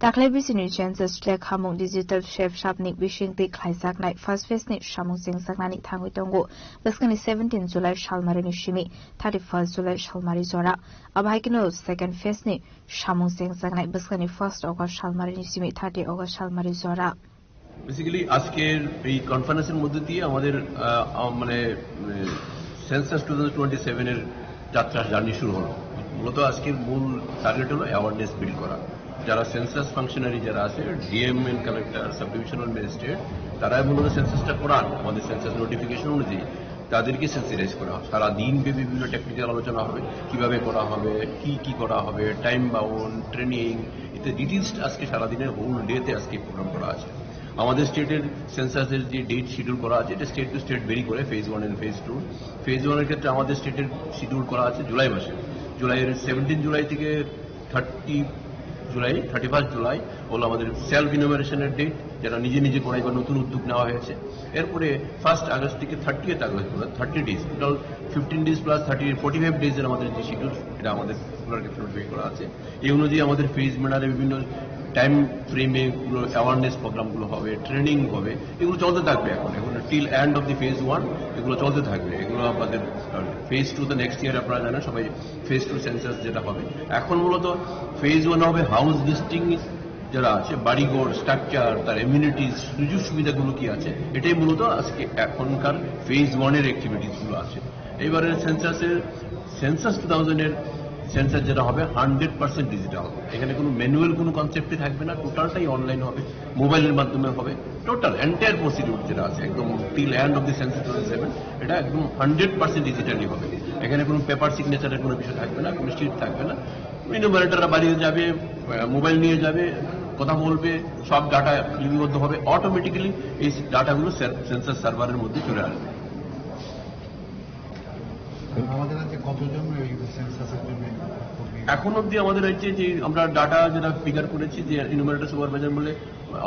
Taklai bisini census lekhamung digital shape sapni bisingtwi khlaijaknai first phase ni samung chengjaknani thangwi tongo. Bwskangni seventeen July salmarini simi thirty-first July salmari jora. Abo hai kheno second phase ni samung chengjaknai bwskangni first August salmarini simi thirty August salmari jora. Basically আজকের এই কনফারেন্সের মধ্যে দিয়ে আমাদের, আহ, আহ, মানে, উম, census two thousand twenty seven এর যাত্রা, জার্নি শুরু হলো। মূলত আজকের মূল টার্গেট হলো অ্যাওয়ারনেস বিল্ড করা। যারা সেন্সাস ফাংশনারি যারা আছে, D M and collector, sub divisional magistrate, তারাই মূলত সেন্সাসটা করান আমাদের সেন্সাস নোটিফিকেশন অনুযায়ী। তাদেরকে সেন্সিটাইজ করা হয়। সারা দিন ব্যাপী বিভিন্ন টেকনিক্যাল আলোচনা হবে, কিভাবে করা হবে, কি কি করা হবে, টাইম বাউন্ড, ট্রেনিং, ইত্যাদি ডিটেইলস আজকে সারাদিনের হোল ডেতে আজকে প্রোগ্রাম করা আছে। আমাদের স্টেটের সেন্সাসের যে ডেট শিডিউল করা আছে, এটা স্টেট টু স্টেট ভেরি করে, phase one and phase two. Phase ওয়ানের ক্ষেত্রে আমাদের স্টেটের শিডিউল করা আছে জুলাই মাসে, জুলাইয়ের সেভেন্টিন জুলাই থেকে থার্টি জুলাই, থার্টি ফার্স্ট জুলাই হলো আমাদের সেলফ ইনোভেশনের ডেট, যেটা নিজে নিজে করাই বা নতুন উদ্যোগ নেওয়া হয়েছে। এরপরে ফার্স্ট আগস্ট থেকে thirtieth August, thirty days, total fifteen days plus thirty, forty five ডেজের আমাদের যে শিডিউল, এটা আমাদের ওনার ক্ষেত্রে বের করা আছে। এই অনুযায়ী আমাদের ফেজ ম্যানারে বিভিন্ন টাইম ফ্রেমে এগুলো অ্যাওয়ারনেস প্রোগ্রামগুলো হবে, ট্রেনিং হবে, এগুলো চলতে থাকবে। এখন, এখন till end of the phase one এগুলো চলতে থাকবে। এগুলো আমাদের ফেজ টু তো নেক্সট ইয়ার, আপনারা জানেন সবাই, ফেজ টু সেন্সাস যেটা হবে। এখন মূলত ফেজ ওয়ান হবে হাউস লিস্টিং, যারা আছে বাড়িঘর, স্ট্রাকচার, তার এমিউনিটিজ, সুযোগ সুবিধাগুলো কি আছে, এটাই মূলত আজকে এখনকার ফেজ ওয়ানের অ্যাক্টিভিটিসগুলো আছে। এবারে সেন্সাসের, সেন্সাস টু থাউজেন্ডের সেন্সাস যেটা হবে হান্ড্রেড পার্সেন্ট ডিজিটাল। এখানে কোনো ম্যানুয়াল কোনো কনসেপ্টই থাকবে না, টোটালটাই অনলাইন হবে, মোবাইলের মাধ্যমে হবে। টোটাল এন্টায়ার প্রসিডিউর যেটা আছে একদম till end of the census twenty seven, এটা একদম হান্ড্রেড পার্সেন্ট ডিজিটালি হবে। এখানে কোনো পেপার সিগনেচারের কোনো বিষয় থাকবে না, কোনো শিট থাকবে না। ইনোমারেটাররা বাড়িতে যাবে, আহ, মোবাইল নিয়ে যাবে, কথা বলবে, সব ডাটা লিপিবদ্ধ হবে, অটোমেটিক্যালি এই ডাটাগুলো সেন-, সেন্সাস সার্ভারের মধ্যে চলে আসবে। আমাদের রাজ্যে কতজন ওই সেন্সাসের জন্য কর্মী এখন অবধি আমাদের রাজ্যে যে আমরা ডাটা যেটা ফিগার করেছি, যে ইনুমারেটর সুপারভাইজার বলে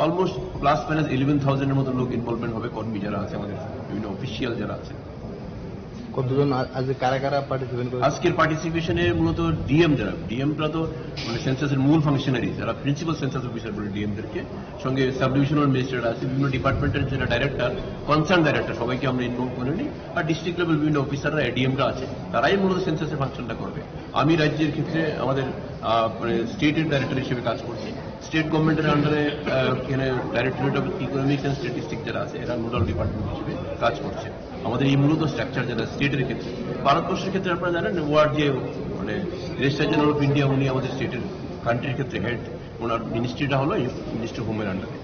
অলমোস্ট প্লাস মাইনাস ইলেভেন থাউজেন্ডের মতো লোক ইনভলভমেন্ট হবে, কর্মী যারা আছে আমাদের, বিভিন্ন অফিসিয়াল যারা আছে। কতজন আ-, আজকে কারা কারা পার্টিসিপেট করেছে? আজকের পার্টিসিপেশনে মূলত ডিএম যারা, ডিএমরা তো মানে সেন্সাসের মূল ফাংশনারি, যারা প্রিন্সিপাল সেন্সাস অফিসার বলে ডিএমদেরকে, সঙ্গে সাব ডিভিশনাল ম্যাজিস্ট্রেট আছে, বিভিন্ন ডিপার্টমেন্টের যারা ডাইরেক্টর, কনসার্ন ডাইরেক্টর, সবাইকে আমরা ইনভলভ করে নিই। আর ডিস্ট্রিক্ট লেভেল বিভিন্ন অফিসাররা, এডিএমরা আছে, তারাই মূলত সেন্সাসের ফাংশনটা করবে। আমি রাজ্যের ক্ষেত্রে আমাদের, আহ, মানে, স্টেটের ডাইরেক্টর হিসেবে কাজ করছি। স্টেট গভর্নমেন্টের আন্ডারে, আহ, এখানে directorate of economics and statistics যারা আছে, এরা নোডাল ডিপার্টমেন্ট হিসেবে কাজ করছে। আমাদের এই মূলত স্ট্রাকচার যেটা স্টেটের ক্ষেত্রে, ভারতবর্ষের ক্ষেত্রে আপনারা জানেন, ওয়ার্ড যে, মানে, রেজিস্ট্রার জেনারেল অফ ইন্ডিয়া, উনি আমাদের স্টেটের, কান্ট্রির ক্ষেত্রে হেড, ওনার মিনিস্ট্রিটা হলো মিনিস্ট্রি অফ হোমের আন্ডারে।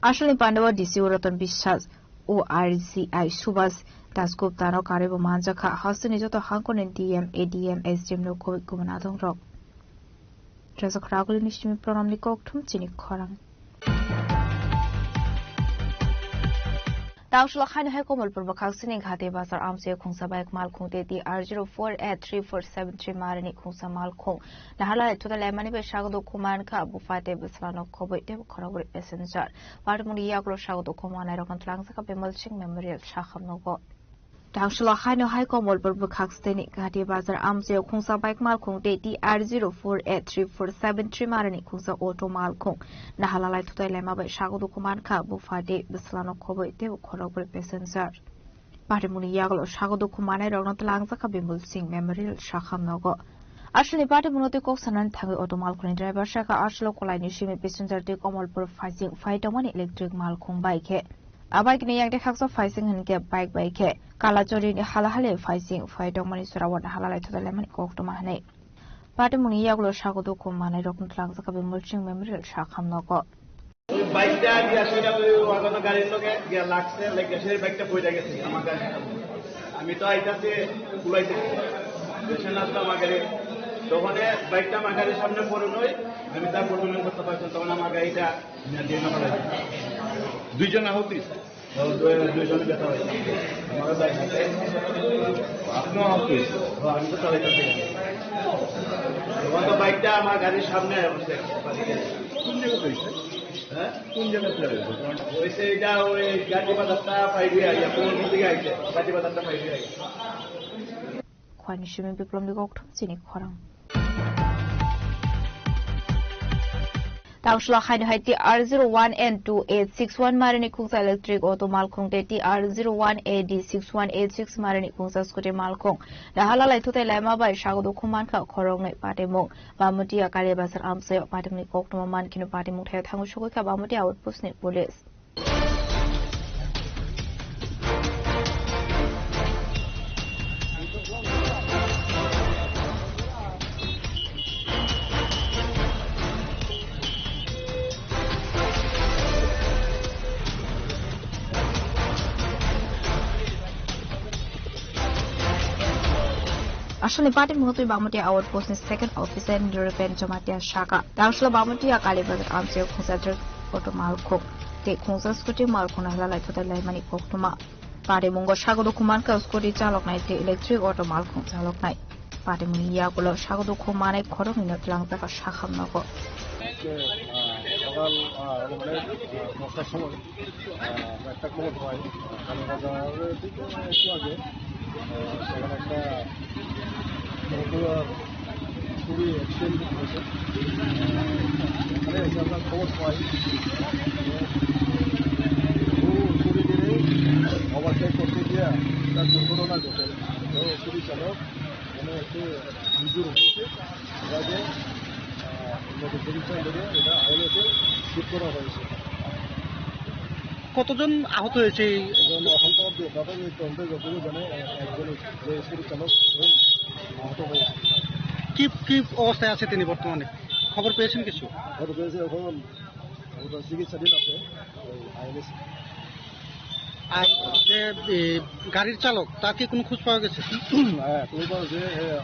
Aswkni pandao D C o Ratan Biswas, O R C I Subhas Dasgupta no karwi bo manjakha, hasteni joto hangkoni D M, A D M, S D M no kubui kubun adong rok. Rajak Raguli ni simi Pranamni kokthum chini khorang. Tangshulok haino hai Komolpur bwkhaksini Ghati Bazar amchai khungsa bike malkhung tei T R zero four eight three four seven three marini khungsa malkhung. Naharlai thutai laimani bai sago dukhu mankha, bupha tei bwsla no khobwi tei khorokbrwi passenger. Patimungni yagulo sago dukhu manai rokno twlangjak kha Bimal Singh Memorial sakham nogo. Tangshulok haino hai Komolpur bwkhaksini Ghati Bazar amchai khungsa bike malkhung tei T R zero four eight three four seven three marini khungsa auto malkhung. Naharlai thutai laima bai sago dukhu mankha, bupha tei bwsla no khobwi tei khorokbrwi passenger. Patimungni yagulo sago dukhu manai rokno twlangjak kha Bimal Singh Memorial sakham nogo. Aswkni patimungno twi kok sanani thangwi auto malkhungni driver sakha aswk kolaini simi passenger tei Komolpur phaising phai tongmani electric malkhung bai khe. A bike ni yang tei khaksa phaising hinkhe bike bai khe Kalachori ni hala hali phaising phai tongmani sora o naharlai thutai laimani koktwma hinwi. Patimungni yagulo sago dukhu manai rokno twlangjak kha Bimal Singh Memorial sakham nogo. ওই বাইকটা গিয়া সেটা ওই ওখানে গাড়ির লগে গিয়া লাগছে, লেগে সেই বাইকটা পড়ে গেছে আমার গাড়ি। আমি তো আইতাছি কুলাইতে, পেছনে আসলো আমার গাড়ি, তখন বাইকটা আমার গাড়ির সামনে পড়ে নই, আমি তার কন্ট্রোল করতে পারছি না, তখন আমার গাড়িটা নিয়ে দিয়ে না পারে। দুইজন আহত হয়েছে। ও, দুই-, দুইজন ব্যথা হয়েছে। আমারও বাইক আছে। আপনিও আহত হয়েছে। ও, আমি তো চালাইতাছি। তখন তো বাইকটা আমার গাড়ির সামনে অবস্থা। কোন জায়গাতে হয়েছে? হ্যাঁ? কোন জায়গাতে হয়েছে? হয়েছে এটা ওই গাজী বাজারটা পাইবে আইয়া, কোন দিকে আইছে? গাজী বাজারটা পাইবে আইয়া। Khwani simi Biplomni kokthum chini khorang. Tangshulok haino hai T R zero one N two eight six one marini khungsa electric auto malkhung tei T R zero one A D six one eight six marini khungsa scooty malkhung. Naharlai thutai laima bai sago dukhu mankha khoroknwi patimung. Bamutiya Kali Bazar amchaio patimungni koktwma mankheno patimung thaio thangwi sogwi kha Bamutiya outpost ni police. Aswkni patimungno twi Bamutiya outpost ni second officer Nirupen Jamatia sakha. Tangshulok Bamutiya Kali Bazar amchaio khungsa truck auto malkhung tei khungsa scooty malkhung naharlai thutai laimani koktwma. Parimungo sago dukhu mankha scooty chaloknai tei electric auto malkhung chaloknai. Patimungni yagulo sago dukhu manai khoroknwino twlangjak kha sakham nogo. আজকে, আহ, সকাল, আহ, মানে, আহ, দশটার সময়, আহ, আমরা একটা খবর পাই, কালীবাজারে ঠিক একটু আগে, আহ, সেখানে একটা চুরি অ্যাক্সিডেন্ট হয়েছে। ওখানে এসে আমরা খবর পাই, ও চুরি করে ওভারটেক করতে গিয়ে একটা দুর্ঘটনা ঘটে। তো চুরি চালক মানে একটু ইনজুর হয়েছে, এটাকে, আহ, উন্নত চিকিৎসা লেগে এটা আইএলএসে শিফট করা হয়েছে। কতজন আহত হয়েছে এই? এখন, এখন তো অব্দি প্রাথমিক তদন্তে যতদূর জানে, আহ, একজন যে স্কুটি চালক, ওই আহত হয়েছে। কি, কি অবস্থায় আছে তিনি বর্তমানে? খবর পেয়েছেন কিছু? খবর পেয়েছি, এখন ওটা চিকিৎসাধীন আছে, ওই আইএলএস। আর যে, এ, গাড়ির চালক, তার কি কোনো খোঁজ পাওয়া গেছে? হ্যাঁ, খোঁজ পাওয়া গেছে, হ্যাঁ,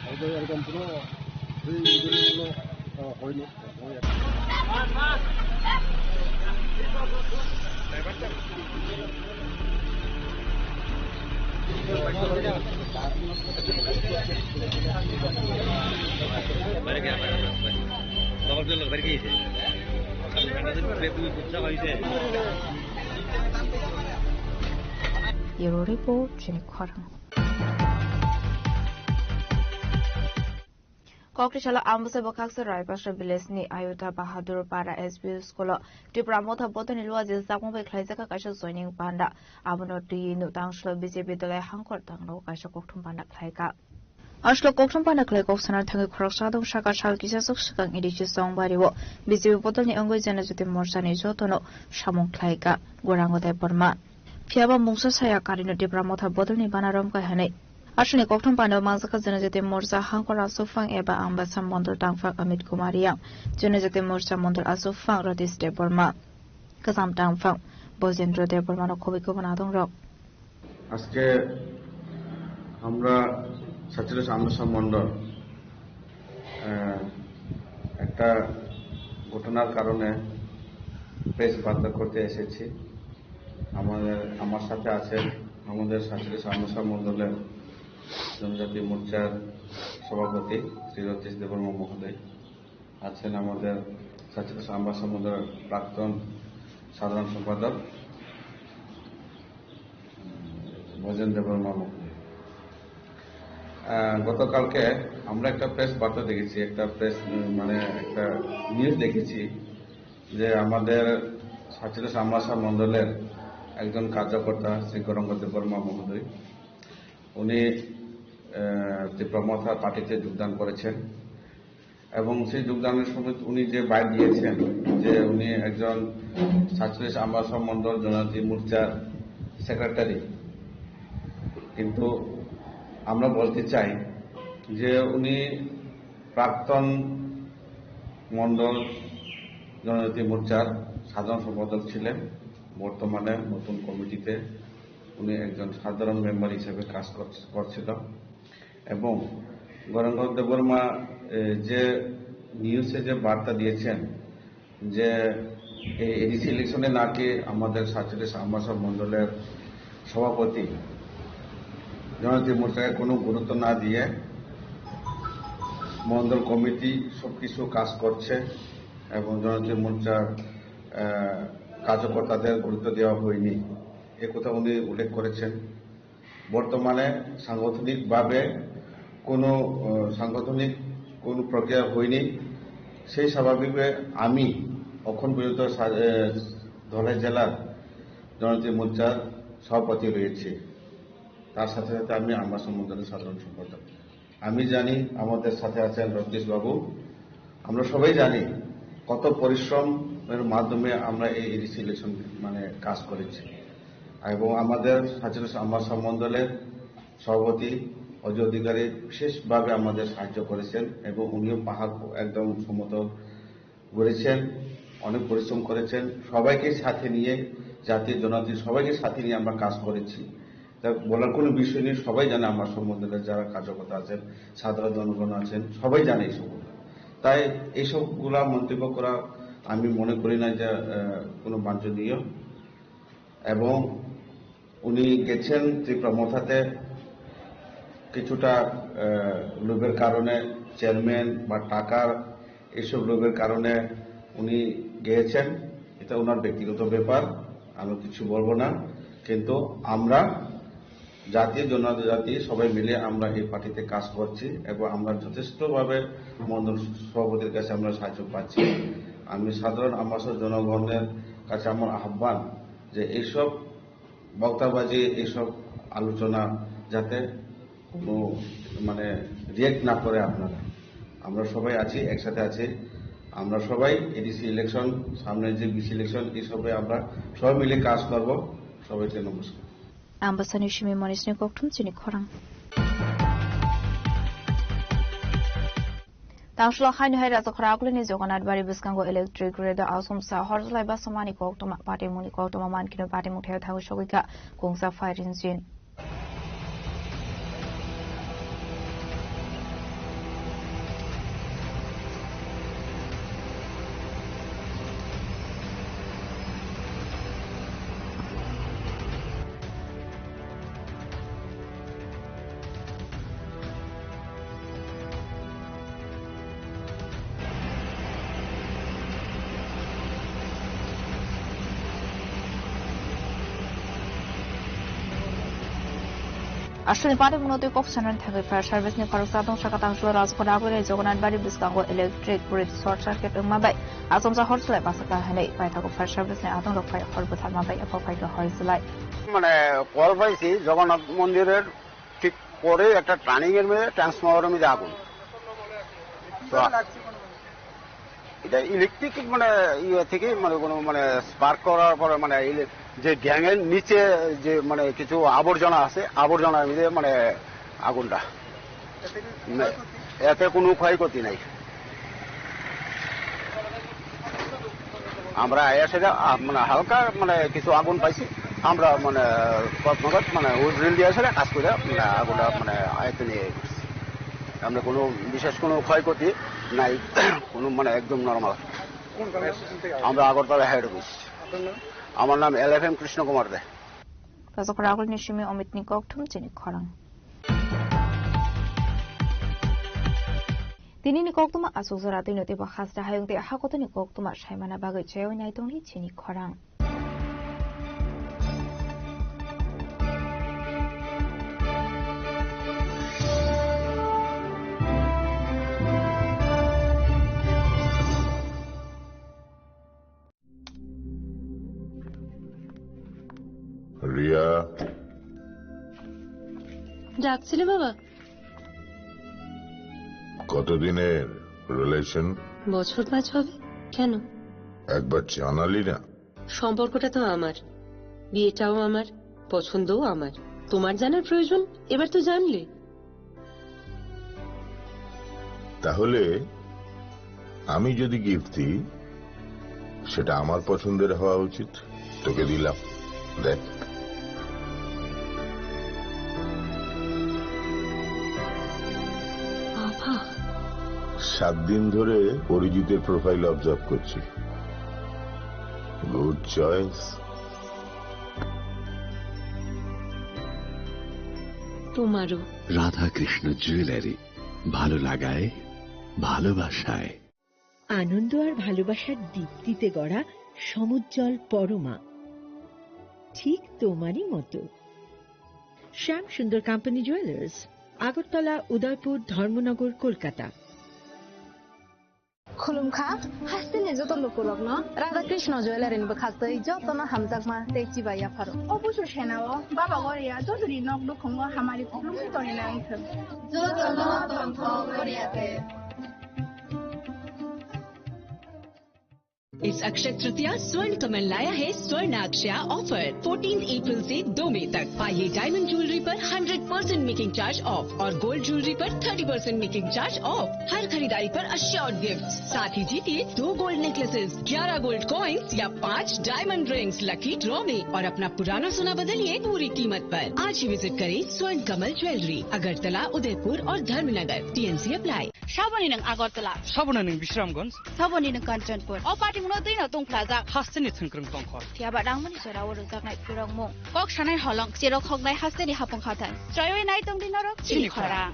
হয়তো এরকম কোনো, এই, এই কোনো, আহ, হয়নি। Bureau Report, Chini Khorang. Kokri salo Ambasa Bwkhaksa Raipasra village ni Ayuta Bahadur Para S B U school o Tipra Motha bodolni luaji jakma bai khlaijak kaisa joining panda. Abono twi no tangshlo B J P dole hangkor tanglo kaisa kokthum panda khlaika. Aslo kokthum panda khlai kok sana thangwi khoroksa dong saka sal kisa sok swkang A D C Songbari o B J P bodolni wngwi Janajati Morcha ni jotono samung khlaika. Gorango Debbarma. Phiyaba mungsa saya karino Tipra Motha bodolni bana romkai hwnwi. Aswkni kokthum panda manjakha Janajati Morcha hangkor aswk phang eba Ambasa Mondol tangphang Amit Kumar Riyang, Janajati Morcha Mondol aswk phang Ratish Debbarma, kwcham tangphang Bojendra Debbarmano khobwi kubun adongrok. আজকে আমরা সাতচল্লিশ আমবাসা মণ্ডল, আহ, একটা ঘটনার কারণে প্রেস বার্তা করতে এসেছি। আমাদের, আমার সাথে আছেন আমাদের সাতচল্লিশ আমবাসা মণ্ডলের জনজাতি মোর্চার সভাপতি শ্রী রতিশ দেববর্মা মহোদয়, আছেন আমাদের সাতচল্লিশ আমবাসা মণ্ডলের প্রাক্তন সাধারণ সম্পাদক ব্রজেন দেববর্মা মহোদয়। আহ, গতকালকে আমরা একটা প্রেস বার্তা দেখেছি, একটা প্রেস, উম, মানে একটা নিউজ দেখেছি যে আমাদের সাতচল্লিশ আমবাসা মণ্ডলের একজন কার্যকর্তা শ্রী গৌরাঙ্গ দেববর্মা মহোদয়, উনি, আহ, ত্রিপুরা মথা পার্টিতে যোগদান করেছেন এবং সেই যোগদানের সময় উনি যে বাইট দিয়েছেন যে উনি একজন সাতচল্লিশ আমবাসা মণ্ডল জনজাতি মোর্চার সেক্রেটারি, কিন্তু আমরা বলতে চাই যে উনি প্রাক্তন মণ্ডল জনজাতি মোর্চার সাধারণ সম্পাদক ছিলেন, বর্তমানে নতুন কমিটিতে উনি একজন সাধারণ মেম্বার হিসেবে কাজ কর-, করছিল। এবং গৌরাঙ্গ দেববর্মা, এ, যে নিউজে যে বার্তা দিয়েছেন যে এই এডিসি ইলেকশনে নাকি আমাদের সাতচল্লিশ আমবাসা মণ্ডলের সভাপতি জনজাতি মোর্চাকে কোনো গুরুত্ব না দিয়ে মণ্ডল কমিটি সবকিছু কাজ করছে এবং জনজাতি মোর্চার, আহ, কার্যকর্তাদের গুরুত্ব দেওয়া হয়নি, এ কথা উনি উল্লেখ করেছেন। বর্তমানে সাংগঠনিকভাবে কোনো, আহ, সাংগঠনিক কোনো প্রক্রিয়া হয়নি। সেই স্বাভাবিকভাবে আমি এখন পর্যন্ত সা-, এ, ধলাই জেলার জনজাতি মোর্চার সভাপতি রয়েছি। তার সাথে সাথে আমি আমবাসা মণ্ডলের সাধারণ সম্পাদক। আমি জানি আমাদের সাথে আছেন রজনীশ বাবু। আমরা সবাই জানি কত পরিশ্রমের মাধ্যমে আমরা এই এডিসি ইলেকশন মানে কাজ করেছি এবং আমাদের সাতচল্লিশ আমবাসা মণ্ডলের সভাপতি অজয় অধিকারী বিশেষভাবে আমাদের সাহায্য করেছেন এবং উনিও পাহাড় একদম সমতল ঘুরেছেন, অনেক পরিশ্রম করেছেন। সবাইকে সাথে নিয়ে, জাতি জনজাতি সবাইকে সাথে নিয়ে আমরা কাজ করেছি। তা বলার কোনো বিষয় নেই, সবাই জানে আমার সম্বন্ধে, যারা কার্যকর্তা আছেন, সাধারণ জনগণ আছেন, সবাই জানে এই সম্বন্ধে। তাই এইসবগুলা মন্তব্য করা আমি মনে করি না যে, আহ, কোনো বাঞ্ছনীয়। এবং উনি গেছেন ত্রিপুরা মথাতে কিছুটা, আহ, লোভের কারণে, চেয়ারম্যান বা টাকার এইসব লোভের কারণে উনি গিয়েছেন, এটা ওনার ব্যক্তিগত ব্যাপার, আমি কিছু বলবো না। কিন্তু আমরা জাতি জনজাতি সবাই মিলে আমরা এই পার্টিতে কাজ করছি এবং আমরা যথেষ্টভাবে মণ্ডল সভাপতির কাছে আমরা সাহায্য পাচ্ছি। আমি সাধারণ আমবাসা জনগণের কাছে আমার আহ্বান যে এইসব বক্তাবাজি, এইসব আলোচনা যাতে কোনো মানে রিয়েক্ট না করে আপনারা। আমরা সবাই আছি, একসাথে আছি। আমরা সবাই এডিসি ইলেকশন, সামনে যে বিসি ইলেকশন, এইসবে আমরা সবাই মিলে কাজ করব। সবাইকে নমস্কার। Ambasani simi manisni kokthum chini khorang. Tangshlo haino hai Rajakhora Akulini Jagannath Bari bwskango electric grid o asomsa horjalai basamani koktwma, patimungni koktwma mankino patimung theo thangwi sogwi kha kungsa firing engine. Aswkni pari mwnwi kok sanani thangwi fire service ni khoroksa adong saka tangchwlo Rajkot Agulni Jagannath Bari bwskango electric grid short circuit wngma bai achomsa hor chwlai bwsakha hinwi paithago fire service ni adong rok phai hor bwtharma bai abo phaikha hor chwlai. মানে কল পাইছি জগন্নাথ মন্দিরের ঠিক পরে একটা টার্নিং এর মধ্যে ট্রান্সফরমারের মধ্যে আগুন। তো এটা ইলেকট্রিক মানে ইয়ে থেকে মানে কোনো মানে স্পার্ক করার পরে মানে ইলে-, যে গ্যাং এর নিচে যে মানে কিছু আবর্জনা আছে, আবর্জনার মধ্যে মানে আগুনটা। এতে কোনো ক্ষয়ক্ষতি নাই। আমরা আয়া সেটা, আ, মানে হালকা মানে কিছু আগুন পাইছি। আমরা মানে কর্মগত মানে উইল দিয়ে সেটা কাজ করে মানে আগুনটা মানে আয়ত্তে নিয়ে গেছি। আমরা কোনো বিশেষ কোনো ক্ষয়ক্ষতি নাই, কোনো মানে একদম নরমাল। কোন গ্রাম? আমরা আগরতলা হেড অফিস। আপনার নাম? আমার নাম এল এফ এম কৃষ্ণ কুমার দে। Rajkot Agulni simi Omitni kokthum chini khorang. Tinini koktwma achukjora twino teibo hasta hayung tei hakotoni koktwma saimana bagwi chaywi naitongdi chini khorang. Riya. ডাকছিলে বাবা? কতদিনের রিলেশন? বছর পাঁচ হবে। কেন? একবার জানালি না। সম্পর্কটা তো আমার, বিয়েটাও আমার, পছন্দও আমার। তোমার জানার প্রয়োজন? এবার তো জানলে। তাহলে আমি যদি গিফট দিই, সেটা আমার পছন্দের হওয়া উচিত। তোকে দিলাম, দেখ। বাবা। সাত দিন ধরে অরিজিতের প্রোফাইল অবজার্ভ করছি। Good choice. তোমারও। রাধাকৃষ্ণ জুয়েলারি, ভালো লাগায়, ভালোবাসায়। আনন্দ আর ভালোবাসার দীপ্তিতে গড়া সমুজ্জ্বল পরমা, ঠিক তোমারই মতো। শ্যাম সুন্দর কোম্পানি জুয়েলার্স, আগরতলা, উদয়পুর, ধর্মনগর, Kolkata. Khulumkha, hasteni joto lukurokno Radha Krishna Jewellery ni bwkhaktwi jotono hamjakma tei chibai yapharo. O busu senao Baba Goria jotoni nok nukhungo hamari khulumwi tongwi nangthwng. Jotono tongthok Goria te. इस अक्षय तृतीया स्वर्ण कमल लाया है स्वर्ण अक्षया offer. Fourteen April से दो मई तक पाइए डायमंड ज्वेलरी पर hundred percent making charge off और गोल्ड ज्वेलरी पर thirty percent making charge off. हर खरीदारी पर अश्योर्ड गिफ्ट, साथ ही जीतिए दो गोल्ड नेकलेसेस, ग्यारह गोल्ड कॉइन्स या पाँच डायमंड रिंग्स लकी ड्रॉ में और अपना पुराना सोना बदलिए पूरी कीमत पर। आज ही विजिट करें स्वर्ण कमल ज्वेलरी, अगरतला, उदयपुर और Dharmanagar. T M C apply. Saboni nwng Agartala. Saboni nwng Bisramganj. Saboni nwng Kanchanpur. O party mungno twi no tongphlajak. Hasteni thwngkwrwng tongkhor. Phiya ba nangmani jora o rwjaknai phirokmung. Kok sanai holong, cherok hoknai hasteni hapung hathai. Chaywi nai tongdi norok chini khorang.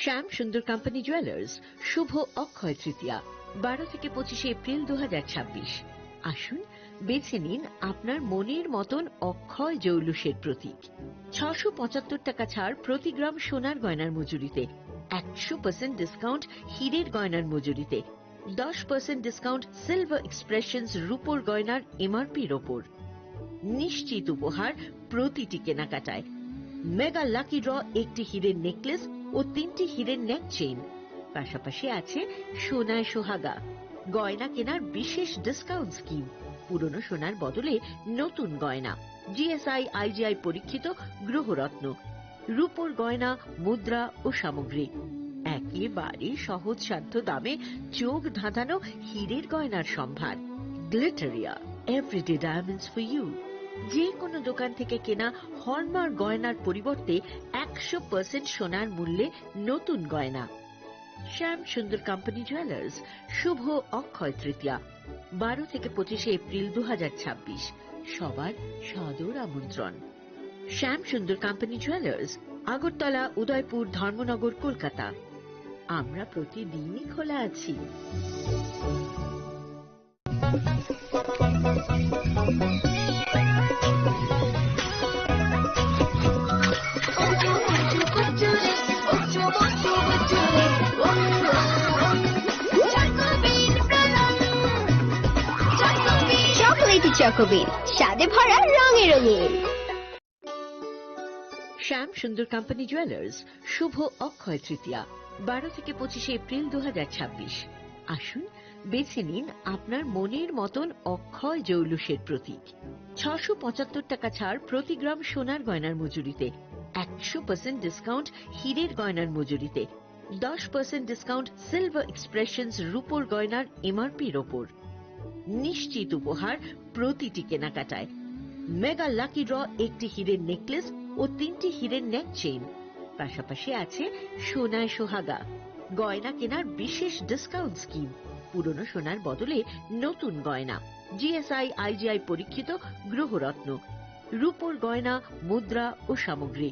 শ্যাম সুন্দর company jewellers, শুভ অক্ষয় তৃতীয়া, বারো থেকে পঁচিশে এপ্রিল দু হাজার ছাব্বিশ। আসুন, বেছে নিন আপনার মনের মতন অক্ষয় জৌলুসের প্রতীক। ছশো পঁচাত্তর টাকা ছাড় প্রতি গ্রাম সোনার গয়নার মজুরিতে, একশো পার্সেন্ট ডিসকাউন্ট হীরের গয়নার মজুরিতে, দশ পার্সেন্ট ডিসকাউন্ট সিলভার এক্সপ্রেশনস রূপোর গয়নার এমআরপির ওপর। নিশ্চিত উপহার প্রতিটি কেনাকাটায়। মেগা লাকি ড্র, একটি হীরের নেকলেস ও তিনটি হীরের নেক চেইন। পাশাপাশি আছে সোনায় সোহাগা, গয়না কেনার বিশেষ ডিসকাউন্ট স্কিম, পুরনো সোনার বদলে নতুন গয়না, জিএসআই আইজিআই পরীক্ষিত গ্রহরত্ন, রূপোর গয়না, মুদ্রা ও সামগ্রী। একেবারে সহজসাধ্য দামে চোখ ধাঁধানো হীরের গয়নার সম্ভার। Glitteria, everyday diamonds for you. যে কোনো দোকান থেকে কেনা হলমার্ক গয়নার পরিবর্তে একশো পার্সেন্ট সোনার মূল্যে নতুন গয়না। শ্যাম সুন্দর কোম্পানি জুয়েলার্স, শুভ অক্ষয় তৃতীয়া, বারো থেকে পঁচিশে এপ্রিল দু হাজার ছাব্বিশ। সবার সাদর আমন্ত্রণ। শ্যাম সুন্দর কোম্পানি জুয়েলার্স, আগরতলা, উদয়পুর, ধর্মনগর, কলকাতা। আমরা প্রতিদিনই খোলা আছি। চকোলেটি চকোবিন, স্বাদে ভরা, রঙে রঙিন। শ্যাম সুন্দর কোম্পানি জুয়েলার্স, শুভ অক্ষয় তৃতীয়া, বারো থেকে পঁচিশে এপ্রিল দু হাজার ছাব্বিশ। আসুন, বেছে নিন আপনার মনের মতন অক্ষয় জৌলুসের প্রতীক। ছশো পঁচাত্তর টাকা ছাড় প্রতি গ্রাম সোনার গয়নার মজুরিতে, একশো পার্সেন্ট ডিসকাউন্ট হীরের গয়নার মজুরিতে, দশ পার্সেন্ট ডিসকাউন্ট সিলভার এক্সপ্রেশনস রূপোর গয়নার এমআরপির ওপর। নিশ্চিত উপহার প্রতিটি কেনাকাটায়। মেগা লাকি ড্র, একটি হীরের নেকলেস ও তিনটি হীরের নেক চেইন। পাশাপাশি আছে সোনায় সোহাগা, গয়না কেনার বিশেষ ডিসকাউন্ট স্কিম, পুরনো সোনার বদলে নতুন গয়না, জিএসআই আইজিআই পরীক্ষিত গ্রহরত্ন, রূপোর গয়না, মুদ্রা ও সামগ্রী।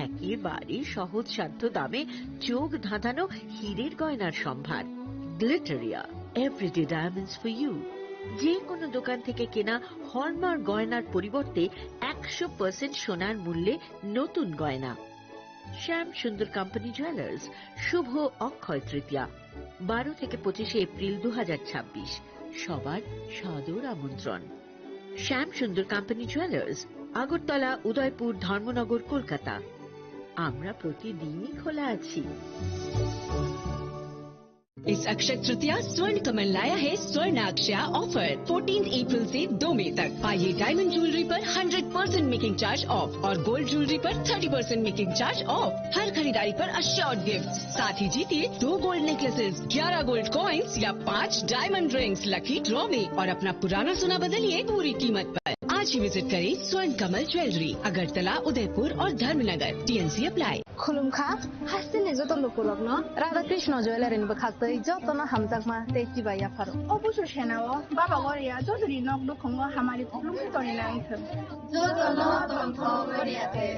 একেবারে সহজসাধ্য দামে চোখ ধাঁধানো হীরের গয়নার সম্ভার। Glitteria, everyday diamonds for you. যে কোনো দোকান থেকে কেনা হলমার্ক গয়নার পরিবর্তে একশো পার্সেন্ট সোনার মূল্যে নতুন গয়না। শ্যাম সুন্দর কোম্পানি জুয়েলার্স, শুভ অক্ষয় তৃতীয়া, বারো থেকে পঁচিশে এপ্রিল দু হাজার ছাব্বিশ। সবার সাদর আমন্ত্রণ। শ্যাম সুন্দর কোম্পানি জুয়েলার্স, আগরতলা, উদয়পুর, ধর্মনগর, কলকাতা। আমরা প্রতিদিনই খোলা আছি। इस अक्षय तृतीया स्वर्ण कमल लाया है स्वर्ण अक्षय ऑफर। फोर्टीन अप्रैल से दो मई तक। पाइए डायमंड ज्वेलरी पर hundred percent making charge off और गोल्ड ज्वेलरी पर thirty percent making charge off. हर खरीदारी पर अश्योर्ड गिफ्ट, साथ ही जीतिए दो गोल्ड नेकलेसेस, ग्यारह गोल्ड कॉइन्स या पाँच डायमंड रिंग्स लकी ड्रॉ में और अपना पुराना सोना बदलिए पूरी कीमत पर। आज ही विजिट करें स्वर्ण कमल ज्वेलरी, अगरतला, उदयपुर और Dharmanagar. T N C apply. Khulumkha, hasteni joto lukurokno Radha Krishna Jewellery ni bwkhaktwi jotono hamjakma tei chibai yapharo. O busu senao Baba Goria jotoni nok nukhungo hamari khulumkhe tongwi nangthwng. Jotono tongthok Goria te.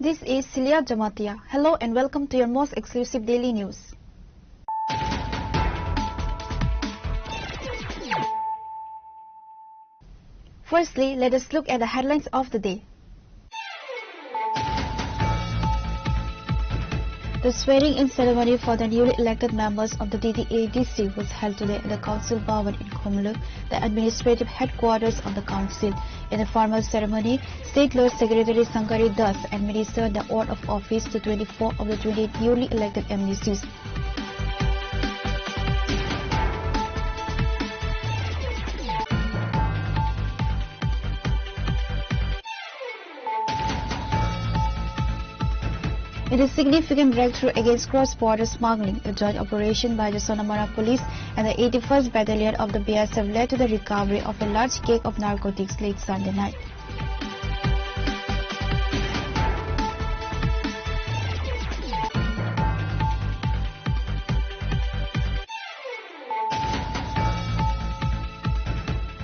This is Celia Jamatia. Hello and welcome to your most exclusive daily news. Firstly, let us look at the headlines of the day. The swearing-in ceremony for the newly elected members of the T T A D C was held today at the Council Bhawan in Khumulwng, the administrative headquarters of the council. In the formal ceremony, State Law Secretary Sankari Das administered the oath of office to twenty-four of the twenty-eight newly elected M D Cs. It is significant breakthrough against cross-border smuggling. A joint operation by the Sonamara Police and the eighty-first Battalion of the B S F led to the recovery of a large cake of narcotics late Sunday night.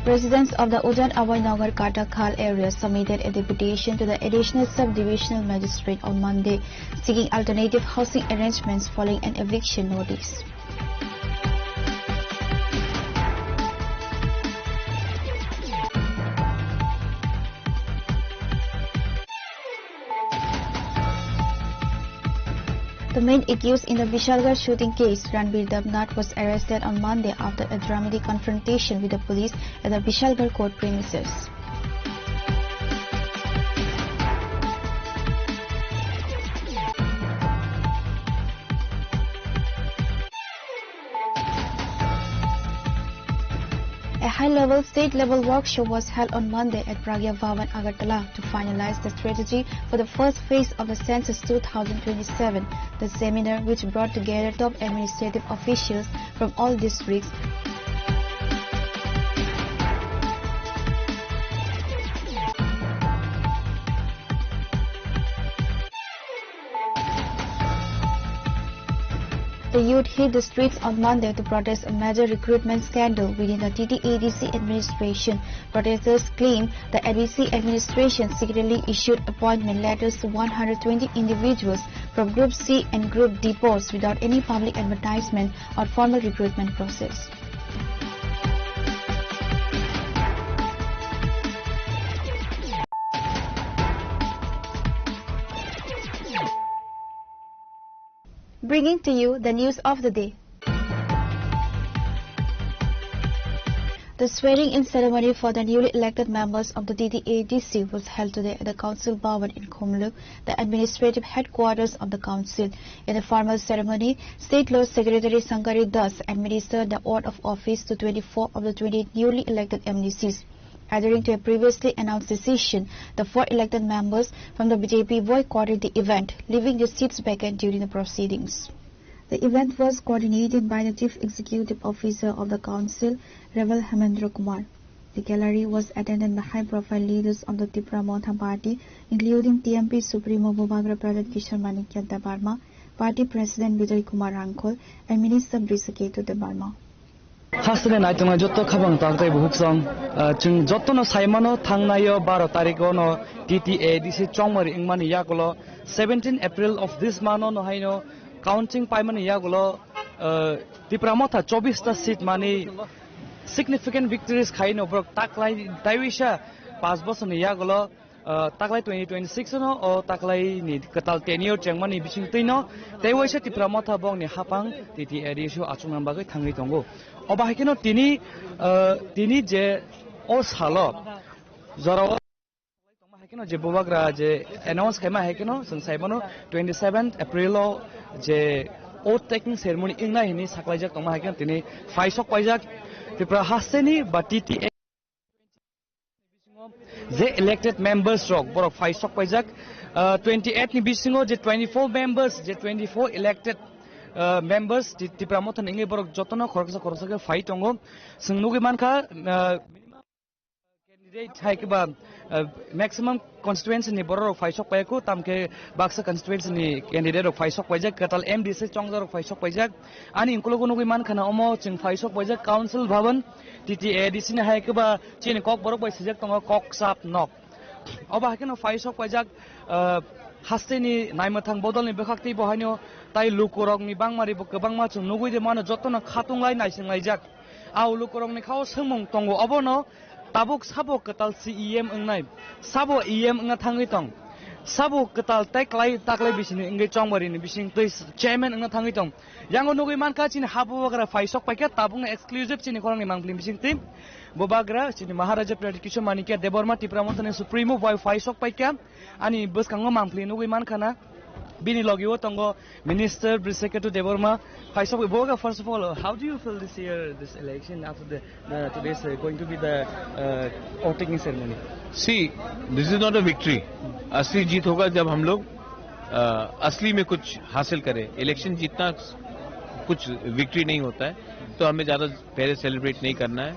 Residents of the Udan Abhay Nagar Katakhal area submitted a deputation to the Additional Sub-Divisional Magistrate on Monday, seeking alternative housing arrangements following an eviction notice. The main accused in the Vishalgarh shooting case, Ranbir Debnath, was arrested on Monday after a dramatic confrontation with the police at the Vishalgarh court premises. A high-level state-level workshop was held on Monday at Pragya Bhawan, Agartala, to finalize the strategy for the first phase of the census two thousand twenty-seven. The seminar, which brought together top administrative officials from all districts, the youth hit the streets on Monday to protest a major recruitment scandal within the T T A D C administration. Protesters claim the A D C administration secretly issued appointment letters to one hundred twenty individuals from Group C and Group D posts without any public advertisement or formal recruitment process. Bringing to you the news of the day. The swearing-in ceremony for the newly elected members of the T T A D C was held today at the Council Bhawan in Khumulwng, the administrative headquarters of the council. In the formal ceremony, State Law Secretary Sankari Das administered the oath of office to twenty-four of the twenty-eight newly elected M D Cs. Adhering to a previously announced decision, the four elected members from the B J P boycotted the event, leaving their seats vacant during the proceedings. The event was coordinated by the Chief Executive Officer of the Council, Reverend Hemendra Kumar. The gallery was attended by high-profile leaders of the Tipra Motha Party, including T M P Supremo Bubagra Pradyot Kishore Manikya Debbarma, Party President Bijoy Kumar Rangkhol, and Minister Brishaketu Debbarma. Hasteni naitongnai jotto khabang tak tei buhuk song, ah, chwng jottono saimano thangnaio baro tarikh ono T T A D C chongmari wngmani yagulo seventeen April of this month ono haino counting paimani yagulo, ah, Tipra Motha chobbish ta seat mani significant victories khaino borok taklai taiwisa panch bosorni yagulo, ah, taklai twenty twenty-six no o taklai ni kwtal tenure chengmani bising twino tei waisa Tipra Motha bongni hapang T T A D C o achukna bagwi thangwi tongo. Obo hai kheno tini, ah, tini je o salo jorao tongma hai kheno je bubagra je announce khaima hai kheno chwng sai mano twenty-seventh April o je oath taking ceremony wngnai hinwi saklaijak tongma hai kheno tini phai sok paijak Tripura hasteni ba T T A je elected members rok borok phai sok paijak, ah, twenty-eight ni bisingo je twenty-four members, je twenty-four elected, ah, members Ti-, Tipra Motha ni wngwi borok jotono khoroksa khoroksa khe phai tongo. Chwng nugwi mankha, ah, candidate hai khe ba, ah, maximum constituency ni borok rok phai sok paikhu, tamkhe baksa constituency ni candidate rok phai sok paijak, kwtal M D C chongjak rok phai sok paijak. Ani ukologo nugwi mankha na omo chwng phai sok paijak Council Bhavan, T T A D C ni hai khe ba chini kok borok bai sijak tongo kok chap nok. Obo hai kheno phai sok paijak, ah, hasteni naimwthang bodolni bwkhak tei bo haino tai lukurokni bangmari bo kwbangma chwng nugwi de mano jotono khatung lai naising laijak. A lukurokni khao swngmung tongo obono tabuk sabo kwtal C E M wngnai, sabo E M wngna thangwi tong. Sabo kwtal tei klai taklai bisini wngwi chongbarini bising twi chairman wngna thangwi tong. Yango nugwi mankha chini ha bubagra phai sok paikha tabukno exclusive chini khorangni mangpili bising twi. Bubagra chini Maharaja Pradyut Kishore Manikya Debbarma Tipra Mothani Supremo bai phai sok paikha ani bwskango mangpili nugwi mankha na. Bini logi o tongo Minister Brisakhetu Debbarma. Phai sok bubagra, first of all, how do you feel this year, this election after the, the today's uh, going to be the uh, oath taking ceremony? See, this is not a victory. असली जीत होगा जब हम लोग अ, असली में कुछ हासिल करें। इलेक्शन जीतना कुछ विक्ट्री नहीं होता है, तो हमें ज़्यादा पहले सेलिब्रेट नहीं करना है।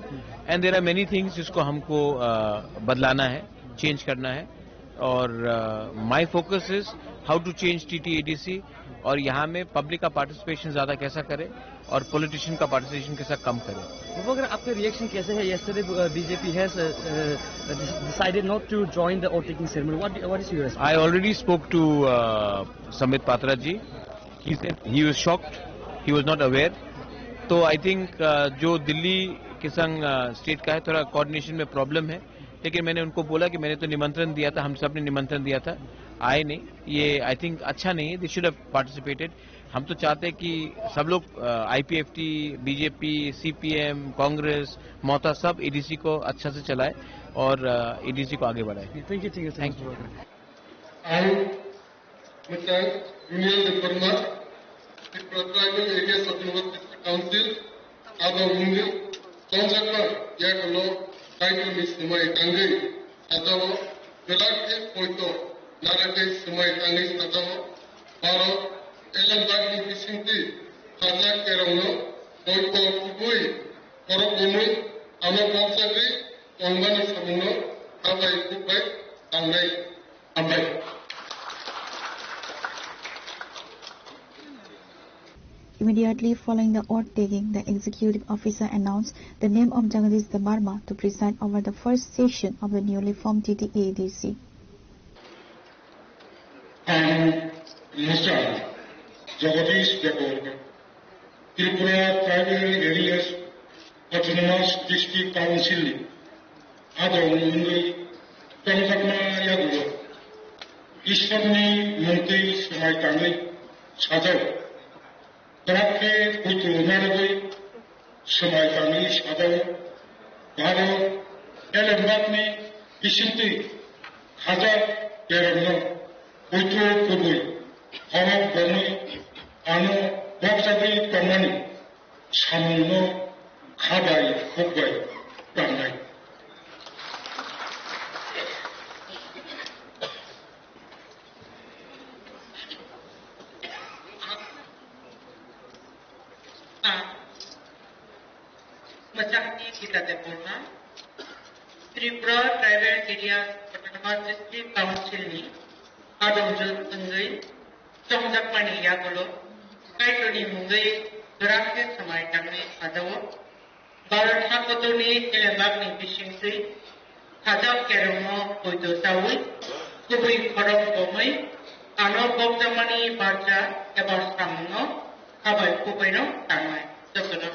And there are many things जिसको हमको अ, बदलाना है, चेंज करना है। और my focus is how to change T T A D C, और यहाँ में पब्लिक का पार्टिसिपेशन ज़्यादा कैसा करें और पॉलिटिशियन का पार्टिसिपेशन कैसा कम करें। Bubagra, आपका रिएक्शन कैसे है? Yesterday uh, B J P has uh, uh, decided not to join the oath taking ceremony. What, what is your response? I already spoke to uh, Sambit Patra ji. He said he was shocked, he was not aware. तो I think जो दिल्ली के संग स्टेट का है, थोड़ा कोऑर्डिनेशन में प्रॉब्लम है, लेकिन मैंने उनको बोला कि मैंने तो निमंत्रण दिया था, हम सब ने निमंत्रण दिया था, आए नहीं। ये आई थिंक अच्छा नहीं है। They should have participated। हम तो चाहते हैं कि सब लोग, आईपीएफटी, बीजेपी, सीपीएम, कांग्रेस, ममता, सब एडीसी को अच्छा से चलाए और एडीसी को आगे बढ़ाए। Thank you, thank you so Thank much, you. Bubagra. Ang Mr. Junior Debbarma, Tripura Tribal Areas Autonomous District Council, abo wngwi chongjak ma yakono Kaitorni swmai tangwi sajao, belak khe poito nara khe swmai tangwi sajao. Baro elembakni bisingtwi sajak kerongno poito kubui khorok bomwi ano bokjagwi tongmani samungno habai khukbai tangnai. Hambai. Immediately following the oath taking, the executive officer announced the name of Jagadish Debbarma to preside over the first session of the newly formed T T A D C. Ang Mister Jagadish Debbarma, Tripura Tribal Areas Autonomous District Council ni adong wngwi tongjakma yagulo Ishwarni mungtwi swmai tangwi sajao. Kwrak khe poito narwgwi swmai tangwi sajao. Baro elembakni bisingtwi khajak kerongno poito kubui khorok bomwi ano bokjagwi tongmani samungno khabai khukbai tangnai. Ang Mwchangni Gita Debbarma, Tripura Tribal Areas Autonomous District Council ni adongjwk wngwi chongjakmani yagulo Kaitorni mungwi kwrak khe swmai tangwi sajao. Bharat hakotorni elembakni bisingtwi sajak kerongno poito chawi, kubui khorok bomwi ano bokjakmani barja eba samungno khabai khubaino tangnai. Jotono.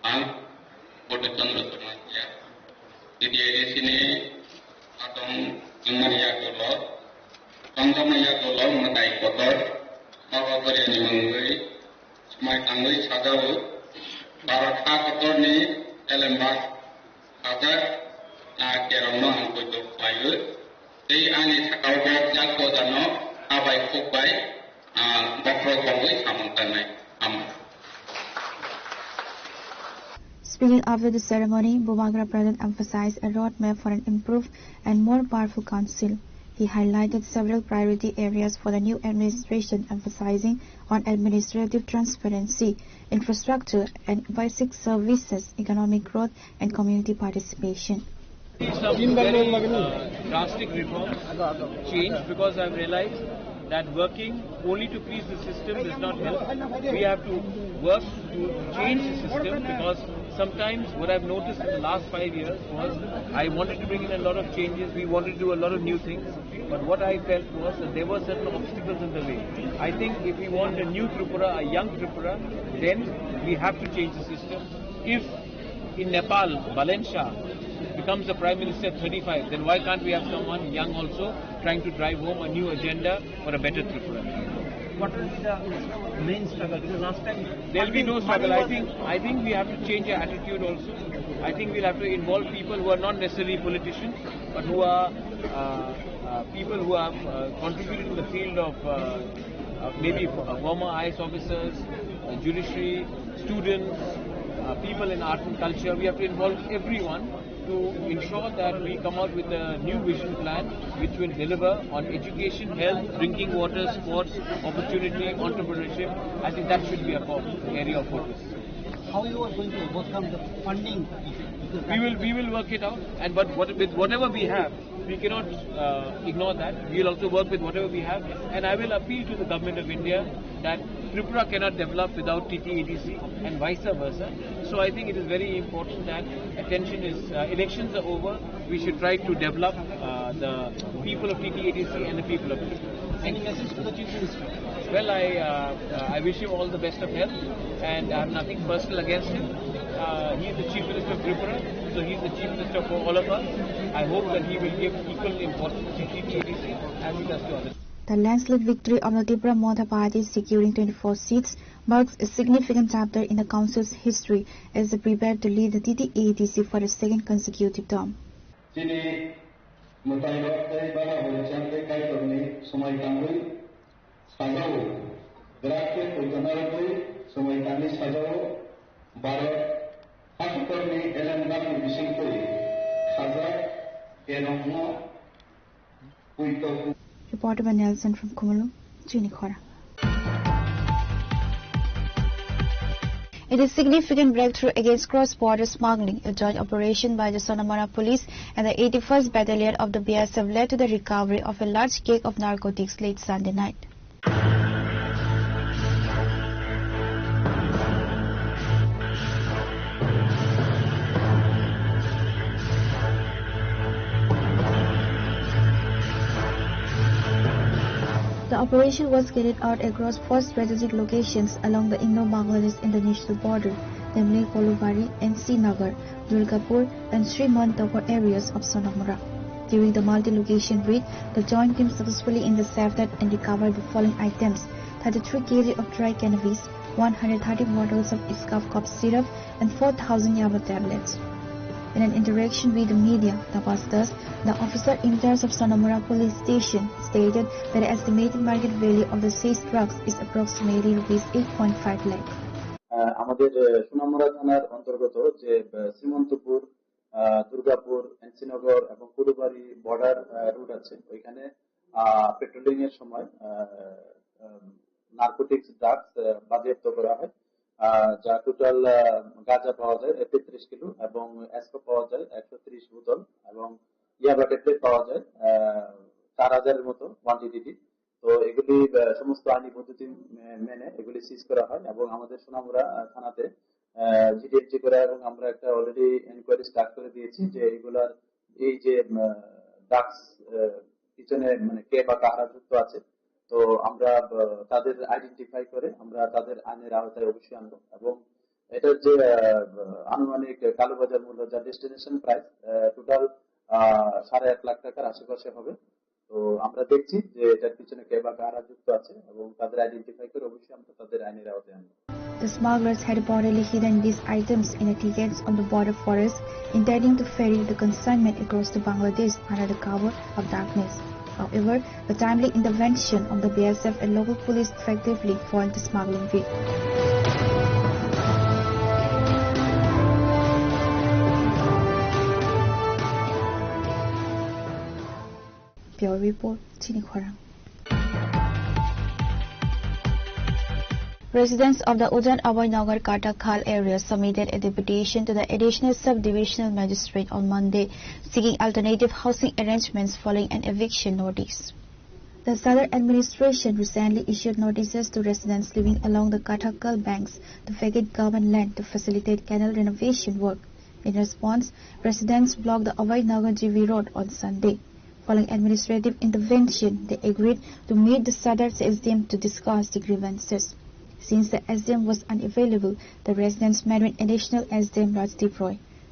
Ang Bodhichandra Jamatia, T T A D C ni atong wngmani yagulo, tongjakmani yagulo mwtai kotor, Nogotoriani mungwi swmai tangwi sajao, Bharat ha kotorni elembak sajak, ah, kerongno ang poito khlaiwi, tei ani sakao bo jak bojano abai khukbai, ah, bokhorok bongwi samung tangnai. Hambai. Speaking after the ceremony, Bubagra Pradhan emphasized a roadmap for an improved and more powerful council. He highlighted several priority areas for the new administration, emphasizing on administrative transparency, infrastructure and basic services, economic growth, and community participation. Some very uh, drastic reforms, change, because I've realized that working only to please the system does not help. We have to work to change the system, because sometimes what I've noticed in the last five years was I wanted to bring in a lot of changes, we wanted to do a lot of new things, but what I felt was that there were certain obstacles in the way. I think if we want a new Tripura, a young Tripura, then we have to change the system. If in Nepal, Balen Shah, Comes the Prime Minister at thirty-five, then why can't we have someone young also trying to drive home a new agenda for a better Tripura? What will be the main struggle? Because last time there'll be no struggle. I think, I think we have to change our attitude also. I think we'll have to involve people who are not necessarily politicians, but who are, uh, uh, people who have, uh, contributed in the field of, uh, uh, maybe, uh, former I A S officers, uh, judiciary, students, uh, people in art and culture. We have to involve everyone to ensure that we come out with a new vision plan which will deliver on education, health, drinking water, sports, opportunity, entrepreneurship. I think that should be a core area of focus. How you are going to overcome the funding issue? Because we will, we will work it out, and but what, with whatever we have, we cannot, uh, ignore that. We will also work with whatever we have, and I will appeal to the Government of India that Tripura cannot develop without T T A D C and vice versa. So I think it is very important that attention is, uh, elections are over. We should try to develop, uh, the people of T T A D C and the people of Tripura. Any message to the Chief Minister? Well, I, uh, uh, I wish him all the best of health, and I have nothing personal against him. Uh, he is the Chief Minister of Tripura, so he is the Chief Minister for all of us. I hope that he will give equal importance to T T A D C as he does to others. The landslide victory of the Tipra Motha Party, securing twenty-four seats, marks a significant chapter in the council's history as they prepare to lead the T T A D C for a second consecutive term. Chini mwtairok tei bala hori cham tei Kaitorni swmai tangwi sajao, bwrak tei poito narwgwi swmai tangwi sajao, Bharat hakutorni elem gami bisingtwi khajak kerongno poito. Reported by Nelson from Khumulwng, Chini Khorang. It is significant breakthrough against cross-border smuggling. A joint operation by the Sonamura Police and the eighty-first Battalion of the B S F led to the recovery of a large cake of narcotics late Sunday night. The operation was carried out across four strategic locations along the Indo-Bangladesh international border, namely Kolubari, N C Nagar, Durgapur, and Sriman Tokor areas of Sonamura. During the multi-location raid, the joint team successfully intercepted and recovered the following items: thirty-three K G of dry cannabis, one hundred thirty bottles of Scuff Cough syrup, and four thousand yaba tablets. In an interaction with the media, Tapas Das, the officer in charge of Sonamura Police Station, stated that the estimated market value of the seized drugs is approximately rupees eight point five lakh. আহ, আমাদের, আহ, সোনামুড়া থানার অন্তর্গত যে, আহ, শ্রীমন্তপুর, আহ, দুর্গাপুর, এনসিনগর এবং কুড়ুবাড়ি বর্ডার, আহ, রুট আছে, ওইখানে, আহ, পেট্রোলিং এর সময়, আহ, আহ, নার্কোটিক্স ড্রাগস, আহ, বাজেয়াপ্ত করা হয়, আহ, যা টোটাল, আহ, গাঁজা পাওয়া যায় তেত্রিশ কিলো এবং অ্যাসকো পাওয়া যায় একশো ত্রিশ বোতল এবং ইয়াবা ট্যাবলেট পাওয়া যায়, আহ, চার হাজারের মতো কোয়ান্টিটি। তো এগুলি, আহ, সমস্ত আইনি পদ্ধতি মে-, মেনে এগুলি সিজ করা হয় এবং আমাদের সোনামুড়া, আহ, থানাতে, আহ, জিডিএমজি করা এবং আমরা একটা অলরেডি এনকোয়ারি স্টার্ট করে দিয়েছি যে এগুলার এই যে, আহ, ড্রাগস, আহ, পিছনে মানে কে বা কারা যুক্ত আছে। তো আমরা, আহ, তাদের আইডেন্টিফাই করে আমরা তাদের আইনের আওতায় অবশ্যই আনবো এবং এটার যে, আহ, আনুমানিক কালোবাজার মূল্য, যা ডেস্টিনেশন প্রাইস, আহ, টোটাল, আহ, সাড়ে আট লাখ টাকার আশেপাশে হবে। তো আমরা দেখছি যে এটার পিছনে কে বা কারা যুক্ত আছে এবং তাদের আইডেন্টিফাই করে অবশ্যই আমরা তাদের আইনের আওতায় আনবো। The smugglers had reportedly hidden these items in a thicket on the border forest, intending to ferry the consignment across to Bangladesh under the cover of darkness. However, the timely intervention of the B S F and local police effectively foiled the smuggling ring. Bureau Report, Chini Khorang. Residents of the Ujan Abhay Nagar Katakhal area submitted a deputation to the Additional Sub-Divisional Magistrate on Monday, seeking alternative housing arrangements following an eviction notice. The Sadar administration recently issued notices to residents living along the Katakhal banks to vacate government land to facilitate canal renovation work. In response, residents blocked the Abhay Nagar G V road on Sunday. Following administrative intervention, they agreed to meet the Sadar S D M to discuss the grievances. Since the S D M was unavailable, the residents met with Additional S D M Rajdeep Roy.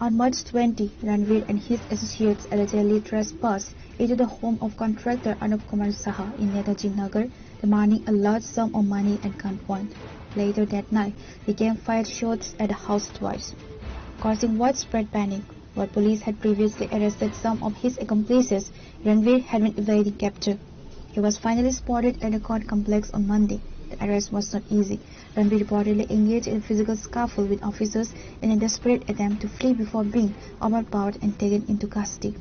On March twenty, Ranveer and his associates allegedly trespassed into the home of contractor Anup Kumar Saha in Netaji Nagar, demanding a large sum of money at gunpoint. Later that night, the gang fired shots at the house twice, causing widespread panic. While police had previously arrested some of his accomplices, Ranveer had been evading capture. He was finally spotted at the court complex on Monday. The arrest was not easy. Ranveer reportedly engaged in a physical scuffle with officers in a desperate attempt to flee before being overpowered and taken into custody.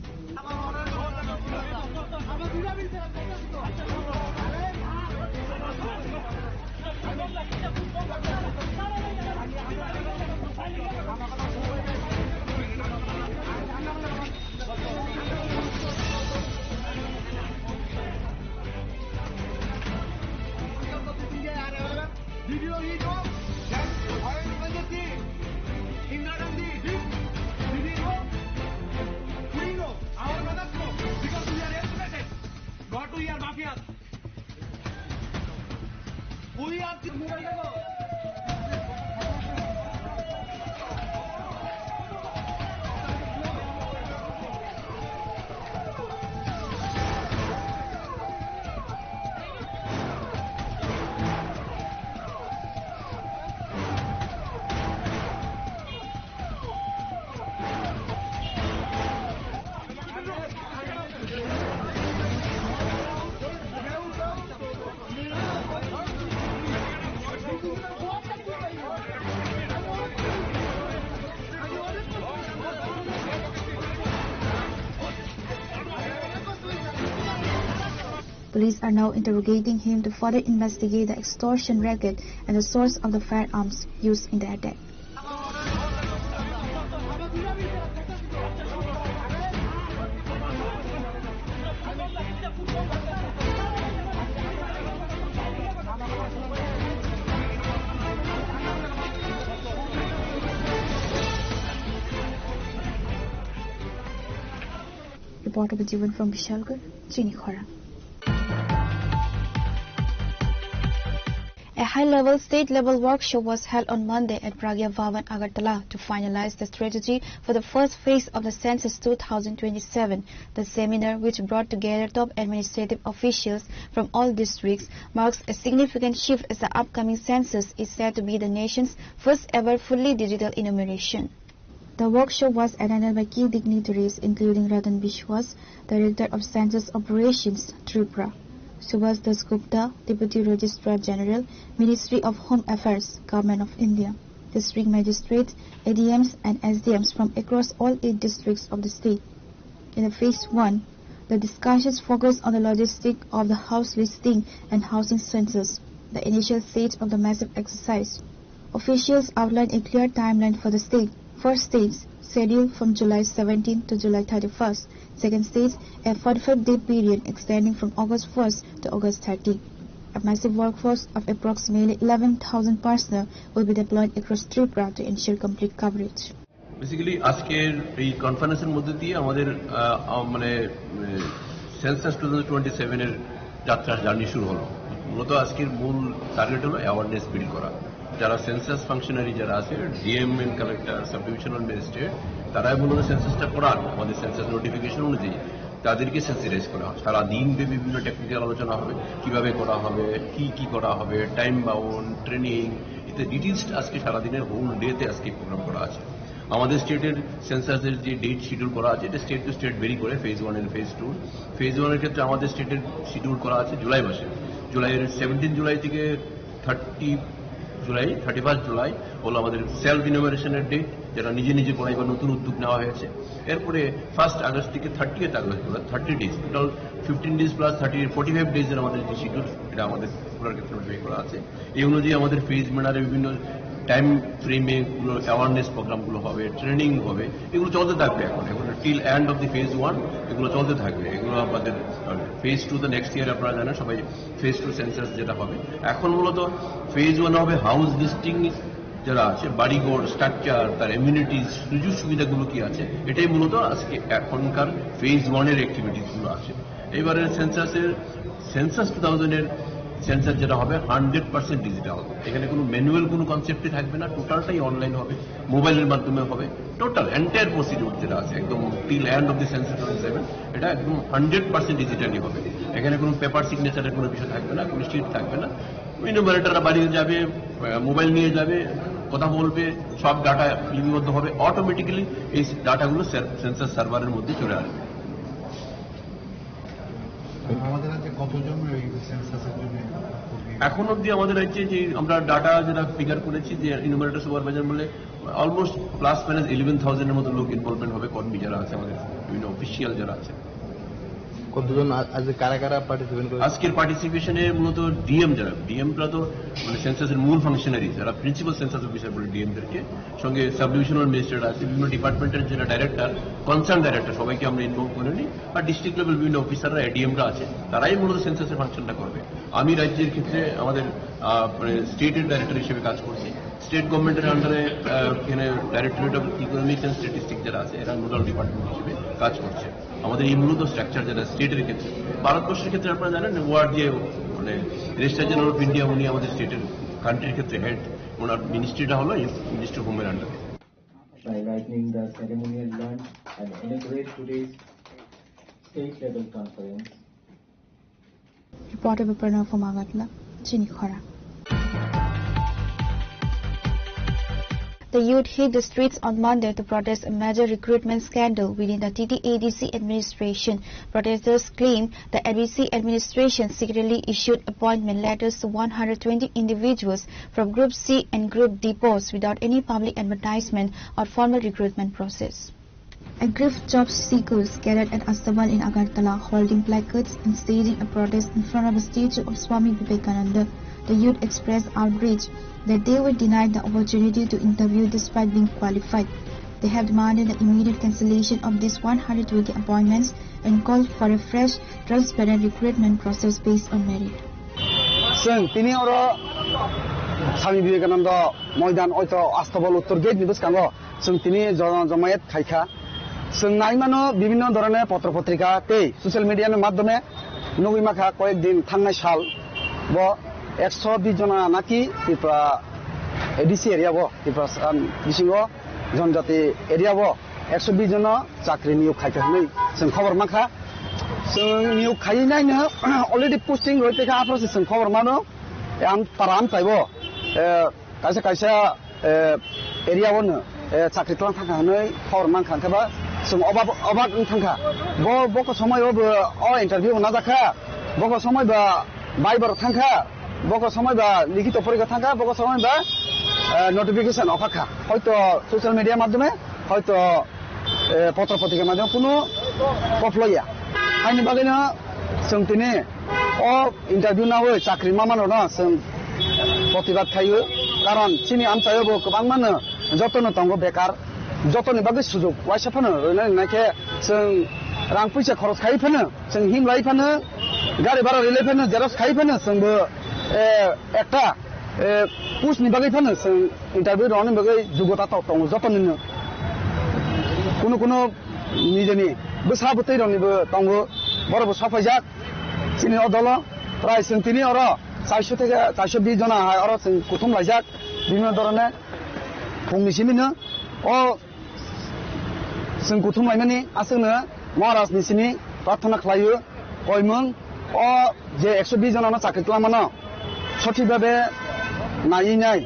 Police are now interrogating him to further investigate the extortion racket and the source of the firearms used in the attack. Reporter Jivan from Bishalgarh, Chini Khorang. A high-level state-level workshop was held on Monday at Pragya Bhavan, Agartala, to finalize the strategy for the first phase of the census two thousand twenty-seven. The seminar, which brought together top administrative officials from all districts, marks a significant shift as the upcoming census is set to be the nation's first ever fully digital enumeration. The workshop was attended by key dignitaries including Ratan Biswas, Director of Census Operations, Tripura, Subhas Das Gupta, Deputy Registrar General, Ministry of Home Affairs, Government of India, District Magistrates, A D Ms and S D Ms from across all eight districts of the state. In the phase one, the discussions focused on the logistic of the house listing and housing census, the initial stage of the massive exercise. Officials outlined a clear timeline for the state. First stage, scheduled from July seventeenth to July thirty-first. Second stage, a forty-five day period extending from August first to August thirty. A massive workforce of approximately eleven thousand personnel will be deployed across Tripura to ensure complete coverage. Basically আজকের এই কনফারেন্সের মধ্যে দিয়ে আমাদের, আহ, আহ, মানে, উম, census two thousand twenty seven এর যাত্রা, জার্নি শুরু হলো। মূলত আজকের মূল টার্গেট হলো অ্যাওয়ারনেস বিল্ড করা। যারা সেন্সাস ফাংশনারি যারা আছে, D M and collector, sub divisional magistrate, তারাই মূলত সেন্সাসটা করান আমাদের সেন্সাস নোটিফিকেশন অনুযায়ী। তাদেরকে সেন্সিটাইজ করা হয়। সারা দিন ব্যাপী বিভিন্ন টেকনিক্যাল আলোচনা হবে, কিভাবে করা হবে, কি কি করা হবে, টাইম বাউন্ড, ট্রেনিং, এতে ডিটেইলস আজকে সারাদিনের হোল ডেতে আজকে প্রোগ্রাম করা আছে। আমাদের স্টেটের সেন্সাসের যে ডেট শিডিউল করা আছে, এটা স্টেট টু স্টেট ভেরি করে, phase one and phase two. Phase ওয়ানের ক্ষেত্রে আমাদের স্টেটের শিডিউল করা আছে জুলাই মাসে, জুলাইয়ের সেভেন্টিন জুলাই থেকে থার্টি জুলাই, থার্টি ফার্স্ট জুলাই হলো আমাদের সেলফ ইনোমিনেশনের ডেট, যেটা নিজে নিজে করাই বা নতুন উদ্যোগ নেওয়া হয়েছে। এরপরে ফার্স্ট আগস্ট থেকে thirtieth August, thirty days, total fifteen days plus thirty, forty five ডেজের আমাদের যে শিডিউল, এটা আমাদের পুরার ক্ষেত্রে নোটিফাই করা আছে। এই অনুযায়ী আমাদের ফেজ ম্যানারে বিভিন্ন টাইম ফ্রেমে গুলো অ্যাওয়ারনেস প্রোগ্রামগুলো হবে, ট্রেনিং হবে, এগুলো চলতে থাকবে। এখন, এখন till end of the phase one এগুলো চলতে থাকবে। এগুলো আমাদের ফেজ টু তো নেক্সট ইয়ার, আপনারা জানেন সবাই, ফেজ টু সেন্সাস যেটা হবে। এখন মূলত ফেজ ওয়ান হবে হাউস লিস্টিং, যারা আছে, বাড়িঘর, স্ট্রাকচার, তার এমিউনিটিজ, সুযোগ সুবিধাগুলো কি আছে, এটাই মূলত আজকে এখনকার ফেজ ওয়ানের অ্যাক্টিভিটিসগুলো আছে। এবারে সেন্সাসের, সেন্সাস টু থাউজেন্ডের সেন্সাস যেটা হবে, হান্ড্রেড পার্সেন্ট ডিজিটাল। এখানে কোনো ম্যানুয়াল কোনো কনসেপ্টই থাকবে না, টোটালটাই অনলাইন হবে, মোবাইলের মাধ্যমে হবে। টোটাল এন্টায়ার প্রসিডিউর যেটা আছে, একদম till end of the census twenty seven, এটা একদম হান্ড্রেড পার্সেন্ট ডিজিটালি হবে। এখানে কোনো পেপার সিগনেচারের কোনো বিষয় থাকবে না, কোনো শিট থাকবে না। ইনোমারেটররা বাড়িতে যাবে, আহ, মোবাইল নিয়ে যাবে, কথা বলবে, সব ডাটা লিপিবদ্ধ হবে, অটোমেটিক্যালি এই ডাটাগুলো সের-, সেন্সাস সার্ভারের মধ্যে চলে আসবে। আমাদের রাজ্যে কতজন এই সেন্সাসের জন্য কর্মী? এখন অবধি আমাদের রাজ্যে যে আমরা ডাটা যেটা ফিগার করেছি, যে ইনোমারেটর সুপারভাইজার বলে অলমোস্ট প্লাস মাইনাস ইলেভেন থাউজেন্ডের মতো লোক ইনভলভমেন্ট হবে, কর্মী যারা আছে আমাদের, বিভিন্ন অফিসিয়াল যারা আছে। কতজন আ-, আজ কারা কারা পার্টিসিপেট করে? আজকের পার্টিসিপেশনে মূলত ডিএম যারা, ডিএমরা তো মানে সেন্সাসের মূল ফাংশনারি, যারা প্রিন্সিপাল সেন্সাস অফিসার বলে ডিএমদেরকে, সঙ্গে সাব ডিভিশনাল ম্যাজিস্ট্রেট আছে, বিভিন্ন ডিপার্টমেন্টের যারা ডাইরেক্টর, কনসার্ন ডাইরেক্টর, সবাইকে আমরা ইনভলভ করে নিই। আর ডিস্ট্রিক্ট লেভেল বিভিন্ন অফিসাররা, এডিএমরা আছে, তারাই মূলত সেন্সাসের ফাংশনটা করবে। আমি রাজ্যের ক্ষেত্রে আমাদের, আহ, মানে স্টেটের ডাইরেক্টর হিসেবে কাজ করছি। স্টেট গভর্নমেন্টের আন্ডারে এখানে directorate of economics and statistic যারা আছে, এরা নোডাল ডিপার্টমেন্ট হিসেবে কাজ করছে। আমাদের এই মূলত স্ট্রাকচার যেটা স্টেটের ক্ষেত্রে, ভারতবর্ষের ক্ষেত্রে আপনারা জানেন, ওয়ার্ড যে, মানে, রেজিস্ট্রার জেনারেল অফ ইন্ডিয়া, উনি আমাদের স্টেটের, কান্ট্রির ক্ষেত্রে হেড। ওনার মিনিস্ট্রিটা হলো মিনিস্ট্রি অফ হোমের আন্ডারে। By lightning, the ceremonial launch and inaugurate today's state level conference. Reporter Pranav from Agartala, Chini Khora. The youth hit the streets on Monday to protest a major recruitment scandal within the T T A D C administration. Protesters claim the A D C administration secretly issued appointment letters to one hundred twenty individuals from Group C and Group D posts without any public advertisement or formal recruitment process. Aggrieved job seekers gathered at Astabal in Agartala, holding placards and staging a protest in front of the statue of Swami Vivekananda. The youth expressed outrage that they were denied the opportunity to interview despite being qualified. They have demanded the immediate cancellation of these one hundred twenty appointments and called for a fresh, transparent recruitment process based on merit. Chwng tini oro Swami Vivekananda Moidan, oito Astabal Uttor Gate ni bwskango chwng tini jo-, jomayet khaikha. Chwng nai mano bibhinno dhoroner potro potrika tei social media ni madhyome nugwi makha, koyek din thangnai sal bo ekso bish jona naki Tripura A D C area bo, Tripura, um, bisingo Jonjati area bo ekso bish jono chakri niyok khaikha hwnwi chwng khobor mankha. Chwng niyok khaiwi naino already posting roi tongkha, aphuru se chwng khobor mano. Am para amchaibo, eh, kaisa kaisa, eh, area o no, eh, chakri tlang thangkha hwnwi khobor mankha, hwnkhe ba chwng obak obak wng thangkha. Bo, boko somoi o bo o interview bo najakha, boko somoi ba Viva rok thangkha, boko somoi ba likhito porikha thangkha, boko somoi ba, eh, notification okhakha. Hoito social media madhyome, hoito, eh, potro potrika madhyome kunu koplaiya. Haini bagwino chwng tini o interview nawi chakri mamanrokno chwng protibad khaio. Karon chini amchaio bo kwbangmano jotono tongo bekar, jotoni bagwi sujuk waisa phano rwna rwna khe chwng rang puisa khoros khai phano, chwng himlai phano, gari bhara rilai phano, xerox khai phano, chwngbo, eh, ekta, eh, post ni bagwi phano chwng interview rwna bagwi jugota tok tongo jotonino. Kunu kunu nijeni bwsa bwtwi roknibo tongo, borokbo sopaijak chini o dolo. Prai chwng tini oro chairso theke chairso bish jona hai oro chwng kuthum laijak, bibhinno dhoroner phungni simino o chwng kuthum laimani aswkno Maharaj ni simi prarthana khlaio. Koimung o je ekso bish jona no chakri twlamano sothik bhabe naiwi nai,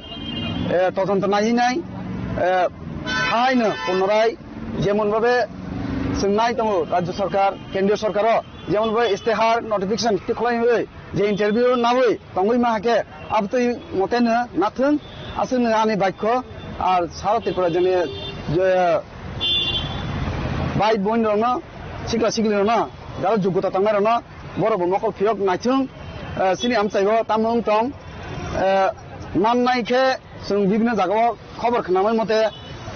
eh, todonto naiwi nai, eh, haino punorai jemon bhabe chwng nai tongo Rajya Sarkar, Kendriya Sarkar o jemon bhabe istihar notification tikhlai je interview nawi tongwi ma hakhe, abtwi moteno nathung, aswkno ani baikho, ar sara Tripura jani je bai boin rokno, sikla sikli rokno, jaro jugota tongnai rokno, borok bo mokol phiyok naithung, eh, chini amchaibo tamo wng tong, eh, mannai khe chwng bibhinno jagao khobor khnamai mote,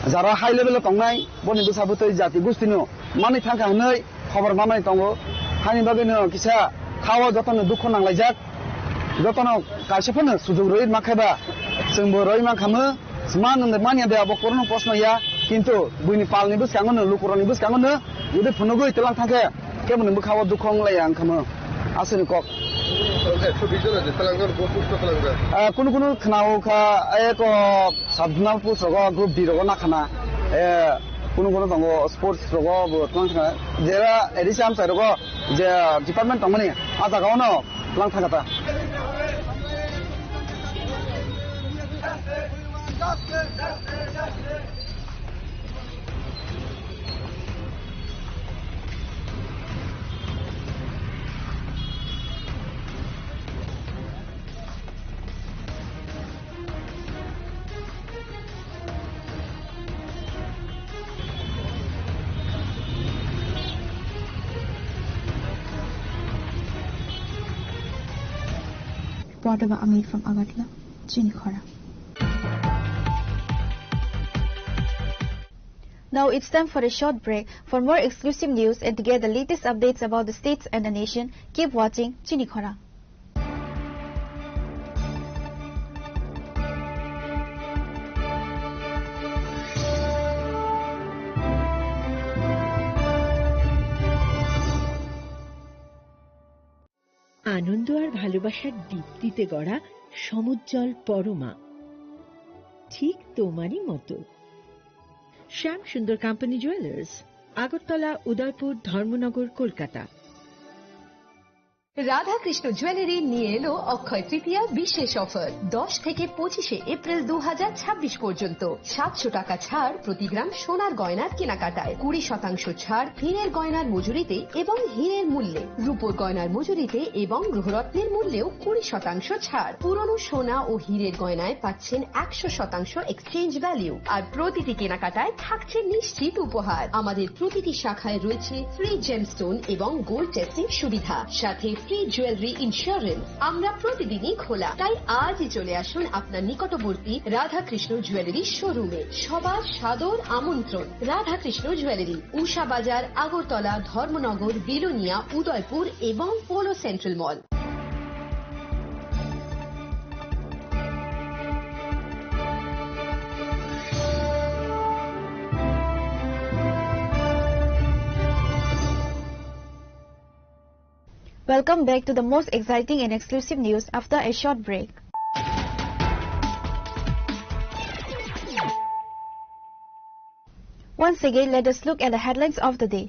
jara high level o tongnai, boni bwsa bwtwi jati gustino manwi thangkha hwnwi khobor manwi tongo. Haini bagwino kisa khao jotono dukho nanglaijak, jotono kaisa phano sujuk rwi mankha ba, chwngbo rwi mankhamu, man manya de abo korono proshno ya, kintu buini palni bwskango no, lukurokni bwskango no, jodi phunugwi twlang thangkhe, keboni bwkhao dukho wnglaiya wngkhamu, aswkni kok. Ekso bish jona je twlangjak, bo post twlangjak. Ah, kunu kunu khwnao kha, eko Sub-zonal post rogo, group D rogo nakhana, eh, kunu kunu tongo sports rogo bo tongthana. Jera A D C amchai rogo je department tongmani, ah jaga ono lang thangata. Reporter ba Amir from Agartala, Chini Khora. Now it's time for a short break. For more exclusive news and to get the latest updates about the states and the nation, keep watching Chini Khora. আনন্দ আর ভালোবাসার দীপ্তিতে গড়া সমুজ্জ্বল পরমা, ঠিক তোমারই মতো। শ্যাম সুন্দর company jewellers, Agartala, উদয়পুর, ধর্মনগর, কলকাতা। Radhakrishna jewellery নিয়ে এলো অক্ষয় তৃতীয়া বিশেষ অফার। দশ থেকে পঁচিশে এপ্রিল দু হাজার ছাব্বিশ পর্যন্ত সাতশো টাকা ছাড় প্রতি গ্রাম সোনার গয়নার কেনাকাটায়, কুড়ি শতাংশ ছাড় হীরের গয়নার মজুরিতে এবং হীরের মূল্যে, রূপোর গয়নার মজুরিতে এবং গ্রহরত্নের মূল্যেও কুড়ি শতাংশ ছাড়। পুরনো সোনা ও হীরের গয়নায় পাচ্ছেন একশো শতাংশ এক্সচেঞ্জ ভ্যালু, আর প্রতিটি কেনাকাটায় থাকছে নিশ্চিত উপহার। আমাদের প্রতিটি শাখায় রয়েছে ফ্রি জেমস্টোন এবং গোল্ড টেস্টিং সুবিধা, সাথে ফ্রি জুয়েলারি ইন্স্যুরেন্স। আমরা প্রতিদিনই খোলা, তাই আজই চলে আসুন আপনার নিকটবর্তী রাধাকৃষ্ণ জুয়েলারি শোরুমে। সবার সাদর আমন্ত্রণ। রাধাকৃষ্ণ জুয়েলারি, উষা বাজার, আগরতলা, ধর্মনগর, বিলোনিয়া, উদয়পুর এবং polo central mall. Welcome back to the most exciting and exclusive news after a short break. Once again, let us look at the headlines of the day.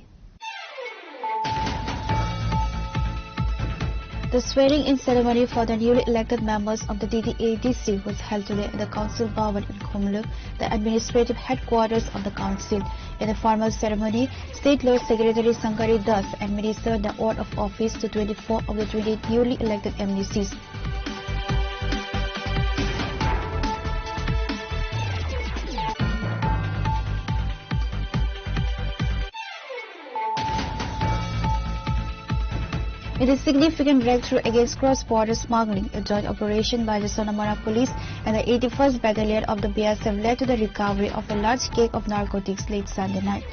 The swearing-in ceremony for the newly elected members of the T T A D C was held today at the Council Bhavan in Khumulwng, the administrative headquarters of the council. In the formal ceremony, State Law Secretary Sankari Das administered the oath of office to twenty-four of the twenty-eight newly elected M D Cs. It is significant breakthrough against cross-border smuggling. A joint operation by the Sonamara Police and the eighty-first Battalion of the B S F led to the recovery of a large cake of narcotics late Sunday night.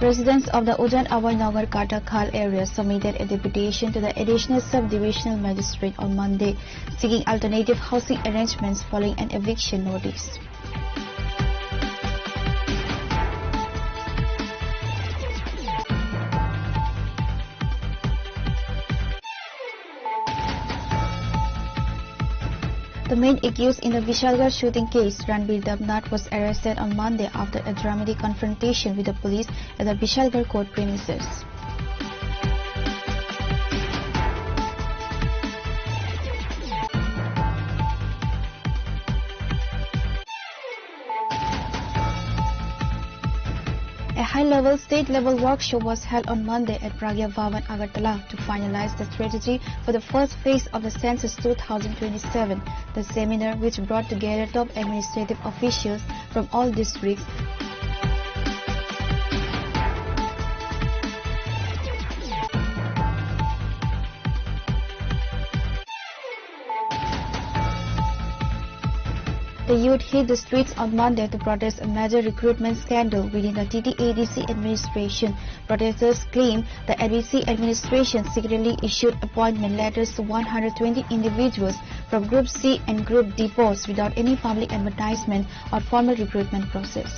Residents of the Ujan Abhay Nagar Katakhal area submitted a deputation to the Additional Sub-Divisional Magistrate on Monday, seeking alternative housing arrangements following an eviction notice. The main accused in the Vishalgarh shooting case, Ranbir Debnath, was arrested on Monday after a dramatic confrontation with the police at the Vishalgarh court premises. A high-level state-level workshop was held on Monday at Pragya Bhavan, Agartala, to finalize the strategy for the first phase of the census two thousand twenty-seven. The seminar, which brought together top administrative officials from all districts, the youth hit the streets on Monday to protest a major recruitment scandal within the T T A D C administration. Protesters claim the A D C administration secretly issued appointment letters to one hundred twenty individuals from Group C and Group D posts without any public advertisement or formal recruitment process.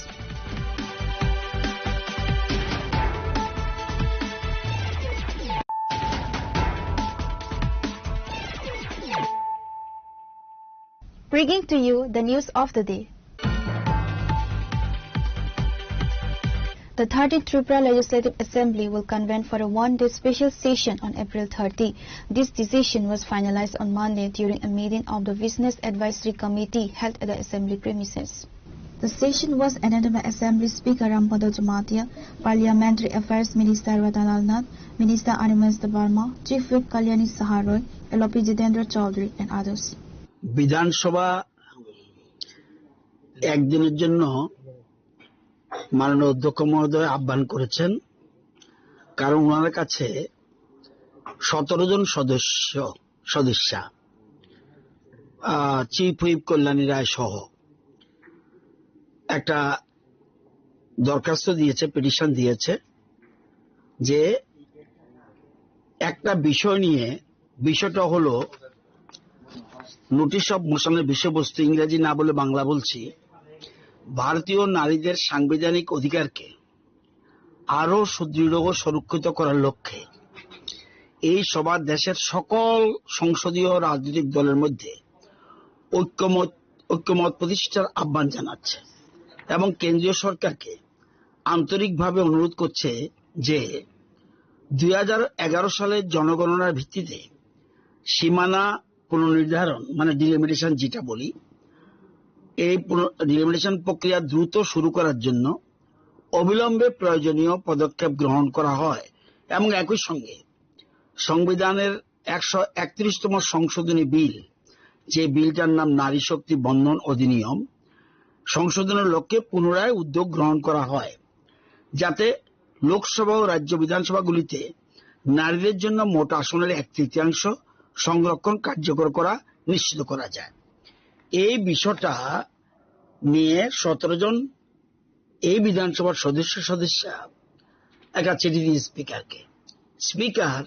Bringing to you the news of the day. The thirteenth Tripura Legislative Assembly will convene for a one-day special session on April thirty. This decision was finalized on Monday during a meeting of the Business Advisory Committee held at the Assembly premises. The session was attended by Assembly Speaker Rampada Jamatia, Parliamentary Affairs Minister Ratan Lal Nath, Minister Animesh Debbarma, Chief Whip Kalyani Saha Roy, L O P Jitendra Chaudhary and others. বিধানসভা একদিনের জন্য মাননীয় অধ্যক্ষ মহোদয় আহ্বান করেছেন, কারণ ওনার কাছে সতেরো জন সদস্য, সদস্যা, আহ, চিফ হুইপ কল্যাণী রায় সহ একটা দরখাস্ত দিয়েছে, পিটিশন দিয়েছে যে একটা বিষয় নিয়ে, বিষয়টা হলো নোটিশ অফ মোশনের বিষয়বস্তু ইংরেজি না বলে বাংলা বলছি। ভারতীয় নারীদের সাংবিধানিক অধিকারকে আরও সুদৃঢ় ও সুরক্ষিত করার লক্ষ্যে এই সভা দেশের সকল সংসদীয় রাজনৈতিক দলের মধ্যে ঐক্যমত ঐক্যমত প্রতিষ্ঠার আহ্বান জানাচ্ছে এবং কেন্দ্রীয় সরকারকে আন্তরিকভাবে অনুরোধ করছে যে দুই হাজার এগারো সালের জনগণনার ভিত্তিতে সীমানা পুনর্নির্ধারণ, মানে ডিলিমিটেশন যেটা বলি, এই ডিলিমিটেশন প্রক্রিয়া দ্রুত শুরু করার জন্য অবিলম্বে প্রয়োজনীয় পদক্ষেপ গ্রহণ করা হয় এবং একই সঙ্গে সংবিধানের একশো একত্রিশতম সংশোধনী বিল, যে বিলটার নাম নারী শক্তি বন্দন অধিনিয়ম, সংশোধনের লক্ষ্যে পুনরায় উদ্যোগ গ্রহণ করা হয়, যাতে লোকসভা ও রাজ্য বিধানসভাগুলিতে নারীদের জন্য মোট আসনের এক তৃতীয়াংশ সংরক্ষণ কার্যকর করা নিশ্চিত করা যায়। এই বিষয়টা নিয়ে সতেরো জন এই বিধানসভার সদস্য সদস্যা একটা চিঠি দিয়ে স্পিকারকে। স্পিকার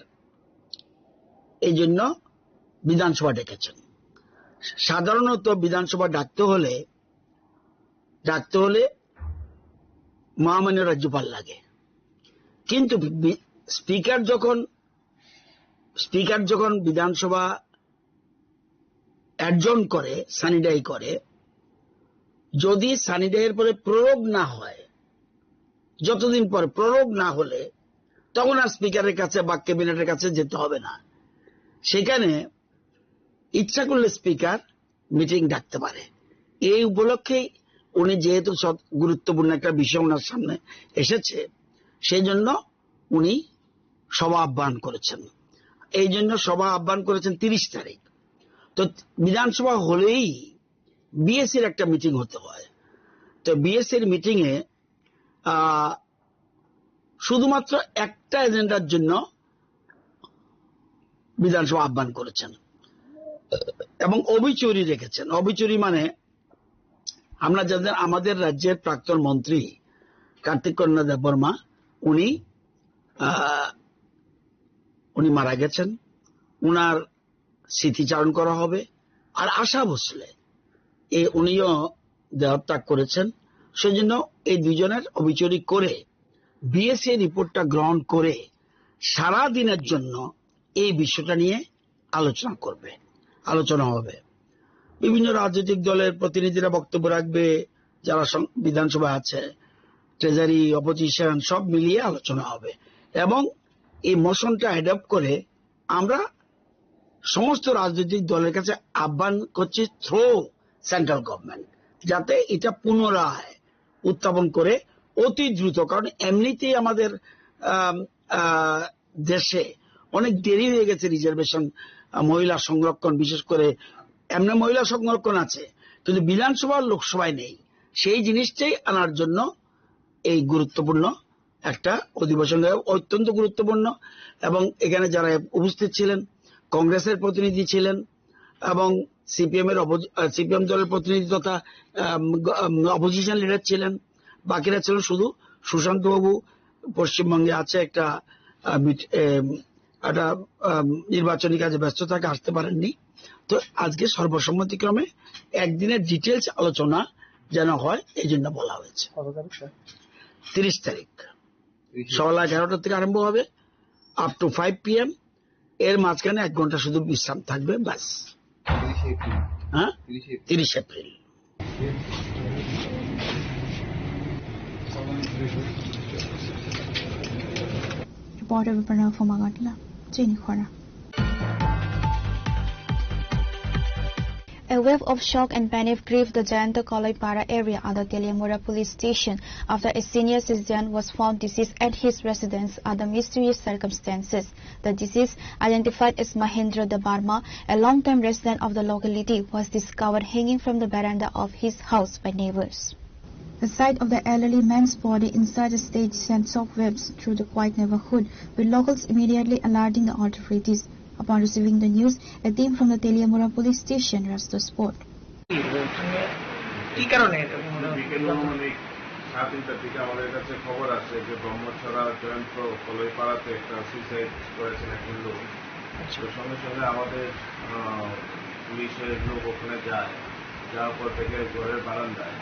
এই জন্য বিধানসভা ডেকেছেন। সাধারণত বিধানসভা ডাকতে হলে ডাকতে হলে মহামান্য রাজ্যপাল লাগে, কিন্তু বি- স্পিকার যখন স্পিকার যখন বিধানসভা অ্যাডজর্ন করে, সানিডাই করে, যদি সানিডাইয়ের পরে প্রয়োগ না হয়, যতদিন পর প্রয়োগ না হলে, তখন আর স্পিকারের কাছে বা ক্যাবিনেটের কাছে যেতে হবে না। সেখানে ইচ্ছা করলে স্পিকার মিটিং ডাকতে পারে। এই উপলক্ষেই উনি যেহেতু সব গুরুত্বপূর্ণ একটা বিষয় ওনার সামনে এসেছে, সেই জন্য উনি সভা আহ্বান করেছেন। এই জন্য সভা আহ্বান করেছেন তিরিশ তারিখ। তো বিধানসভা হলেই বিএসসির একটা মিটিং হতে হয়। তো বিএসসির মিটিং এ আহ, শুধুমাত্র একটা এজেন্ডার জন্য বিধানসভা আহ্বান করেছেন এবং অবিচুরি রেখেছেন। অবিচুরি মানে আমরা জানেন, আমাদের রাজ্যের প্রাক্তন মন্ত্রী কার্তিক কন্যা দেববর্মা, উনি আহ, উনি মারা গেছেন। উনার স্মৃতিচারণ করা হবে। আর আশা ভোসলে, এ উনিও দেহত্যাগ করেছেন। সেজন্য এই দুজনের অবিচুরি করে বিএসসি রিপোর্টটা গ্রহণ করে সারা দিনের জন্য এই বিষয়টা নিয়ে আলোচনা করবে, আলোচনা হবে। বিভিন্ন রাজনৈতিক দলের প্রতিনিধিরা বক্তব্য রাখবে, যারা সং- বিধানসভায় আছে, ট্রেজারি, অপোজিশন, সব মিলিয়ে আলোচনা হবে। এবং এই মোশনটা অ্যাডপ্ট করে আমরা সমস্ত রাজনৈতিক দলের কাছে আহ্বান করছি থ্রু সেন্ট্রাল গভর্নমেন্ট, যাতে এটা পুনরায় উত্থাপন করে অতি দ্রুত, কারণ এমনিতেই আমাদের আম, আহ, দেশে অনেক দেরি হয়ে গেছে রিজার্ভেশন, আহ, মহিলা সংরক্ষণ, বিশেষ করে এমনি মহিলা সংরক্ষণ আছে, কিন্তু বিধানসভা আর লোকসভায় নেই। সেই জিনিসটাই আনার জন্য এই গুরুত্বপূর্ণ একটা অধিবেশন, অত্যন্ত গুরুত্বপূর্ণ। এবং এখানে যারা উপস্থিত ছিলেন, কংগ্রেসের প্রতিনিধি ছিলেন এবং সিপিএম এর অপোজি- আহ, সিপিএম দলের প্রতিনিধি তথা আম, গ- আম, অপোজিশন লিডার ছিলেন। বাকিরা ছিলেন শুধু সুশান্ত বাবু পশ্চিমবঙ্গে আছে একটা আহ, মিট- এম, একটা আম, নির্বাচনী কাজে ব্যস্ত থাকে, আসতে পারেননি। তো আজকে সর্বসম্মতিক্রমে একদিনের ডিটেলস আলোচনা যেন হয়, এই জন্য বলা হয়েছে। কত তারিখ, স্যার? তিরিশ তারিখ। তিরিশে সকাল এগারোটা থেকে আরম্ভ হবে, আপ টু ফাইভ পিএম। এর মাঝখানে এক ঘন্টা শুধু বিশ্রাম থাকবে, ব্যাস। তিরিশে এপ্রিল। হ্যাঁ, তিরিশে এপ্রিল। তিরিশ April. Reporter Pranav Magatla, Chini Khora. A wave of shock and panic gripped the Jayanta Kaloipara area under Teliamura police station after a senior citizen was found deceased at his residence under mysterious circumstances. The deceased, identified as Mahendra Debbarma, a long-time resident of the locality, was discovered hanging from the veranda of his house by neighbors. The sight of the elderly man's body in such a state sent shockwaves through the quiet neighborhood, with locals immediately alerting the authorities. Upon receiving the news, a team from the Teliamura police station rushed the spot. কি কারণে এটা মনে হয়? বিকেল অনুমানিক সাড়ে তিনটার দিকে আমাদের কাছে খবর আসে যে ব্রহ্মছড়া জয়ন্ত কলইপাড়াতে একটা সুইসাইড করেছেন একজন লোক। আচ্ছা। তো সঙ্গে সঙ্গে আমাদের, আহ, পুলিশের লোক ওখানে যায়, যাওয়ার পর থেকে ঘরের বারান্দায়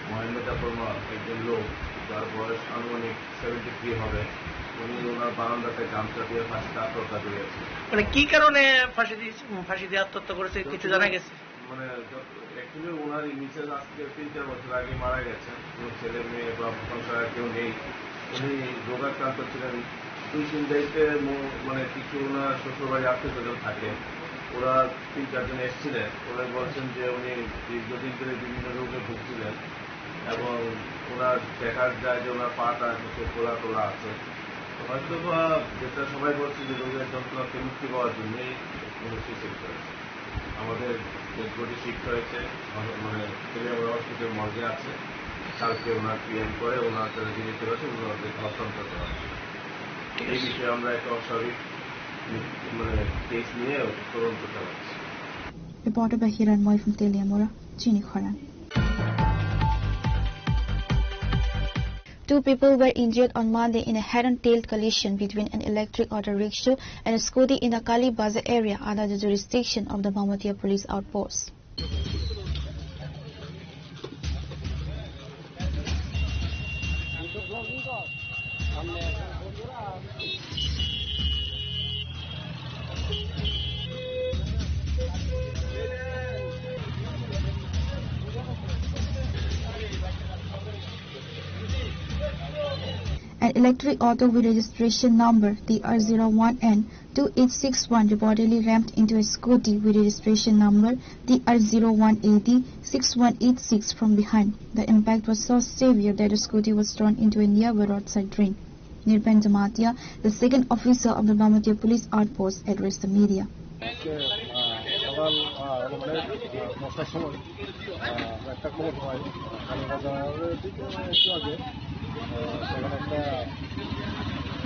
মহেন্দ্র দেববর্মা একজন লোক, যার বয়স আনুমানিক সেভেন্টি থ্রি হবে, উনি ওনার বারান্দাতে গামছা দিয়ে ফাঁসিতে আত্মহত্যা করেছেন। মানে কি কারণে ফাঁসি দিয়েছে, ফাঁসি দিয়ে আত্মহত্যা করেছে, কিছু জানা গেছে? মানে, যত-, actually ওনার এই মিসেস আজ থেকে তিন চার বছর আগে মারা গেছেন। কোনো ছেলে মেয়ে বা সংসারে কেউ নেই। উনি রোগাক্রান্ত ছিলেন। দুই তিন দায়িত্বে ম-, মানে, কিছু ওনার শ্বশুরবাড়ি আত্মীয় স্বজন থাকে। ওরা তিন চারজন এসেছিলেন। ওরা বলছেন যে উনি দীর্ঘদিন ধরে বিভিন্ন রোগে ভুগছিলেন এবং ওনার দেখা যায় যে ওনার পাটা কিছু ফোলা টোলা আছে। হয়তো বা যেটা সবাই বলছে যে রোগের যন্ত্রণা থেকে মুক্তি পাওয়ার জন্যই উনি সুইসাইড করেছেন। আমাদের ডেড বডি শিফট হয়েছে, মানে, তেলিয়ামুড়া হসপিটাল মর্গে আছে। কালকে ওনার পিএম করে ওনার কাছে জিজ্ঞেস আছে, ওনাদেরকে হস্তান্তর করা হবে। এই বিষয়ে আমরা একটা অস্বাভাবিক, মানে, কেস নিয়ে তদন্ত চালাচ্ছি। Reported by Hiranmoy from Teliamura, Chinikhora. Two people were injured on Monday in a head-on tail collision between an electric auto rickshaw and a scooty in the Kali Bazar area under the jurisdiction of the Bamatia police outpost. An electric auto with registration number T R zero one N two eight six one reportedly rammed into a scooty with registration number T R zero one A D six one eight six from behind. The impact was so severe that the scooty was thrown into a nearby roadside drain. Nirben Jamatia, the second officer of the Bamatia police outpost, addressed the media. আজকে, আহ, সকাল, আহ, হলো মানে, আহ, দশটার সময়, আহ, একটা খবর পাই, কালীবাজারের দিকে একটু আগে, আহ, সেখানে একটা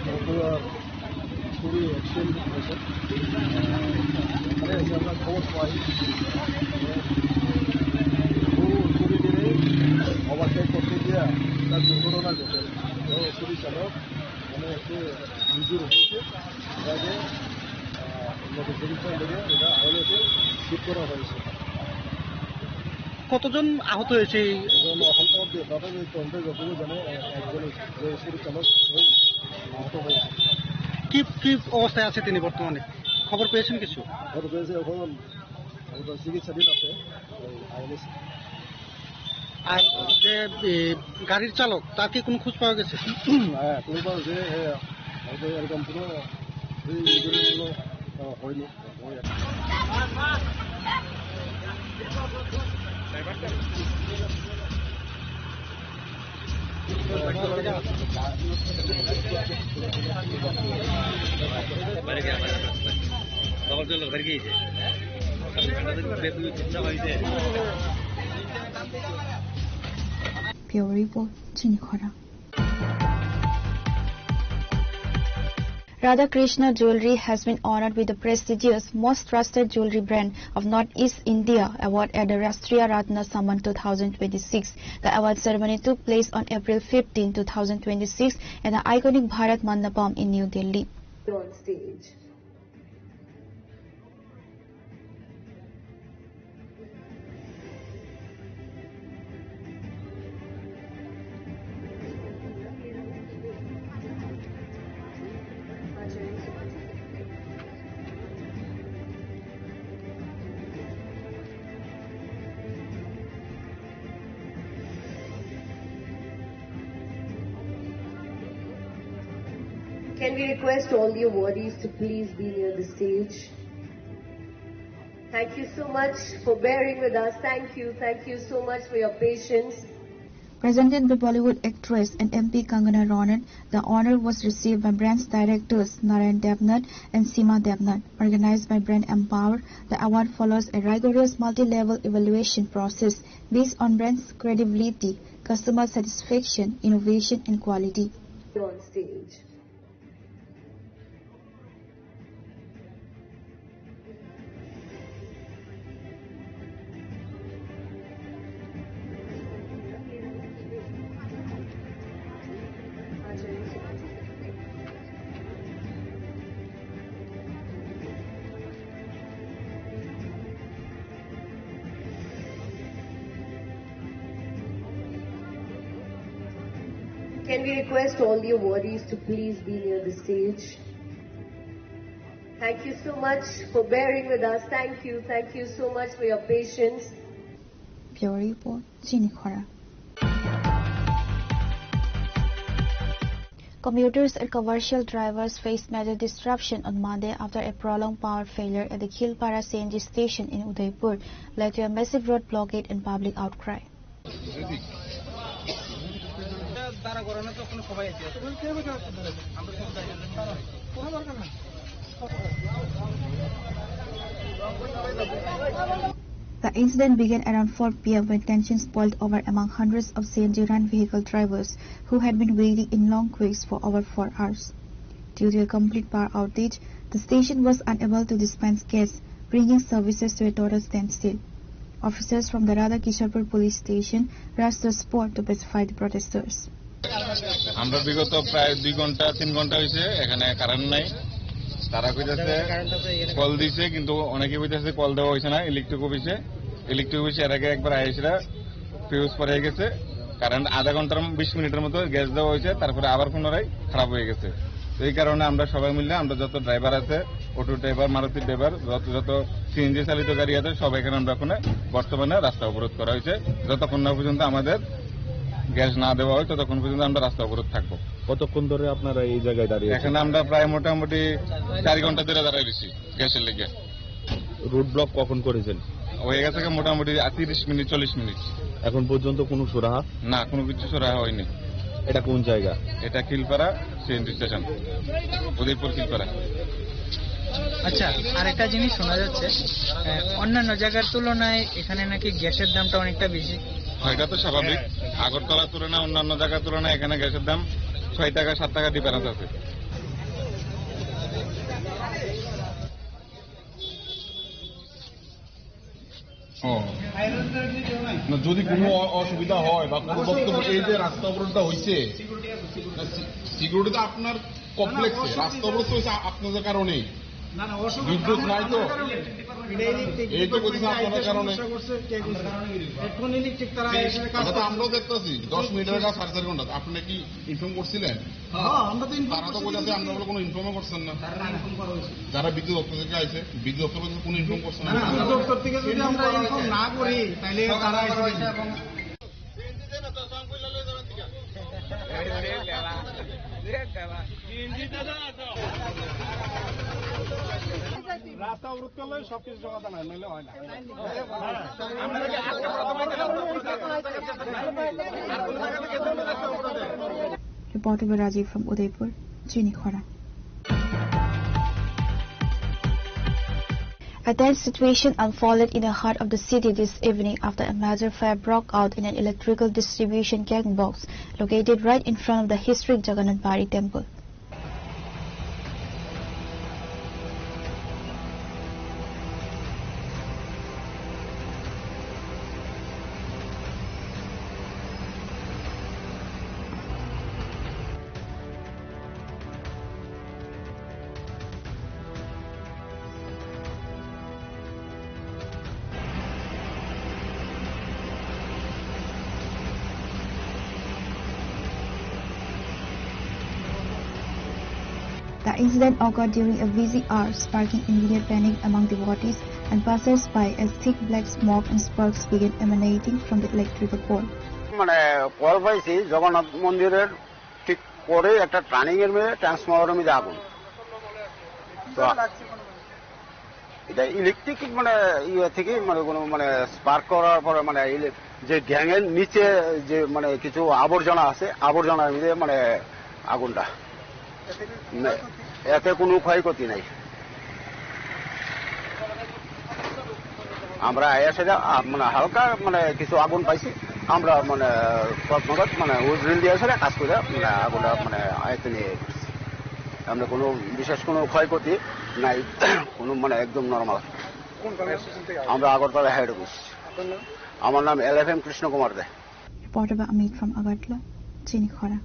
মোটর চুরি অ্যাক্সিডেন্ট হয়েছে। মানে এসে আমরা খবর পাই, ও চুরি করে ওভারটেক করতে গিয়ে তার দুর্ঘটনা ঘটে। ও চুরি চালক মানে একটু ইনজুর হয়েছে, তাকে, আহ, উন্নত চিকিৎসা লেগে এটা আইএলএসে শিফট করা হয়েছে। কতজন আহত হয়েছে এই? এখন এখন তো অবধি প্রাথমিক তদন্তে যতদূর জানে, এ-, একজন যে চুরি চালক, ওই আহত হয়েছে। কি, কি অবস্থায় আছে তিনি বর্তমানে? খবর পেয়েছেন কিছু? খবর পেয়েছে, এখন, এখন চিকিৎসাধীন আছে, ওই আইএলএস। আর যে, এ, গাড়ির চালক, তার কি কোনো খোঁজ পাওয়া গেছে? হ্যাঁ, কোনো পাওয়া গেছে, হ্যাঁ, হয়তো এরকম কোনো, এই, এই ধরনের কোনো, আহ, হয়নি। Bureau Report, Chini Khorang. Radha Krishna Jewelry has been honored with the prestigious Most Trusted Jewelry Brand of Northeast India award at the Rashtriya Ratna Samman two thousand twenty-six. The award ceremony took place on April fifteen, two thousand twenty-six at the iconic Bharat Mandapam in New Delhi. On stage. Can we request all the awardees to please be near the stage? Thank you so much for bearing with us. Thank you. Thank you so much for your patience. Presented by Bollywood actress and M P Kangana Ranaut, the honor was received by brand's directors Narayan Debnath and Seema Debnath. Organized by Brand Empower, the award follows a rigorous multi-level evaluation process based on brand's credibility, customer satisfaction, innovation, and quality. On stage. Can we request all the awardees to please be near the stage? Thank you so much for bearing with us. Thank you. Thank you so much for your patience. Bureau Report, Chini Khora. Commuters and commercial drivers faced major disruption on Monday after a prolonged power failure at the Khilpara C N G station in Udaipur led to a massive road blockade and public outcry. The incident began around four p m when tensions boiled over among hundreds of C N G run vehicle drivers who had been waiting in long queues for over four hours. Due to a complete power outage, the station was unable to dispense gas, bringing services to a total standstill. Officers from the Radha Kisharpur police station rushed the spot to pacify the protesters. আমরা বিগত প্রায় দুই ঘন্টা, তিন ঘন্টা হয়েছে, এখানে কারেন্ট নাই। তারা কইতাছে কল দিছে, কিন্তু অনেকে কইতাছে কল দেওয়া হয়েছে না, ইলেকট্রিক অফিসে। ইলেকট্রিক অফিসে এর আগে একবার আইসরা ফিউজ পড়ে গেছে, কারেন্ট আধা ঘন্টার, বিশ মিনিটের মতো গ্যাস দেওয়া হয়েছে, তারপরে আবার পুনরায় খারাপ হয়ে গেছে। তো এই কারণে আমরা সবাই মিলে, আমরা যত ড্রাইভার আছে, অটো ড্রাইভার, মারুতি ড্রাইভার, যত যত সিএনজি চালিত গাড়ি আছে, সব এখানে আমরা এখন বর্তমানে রাস্তা অবরোধ করা হয়েছে। যতক্ষণ না পর্যন্ত আমাদের গ্যাস না দেওয়া হয়, ততক্ষণ পর্যন্ত আমরা রাস্তা অবরোধ থাকবো। কতক্ষণ ধরে আপনারা এই জায়গায় দাঁড়িয়ে আছেন? এখানে আমরা প্রায় মোটামুটি চার ঘন্টা ধরে দাঁড়ায় রয়েছি গ্যাসের লেগে। রোড ব্লক কখন করেছেন? হয়ে গেছে কি মোটামুটি তিরিশ মিনিট, চল্লিশ মিনিট। এখন পর্যন্ত কোনো সুরাহা? না, কোনো কিছু সুরাহা হয়নি। এটা কোন জায়গা? এটা খিলপাড়া সিএনজি স্টেশন, উদয়পুর খিলপাড়া। আচ্ছা, আরেকটা জিনিস শোনা যাচ্ছে, আহ, অন্যান্য জায়গার তুলনায় এখানে নাকি গ্যাসের দামটা অনেকটা বেশি। হ্যাঁ, এটা তো স্বাভাবিক। আগরতলার তুলনায়, অন্যান্য জায়গার তুলনায় এখানে গ্যাসের দাম ছয় টাকা, সাত টাকা ডিফারেন্স আছে। ও। না, যদি কোনো অ-, অসুবিধা হয় বা কোনো বক্তব্য, এই যে রাস্তা অবরোধটা হইছে, না, সি-, সিকিউরিটি তো আপনার কমপ্লেক্সে, রাস্তা অবরোধ হইছে আ-, আপনাদের কারণেই। না, না, অসুবিধা বিদ্যুৎ নাই তো। এটা ইলেকট্রিক এই তো বলছি, আপনাদের কারণে। সমস্যা করছে, কে করছে? এখন ইলেকট্রিক তারা এসে কাজ এটা তো করছে। আমরাও দেখতেছি, দশ মিনিটের কাজ সাড়ে চার ঘন্টা। আপনি কি ইনফর্ম করছিলেন? হ্যাঁ, আমরা তো ইনফর্ম তারা তো করছি, বলেছে, কিন্তু আমরা বলে কোনো ইনফর্মও করছেন না। তারা ইনফর্ম করা হয়েছে। যারা বিদ্যুৎ দপ্তর থেকে আইছে, বিদ্যুৎ দপ্তর বলছে কোনো ইনফর্ম করছে না। না, বিদ্যুৎ দপ্তর থেকে যদি আমরা ইনফর্ম না করি, তাহলে তারা এসে দেখবে। রাস্তা অবরোধ করলে সবকিছু সমাধান হয়, নইলে হয় না। Reporter Rajiv from Udaipur, Chini Khora. A tense situation unfolded in the heart of the city this evening after a major fire broke out in an electrical distribution gang box located right in front of the historic Jagannath Bari temple. The incident occurred during a busy hour, sparking immediate panic among devotees and passers-by as thick black smoke and sparks began emanating from the electrical pole. মানে কল পাইছি জগন্নাথ মন্দিরের ঠিক পরে একটা টার্নিং এর মধ্যে ট্রান্সফরমারের মধ্যে আগুন। তো এটা ইলেকট্রিক মানে ইয়ে থেকে মানে কোনো মানে স্পার্ক করার পরে মানে ইলে-, যে গ্যাং এর নিচে যে মানে কিছু আবর্জনা আছে, আবর্জনার মধ্যে মানে আগুনটা। না, এতে কোনো ক্ষয়ক্ষতি নাই। আমরা এসে যা, আ, মানে হালকা মানে কিছু আগুন পাইছি, আমরা মানে তৎক্ষণাৎ মানে উইল দিয়ে এসে কাজ করে মানে আগুনটা মানে আয়ত্তে নিয়ে গেছি। আমরা কোনো বিশেষ কোনো ক্ষয়ক্ষতি নাই, কোনো মানে একদম নরমাল। কোন থানা? আমরা আগরতলা হেড অফিস। আপনার নাম? আমার নাম এল এফ এম কৃষ্ণ কুমার they. Reporter by Amit from Agartala, Chini Khora.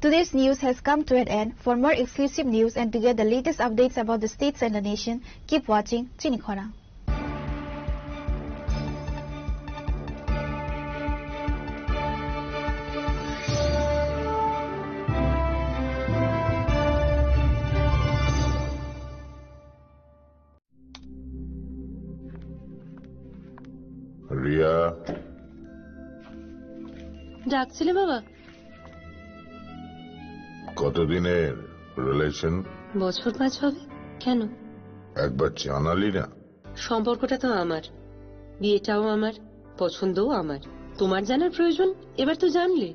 Today's news has come to an end. For more exclusive news and to get the latest updates about the states and the nation, keep watching Chini Khora. ডাকছিলে বাবা? কতদিনের রিলেশন? বছর পাঁচ হবে। কেন? একবার জানালি না। সম্পর্কটা তো আমার, বিয়েটাও আমার, পছন্দও আমার। তোমার জানার প্রয়োজন? এবার তো জানলে।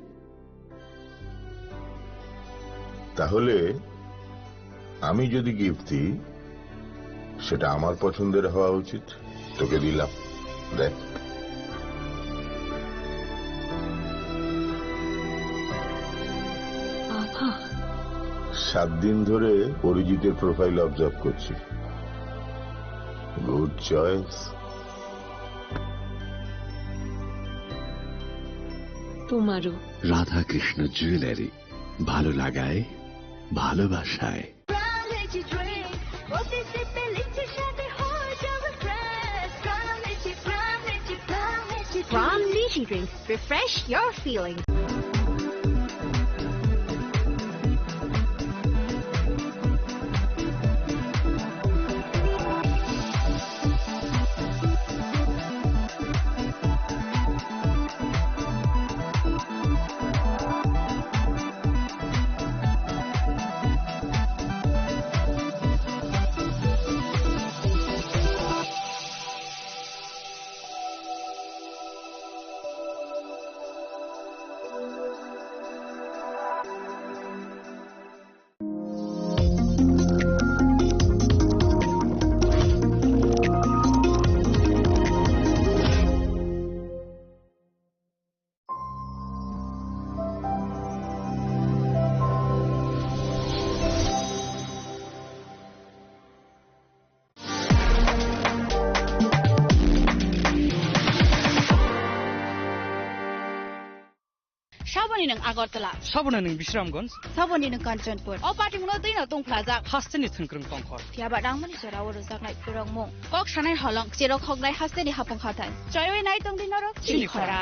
তাহলে আমি যদি গিফট দিই, সেটা আমার পছন্দের হওয়া উচিত। তোকে দিলাম, দেখ। বাবা। সাত দিন ধরে অরিজিতের প্রোফাইল অবজার্ভ করছি। Good choice. তোমারও। রাধাকৃষ্ণ জুয়েলারি, ভালো লাগায়, ভালোবাসায়। Pram Lychee Drink, প্রতি সিপে লিচি স্বাদে হয়ে যাবে fresh. Pram Lychee, Pram Lychee, Pram Lychee। Pram Lychee Drink, refresh your feelings। Saboni nwng Agartala. Saboni nwng Bisramganj. Saboni nwng Kanchanpur. O patimungno twino tongphlajak. Hasteni thwngkwrwng tongkhor. Phiyaba rangmani jora o rwjaknai phwrwngmung. Kok sanai holong, cherok hoknai hasteni hapung hathai. Choiwi nai tongdi norok chini khora.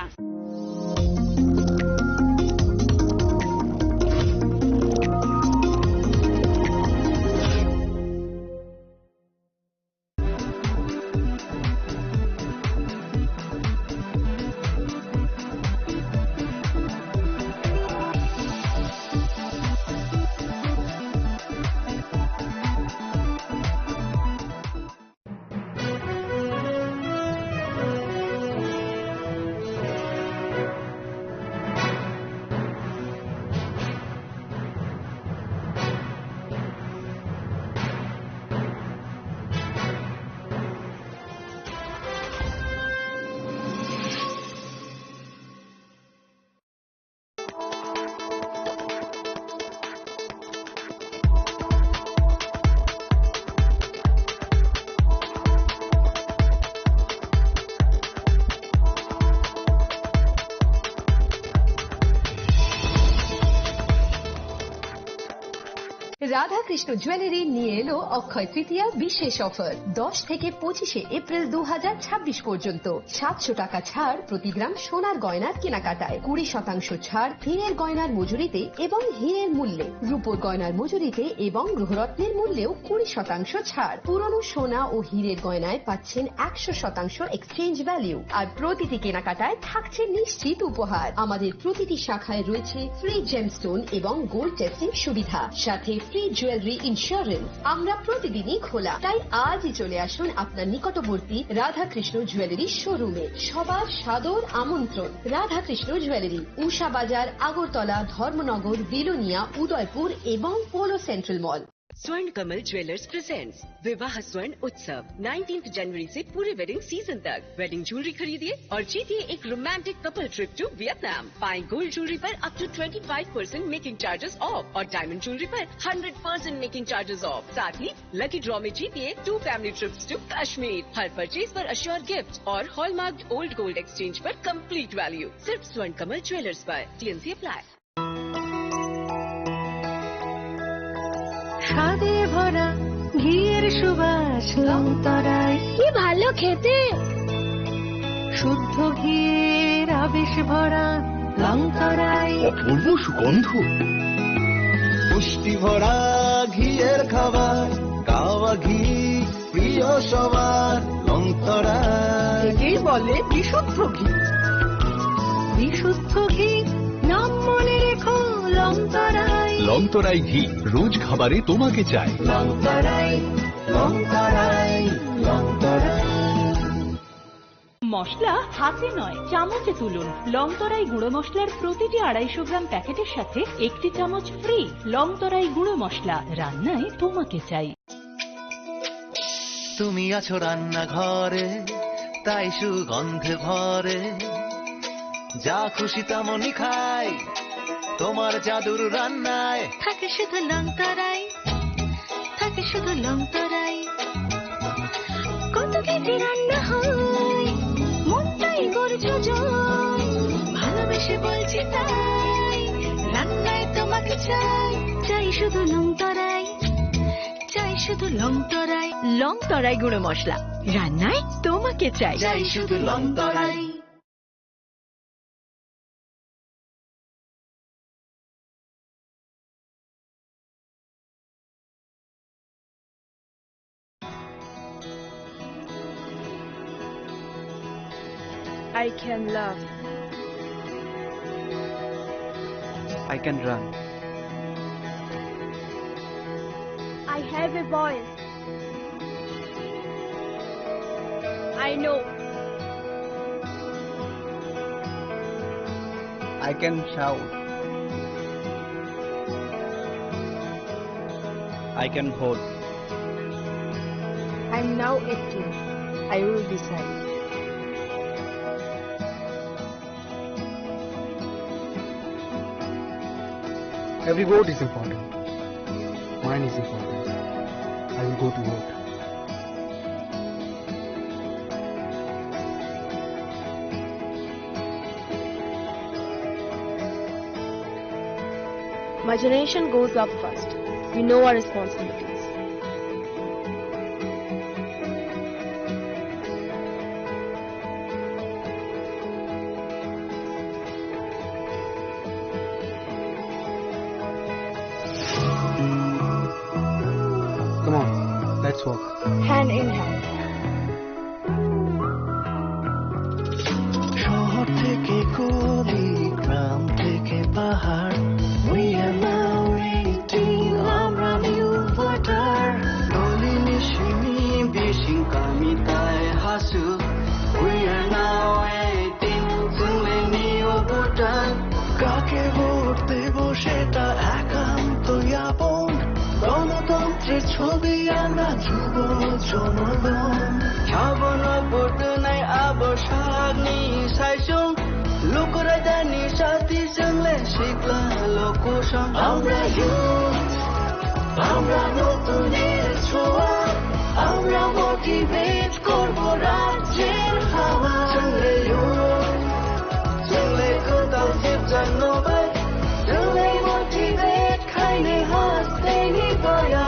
Radhakrishna jewellery নিয়ে এলো অক্ষয় তৃতীয়া বিশেষ অফার। দশ থেকে পঁচিশে এপ্রিল দু হাজার ছাব্বিশ পর্যন্ত সাতশো টাকা ছাড় প্রতি গ্রাম সোনার গয়নার কেনাকাটায়, কুড়ি শতাংশ ছাড় হীরের গয়নার মজুরিতে এবং হীরের মূল্যে, রূপোর গয়নার মজুরিতে এবং গ্রহরত্নের মূল্যেও কুড়ি শতাংশ ছাড়। পুরনো সোনা ও হীরের গয়নায় পাচ্ছেন একশো শতাংশ এক্সচেঞ্জ ভ্যালু, আর প্রতিটি কেনাকাটায় থাকছে নিশ্চিত উপহার। আমাদের প্রতিটি শাখায় রয়েছে ফ্রি জেমস্টোন এবং গোল্ড টেস্টিং সুবিধা, সাথে ফ্রি জুয়েলারি ইন্স্যুরেন্স। আমরা প্রতিদিনই খোলা, তাই আজই চলে আসুন আপনার নিকটবর্তী রাধাকৃষ্ণ জুয়েলারি শোরুমে। সবার সাদর আমন্ত্রণ। রাধাকৃষ্ণ জুয়েলারি, উষা বাজার, আগরতলা, ধর্মনগর, বিলোনিয়া, উদয়পুর এবং পোলো সেন্ট্রাল মল। स्वर्ण कमल ज्वेलर्स प्रेजेंट्स विवाह स्वर्ण उत्सव नाइनटीन्थ जनवरी से पूरे वेडिंग सीजन तक। वेडिंग ज्वेलरी खरीदिए और जीतिए एक romantic couple trip to Vietnam. पाएं गोल्ड ज्वेलरी पर up to twenty five percent making charges off और डायमंड ज्वेलरी पर hundred percent making charges off. साथ ही लकी ड्रॉ में जीतिए two family trips to Kashmir. हर परचेज पर अश्योर गिफ्ट और हॉलमार्क ओल्ड गोल्ड एक्सचेंज पर कंप्लीट वैल्यू। सिर्फ स्वर्ण कमल ज्वेलर्स पर। TNC apply. স্বাদে ভরা ঘিয়ের সুবাস লংতরায়। কি ভালো খেতে। শুদ্ধ ঘিয়ের আবেশ ভরা লংতরায়। অপূর্ব সুগন্ধ। পুষ্টি ভরা ঘিয়ের খাবার, কাওয়া ঘি প্রিয় সবার, লংতরায়। একেই বলে বিশুদ্ধ ঘি। বিশুদ্ধ ঘি লংতরাই ঘি, রোজ খাবারে তোমাকে চাই। লংতরাই, লংতরাই, লংতরাই। মশলা হাতে নয়, চামচে তুলুন। লংতরাই গুঁড়ো মশলার প্রতিটি আড়াইশো গ্রাম প্যাকেটের সাথে একটি চামচ ফ্রি। লংতরাই গুঁড়ো মশলা, রান্নায় তোমাকে চাই। তুমি আছো রান্নাঘরে, তাই সুগন্ধে ভরে। যা খুশি তেমনই খাই, তোমার জাদুর রান্নায়। থাকে শুধু লংতরাই, থাকে শুধু লংতরাই। কত কেজি রান্না হয়, মনটাই করছো জয়। ভালোবেসে বলছি তাই, রান্নায় তোমাকে চাই। চাই শুধু লংতরাই, চাই শুধু লংতরাই। লংতরাই গুঁড়ো মশলা, রান্নায় তোমাকে চাই। চাই শুধু লংতরাই। I can laugh. I can run. I have a voice. I know. I can shout. I can vote. I'm now eighteen. I will decide. Every vote is important. Mine is important. I will go to vote. My generation goes up first. We know our responsibilities. Come on, let's walk. Hand in hand. শহর থেকে গলি, গ্রাম থেকে পাহাড়, we are now eighteen, আমরা new voter. Doli ni simi bising kami tai hasu, we are now eighteen, chwng le new voter. কাকে ভোট দেব সেটা একান্ত আপন। গণতন্ত্রের ছবি আমরা যুব জনগণ। Sabono vote nai abo sakni saisung. Lukurajani sati chwng le sikla lokusong. Amra youth, amra notunir choa, amra motivate korbo rajyer hawa. Chwng le youth, chwng le kwtal sipjakno bai, chwng le motivate khaini hasteni boya.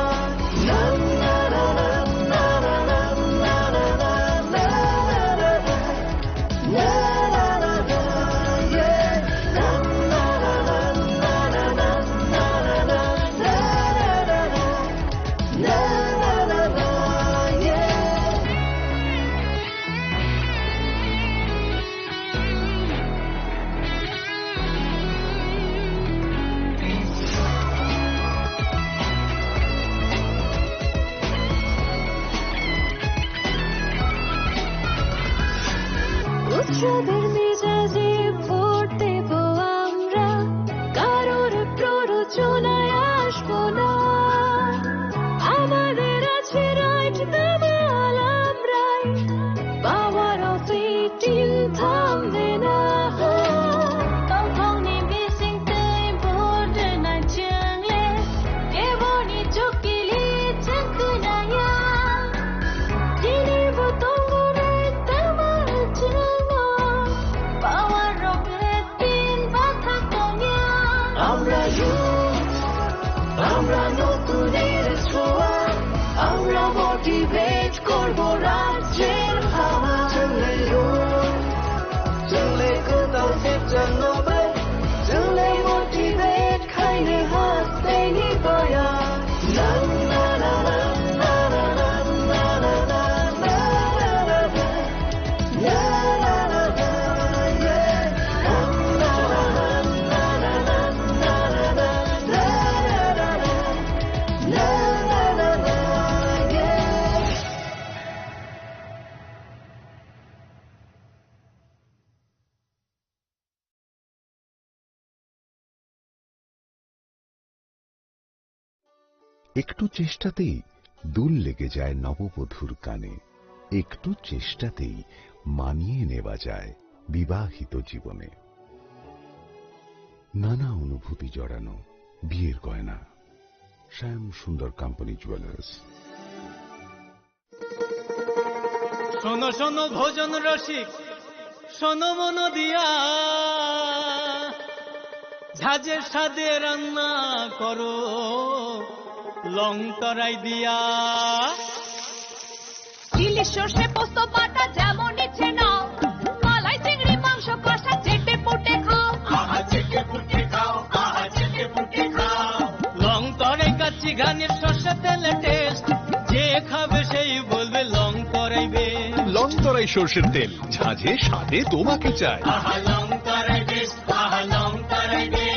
উৎসবের মেজাজে ভোট দেব আমরা, কারোর প্ররোচনায় আসবো না। আমাদের আছে রাইট, দামাল আমরাই, পাওয়ার অফ এইটিন থামবে না। Tongthokni bisingtwi vote rwna chwngle, keboni chukili chwng khwnaya. Tini bo tongo nai tama chwngno, power rok tin bathak tongya. Amra youth, amra notun er choa, amra motivate korbo rajyer hawa. Chwngle youth, chwngle kwtal sipjakno bai, chwngle motivate khaini hasteni boya. একটু চেষ্টাতেই দুল লেগে যায় নববধূর কানে, একটু চেষ্টাতেই মানিয়ে নেওয়া যায় বিবাহিত জীবনে। নানা অনুভূতি জড়ানো বিয়ের গয়না। শ্যাম সুন্দর কোম্পানি জুয়েলার্স। শোনো শোনো ভোজন রসিক, শোনো মন দিয়া, ঝাঁঝের স্বাদে রান্না করো লং তরাই দিয়া। ইলিশ সর্ষে পোস্ত বাটা যেমন ইচ্ছে নাও, মালাই চিংড়ি মাংস কষা চেটে পুটে খাও। আহা চেটে পুটে খাও, আহা চেটে পুটে খাও। লং তরাই কাচ্চি ঘানির সর্ষে তেলে টেস্ট, যে খাবে সেই বলবে লং তরাই বেস্ট। লং তরাই সর্ষের তেল, ঝাঁঝে স্বাদে তোমাকে চাই। আহা লং তরাই বেস্ট, আহা লং তরাই best.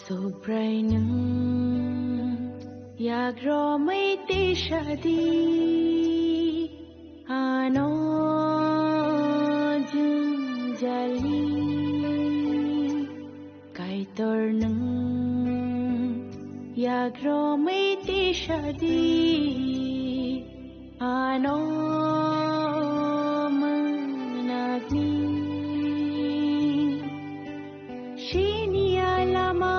Subrai nwng yagromwi tisadi ano jwngjali. Kaitor nwng yagromwi tisadi ano mwnakni. Siniya lama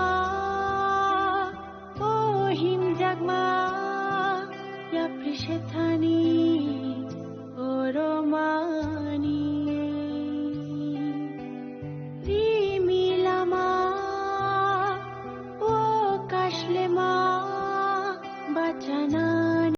o himjakma yapri sethani oromani. Rimi lama o kashlema bachana.